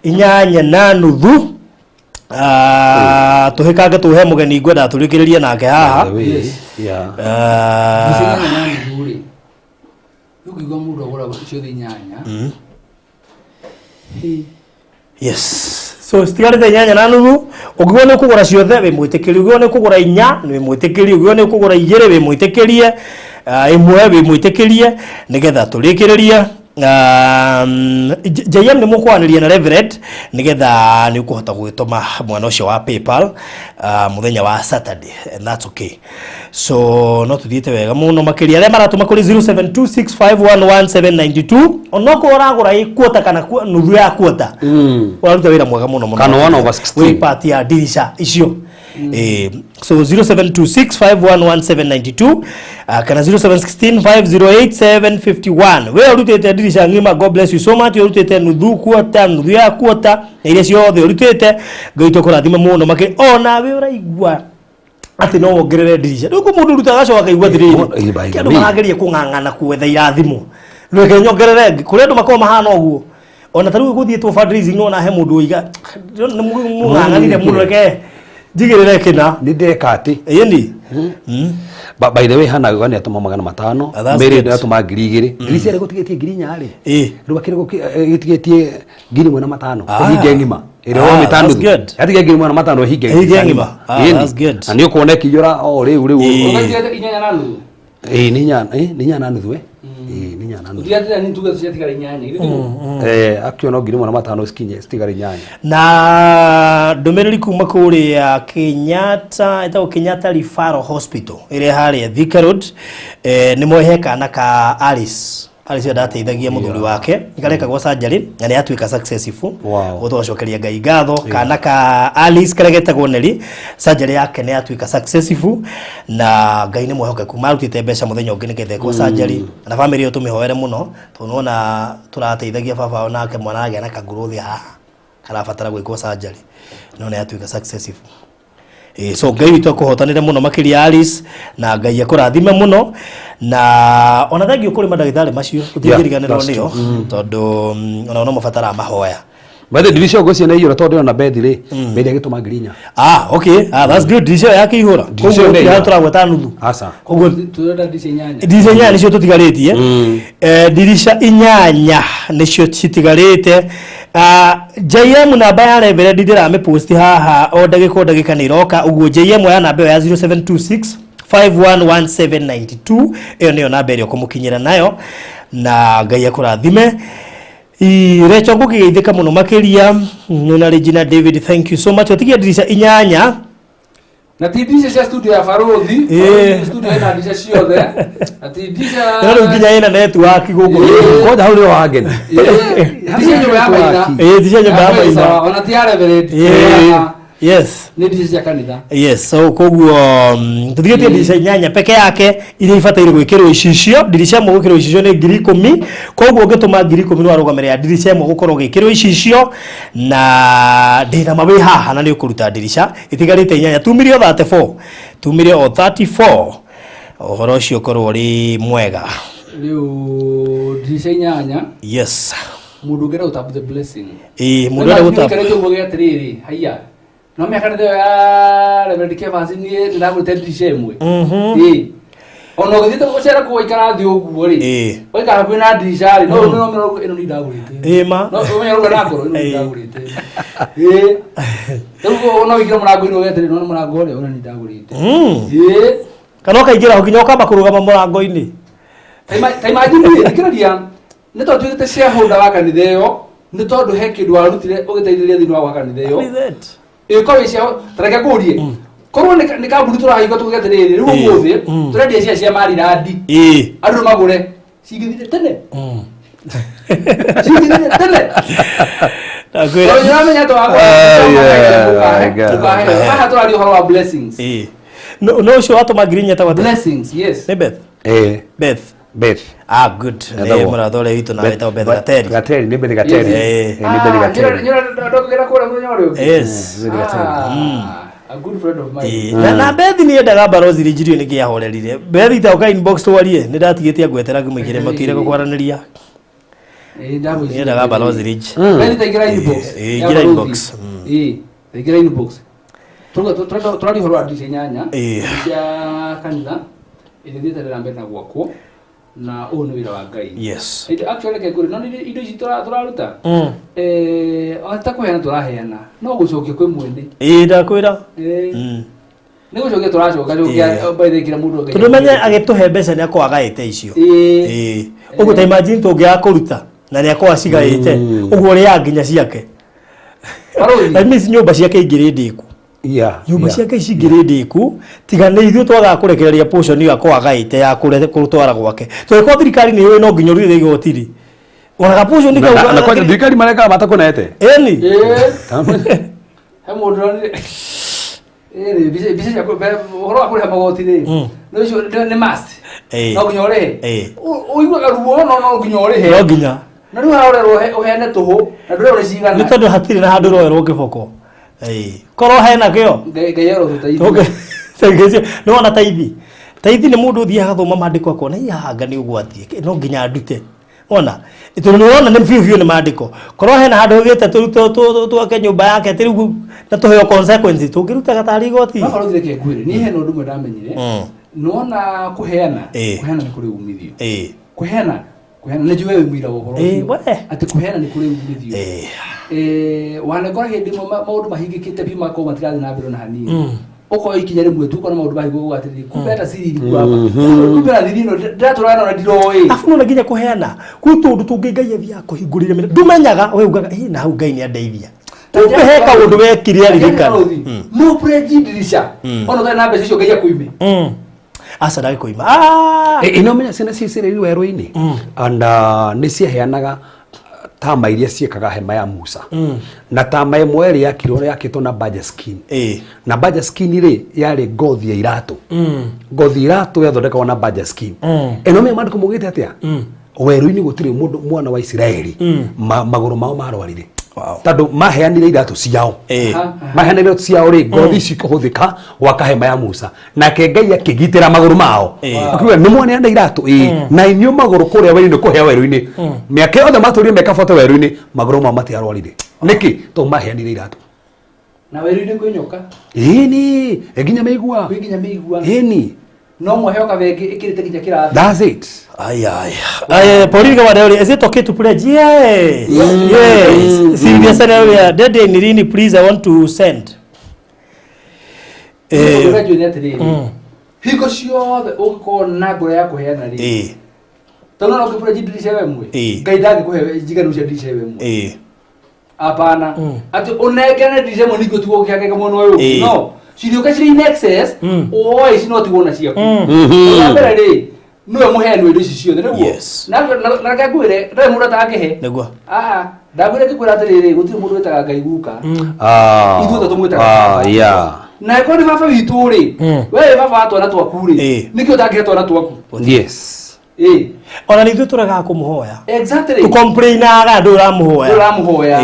8.5. Tũhĩkange tũhe mũgeni ngwendaga tũrĩkĩrĩrie nake haha.
Yeah.
Ndirica 8.5 rĩ. Rĩu ũngĩigua mũndũ agũra ciothe 8. Hĩ.
Yes, so citigarĩte inyanya na nuthu. Ũngĩgwo nĩ ũkũgũra ciothe, wĩ mwĩtĩkĩri. Ũngĩgwo nĩ ũkũgũra inya, wĩ mwĩtĩkĩri. Ũngĩgwo nĩ ũkũgũra igĩrĩ, wĩ mwĩtĩkĩrie. Ĩmwe wĩ mwĩtĩkĩrie, nĩgetha tũrĩkĩrĩrie. JM nĩ mũkwanĩria na Reverend, nĩgetha nĩ ũkũhota gwĩtũma mwana ũcio wa PayPal mũthenya wa Saturday, and that's okay. So no tuthiĩte wega mũno makĩria. Arĩa maratũma kũrĩ 0726511792, onokorwo ũragũra ĩ kuota kana nuthu ya kuota, ũraruta wĩra mwega mũno mũno.
Kana 1 over 16.
Wĩ part ya dirisha icio. So 0726511792 kana 0716508751. We ũrutĩte dirisha ng'ima, God bless you so much. Ũrutĩte nuthu kuota, nuthu ya kuota na iria ciothe ũrutĩte, Ngai tũkũrathime mũno makĩria. Ona we ũraigua atĩ no wongerere ndirisha, rĩu kwĩ mũndũ ũrutaga agacoka akaigua atĩrĩrĩ,
By
kĩ
the
andũ
way.
marageria kũng'ang'ana gwetha irathimo, reke nyongerere ĩngĩ. Kũrĩ andũ makoragwo mahana ũguo. Ona ta rĩu gũthiĩtwo fundraising, no ona he mũndũ ũiga nĩ mũng'ang'anire mũno, reke njigĩrĩre kĩna.
Nĩ ndeka atĩ
Ĩni.
By the way, hana nĩ atũma 500.
Ah, that's
Mary
good.
nĩ atũma 2000. Ngiri ciarĩ gũtigĩtie 4000 rĩ. Rĩu akĩrĩ gĩtigĩtie 1500.
Ah.
Ũhinge ng'ima ĩrĩa
Ah,
wa mĩtano.
that's good.
Yatigia 1500 ĩhinge
Ĩhinge ng'ima. Ah,
Ĩni.
that's good.
Na nĩ ũkuona ĩkĩiyũra o rĩu rĩu.
Ũgatigĩte inyanya na nuthu.
Ĩĩ, nĩ inya, nĩ inya na nuthu. Ĩĩ, nĩ inya na nuthu.
Ũtigatĩra nĩ tuge ciatigara inyanya. Githĩ tiguo?
Akiona 1500 cikinye citigare inyanya.
Na ndũmĩrĩri kuma kũrĩa Kenyatta, ĩtagwo Kenyatta Referral Hospital ĩrĩa harĩa Thika Road, nĩ mohe kana ka Alice. Alice ũrĩa ndateithagia mũthuri wake karekagwo surgery na nĩ yatuĩka successful. Ũguo tũgacokeria Ngai ngatho. Kana ka Alice karĩa getagwo Nelly, surgery yake nĩ yatuĩka successful na Ngai nĩ mwĩhokeku. Marutĩte mbeca mũthenya ũngĩ nĩgetha ekwo surgery, na family ĩyo tũmĩhoere mũno, tondũ nĩwona tũrateithagia baba wao, nake mwana agĩa na kagrowth haha karabatara gwĩkwo surgery, no nĩ yatuĩka successful. So Ngai witũ akũhotanĩre mũno makĩria, Alice, na Ngai akũrathime mũno, na ona thengiũ kũrĩ mandagĩtarĩ macio tũtingĩriganĩrwo
That's
nĩo, tondũ onao no mabataraga mahoya.
By the way, ndirisha ũguo ciana iyũra, tondũ ndĩrona Bethi rĩ, Bethi agĩtũma 4000.
Ah, okay, ah, that's good. Ndirisha ĩyo yakĩihũra.
Ndirisha ĩyo
Koguo
nĩ
gũtirĩ
ĩihũra.
tũragweta nuthu.
Aca.
Koguo
Tũrenda ndica inyanya.
Ndirisha inyanya nĩcio tũtigarĩtie. Ndirisha inyanya nĩcio citigarĩte. JM, namba ya Reverend ndĩramĩpost haha o ndagĩka o ndagĩka nĩ iroka. Ũguo JM ya namba ĩyo ya 0726 511792, ĩyo nĩyo namba ĩrĩa ũkũmũkinyĩra nayo, na Ngai akũrathime. Recho, ngũkĩgeithĩka mũno makĩria na Regina David, thank you so much. Ũtigie ndirica inyanya.
Na ti ndica cia studio ya barothi. Studio ĩna ndica ciothe na ti ndica.
Ĩno rĩu nginya ĩna network gũkũ.
Kwanja hau nĩho hangeni.
Ndica nyũmba ya maina.
Ĩĩ, ndica nyũmba ya maina.
Ona ti ya Reverend. Nĩ ndica cia kanitha.
Yes, so koguo tũtigĩtie ndirica inyanya peke yake iria ibataire gwĩkĩrwo icicio. Ndirica ĩmwe gwĩkĩrwo icicio nĩ 10,000. Koguo ũngĩtũma 10,000 nĩ warũgamĩrĩra ndirica ĩmwe gũkorwo gĩkĩrwo icicio, na ndĩna ma wĩ haha na nĩ ũkũruta ndirica itigarĩte inyanya, 2 million 34, 2 million o 34. Ũhoro ũcio ũkorwo ũrĩ mwega.
Rĩu ndirica inyanya. Mũndũ ũngĩenda gũtap the blessing.
Ĩĩ, mũndũ ũrenda gũtap.
Ũikarĩte ũguo gĩa atĩrĩrĩ, haiya, no mĩaka nĩ ya Reverend Kevans, niĩ ndĩragũrĩte ndirica ĩmwe. Ĩĩ, ona ũgĩthiĩte gũcera kũu waikara thĩ ũguo rĩ, waikara hakuhĩ na ndirica rĩ, no no no ĩno nĩ ndagũrĩte.
Ĩĩ ma.
No ũmenye ũruga na ngoro, ĩno nĩ ndagũrĩte. Ĩĩ, rĩu no wĩingĩre mũrango-inĩ ũge atĩrĩ, no mũrango ũrĩa ũrĩa nĩ ndagũrĩte. Ĩĩ.
Kana ũkaingĩra ho nginya ũkamba kũrũgama mũrango-inĩ.
Ta imagine rĩ, thikĩrĩria, nĩ tondũ tuĩkĩte shareholder wa kanitha ĩyo, nĩ tondũ he kĩndũ warutire ũgĩteithĩrĩria thĩinĩ wa gwaka kanitha ĩyo. Ĩkorwo ĩ cia, ta reke ngũrie, korwo nĩ kambuni tũrahinga tuge atĩrĩrĩ, rĩu ũmũthĩ tũrendia cia marirandi, andũ magũre, cingĩthire tene, cingĩthire tene.
Ndakwĩra.
Tondũ nĩũramenya atĩ wakwa
Yeah, God.
mũkahe haha tũraria ũhoro wa blessings.
Ĩĩ. No ũcio watũma 4000 tagwa
Blessings, yes.
nĩ Beth. Beth.
Beth.
Ah, good. Nĩ
Etagwo.
mũratha ũrĩa witũ na wĩtagwo Beth Gateri.
Gateri, nĩ Beth Gateri.
Yes.
Nĩ Beth Gateri.
Ndokĩra kũrĩa mũthenya ũrĩa ũngĩ.
Yes.
Beth Gateri.
Ah, a good friend of mine.
Na Beth nĩ endaga barothi rĩ, njirio nĩkĩ ahorerire. Beth, itoka inbox twarie, nĩ ndatigĩte ngwetera ngĩmũigĩre matire gũkwaranĩria.
Ndamwĩciria.
Nĩ endaga barothi rĩnji.
Beth, taingĩra inbox.
Ĩĩ,
Ya
ingĩra
barothi.
inbox.
Ĩĩ, taingĩra inbox. Tũraria ũhoro wa ndica inyanya cia kanitha ĩrĩa ĩthiĩte na mbere na gwakwo.
Na ũyũ nĩ wĩra wa Ngai.
Yes.
Indo actually reke ngwĩre, no nĩ indo ici tũraruta. Ta kũheana tũraheana, no gũcokia kwĩ mwene.
Ĩĩ ndakwĩra.
Nĩ gũcokia tũracoka cokia by the way kĩrĩa mũndũ
Tondũ menye agĩtũhe mbeca nĩ akorwo agaĩte icio.
Ĩĩ.
Ũguo ta imagine tũngĩaga kũruta na nĩ akorwo acigaĩte ũguo ũrĩaga nginya ciake. That means nyũmba ciake ingĩrĩ ndĩku. Nyũmba ciake ici ingĩrĩ ndĩku tiga nĩ ithuĩ twagaga kũrekereria portion ĩyo akorwo agaĩte ya kũtwara gwake. Tondũ thirikari nĩ yũĩ no nginya ũrutĩte igoti rĩ. Ona ka portion kau
Na kwanja thirikari mareka matakũnete.
Ĩni.
He mũndũ ũronire ĩĩ mbica cia ũhoro wa kũrĩha magoti rĩ, nĩ ũcio nĩ must. No nginya ũrĩhe. Ũiguaga ruo no no nginya ũrĩhe.
No nginya.
Na rĩu haha ũrerwo ũheane tũhũ na ndũrerwo nĩ cigana.
Nĩ tondũ hatirĩ na handũ ũroerwo kĩboko. Korwo hena kĩo.
Ngai arotũteithia.
Nĩ wona taithi. Taithi nĩ mũndũ ũthiaga agathoma maandĩko akona ĩ haha anga nĩ ũgwati no nginya ndute. Ona tondũ nĩ ũrona nĩ biũ biũ nĩ maandĩko. Korwo hena handũ ũgĩte tũrute twake nyũmba yake atĩ rĩu na tũheo consequences tũngĩrutaga tarĩ igoti.
Baba rũthire ke ngwĩre niĩ hena ũndũ ũmwe ndamenyire. Nĩwona kũheana kũheana nĩ kũrĩ umithio. Kũheana kũheana nĩ njũĩ wĩ mũira wa ũhoro ũcio. Atĩ kũheana nĩ kũrĩ umithio. Wanekora hĩndĩ ĩmwe maũndũ mahingĩkĩte biũ magakorwo matirathiĩ na mbere ona hanini. Ũkoya ikinya rĩmwe tu ũkona maũndũ mahingũka uga atĩrĩrĩ kumbe hata siri ilikuwa hapa. Kumbe na thiri ĩno ndĩratũraga na ndiroĩ.
Afu nona nginya kũheana kwĩ tũndũ tũngĩ Ngai athiaga kũhingũrĩria mĩrango. Ndũmenyaga we ugaga ĩ na hau Ngai nĩ andeithia. Kumbe he kaũndũ wekire aririkana.
No pledge ndirisha. Ona ũtarĩ na mbeca icio Ngai akũime.
Aca ndagĩkũima.
Ĩno menya ciana cia Isiraeli werũ-inĩ and nĩ ciaheanaga tama iria ciĩkaga hema ya Musa. Na tama ĩmwe ĩrĩa yakirwo yakĩtwo na badger skin. Na badger skin rĩ yarĩ ngothi ya iratũ. Ngothi ya iratũ yathondekagwo na badger skin. Ĩno menya maandĩko maugĩte atĩa? Werũ-inĩ gũtirĩ mũndũ mwana wa Isiraeli magũrũ mao marwarire. Tondũ maheanire iratũ ciao. Maheanire iratũ ciao rĩ ngothi ici ikũhũthĩka gwaka hema ya Musa. Nake Ngai akĩgitĩra magũrũ mao. Akiuga nĩ mwaneana iratũ ĩĩ na inyuĩ magũrũ kũrĩa werũ-inĩ kũhĩa werũ-inĩ. Mĩaka yothe matũrire mĩaka 40 werũ-inĩ magũrũ mao matiarwarire. Nĩkĩ? Tondũ maheanire iratũ.
Na werũ-inĩ kwĩ nyoka.
Ĩni, nginya mĩigua.
Kwĩ nginya mĩigua.
Ĩni.
No mwaheo kabenge ĩkĩrĩte nginya kĩrathi.
That's it.
Aya aya. Pauline Kawadeo, is it okay to pledge? Yes. Yes. Sylvia Senelia, Dede Nirini, please I want to send.
Ũrĩa njũĩ nĩ atĩrĩrĩ, hingo ciothe ũngĩkorwo na ngoro ya kũheana rĩ, tondũ no ũngĩpledge ndirisha we ĩmwe, Ngai ndangĩkũhe njiganu cia ndirisha ĩyo ĩmwe. Hapana. Atĩ ũnengere ndirisha ĩmwe ningĩ ũtigwo ũkĩhangaika mwena ũyũ ũngĩ. No, cirĩũka cirĩ in excess, woe ici no ũtigwo na ciaku. Wa mbere rĩ, nĩwe mũheani wa indo ici ciothe, nĩguo? Na reke ngwĩre, ndarĩ mũndũ atangĩhe.
Nĩguo.
Aa, ndakwĩra ngĩkwĩra atĩrĩrĩ, gũtirĩ mũndũ wĩtaga Ngai guka. Ithuĩ othe tũmwĩtaga baba. Na angĩkorwo nĩ baba witũ rĩ, we wĩ baba wa twana twaku rĩ, nĩkĩ ũtangĩhe twana twaku?
Yes.
Ona nĩ ithuĩ tũregaga kũmũhoya.
Exactly.
Tũcomplainaga ndũ ũramũhoya.
Ndũ ũramũhoya.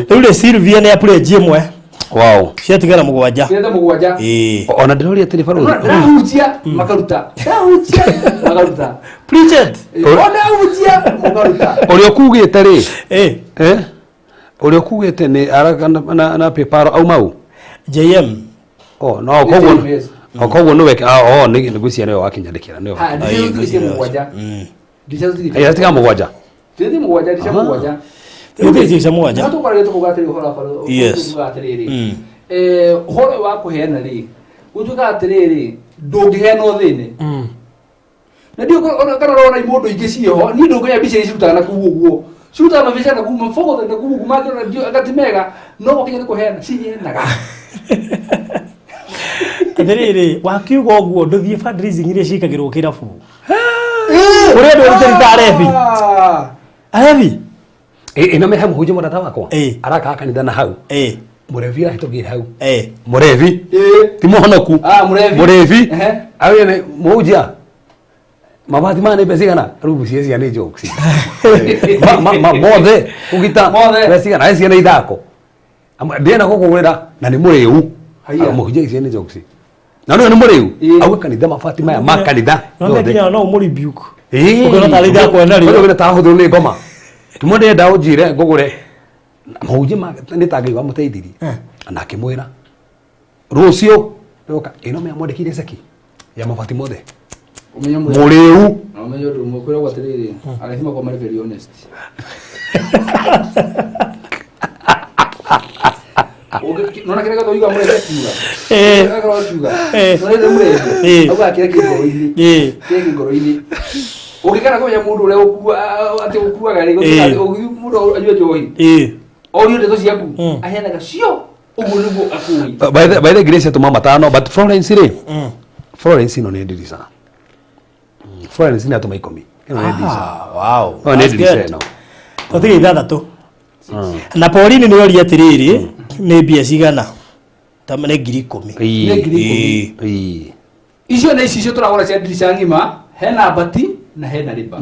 Rĩu rĩ Sylvia nĩ apledge ĩmwe.
Wow.
Ciatigara mũgwanja.
Ciatigara mũgwanja.
Ona ndĩroria atĩrĩ barũthi.
Ndĩrahunjia makaruta. Ndĩrahunjia makaruta.
Preach it.
Ona ndĩrahunjia mũkaruta.
Ũrĩa ũkugĩte rĩ. Ũrĩa ũkugĩte nĩ araka na PayPal auma ũ?
JM.
Oh, no, koguo koguo nĩwe oh, nĩ ngwĩciria nĩwe wakinyandĩkĩra nĩwe.
Ha, ndicia mũgwanja. Ndicia tũtigĩte.
Ĩĩ, tiga mũgwanja.
Ndicia mũgwanja, ndicia mũgwanja.
Ndicia mũgwanja.
No tũkwarĩria tũkuga atĩrĩ ũhoro wa barũ.
Yes.
Tũkuga atĩrĩrĩ. Ũhoro ũyũ wa kũheana rĩ, gũtuĩkaga atĩrĩrĩ, ndũngĩheana ũthĩne. Na ndiũ kana ũrona imũndũ ingĩ ciĩho, niĩ ndũngĩoya mbica iria cirutaga na kũu ũguo. Cirutaga mabica na kũu mabogothe na kũu ũguo mangĩona ndiũ anga ti mega, no gũkinya nĩ kũheana cinyenaga.
Atĩrĩrĩ, wakiuga ũguo ndũthiĩ fundraising iria ciĩkagĩrwo kĩrabu. Kũrĩ andũ arutani ta arebi. Arebi?
Ĩno me hamwe mũhunjia mũrata wakwa. Arakaga kanitha na hau. Mũrebi arahĩtũkĩire hau. Mũrebi. Ti mũhonoku. Mũrebi. Awe nĩ mũhunjia. Mabati maya nĩ mbeca cigana? Rĩu cia ciana nĩ jokes. Mothe ũgita mbeca cigana? Ae ciana ithako. Ndĩrenda gũkũgũrĩra na nĩ mũrĩu. Mũhunjia icio nĩ jokes. Na nĩ mũrĩu. Auga kanitha mabati maya ma kanitha.
No nginya no ũmũ rebuke.
Ũkĩona
tarĩ ndakwenda rĩu.
Ũkĩona ta ahũthĩrwo nĩ ngoma. Kĩmwe ndĩrenda ũnjĩre ngũgũre. Mũhunjia nĩ ta Ngai wamũteithirie. Na akĩmwĩra rũciũ ndoka ĩno mĩa mwandĩkire ceki ya mabati mothe. Mũrĩu.
Ũmenye ũndũ ũmwe kwĩragwo atĩrĩrĩ, arĩhi makoragwo marĩ very honest. Nona kĩrĩa gĩothe ũiguaga mũrembe akiuga. Kĩrĩa gĩothe akiuga. Nona rĩrĩa mũrembe, augaga kĩrĩa kĩ ngoro-inĩ. Kĩrĩa kĩ ngoro-inĩ. Ũngĩkana kũmenya mũndũ ũrĩa atĩ ũkuaga rĩ, gũtirĩ mũndũ anyue njohi. Orio ndeto ciaku, aheanaga cio. Ũguo nĩguo akũĩ.
By the grace atũma matano, but Florence rĩ, Florence ĩno nĩ ndirica. Florence nĩ atũma 10. Ĩno nĩ ndirica.
Wow.
Ĩno nĩ
That's
ndirica
good.
ĩno.
Twatige ithathatũ. Na Pauline nĩ oria atĩrĩrĩ, nĩ mbia cigana? Ta nĩ 10,000.
Nĩ 10,000.
Ĩĩ.
Icio nĩ ici icio tũragũra cia ndirica ng'ima, hena mbati na hena rĩba.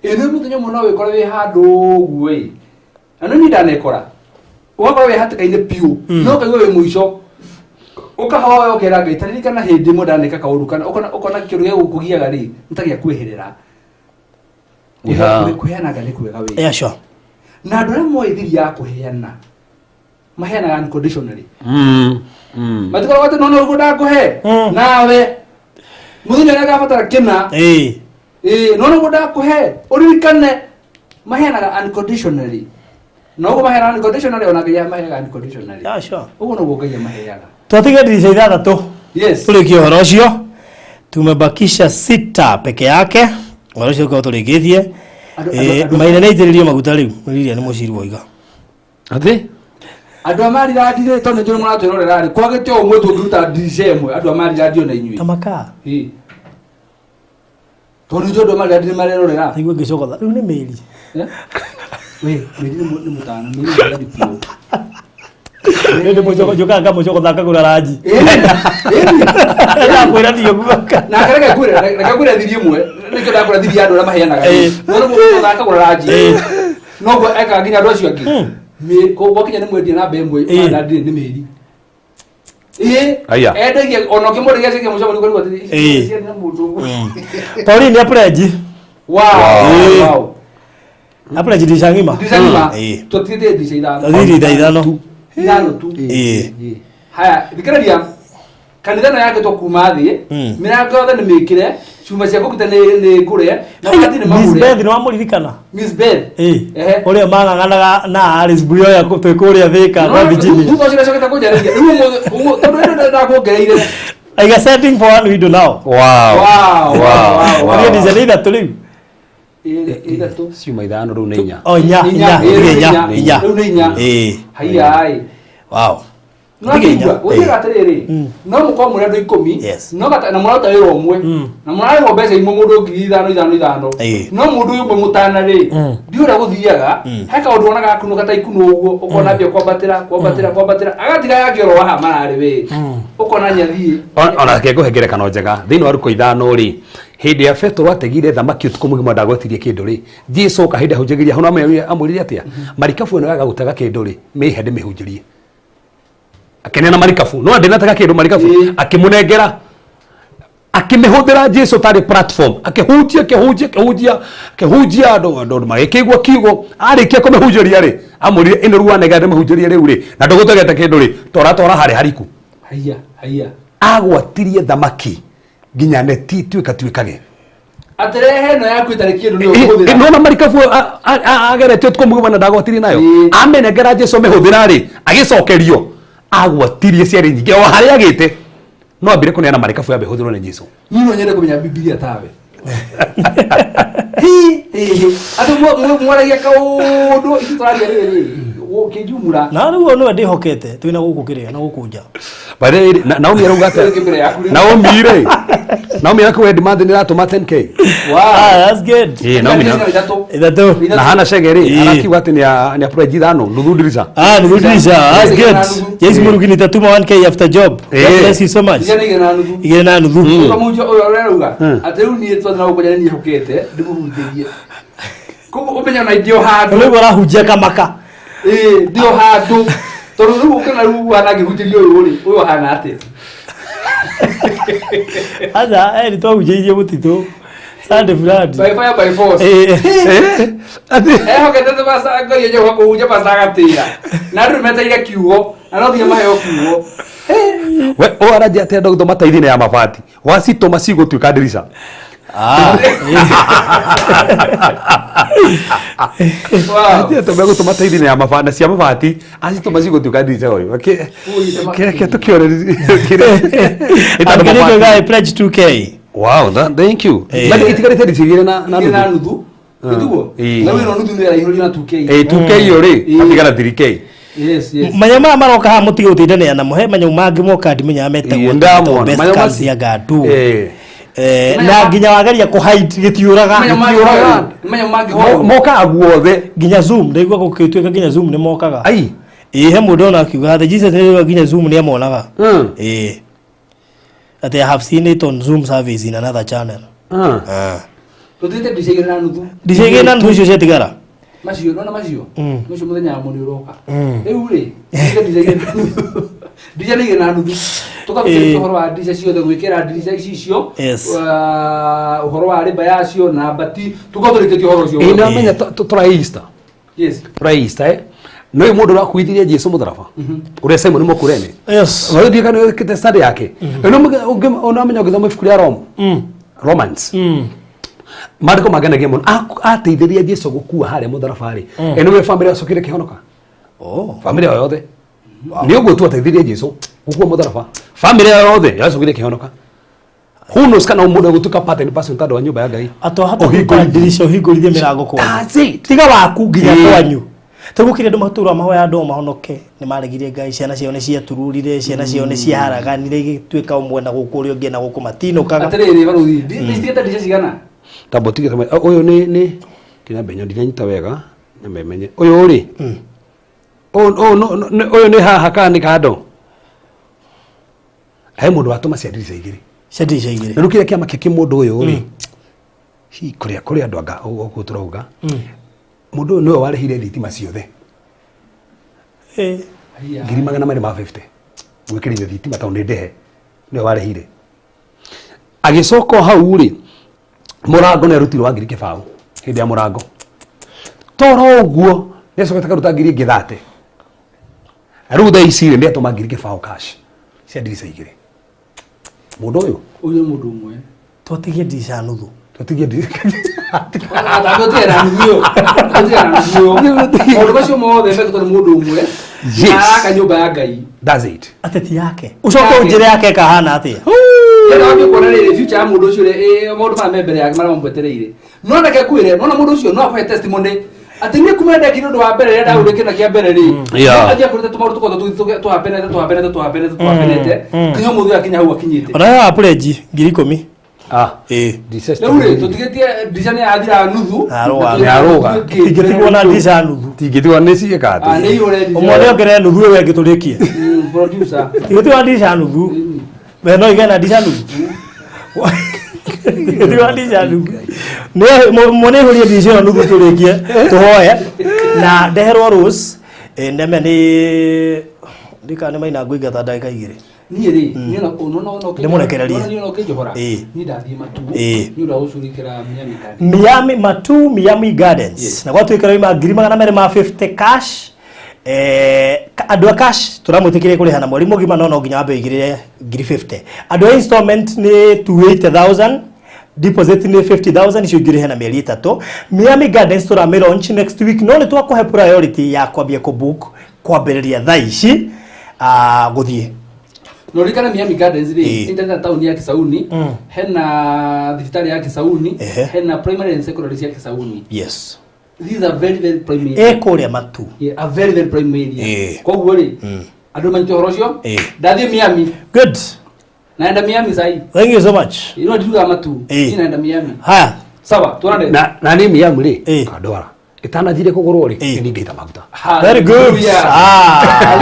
Ĩ nĩ mũthenya ũmwe no wĩkore wĩ handũ ũguo ĩ. Na nĩ niĩ ndanekora. Ũgakorwo wĩ hatĩka-inĩ biũ, no ũkaigua wĩ mũico. Ũkahoya ũkera Ngai, ta ririkana hĩndĩ ĩmwe ndaneka kaũndũ kana ũkona kĩũndũ gĩa gũkũgiaga rĩ, nĩ ta gĩa kweherera. Kũheanaga nĩ kwega wĩ.
Yeah, sure.
Na andũ arĩa moĩ thiri ya kũheana, maheanaga unconditionally. Matikoragwo atĩ no no ũguo ndakũhe, nawe mũthenya ũrĩa ngabatara kĩna, no nĩguo ndakũhe, ũririkane, maheanaga unconditionally. Na ũguo maheanaga unconditionally, ona Ngai amaheaga unconditionally.
Yeah, sure.
Ũguo noguo Ngai amaheaga.
Twatige ndirica ithathatũ.
Yes.
Tũrĩkie ũhoro ũcio. Tumebakisha sita peke yake. Ũhoro ũcio ũkorwo tũrĩkĩtie. Maina nĩ aitĩrĩrio maguta rĩu. Rĩrĩa nĩ mũciri woiga.
Atĩ?
Andũ a Marirandi rĩ, tondũ nĩ njũĩ mũratwĩrorera rĩ, kwagĩte o ũmwe tũngĩruta ndirica ĩmwe, andũ a Marirandi ona inyuĩ.
Ta makaa.
Ĩ. Tondũ nĩ njũĩ andũ a Marirandi nĩ marerorera.
Nĩguo ngĩcogotha. Rĩu nĩ mĩri.
We, mĩri nĩ mũtana, mĩri nĩ mũrandi biũ.
Nĩ ndĩ mũcoko, njũkaga ngamũcogotha ngagũra ranji. Ndakwĩra ndiĩ guoka.
Na reke ngwĩre, reke ngwĩre thiri ĩmwe, nĩkĩo ndakwĩra thiri ya andũ arĩa maheanaga. No nĩ mũndũ akagũra ranji. Noguo ekaga nginya andũ acio angĩ. Gwakinya nĩ mwendia namba ĩmwe, Marirandi nĩ mĩri.
Aya.
Endagia ona ũkĩmũrĩgia ciake mũico mũrĩgo rĩu atĩ ici ciarĩ na mũndũ.
Pauline nĩ apledge.
Wow. Wow.
Apledge ndirica ng'ima.
Ndirica ng'ima. Tũtigĩte ndirica ithano.
Tũtigĩte ithano.
Ithano tu. Haya, thikĩrĩria. Kanitha ĩno yakĩtwo kuma thĩ, mĩrango yothe nĩ mĩkĩre, cuma cia kũgita nĩ ngũre, na mabati nĩ
Miss
magũre.
Beth nĩ wamũririkana?
Miss Beth.
Ũrĩa mang'ang'anaga na Alice Buyoya twĩ kũrĩa Thika kwa Virginia.
Thutha ũcio nĩacokete kũnjarĩria. Rĩu ũmũthĩ, tondũ ĩno ndakuongereire.
Like a setting for one window now.
Wow.
Wow. Wow.
Wow. Ndica nĩ ithatũ rĩu.
Ithatũ.
Ciuma ithano rĩu nĩ inya.
Oh, inya, inya, inya, inya.
Rĩu nĩ inya. Haiya ĩ.
Wow.
No kĩigua, gũthiaga atĩrĩrĩ, no mũkorwo mũrĩ andũ 10, no na mũraruta wĩra ũmwe, na mũrarĩhwo mbeca imwe mũndũ 5,000 5 5, no mũndũ ũyũ ũmwe mũtana rĩ, ndiũĩ ũrĩa gũthiaga, he kaũndũ wonaga gakunũka ta ikunũ ũguo, ũkona mbia kwambatĩra, kwambatĩra, kwambatĩra, agatiga yake oro haha mararĩ wĩ, ũkona nyathiĩ.
Ona reke ngũhe ngerekano njega, thĩinĩ wa Luka 5 rĩ, hĩndĩ ya Petero ategire thamaki ũtukũ mũgima ndagwetirie kĩndũ rĩ, Jesu oka hĩndĩ ahunjagĩria hau, no amwĩrire atĩa? Marikabu ĩno yaga gũtega kĩndũ rĩ, mĩhe ndĩmĩhunjĩrie. Akĩneana marikabu, no ndĩnatega kĩndũ marikabu, akĩmũnengera, akĩmĩhũthĩra Jesu tarĩ platform, akĩhunjia, akĩhunjia, akĩhunjia, akĩhunjia andũ, andũ magĩkĩigua kiugo, arĩkia kũmĩhunjĩria rĩ, amwĩrire ĩno rĩu wanengera ndĩmĩhunjĩrie rĩu rĩ, na ndũgũtegete kĩndũ rĩ, tora tora harĩa hariku.
Haiya, haiya.
Agwatirie thamaki nginya neti ituĩka tuĩkage.
Atĩrehe ĩno yaku ĩtarĩ kĩndũ nĩyo ũkũhũthĩra.
Nona marikabu ageretie ũtukũ mũgima na ndagwatirie nayo. Amĩnengera Jesu amĩhũthĩra rĩ, agĩcokerio agwatirie ciarĩ nyingĩ o harĩa agĩte. No ambire kũneana marikabu yambe ĩhũthĩrwo nĩ Jesu.
Niĩ no nyende kũmenya Bibilia tawe. Hi, hi, hi. Andũ mwaragia kaũndũ ithuĩ tũraria rĩrĩ, gũkĩnjumũra.
Na rĩu nĩwe ndĩhokete twĩna gũkũ kĩrĩa na gũkũ nja.
By the way, Naomi arauga atĩa? Naomi rĩ, Naomi arakuhe demand nĩ ĩratũma 10K.
Wow.
That's good.
Ĩĩ, Naomi na
Ithatũ.
Na Hana Chege rĩ, arakiuga atĩ nĩ approach ithano, nuthu ndirica.
Nuthu ndirica. That's good. James Murugi nitatuma 1K after job. God bless you so much.
Igĩrĩ na nuthu.
Igĩrĩ na nuthu.
Ũkamũhunjia ũyũ ũrĩa arauga, atĩ rĩu niĩ twathiĩ na gũkũ nja nĩ niĩ hũkĩte, ndĩmũhunjĩrie. Koguo ũmenye ona ndĩ o handũ.
Rĩu arahunjia kamaka.
Ĩĩ, ndĩ o handũ. Tondũ rĩu ũkĩona rĩu ũhana ngĩhunjĩria ũyũ rĩ, ũyũ ahana atĩa?
Aca, nĩ twahunjĩirie mũtitũ. Sunday fulani.
By fire by force. Ehokete atĩ pastor Ngai enye gũka kũhunjia pastor agatĩra. Na andũ nĩmetereire kiugo. Na no nginya maheo kiugo.
We ũyũ aranjia atĩ andũ gũtũma taithine ya mabati wacitũma cigũtuĩka ndirica.
Ah.
Wow.
Atia tũme gũtũma taithine ya mabati na cia mabati acitũma cigũtuĩka ndirica ũyũ. Kĩrĩa tũkĩore
Angĩrĩke guy pledge 2K.
Wow, that, thank you.
Eh.
Lakini itigarĩte ndirica igĩrĩ na
Igĩrĩ na
nuthu.
nuthu. Nĩguo?
Ĩĩ.
Na wĩna nuthu nĩ ĩraihũrio na 2K.
Eh, 2K yo rĩ,
Ĩĩ.
atigara 3K.
Yes, yes.
Manyamũ maya maroka haha mũtige gũtindanĩra namo, he manyamũ mangĩ moka ndimenyaga metagwo
Ĩĩ,
atĩa,
ndamona.
best
Manyamũ
cars
macio-
ya gadu.
Eh.
Eh,
Manyamũ
na nginya wageria kũ hide gĩtiũraga.
Manyamũ mangĩhoywo. Manyamũ mangĩhoywo.
Mokaga guothe.
Nginya Zoom ndaigua gũgĩtuĩka nginya Zoom nĩ mokaga.
Ai.
Ĩĩ, he mũndũ ona akiuga the Jesus nĩ nginya Zoom nĩ amonaga. Ĩĩ. That I have seen it on Zoom service in another channel. Ah.
Tũthiĩte ndica igĩrĩ na nuthu.
Ndica igĩrĩ na nuthu icio ciatigara.
Macio, nona macio? Macio mũthenya wa mũndũ ũroka. Rĩu rĩ, tũthiĩte ndica igĩrĩ na nuthu. Ndica nĩ igĩrĩ na nuthu. Tũkarutĩrĩria ũhoro wa ndica ciothe, gwĩkĩra ndirica ici icio,
Yes.
ũhoro wa rĩmba yacio na mbati, tũkorwo tũrĩkĩtie ũhoro ũcio
Ĩĩ
wothe.
nĩwamenya tũra Easter.
Yes.
Tũra Easter eh. Nĩ mũndũ ũrakuithirie Jesu mũtharaba. Ũrĩa Simon Mũkurene.
Yes.
Wewe ndiye kana kite study yake. Ũnamenya ũgĩthoma ibuku rĩa Rome. Romans. Maandĩko mangenagia mũno. Ateithirie Jesu gũkua harĩa mũtharaba rĩ. Ĩno nĩwe famĩlĩ yacokire kĩhonoka.
Oh.
Famĩlĩ yao yothe. Nĩ ũguo tu ateithirie Jesu gũkua mũtharaba. Famĩlĩ yao yothe yacokire kĩhonoka. Who knows kana mũndũ egũtuĩka part and parcel tondũ wa nyũmba ya Ngai.
Atwahota
Ũhingũrithie.
kũruta ndirica ũhingũrithie mĩrango kwanyu.
That's it.
Tiga waku nginya
Ĩĩ.
kwanyu. Ta gũkĩrĩ andũ matũra mahoya andũ mahonoke nĩ maregire Ngai, ciana ciao nĩ ciatururire, ciana ciao nĩ ciaharaganire igĩtuĩka ũmwe na gũkũ ũrĩa ũngĩ na gũkũ matinũkaga.
Atĩrĩrĩ barũthi, nditigĩte ndica cigana?
Tamba ũtige ũyũ nĩ kĩnyambe nyo ndinanyita wega nyambe menye ũyũ rĩ ũyũ nĩ haha kana nĩ kando he mũndũ watũma cia ndirica igĩrĩ
Cia ndirica igĩrĩ.
na rĩu kĩrĩa kĩama kĩ mũndũ ũyũ rĩ hi kũrĩa kũrĩ andũ anga ũguo tũrauga mũndũ ũyũ nĩwe warĩhire thitima ciothe
Eh.
250,000 gwĩkĩrithia thitima tondũ nĩ ndehe nĩwe warĩhire agĩcoka o hau rĩ mũrango nĩ arutirwo wa 20,000 hĩndĩ ya mũrango toro ũguo nĩ acokete akaruta 30,000 rĩu thaa ici rĩ nĩ atũma 20,000 cash cia ndirica igĩrĩ mũndũ ũyũ
Ũyũ nĩ mũndũ ũmwe.
Twatigie ndirica nuthu.
tũtigie ndirica
Atangĩũtigera na nuthu ĩyo. Atangĩũtigera na nuthu ĩyo. Maũndũ macio mothe mekĩtwo nĩ mũndũ ũmwe.
Yes.
Na araka nyũmba ya Ngai.
That's it.
Ateti yake. Ũcoke ũnjĩre yake ĩkahana atĩa.
Rĩrĩa wambie kuona rĩrĩ future ya mũndũ ũcio rĩ, maũndũ maya me mbere yake marĩa mamwetereire. No reke ngwĩre, nona mũndũ ũcio no akũhe testimony atĩ niĩ kuma ndekire ũndũ wa mbere rĩrĩa ndagũrire kĩna kĩa mbere rĩ,
Yeah.
athiĩ akorete tũmaũndũ tũkoragwo tũhapenete tũhapenete tũhapenete tũhapenete nginya ũmũthĩ ũyũ akinya hau akinyĩte.
Ona ya pledge 10,000.
Ah.
Ĩĩ.
Ndirica
Rĩu rĩ, tũtigĩtie ndirica nĩ yathira nuthu.
Arũga.
Nĩarũga.
Tingĩtigwo na ndirica nuthu.
Tingĩtigwo nĩ ciĩka
Ah,
atĩ
nĩ ihũre ndirica.
Ũmwe nĩ ongerere nuthu ĩyo ĩngĩ tũrĩkie.
Producer.
Tingĩtigwo na ndirica nuthu. We no igana ndirica nuthu. Tingĩtigwo na ndirica nuthu. Nĩ ihũrie ndirica ĩyo nuthu tũrĩkie tũhoe na ndeherwo Rose. Neme nĩ ndikana nĩ maina ngũingata ndagĩka igĩrĩ.
Niĩ rĩ, niĩ ona ona ona
Ndĩmũrekererie.
Niĩ ona ũkĩnjohora.
Ĩĩ.
Niĩ ndathiĩ matu.
Ĩĩ.
Nĩ ũndũ wa gũcurikĩra Miami Gardens.
Miami Matu Miami Gardens
Yes.
na gwatuĩka rĩu 250,000 cash andũ a cash tũramwĩtĩkĩria kũrĩha na mweri mũgima no no nginya wambe ũigĩrĩre 50,000 andũ a installment nĩ 280,000 deposit nĩ 50,000 icio ingĩ na mĩeri ĩtatũ. Miami Gardens tũramĩ launch next week no nĩ twakũhe priority ya kwambia kũ book kwambĩrĩria thaa ici gũthiĩ.
Na ũririkane Miami Gardens rĩ,
Ĩĩ.
ĩnjaga taũni ya Kisauni, hena thibitarĩ ya Kisauni,
Ehe.
hena primary and secondary cia Kisauni.
Yes.
These are very very prime area.
Ĩ kũrĩa Matu.
Yeah, a very very prime area.
Ĩĩ.
Koguo rĩ, andũ manyite ũhoro ũcio,
Ĩĩ.
ndathiĩ Miami,
Good.
naenda Miami sahi.
Thank you so much.
Ino ndirugaga Matu,
Ĩĩ.
niĩ naenda Miami.
Haya.
Sawa, tuonane.
Na nĩ Miami rĩ
Ĩĩ.
kandwara ĩtanathire kũgũrwo rĩ
Ĩĩ.
nĩ ngaita maguta.
Very good.
Hallelujah.
Ah,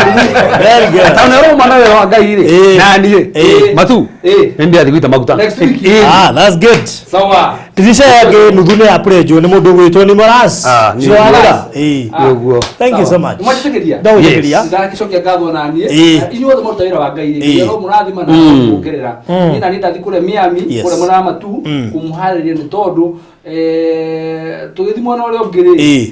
very good.
Tondũ nĩ ũroma na wĩra wa Ngai rĩ
Ĩĩ.
na niĩ
Ĩĩ.
Matu
Ĩĩ.
nĩ ndĩrathiĩ gũita maguta.
Next week.
Ĩĩ.
Ah, that's good.
Sawa.
Ndirisha yake nuthu nĩ ya pledge nĩ mũndũ ũgwĩtwo ni Moras.
Ah, nĩ
Ũcio wa
Moras.
wĩra. Ĩĩ.
Ah.
Ũguo.
Thank you so much.
Mwajĩtĩkĩria?
Ndagwĩtĩkĩria.
Ndacokia ngatho na niĩ.
Ĩĩ.
Na inyuĩ othe mũruta wĩra wa Ngai rĩ,
Ĩĩ.
Ngai mũrathima na kuongerera. Niĩ na niĩ ndathiĩ kũrĩa Miami,
Yes.
kũrĩa mwena wa Matu, kũmũharĩria nĩ tondũ
Tũgĩthiĩ mwena ũrĩa ũngĩ rĩ,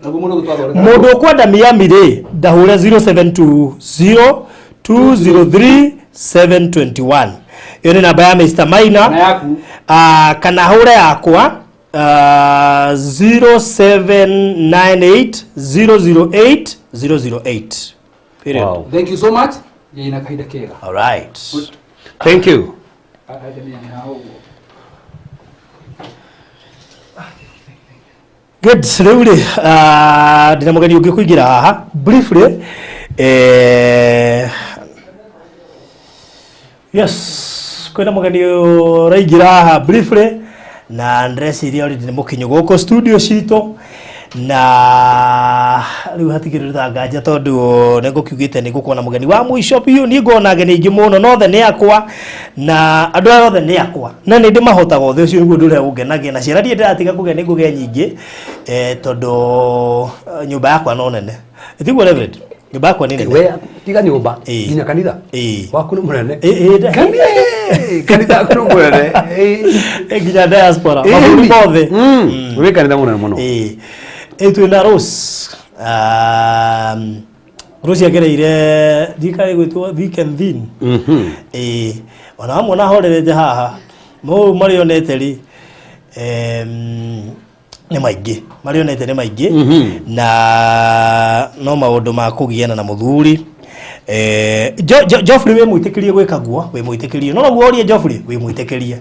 naguo mwena ũngĩ twathondeka
Mũndũ ũkwenda Miami rĩ, ndahũre 0720 203 721. Ĩyo nĩ namba ya Mr. Maina.
Na yaku?
Ah, kana hũre yakwa, 0798 008 008. Period.
Wow.
Thank you so much. Gĩai na kahinda kega.
All right.
Thank you.
Kahinda nĩ haha ũguo.
Good. Rĩu rĩ, ndĩna mũgeni ũngĩ kũingĩra haha briefly. Yes, kwĩna mũgeni ũraingĩra haha briefly na ndĩreciria already nĩ mũkinyu gũkũ studio citũ, na rĩu hatikĩrĩ ũndũ nganja tondũ nĩ ngũkiugĩte nĩ ngũkorwo na mũgeni wa mũico biũ. Niĩ ngorwo na ageni aingĩ mũno, no othe nĩ akwa, na andũ aya othe nĩ akwa na nĩ ndĩmahotaga othe. Ũcio nĩguo ũndũ ũrĩa ũngenagia, na ciana ndirĩ ndĩratiga kũgĩa, nĩ ngũgĩa nyingĩ, tondũ nyũmba yakwa no nene. Tiguo, Reverend? Nyũmba yakwa nĩ nene.
We tiga nyũmba, nginya kanitha waku nĩ mũnene. Kanitha waku nĩ mũnene.
Nginya diaspora, mabũrũri mothe.
Wĩ kanitha mũnene mũno.
Twĩna Rose. Rose agereire ndikari gwĩtwo thick and thin. Ona hamwe horerete haha mau marĩonete rĩ, nĩ maingĩ marĩonete, nĩ maingĩ, na no maũndũ ma kũgiana na mũthuri. Geoffrey, wĩ mwĩtĩkĩrie gwĩka guo, wĩ mwĩtĩkĩrie, no noguo orie Geoffrey, wĩ mwĩtĩkĩrie.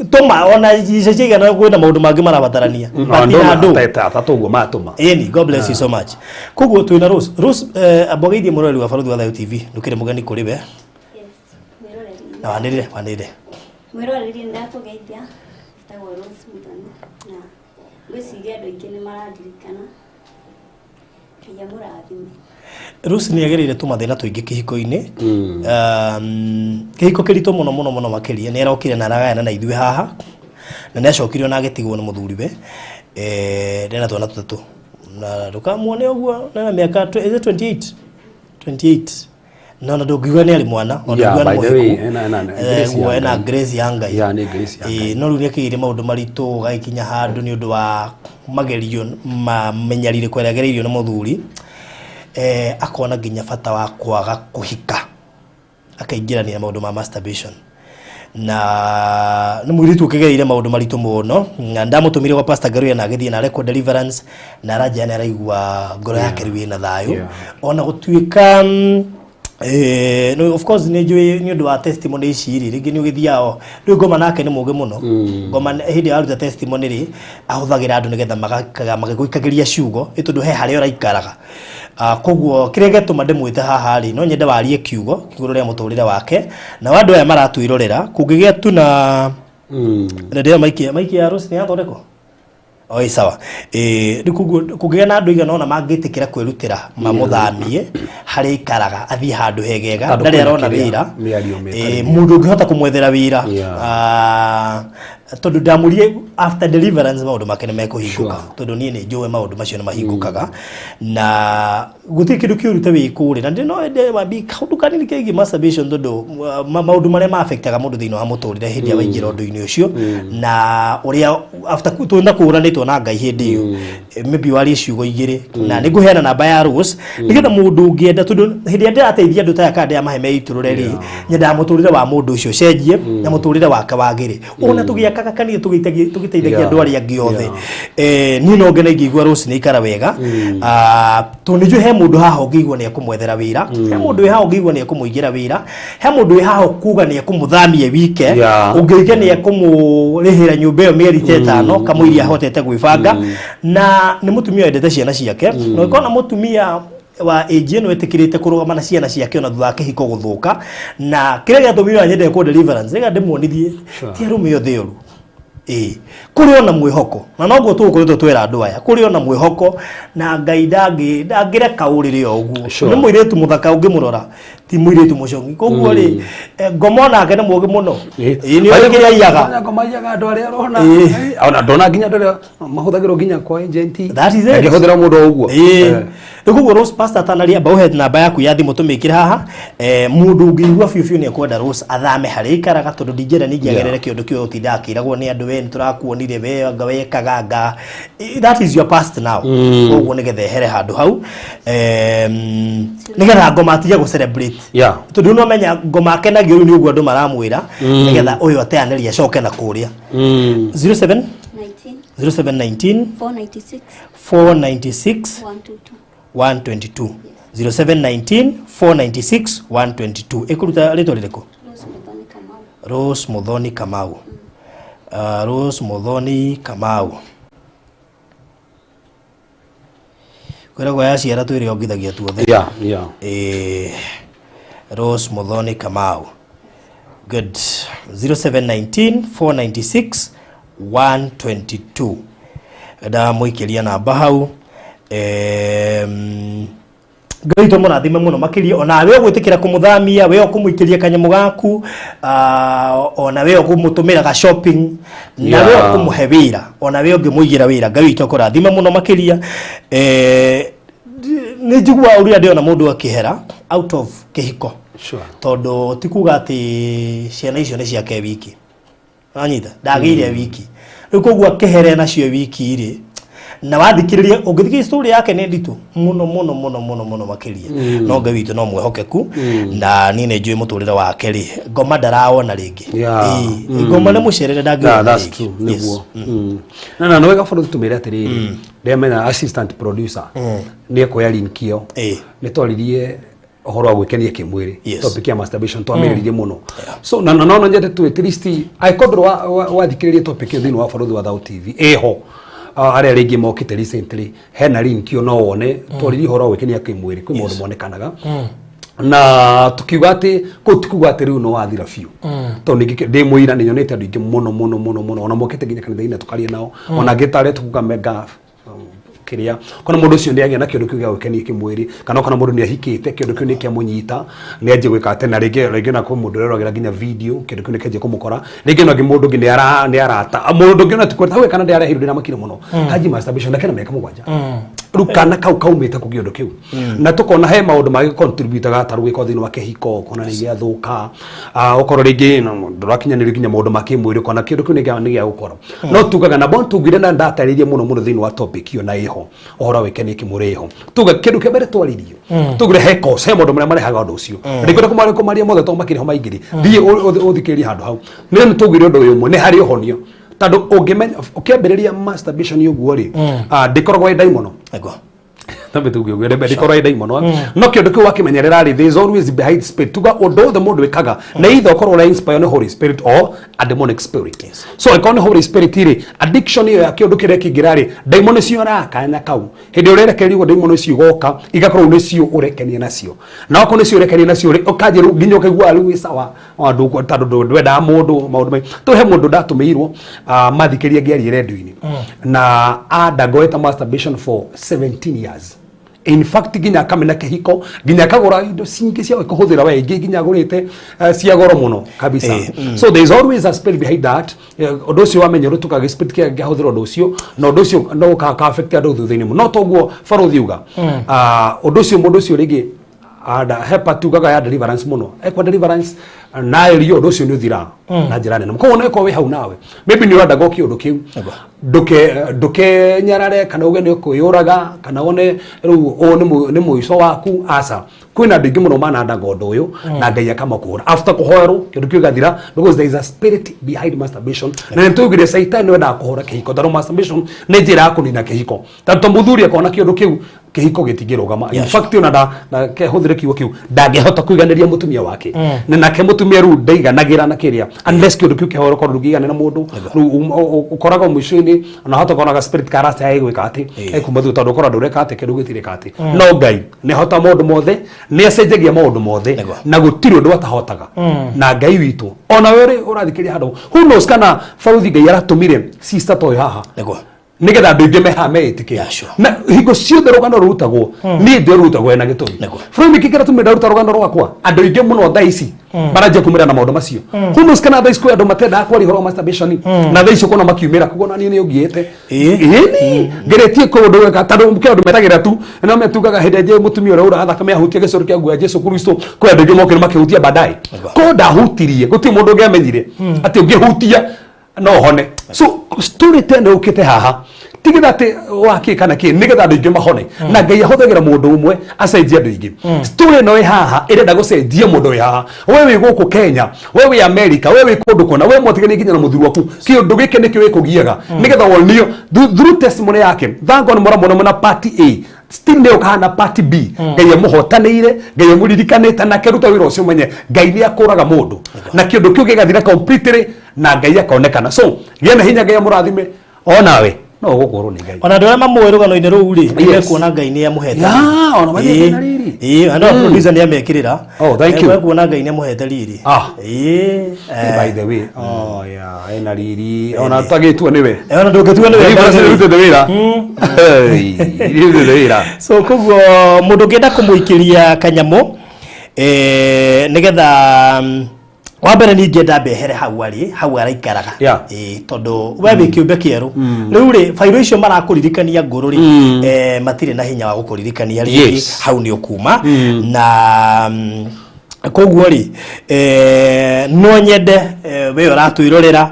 Tũma ona icio ciigana, kwĩna maũndũ mangĩ marabatarania. But na andũ
Atatũ ũguo matũma.
Ĩni, God bless you so much. Koguo twĩna Rose. Rose, ambogeithie mũroreri wa Barũthi wa Thayũ TV, ndũkĩrĩ mũgeni kũrĩ we.
Yes, mwĩroreri.
Na wanĩrĩre, wanĩrĩre.
Mwĩroreri, nĩ ndakũgeithia. Njĩtagwo Rose Muthoni na ngwĩciria andũ aingĩ nĩ marandirikana. Ngai amũrathime.
Rose nĩ agereire tũmathĩna tũingĩ kĩhiko-inĩ, kĩhiko kĩritũ mũno mũno mũno makĩria. Nĩ arokire na aragayana na ithuĩ haha, na nĩ acokire ona agĩtigwo nĩ mũthuriwe. Ndena twana tũtatũ, na ndũkamuone ũguo, nena mĩaka is it 28? 28, no na ndũngiuga nĩ arĩ mwana, ona
Yeah,
ndũngiuga nĩ
by the way,
mũhĩku.
ena grace
Guo
ya
ena
Ngai.
grace ya Ngai.
Yeah, nĩ grace ya Ngai.
No rĩu nĩ akĩgĩire maũndũ maritũ gagĩkinya handũ nĩ ũndũ wa magerio ma mĩnyarirĩko ĩrĩa agereirio nĩ mũthuri, akona nginya bata wa kwaga kũhika, akaingĩrania na maũndũ ma masturbation, na nĩ mũirĩtu ũkĩgereire maũndũ maritũ mũno, na ndamũtũmire gwa Pastor Ngaruya na agĩthiĩ na arekwo deliverance, na aranjĩra nĩ araigua ngoro yake rĩu ĩna thayũ, ona gũtuĩka no, of course nĩ njũĩ nĩ ũndũ wa testimony ici rĩ, rĩngĩ nĩ ũgĩthiaga rĩu. Ngoma nake nĩ mũgĩ mũno. Ngoma hĩndĩ ĩrĩa aruta testimony rĩ, ahũthagĩra andũ nĩgetha magakaga magĩgũikagĩria ciugo, ĩ tondũ he harĩa ũraikaraga. Koguo kĩrĩa gĩatũma ndĩmwĩte haha rĩ, no nyende warie kiugo igũrũ rĩa mũtũrĩre wake na andũ aya maratwĩrorera kũngĩgĩa tu na na ndĩyo maiki ya Rose nĩ yathondekwo. Oi, sawa. Rĩu koguo kũngĩgĩa na andũ aigana ũna mangĩtĩkĩra kwĩrutĩra mamũthamie harĩa aikaraga athiĩ handũ hegega,
Tondũ
ndarĩ
kwĩna
arona
kĩrĩa,
wĩra.
mĩario mĩtarĩ.
Mũndũ ũngĩhota kũmwethera wĩra. Tondũ ndamũrie after deliverance maũndũ make nĩ mekũhingũka, tondũ niĩ nĩ njũĩ maũndũ macio nĩ mahingũkaga na gũtirĩ kĩndũ kĩũru ta wĩ kũrĩ na ndĩ no ende mambi kaũndũ kanini kegiĩ masturbation, tondũ maũndũ marĩa ma affectaga mũndũ thĩinĩ wa mũtũrĩre hĩndĩ ĩrĩa waingĩra ũndũ-inĩ ũcio, na ũrĩa after twĩna kũũranĩtwo na Ngai hĩndĩ ĩyo. Maybe warie ciugo igĩrĩ, na nĩ ngũheana namba ya Rose nĩgetha mũndũ ũngĩenda, tondũ hĩndĩ ĩrĩa ndĩrateithia andũ ta aya kana ndĩramahe meitũrũre rĩ, nyendaga mũtũrĩre wa mũndũ ũcio ũcenjie na mũtũrĩre wake wagĩre, ona tũgĩakaga kanitha, tũgĩteithagia andũ arĩa angĩ othe. Niĩ no ngene ingĩigua Rose nĩ aikara wega. Tondũ nĩ njũĩ he mũndũ haha ũngĩigua nĩ ekũmwethera wĩra, he mũndũ wĩ haha ũngĩigua nĩ ekũmũigĩra wĩra, he mũndũ wĩ haha ũkuga nĩ ekũmũthamia wike, ũngĩiga nĩ ekũmũrĩhĩra nyũmba ĩyo mĩeri ta 5 kamũiria ahotete gwĩbanga, na nĩ mũtumia wendete ciana ciake, na ũngĩkona mũtumia wa age ĩno ĩtĩkĩrĩte kũrũgama na ciana ciake ona thutha wa kĩhiko gũthũka, na kĩrĩa gĩatũmire nyende kũ deliverance nĩgetha ndĩmuonithie ti arũme othe oru. Ĩĩ, kũrĩ ona mwĩhoko, na noguo tũgũkoretwo twera andũ aya, kũrĩ ona mwĩhoko na Ngai ndangĩreka ũrĩrĩ o ũguo. Nĩ mũirĩtu mũthaka, ũngĩmũrora Ti mũirĩtu mũcong'i koguo rĩ, ngoma onake nĩ mũũgĩ mũno. Ĩĩ, nĩ ũĩ kĩrĩa aiyaga.
Ngoma aiyaga andũ arĩa arona.
Ĩĩ.
Ona ndona nginya andũ arĩa mahũthagĩrwo nginya kwa agent.
That is it.
Angĩhũthĩra mũndũ o ũguo.
Ĩĩ. Rĩu koguo Rose Pastor atanaria amba ũhe namba yaku ya thimũ tũmĩkĩre haha. Mũndũ ũngĩigua biũ biũ nĩ ekwenda Rose athame harĩa aikaraga tondũ ndingĩenda ningĩ agerere kĩũndũ kĩu ũtindaga akĩragwo nĩ andũ, we nĩ tũrakuonire, we anga wekaga anga. That is your past now. Koguo nĩgetha ehere handũ hau. Nĩgetha ngoma atige gũ celebrate. Tondũ no menya ngoma akenagio rĩu nĩ ũguo andũ maramwĩra nĩgetha ũyũ ateanĩrie acoke na kũrĩa. 07
19
0719
496
496
122.
122. 0719 496 122. Ĩkũruta rĩtwa rĩrĩkũ?
Rose Muthoni Kamau.
Rose Muthoni Kamau. Rose Muthoni Kamau. Kwĩragwo yaciara twĩrĩongithagia tuothe. Rose Muthoni Kamau. Good. 0719 496 122. Ndamũikĩria namba hau. Ngai witũ mũrathime mũno makĩria, ona we ũgwĩtĩkĩra kũmũthamia, we ũkũmũikĩria kanyamũ gaku, ona we ũkũmũtũmĩra ga shopping, na we ũkũmũhe wĩra, ona we ũngĩmũigĩra wĩra, Ngai witũ akũrathime mũno makĩria. Nĩ njiguaga ũrĩa ndĩona mũndũ akĩhera out of kĩhiko. Tondũ ti kuga atĩ ciana icio nĩ ciake wiki. Wanyita? Ndagĩire wiki. Rĩu koguo akĩhere nacio wiki rĩ, na wathikĩrĩria, ũngĩthikĩrĩria story yake nĩ nditũ mũno mũno mũno mũno mũno makĩria. No Ngai witũ no mwĩhokeku, na niĩ nĩ njũĩ mũtũrĩre wake rĩ, ngoma ndarawona rĩngĩ. Ĩĩ, ngoma nĩ mũcerere ndangĩona
That's
rĩngĩ.
true, nĩguo. Na na nĩwega bũrũri tũmĩre atĩrĩrĩ, ndĩramenya assistant producer nĩ ekuoya link ĩyo. Nĩ twaririe ũhoro wa gwĩkenia kĩmwĩrĩ. Topic ya masturbation twamĩrĩirie mũno. So na no nyende tu at least angĩkorwo ndũrĩ wathikĩrĩria topic ĩyo thĩinĩ wa Barũthi wa Thao TV ĩho. Arĩa rĩngĩ mokĩte recently hena link ĩyo no wone twaririe ũhoro wa gwĩkenia kĩmwĩrĩ, kwĩ maũndũ monekanaga. Na tukiuga atĩ kũu ti kuga atĩ rĩu no wathira biũ. Tondũ ningĩ ndĩ mũira nĩ nyonete andũ aingĩ mũno mũno mũno mũno ona mokĩte nginya kanitha-inĩ tũkaria nao. Ona angĩ tarĩa tukuga mega kĩrĩa kana mũndũ ũcio nĩ agĩa na kĩũndũ kĩu gĩa gwĩkenia kĩmwĩrĩ, kana kana mũndũ nĩ ahikĩte kĩũndũ kĩu nĩ kĩamũnyita nĩ anjie gwĩka atĩ, na rĩngĩ na kwĩ mũndũ ũreroragĩra nginya video kĩũndũ kĩu nĩ kĩanjie kũmũkora, rĩngĩ na mũndũ ũngĩ nĩ arata mũndũ ũngĩ ona ti kwenda hau kana ndĩarehirwo ndĩramakire mũno hanji masturbation na kena mĩaka 7. Rĩu kana kau kaumĩte kũ kĩũndũ kĩu na tũkona he maũndũ mangĩ contribute-aga ta rĩu gĩkorwo thĩinĩ wa kĩhiko ũkona nĩ gĩathũka, ũkorwo rĩngĩ ndũrakinyanĩrio nginya maũndũ ma kĩmwĩrĩ ũkona kĩũndũ kĩu nĩ gĩa gũkora. No tugaga na bon tugire na ndatarĩirie mũno mũno thĩinĩ wa topic ĩyo na ĩho ũhoro wa gwĩkenia kĩmwĩrĩ ĩho. Tuga kĩndũ kĩa mbere twaririe tugire he cause, he maũndũ marĩa marehaga ũndũ ũcio. Ndingĩenda kũmaria mothe tondũ makĩrĩ ho maingĩ rĩ, thiĩ ũthikĩrĩrie handũ hau. Nĩ tugire ũndũ ũyũ ũmwe nĩ harĩ ũhonio tondũ ũngĩmenya ũkĩambĩrĩria masturbation ũguo rĩ, ndĩkoragwo ĩ ndaimono. Tambe tuge ũguo, ndĩkoragwo ĩ ndaimono. No kĩũndũ kĩu wakĩmenyerera rĩ, there is always behind spirit. Tuga ũndũ wothe mũndũ ĩkaga na either ũkorwo ũra inspire nĩ Holy Spirit or a demonic spirit. So ĩkorwo nĩ Holy Spirit rĩ, addiction ĩyo ya kĩũndũ kĩrĩa kĩingĩra rĩ, ndaimono icio yoraga kanya kau. Hĩndĩ ĩrĩa ũrerekererio ũguo ndaimono icio igoka, igakorwo nĩcio ũrekenia nacio. Na okorwo nĩcio ũrekenia nacio rĩ, ũkanjia rĩu nginya ũkaigua rĩu wĩ sawa. Andũ tondũ ndwendaga mũndũ maũndũ maingĩ. Tondũ he mũndũ ndatũmĩirwo, mathikĩria ngĩaria redio-inĩ. Na undergoete masturbation for 17 years. In fact nginya akamena kĩhiko, nginya akagũra indo cingĩ cia kũhũthĩra we, ingĩ nginya agũrĩte cia goro mũno kabisa. So there is always a spirit behind that. Ũndũ ũcio wamenyerwo tukaga spirit kĩa kĩahũthĩra ũndũ ũcio, na ũndũ ũcio no ũka affect andũ thutha-inĩ mũno. No toguo barũthi uga. Ũndũ ũcio mũndũ ũcio rĩngĩ ada hepa tugaga ya deliverance mũno. Ekwa deliverance na ĩrio ũndũ ũcio nĩ ũthira na njĩra nene. Koguo no ĩkorwo wĩ hau nawe. Maybe nĩ ũrenda gokia ũndũ kĩu. Ndũkenyarare kana uge nĩ ũkwĩyũraga kana wone rĩu ũũ nĩ mũico waku. Aca. Kwĩna andũ aingĩ mũno manandaga ũndũ ũyũ na Ngai akamakũra. After kũhoerwo kĩndũ kĩu gĩgathira because there is a spirit behind masturbation. Na nĩ tũigire Satan nĩ wendaga kũhũra kĩhiko tondũ masturbation nĩ njĩra ya kũnina kĩhiko. Tondũ mũthuri akona kĩũndũ kĩu kĩhiko gĩtingĩrũgama. In fact ona na kehũthĩre kiugo kĩu ndangĩhota kũiganĩria mũtumia wake. Na nake mũtumia rĩu ndaiganagĩra na kĩrĩa unless kĩũndũ kĩu kĩhoro korwo ndũngĩiganĩra mũndũ. Rĩu ũkoraga mũico-inĩ ona hota konaga spirit ka rasta ya gwĩka atĩ ĩkuma thutha tondũ ũkora ndũreka atĩ kĩndũ gĩtirĩ atĩ. No Ngai nĩ ahota maũndũ mothe, nĩ acenjagia maũndũ mothe na gũtirĩ ũndũ atahotaga. Na Ngai witũ ona we ũrĩ ũrathikĩrĩria handũ, who knows kana barũthi Ngai aratũmire sister ta ũyũ haha. Nĩgetha andũ aingĩ mehaha meĩtĩkĩre.
Yeah, sure.
Na hingo ciothe rũgano rũrutagwo, niĩ ndĩ rũrutagwo ena gĩtũmi.
Nĩguo.
Bũrũri nĩkĩ kĩratũmire ndaruta rũgano rwakwa? Andũ aingĩ mũno thaa ici maranjia kumĩra na maũndũ macio. Who knows kana thaa ici kwĩ andũ matendaga kwaria ũhoro wa masturbation, na thaa ici ũkona makiumĩra, koguo ona niĩ nĩ ũngiĩte. Ĩni ngeretie kũndũ gwĩka tondũ kĩ andũ metagĩra tu no metugaga hĩndĩ ĩrĩa mũtumia ũrĩa uraga thakame ahutia gĩcoro kĩa nguo ya Jesu Kristo, kwĩ andũ aingĩ mokire makĩhutia baadaye. Ko ndahutirie, gũtirĩ mũndũ ũngĩamenyire atĩ ũngĩhutia no ũhone. So story ta ĩno yũkĩte haha tigetha atĩ wakĩ kana kĩ, nĩgetha andũ aingĩ mahone, na Ngai ahũthagĩra mũndũ ũmwe acenjie andũ aingĩ. Story ĩno ĩ haha ĩrenda gũcenjia mũndũ wĩ haha, we wĩ gũkũ Kenya, we wĩ America, we wĩ kũndũ kũna, we mwatiganie nginya na mũthuri waku, kĩũndũ gĩkĩ nĩkĩo gĩkũgiaga nĩgetha wonio through testimony yake. Thank God mũramwona mwena part A, still nĩ ũkahana part B. Ngai amũhotanĩire, Ngai amũririkanĩte, na akĩruta wĩra ũcio. Menye Ngai nĩ akũraga mũndũ na kĩũndũ kĩu gĩgathira completely na Ngai akonekana. So gĩa na hinya, Ngai amũrathime, onawe no ũgũkũrwo nĩ Ngai.
Ona andũ arĩa mamũĩ rũgano-inĩ rũu rĩ,
Yes.
nĩmekuona Ngai nĩ amũhete.
Yeah, ona mathiĩte na riri.
Ĩĩ, andũ a producer nĩ amekĩrĩra.
Oh, thank you.
Mekuona Ngai nĩ amũhete riri.
Ah.
Ĩĩ.
By the way, oh yeah, ena riri ona tagĩtua nĩwe.
Ona ndũngĩtua nĩwe.
Rutĩte wĩra. Hey, rutĩte wĩra.
So koguo mũndũ ũngĩenda kũmũikĩria kanyamũ, nĩgetha wa mbere niĩ ingĩenda mbehere hau arĩ, hau araikaraga. Ĩĩ, tondũ we wĩ kĩũmbe kĩerũ rĩu rĩ, bairũ icio marakũririkania ngũrũ rĩ, matirĩ na hinya wa gũkũririkania rĩngĩ. Hau nĩ ũkuma na koguo rĩ, no nyende we ũratwĩrorera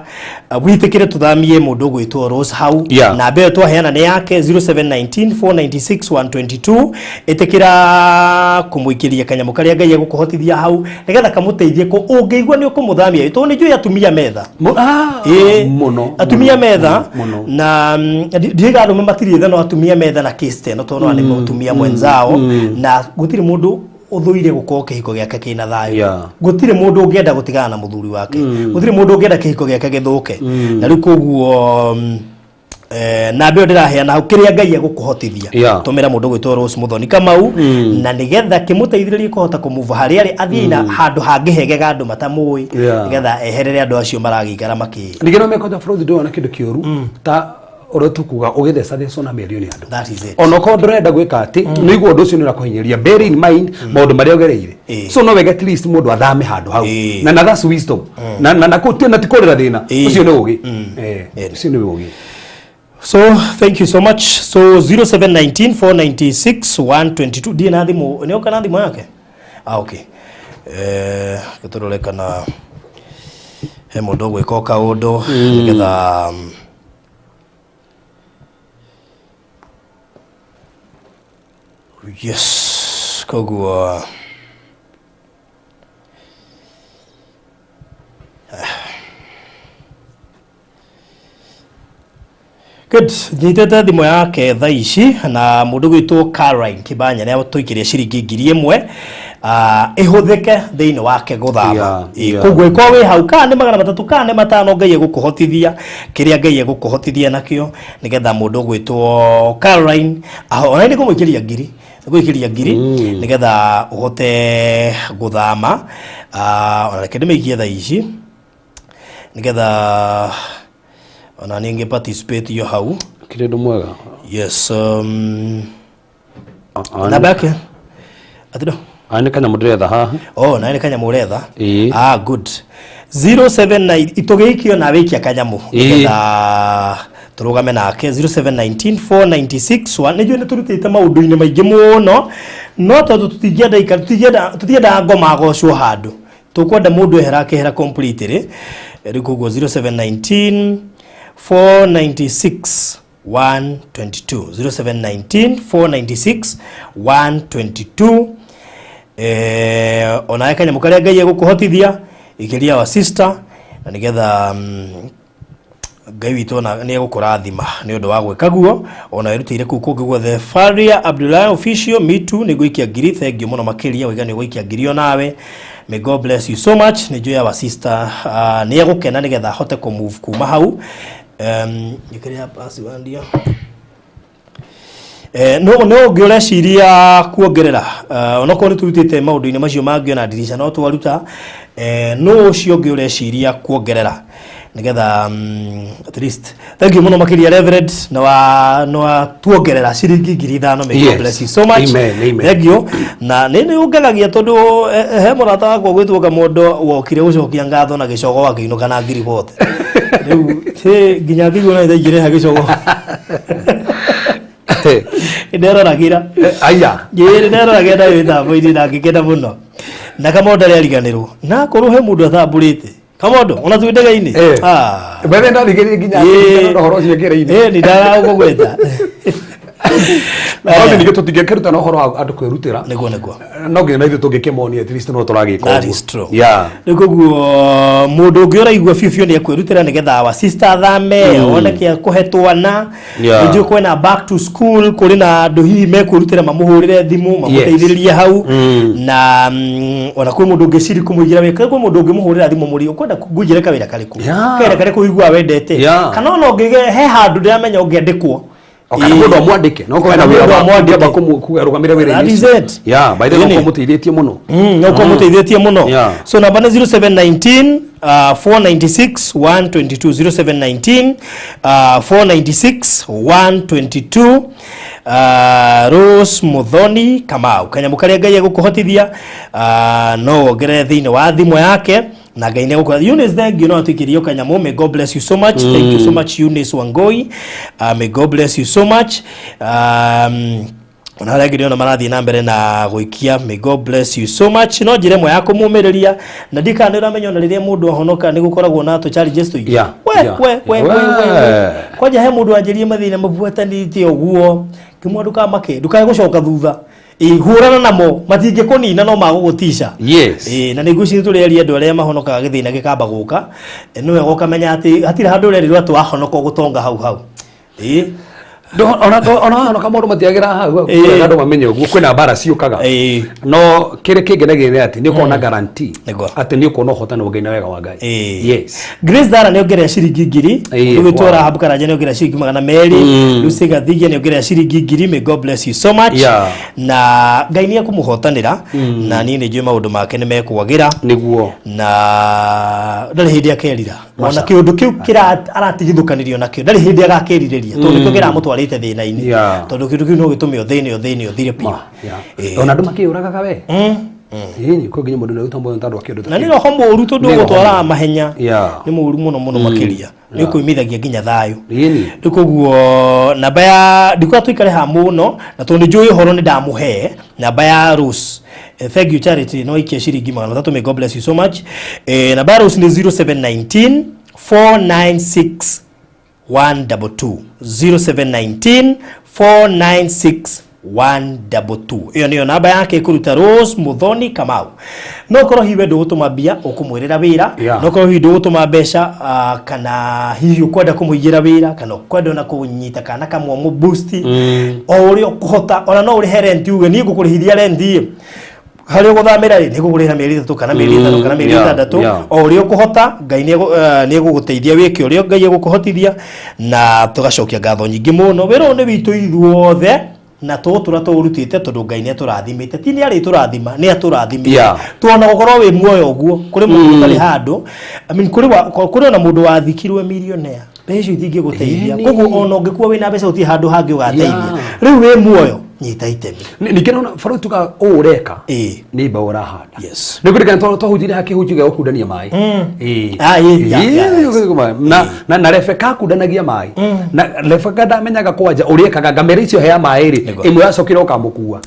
witĩkĩre tũthamie mũndũ ũgwĩtwo Rose hau. Namba ĩyo twaheana nĩ yake, 0719 496 122. Ĩtĩkĩra kũmũikĩria kanyamũ karĩa Ngai egũkũhotithia hau nĩgetha kamũteithie kũ ũngĩigua nĩ ũkũmũthamia, tondũ nĩ njũĩ atumia metha.
Ah,
Ĩĩ,
mũno.
Atumia metha.
Mũno.
Na ndiĩga arũme matirĩ tha, no atumia metha na case ta ĩno, tondũ no nĩ mũtumia mwenzao, na gũtirĩ mũndũ ũthũire gũkorwo kĩhiko gĩake kĩna thayũ. Gũtirĩ mũndũ ũngĩenda gũtigana na mũthuri wake, gũtirĩ mũndũ ũngĩenda kĩhiko gĩake gĩthũke. Na rĩu koguo namba ĩyo ndĩraheana hau, kĩrĩa Ngai egũkũhotithia, tũmĩra mũndũ gwĩtwo Rose Mũthoni Kamau, na nĩgetha kĩmũteithĩrĩrie kũhota kũmũva harĩa arĩ athiĩ na handũ hangĩ hegega andũ matamũĩ, nĩgetha eherere andũ acio maragĩikara makĩ
Ningĩ no mekota bũrũri ndũrona kĩndũ kĩũru ta ũrĩa tũkuga ũgĩthecathecwo na mĩario nĩ andũ.
That is it.
Ona okorwo ndũrenda gwĩka atĩ nĩ igua ũndũ ũcio nĩ ũrakũhinyĩrĩria, bear in mind maũndũ marĩa ũgereire. So no wega at least mũndũ athame handũ hau. Na that's wisdom, na na ti kũrĩra thĩna. Ũcio nĩ ũgĩ. Ũcio nĩ ũgĩ.
So thank you so much. So 0719 496 122. Ndiĩ na thimũ, nĩ oka na thimũ yake? Ah, okay. Gĩtũrore kana he mũndũ ũgwĩka o kaũndũ nĩgetha yes, koguo good, nyitĩte thimũ yake thaa ici, na mũndũ gwĩtwo Caroline Kibanya nĩ atũikĩria ciringi 1000 ĩhũthĩke thĩinĩ wake gũthama. Koguo ĩkorwo wĩ hau, kana nĩ 300, kana nĩ 500, Ngai egũkũhotithia kĩrĩa Ngai egũkũhotithia nakĩo, nĩgetha mũndũ ũgwĩtwo Caroline aho ona nĩ ngũmũikĩria ngiri, ngũikĩria ngiri nĩgetha ũhote gũthama. Ona reke ndĩmĩikie thaa ici nĩgetha ona ningĩ participate yo hau.
Kĩrĩ ũndũ mwega.
Yes, namba yake atido.
Aya nĩ kanyamũ ndĩretha haha.
Oh, nawe nĩ kanyamũ ũretha?
Ĩĩ.
Ah, good. 079 itũgĩikio na wĩikia kanyamũ nĩgetha tũrũgame nake, 0719 496 1. Nĩnjũĩ nĩ tũrutĩte maũndũ-inĩ maingĩ mũno, no tondũ tũtingĩenda tũtiendaga ngoma agocwo handũ, tũkwenda mũndũ ehera akehera completely rĩu. Koguo 0719 496 122, 0719 496 122. Onawe kanyamũ karĩa Ngai egũkũhotithia ikĩria wa sister, na nĩgetha Ngai witũ ona nĩ egũkũrathima nĩ ũndũ wa gwĩka guo, ona wĩrutĩire kũu kũngĩ guothe. Faria Abdullahi official, me too nĩ ngũikia ngiri, thank you mũno makĩria. Waiga nĩ ũgũikia ngiri onawe, may God bless you so much. Nĩ njũĩ our sister nĩ egũkena nĩgetha ahote kũ move kuma hau. Njĩkĩrĩra password yo. No no ũngĩ ũreciria kuongerera, onokorwo nĩ tũrutĩte maũndũ-inĩ macio mangĩ, ona ndirica no twaruta, no ũcio ũngĩ ũreciria kuongerera. Nigetha at least thank you muno makiria, Reverend, na wa na wa tuongerera ciringi 5,000. May God bless you so much.
Amen, amen.
Thank you. Na nĩ nĩ ũngenagia tondũ he mũrata wakwa gwĩtwo Kamondo wokire gũcokia ngatho na gĩcogo, akĩinũka na ngiri bote. Rĩu nginya ngĩigua no ndaingĩreha gĩcogo nderoragĩra.
Aya.
Ĩĩ, nderoragĩra nayo mĩtambo-inĩ na ngĩkena mũno na Kamondo arĩa ariganĩrwo na akorwo he mũndũ atambũrĩte Kamondo ona twĩ ndege-inĩ. Ah.
Mbere ndathikĩrĩria nginya na ũhoro ũcio ngĩra-inĩ.
Ĩĩ, nĩ ndaragũgweta.
No ningĩ tũtingĩkĩruta na ũhoro wa andũ kwĩrutĩra.
Nĩguo.
No nginya na ithuĩ tũngĩkĩmonia at least no tũragĩka
That
ũguo.
is true.
Yeah.
Rĩu koguo mũndũ ũngĩ ũraigua biũ biũ nĩ ekwĩrutĩra nĩgetha wa sister athame, one kĩa kũhe twana. Nĩnjũĩ kwĩna back to school, kũrĩ na andũ hihi mekwĩrutĩra mamũhũrĩre thimũ mamũteithĩrĩrie hau. Na ona kwĩ mũndũ ũngĩciri kũmũigĩra wĩra, kwĩ mũndũ ũngĩmũhũrĩra thimũ mũri ũkwenda ngũigĩre kawĩra karĩkũ, kawĩra karĩkũ ũiguaga wendete, kana ona ũngĩge he handũ ndĩramenya ũngĩandĩkwo.
O kana
Ĩĩ.
mũndũ amwandĩke no korwo
Kana
na wĩra
mũndũ
wa
amwandĩke.
kũngĩamba kũrũgamĩra wĩra-inĩ
That is
ũcio.
it.
Yeah, by the way,
Ĩni.
no mũteithĩtie mũno.
No kwa muteithĩtie mũno. So namba nĩ 0719 496 122, 0719 496 122. Rose Muthoni Kamau, kanyamũ karĩa Ngai egũkũhotithia, no wongerere thĩinĩ wa thimũ yake na Ngai nĩ egũkũra. Eunice, thank you, no atwĩkĩrio kanyamũ. May God bless you so much. Thank you so much, Eunice Wangoi. May God bless you so much. Ona arĩa angĩ ndĩrona marathiĩ na mbere na gũikia, may God bless you so much. No njĩra ĩmwe ya kũmũmĩrĩria na ndikana nĩ ũramenya ona rĩrĩa mũndũ ahonoka nĩ gũkoragwo na tũ challenges tũingĩ. We we we we we we. Kwanja he mũndũ wanjĩrie mathĩna mabuatanĩte ũguo, ngĩmwĩra ndũkamake, ndũkae gũcoka thutha. Ĩ, hũrana namo, matingĩkũnina no magũgũtica. Ĩ, na nĩ ngwĩciria tũrĩaria andũ arĩa mahonokaga gĩthĩna gĩkamba gũka. Ĩ, nĩ wega ũkamenya atĩ hatirĩ handũ ũrerirwo atĩ wahonoka ũgũtonga hau hau. Ĩ.
Ona wahonoka maũndũ matiagĩra hau hau. Andũ mamenye ũguo kwĩna mbara ciũkaga. No kĩrĩa kĩngenagia nĩ atĩ nĩ ũkorwo na guarantee atĩ nĩ ũkuona ũhotani wa Ngai na wega wa Ngai.
Grace Dara nĩ ongerera ciringi 1,000. Rĩu Rahab Karanja nĩ ongerera ciringi 200. Lucy Gathigia nĩ ongerera ciringi 1,000. May God bless you so much. Na Ngai nĩ ekũmũhotanĩra na niĩ nĩ njũĩ maũndũ make nĩ mekwagĩra. Na ndarĩ hĩndĩ akerira ona kĩũndũ kĩu kĩra aratigithũkanĩrio nakĩo, ndarĩ hĩndĩ agakĩrirĩria tondũ nĩkĩo kĩramũtwarĩte thĩna-inĩ. Tondũ kĩndũ kĩu no gĩtũme ũthĩne, ũthĩne, ũthire biũ.
Ona andũ makĩyũragaga we. Ĩĩ, kwĩ nginya mũndũ nĩaruta muoyo tondũ wa kĩndũ ta
Na nĩ
kĩu.
roho mũru tondũ
Nĩ roho
ũgũtwaraga
mũru.
mahenya. Nĩ mũru mũno mũno makĩria, nĩ ũkũimithagia nginya thayũ. Rĩu koguo namba ya ndikuga tũikare haha mũno na tondũ nĩ njũĩ ũhoro nĩ ndamũhe namba ya Rose. Thank you, Charity, no ikia ciringi 300. May God bless you so much. Namba ya Rose nĩ 0719 496 122, 0719 496 122. Ĩyo nĩyo namba yake ĩkũruta Rose Muthoni Kamau. No korwo hihi we ndũgũtũma mbia, ũkũmwĩrĩra wĩra. No korwo hihi ndũgũtũma mbeca, kana hihi ũkwenda kũmũigĩra wĩra, kana ũkwenda ona kũnyita kana kamwe mũ boost o ũrĩa ũkũhota, ona no ũrĩhe rent, uge niĩ ngũkũrĩhithia rent ĩ harĩa ũgũthamĩra rĩ, nĩ ngũkũrĩhĩra mĩeri 3 kana mĩeri 5 kana mĩeri 6. O ũrĩa ũkũhota, Ngai nĩ egũgũteithia wĩke ũrĩa Ngai egũkũhotithia. Na tũgacokia ngatho nyingĩ mũno. Wĩra ũyũ nĩ witũ ithuothe na tũgũtũra tũũrutĩte tondũ Ngai nĩ atũrathimĩte, ti nĩ arĩtũrathima, nĩ atũrathimĩte. Tuona gũkorwo wĩ muoyo ũguo kũrĩ mũndũ ũtarĩ handũ. I mean, kũrĩ ona mũndũ wathikirwe millionaire, mbeca icio itingĩgũteithia. Koguo ona ũngĩkua wĩna mbeca, gũtirĩ handũ hangĩ ũgateithia. Rĩu wĩ muoyo, nyita itemi.
Ningĩ nona bado tuga ũũ ũreka nĩ mbeũ ũrahanda. Nĩ kũrikana twahunjirie haha kĩhunjio gĩa gũkundania maĩ. Ĩĩ.
Ah, ĩĩ, yeah, yeah, yes.
Na Rebeka akundanagia maĩ na Rebeka ndamenyaga kwanja ũrĩa ekaga ngamĩra icio hea maĩ rĩ, ĩmwe yacokire ũkamũkua.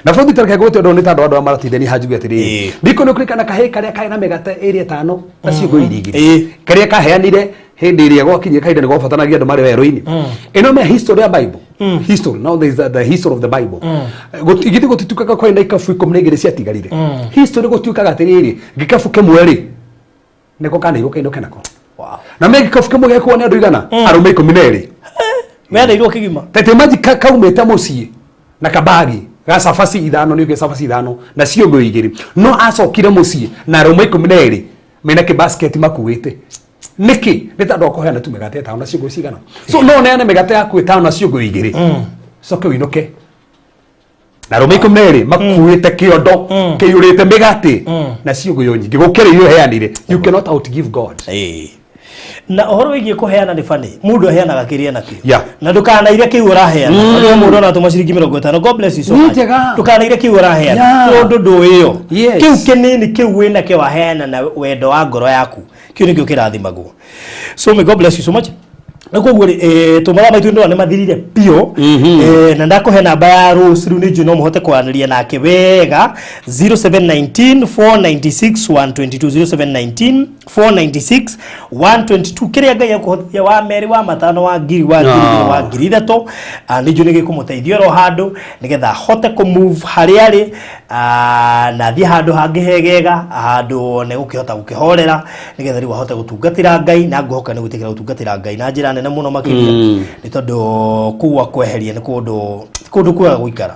Na bado tareke gwĩte ũndũ nĩ tondũ andũ arĩa maratindania hanjuge atĩrĩrĩ, ndiko nĩ kũrikana kahĩĩ karĩa karĩ na mĩgate ĩrĩa ĩtano na ciũngũyũ iria igĩrĩ, karĩa kaheanire hĩndĩ ĩrĩa gwakinyire kahinda nĩ gwabatanagia andũ marĩ werũ-inĩ. Ĩno me history ya Bible, history, now there is the history of the Bible. Githĩ gũtituĩkaga kwarĩ na ikabu 12 ciatigarire? History gũtuĩkaga atĩrĩrĩ, gĩkabu kĩmwe rĩ, nĩko kaneirwo kainũke nako. Na me gĩkabu kĩmwe gĩkuo nĩ andũ igana, arũme 12.
Meneirwo kĩgima.
Tete maji kaumĩte mũciĩ na kabagi ga cabaci ithano, nĩ cabaci ithano na ciũngũ igĩrĩ, no acokire mũciĩ na arũme 12 mena kĩbasket makuĩte. Nĩkĩ? Nĩ tondũ wa kũheana tu mĩgate ĩtano na ciũngũ cigana. So no ũneane mĩgate yaku ĩtano na ciũngũ igĩrĩ, coke ũinũke na arũme 12 makuĩte kĩondo kĩiyũrĩte mĩgate na ciũngũyũ nyingĩ gũkĩra iria ũheanire. You cannot outgive God.
Ĩĩ. Na ũhoro wĩgiĩ kũheana nĩ bani, mũndũ aheanaga kĩrĩa nakĩo.
Yeah.
Na ndũkanaire kĩu ũraheana. Tondũ mũndũ ona atũma ciringi 50, God bless you so
Nĩ
much.
njega.
Ndũkanaire kĩu ũraheana.
Yeah.
Tondũ ndũĩyo.
Yes.
Kĩu kĩnini kĩu wĩnakĩo waheana na wendo wa ngoro yaku. Kĩu nĩkĩo kĩrathimagwo. So may God bless you so much. Na koguo rĩ, tũmathaa maitũ ndona nĩ mathirire biũ. Na ndakũhe namba ya Rose rĩu nĩ njũĩ no mũhote kwaranĩria nake wega 0719 496 122 0719 496 122 kĩrĩa Ngai akũhotithia wa merĩ, wa matano, wa ngiri, wa ngiri igĩrĩ, wa 3000, nĩ njũĩ nĩ gĩkũmũteithia oro handũ nĩgetha ahote kũ move harĩa arĩ, na athiĩ handũ hangĩ hegega, handũ nĩ gũkĩhota gũkĩhorera nĩgetha rĩu ahote gũtungatĩra Ngai, na ngũhoka nĩ gwĩtĩkĩra gũtungatĩra Ngai na njĩra nene mũno makĩria, nĩ tondũ kũu akweheria nĩ kũndũ kwega gũikara.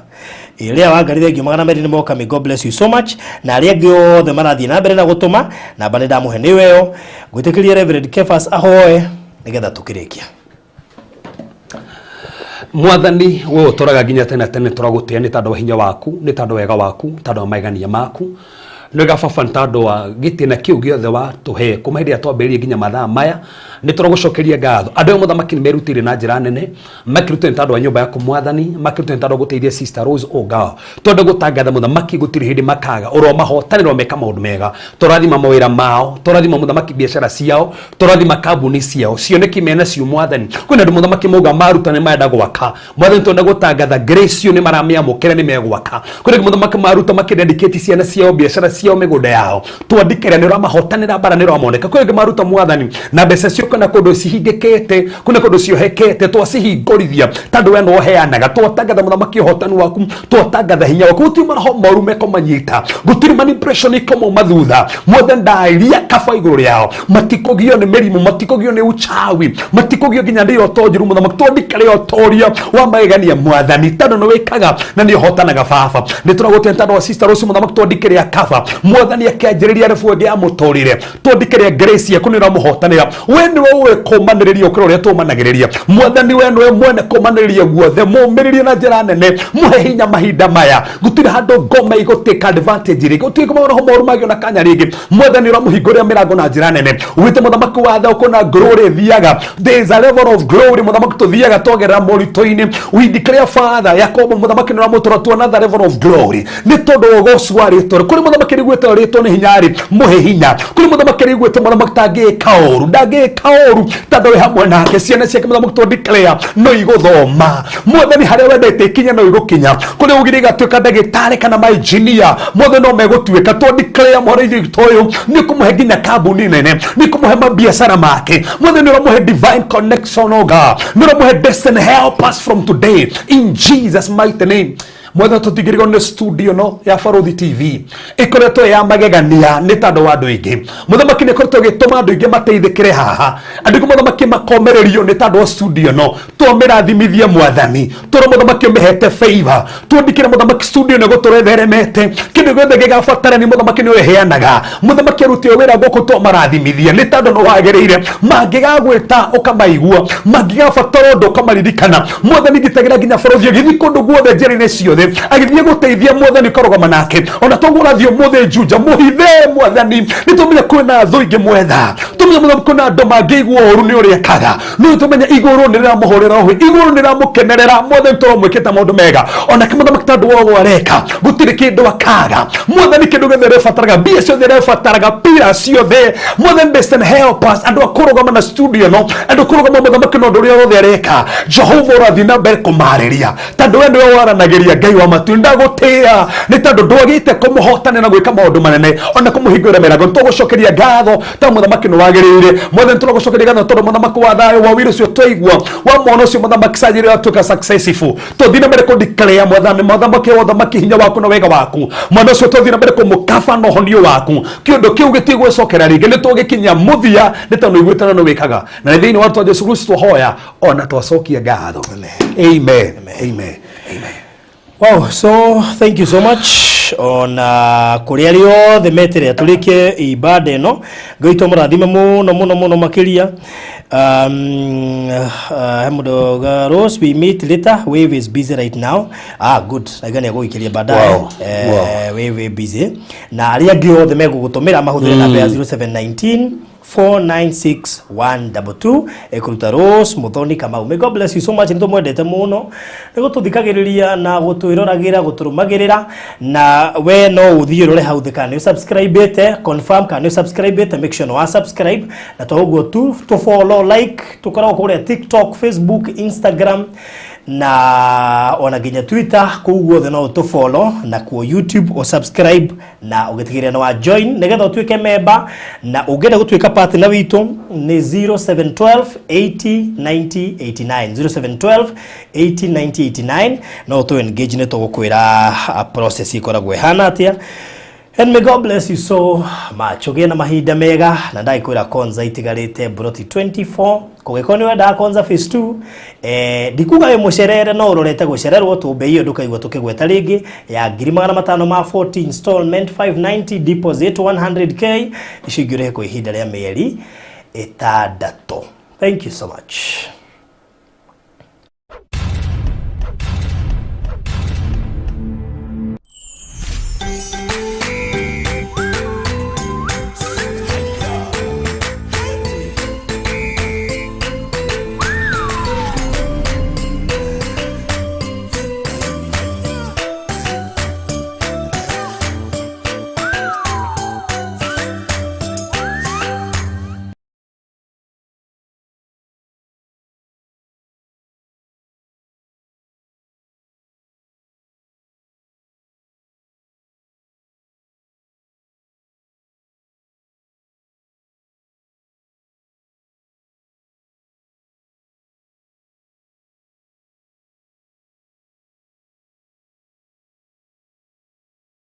Rĩa Wangari, thengiũ 200 nĩ moka. May God bless you so much. Na arĩa angĩ othe marathiĩ na mbere na gũtũma, namba nĩ ndamũhe nĩ weyo. Ngwĩtĩkĩria Reverend Kefas ahoe nĩgetha tũkĩrĩkia.
Mwathani, we ũtũraga nginya tene tene, tũragũtĩa nĩ tondũ wa hinya waku, nĩ tondũ wega waku, tondũ wa magegania maku. Nĩwega baba, nĩ tondũ wa gĩtĩna kĩu gĩothe watũhe kuma hĩndĩ ĩrĩa twambĩrĩirie nginya mathaa maya, nĩ tũragũcokeria ngatho. Andũ aya, mũthamaki, nĩ merutĩire na njĩra nene, makĩrutĩra nĩ tondũ wa nyũmba yaku mwathani, makĩrutĩra nĩ tondũ wa gũteithia Sister Rose Ongao. Twende gũtangatha, mũthamaki, gũtirĩ hĩndĩ makaga ũromahotanĩra, meka maũndũ mega. Tũrathima mawĩra mao, tũrathima, mũthamaki, biacara ciao, tũrathima kambuni ciao, cioneki mena cio mwathani. Kwĩna andũ, mũthamaki, mauga maruta nĩ marenda gwaka. Mwathani, twenda gũtangatha grace cio nĩ maramĩamũkĩra, nĩ megwaka. Kwĩna angĩ, mũthamaki, maruta makĩdedicate ciana ciao, biacara ciao, mĩgũnda yao, twandĩkĩra nĩ ũramahotanĩra mbara, nĩ ũramoneka. Kwĩ angĩ maruta mwathani na mbeca cio, kwĩna kũndũ cihingĩkĩte, kwĩna kũndũ ciohekete, twacihingũrithia tondũ we no ũheanaga. Twatangatha, mũthamaki, ũhotani waku, twatangatha hinya waku. Gũtirĩ maroho moru mekũmanyita, gũtirĩ manipulation ikomauma thutha. Mwathani, ndairia kaba igũrũ rĩao, matikũgio nĩ mĩrimũ, matikũgio nĩ uchawi, matikũgio nginya nĩ iroto njũru. Mũthamaki, twandĩkĩre ũtoria wa magegania mwathani, tondũ nĩ wĩkaga na nĩ ũhotanaga. Baba, nĩ tũragũtĩa tondũ wa Sister Rose. Mũthamaki, twandĩkĩre akaba mwathani akĩanjĩrĩria rebu ĩngĩ ya mũtũrĩre. Twandĩkĩre grace yaku, nĩ ũramũhotanĩra. We nĩwe ũĩ kũmanĩrĩria ũkĩra ũrĩa tũmanagĩrĩria. Mwathani, we nĩwe mwene kũmanĩrĩria guothe, mũmĩrĩrie na njĩra nene, mũhe hinya mahinda maya. Gũtirĩ handũ ngoma igũtĩka advantage rĩngĩ, gũtirĩ maroho moru magĩona kanya rĩngĩ. Mwathani, ũramũhingũrĩra mĩrango na njĩra nene. Wĩte mũthamaki wa thĩ kũna glory thiaga, there is a level of glory, mũthamaki, tũthiaga twagerera moritũ-inĩ. We declare, Father, Yakobo, mũthamaki, nĩ ũramũtwara to another level of glory nĩ tondũ wa ũgoci wa rĩtwa. Kũrĩ mũthamaki rĩguĩte rĩtwa nĩ hinya rĩ, mũhe hinya. Kũrĩ mũthamaki rĩguĩte, mũthamaki, tangĩka ũru, ndangĩka ũru tondũ wĩ hamwe nake. Ciana ciake, mũthamaki, to declare no igũthoma mwathani harĩa wendete ikinya, no igũkinya kũrĩa ugire igatuĩka ndagĩtarĩ kana ma engineer. Mwathani, no megũtuĩka. To declare mũhoro itũ ũyũ nĩ kũmũhe nginya kambuni nene, nĩ kũmũhe mabiacara make. Mwathani, ũramũhe divine connection, oh God, nĩ ũramũhe destiny help us from today in Jesus mighty name. Mwathani, tũtingĩrigwo nĩ studio no ya Barũthi TV ĩkoretwo ya magegania nĩ tondũ wa andũ aingĩ. Mũthamaki, nĩ ĩkoretwo ĩgĩtũma andũ aingĩ mateithĩkĩre haha, andũ aingĩ, mũthamaki, makomererio nĩ tondũ wa studio no. Twamĩrathimithie mwathani, tũrĩ mũthamaki ũmĩhete favor. Twandĩkĩre, mũthamaki, studio nĩ gũtũra ĩtheremete. Kĩndũ gĩothe gĩgabatarania, mũthamaki, nĩ ũheanaga. Mũthamaki, aruti a wĩra gũkũ twamarathimithie nĩ tondũ nĩ wagĩrĩire. Mangĩgagwĩta ũkamaigua, mangĩgabatara ũndũ ũkamaririkana. Mwathani, ngitagĩra nginya barũthi agĩthiĩ kũndũ guothe, njĩra-inĩ ciothe agĩthiĩ gũteithia, mwathani, ũkarũgama nake. Ona toguo ũrathiĩ ũmũthĩ Juja, mũhithe mwathani, nĩ tũmenye kwĩna thũ ingĩ mwetha, tũmenye, mũthamaki, kwĩna andũ mangĩigua ũru nĩ ũrĩa ekaga. No tũmenye igũrũ nĩ rĩramũhũrĩra ũhĩ, igũrũ nĩ rĩramũkenerera. Mwathani, tũramwĩkĩte maũndũ mega onake, mũthamaki, tondũ wa ũguo areka, gũtirĩ kĩndũ akaga. Mwathani, kĩndũ gĩothe ũrebataraga, mbia ciothe ũrebataraga, pira ciothe, mwathani, destiny help us, andũ a kũrũgama na studio no andũ kũrũgama, mũthamaki, na ũndũ ũrĩa wothe areka. Jehova, ũrathiĩ na mbere kũmarĩria tondũ we nĩwe waranagĩria. Ngai wa matu, ndagũtĩa nĩ tondũ ndwagĩte kũmũhotana na gwĩka maũndũ manene ona kũmũhingũrĩra mĩrango. Nĩ tũgũcokeria ngatho ta mũthamaki nĩ wagĩrĩire. Mwathani, tũragũcokeria ngatho tondũ mũthamaki wa thayũ wa wĩra ũcio twaigua wa mwana ũcio, mũthamaki, sajiri watuĩka successful. Tũthiĩ na mbere kũdeclare, mwathani, mũthamaki wa ũthamaki, hinya waku na wega waku. Mwana ũcio tũthiĩ na mbere kũmũkaba na ũhonio waku. Kĩũndũ kĩu gĩtigwĩcokera rĩngĩ, nĩ tũgĩkinyia mũthia nĩ tondũ iguĩte na nĩ wĩkaga. Na nĩ thĩinĩ wa rĩtwa Jesu Kristo hoya ona twacokia ngatho. Amen, amen, amen.
Wow, so thank you so much ona kũrĩ arĩa othe meterera tũrĩkie ibada ĩno. Ngai witũ amũrathime mũno mũno mũno makĩria. He mũndũ auga, "Rose, we meet later. Wave is busy right now." Ah, good, naiga nĩ egũgĩkĩria baadaye. Wave is busy. Na arĩa angĩ othe megũgũtũmĩra mahũthĩre namba ya 0719 496 122 ĩkũruta Rose Muthoni Kamau. May God bless you so much. Nĩ tũmwendete mũno nĩ gũtũthikagĩrĩria na gũtwĩroragĩra, gũtũrũmagĩrĩra. Na we no ũthiĩ ũrore hau thĩ kana nĩ subscribe, confirm kana nĩ subscribe, make sure nĩ wa subscribe. Na to ũguo tu, tũ follow, like, tũkoragwo kũrĩa TikTok, Facebook, Instagram na ona nginya Twitter. Kũu guothe no ũtũ follow, na kuo YouTube o subscribe na ũgĩtigĩrĩra nĩ wa join nĩgetha ũtuĩke member. Na ũngĩenda gũtuĩka partner witũ nĩ 0712 80 90 89, 0712 80 90 89. No tũ engage, nĩ tũgũkwĩra process ĩkoragwo ĩhana atĩa. And may God bless you so much. Ũgĩe na mahinda mega. Na ndagĩkwĩra Konza itigarĩte broti 24. Kũngĩkorwo nĩ wendaga Konza phase 2, ndikuga wĩ mũcerere, no ũrorete gũcererwo tũmbe iyo, ndũkaigua tũkĩgweta rĩngĩ ya 540,000, installment 590, deposit 100K, icio ingĩ ũrĩhe kwa ihinda rĩa mĩeri 6. Thank you so much.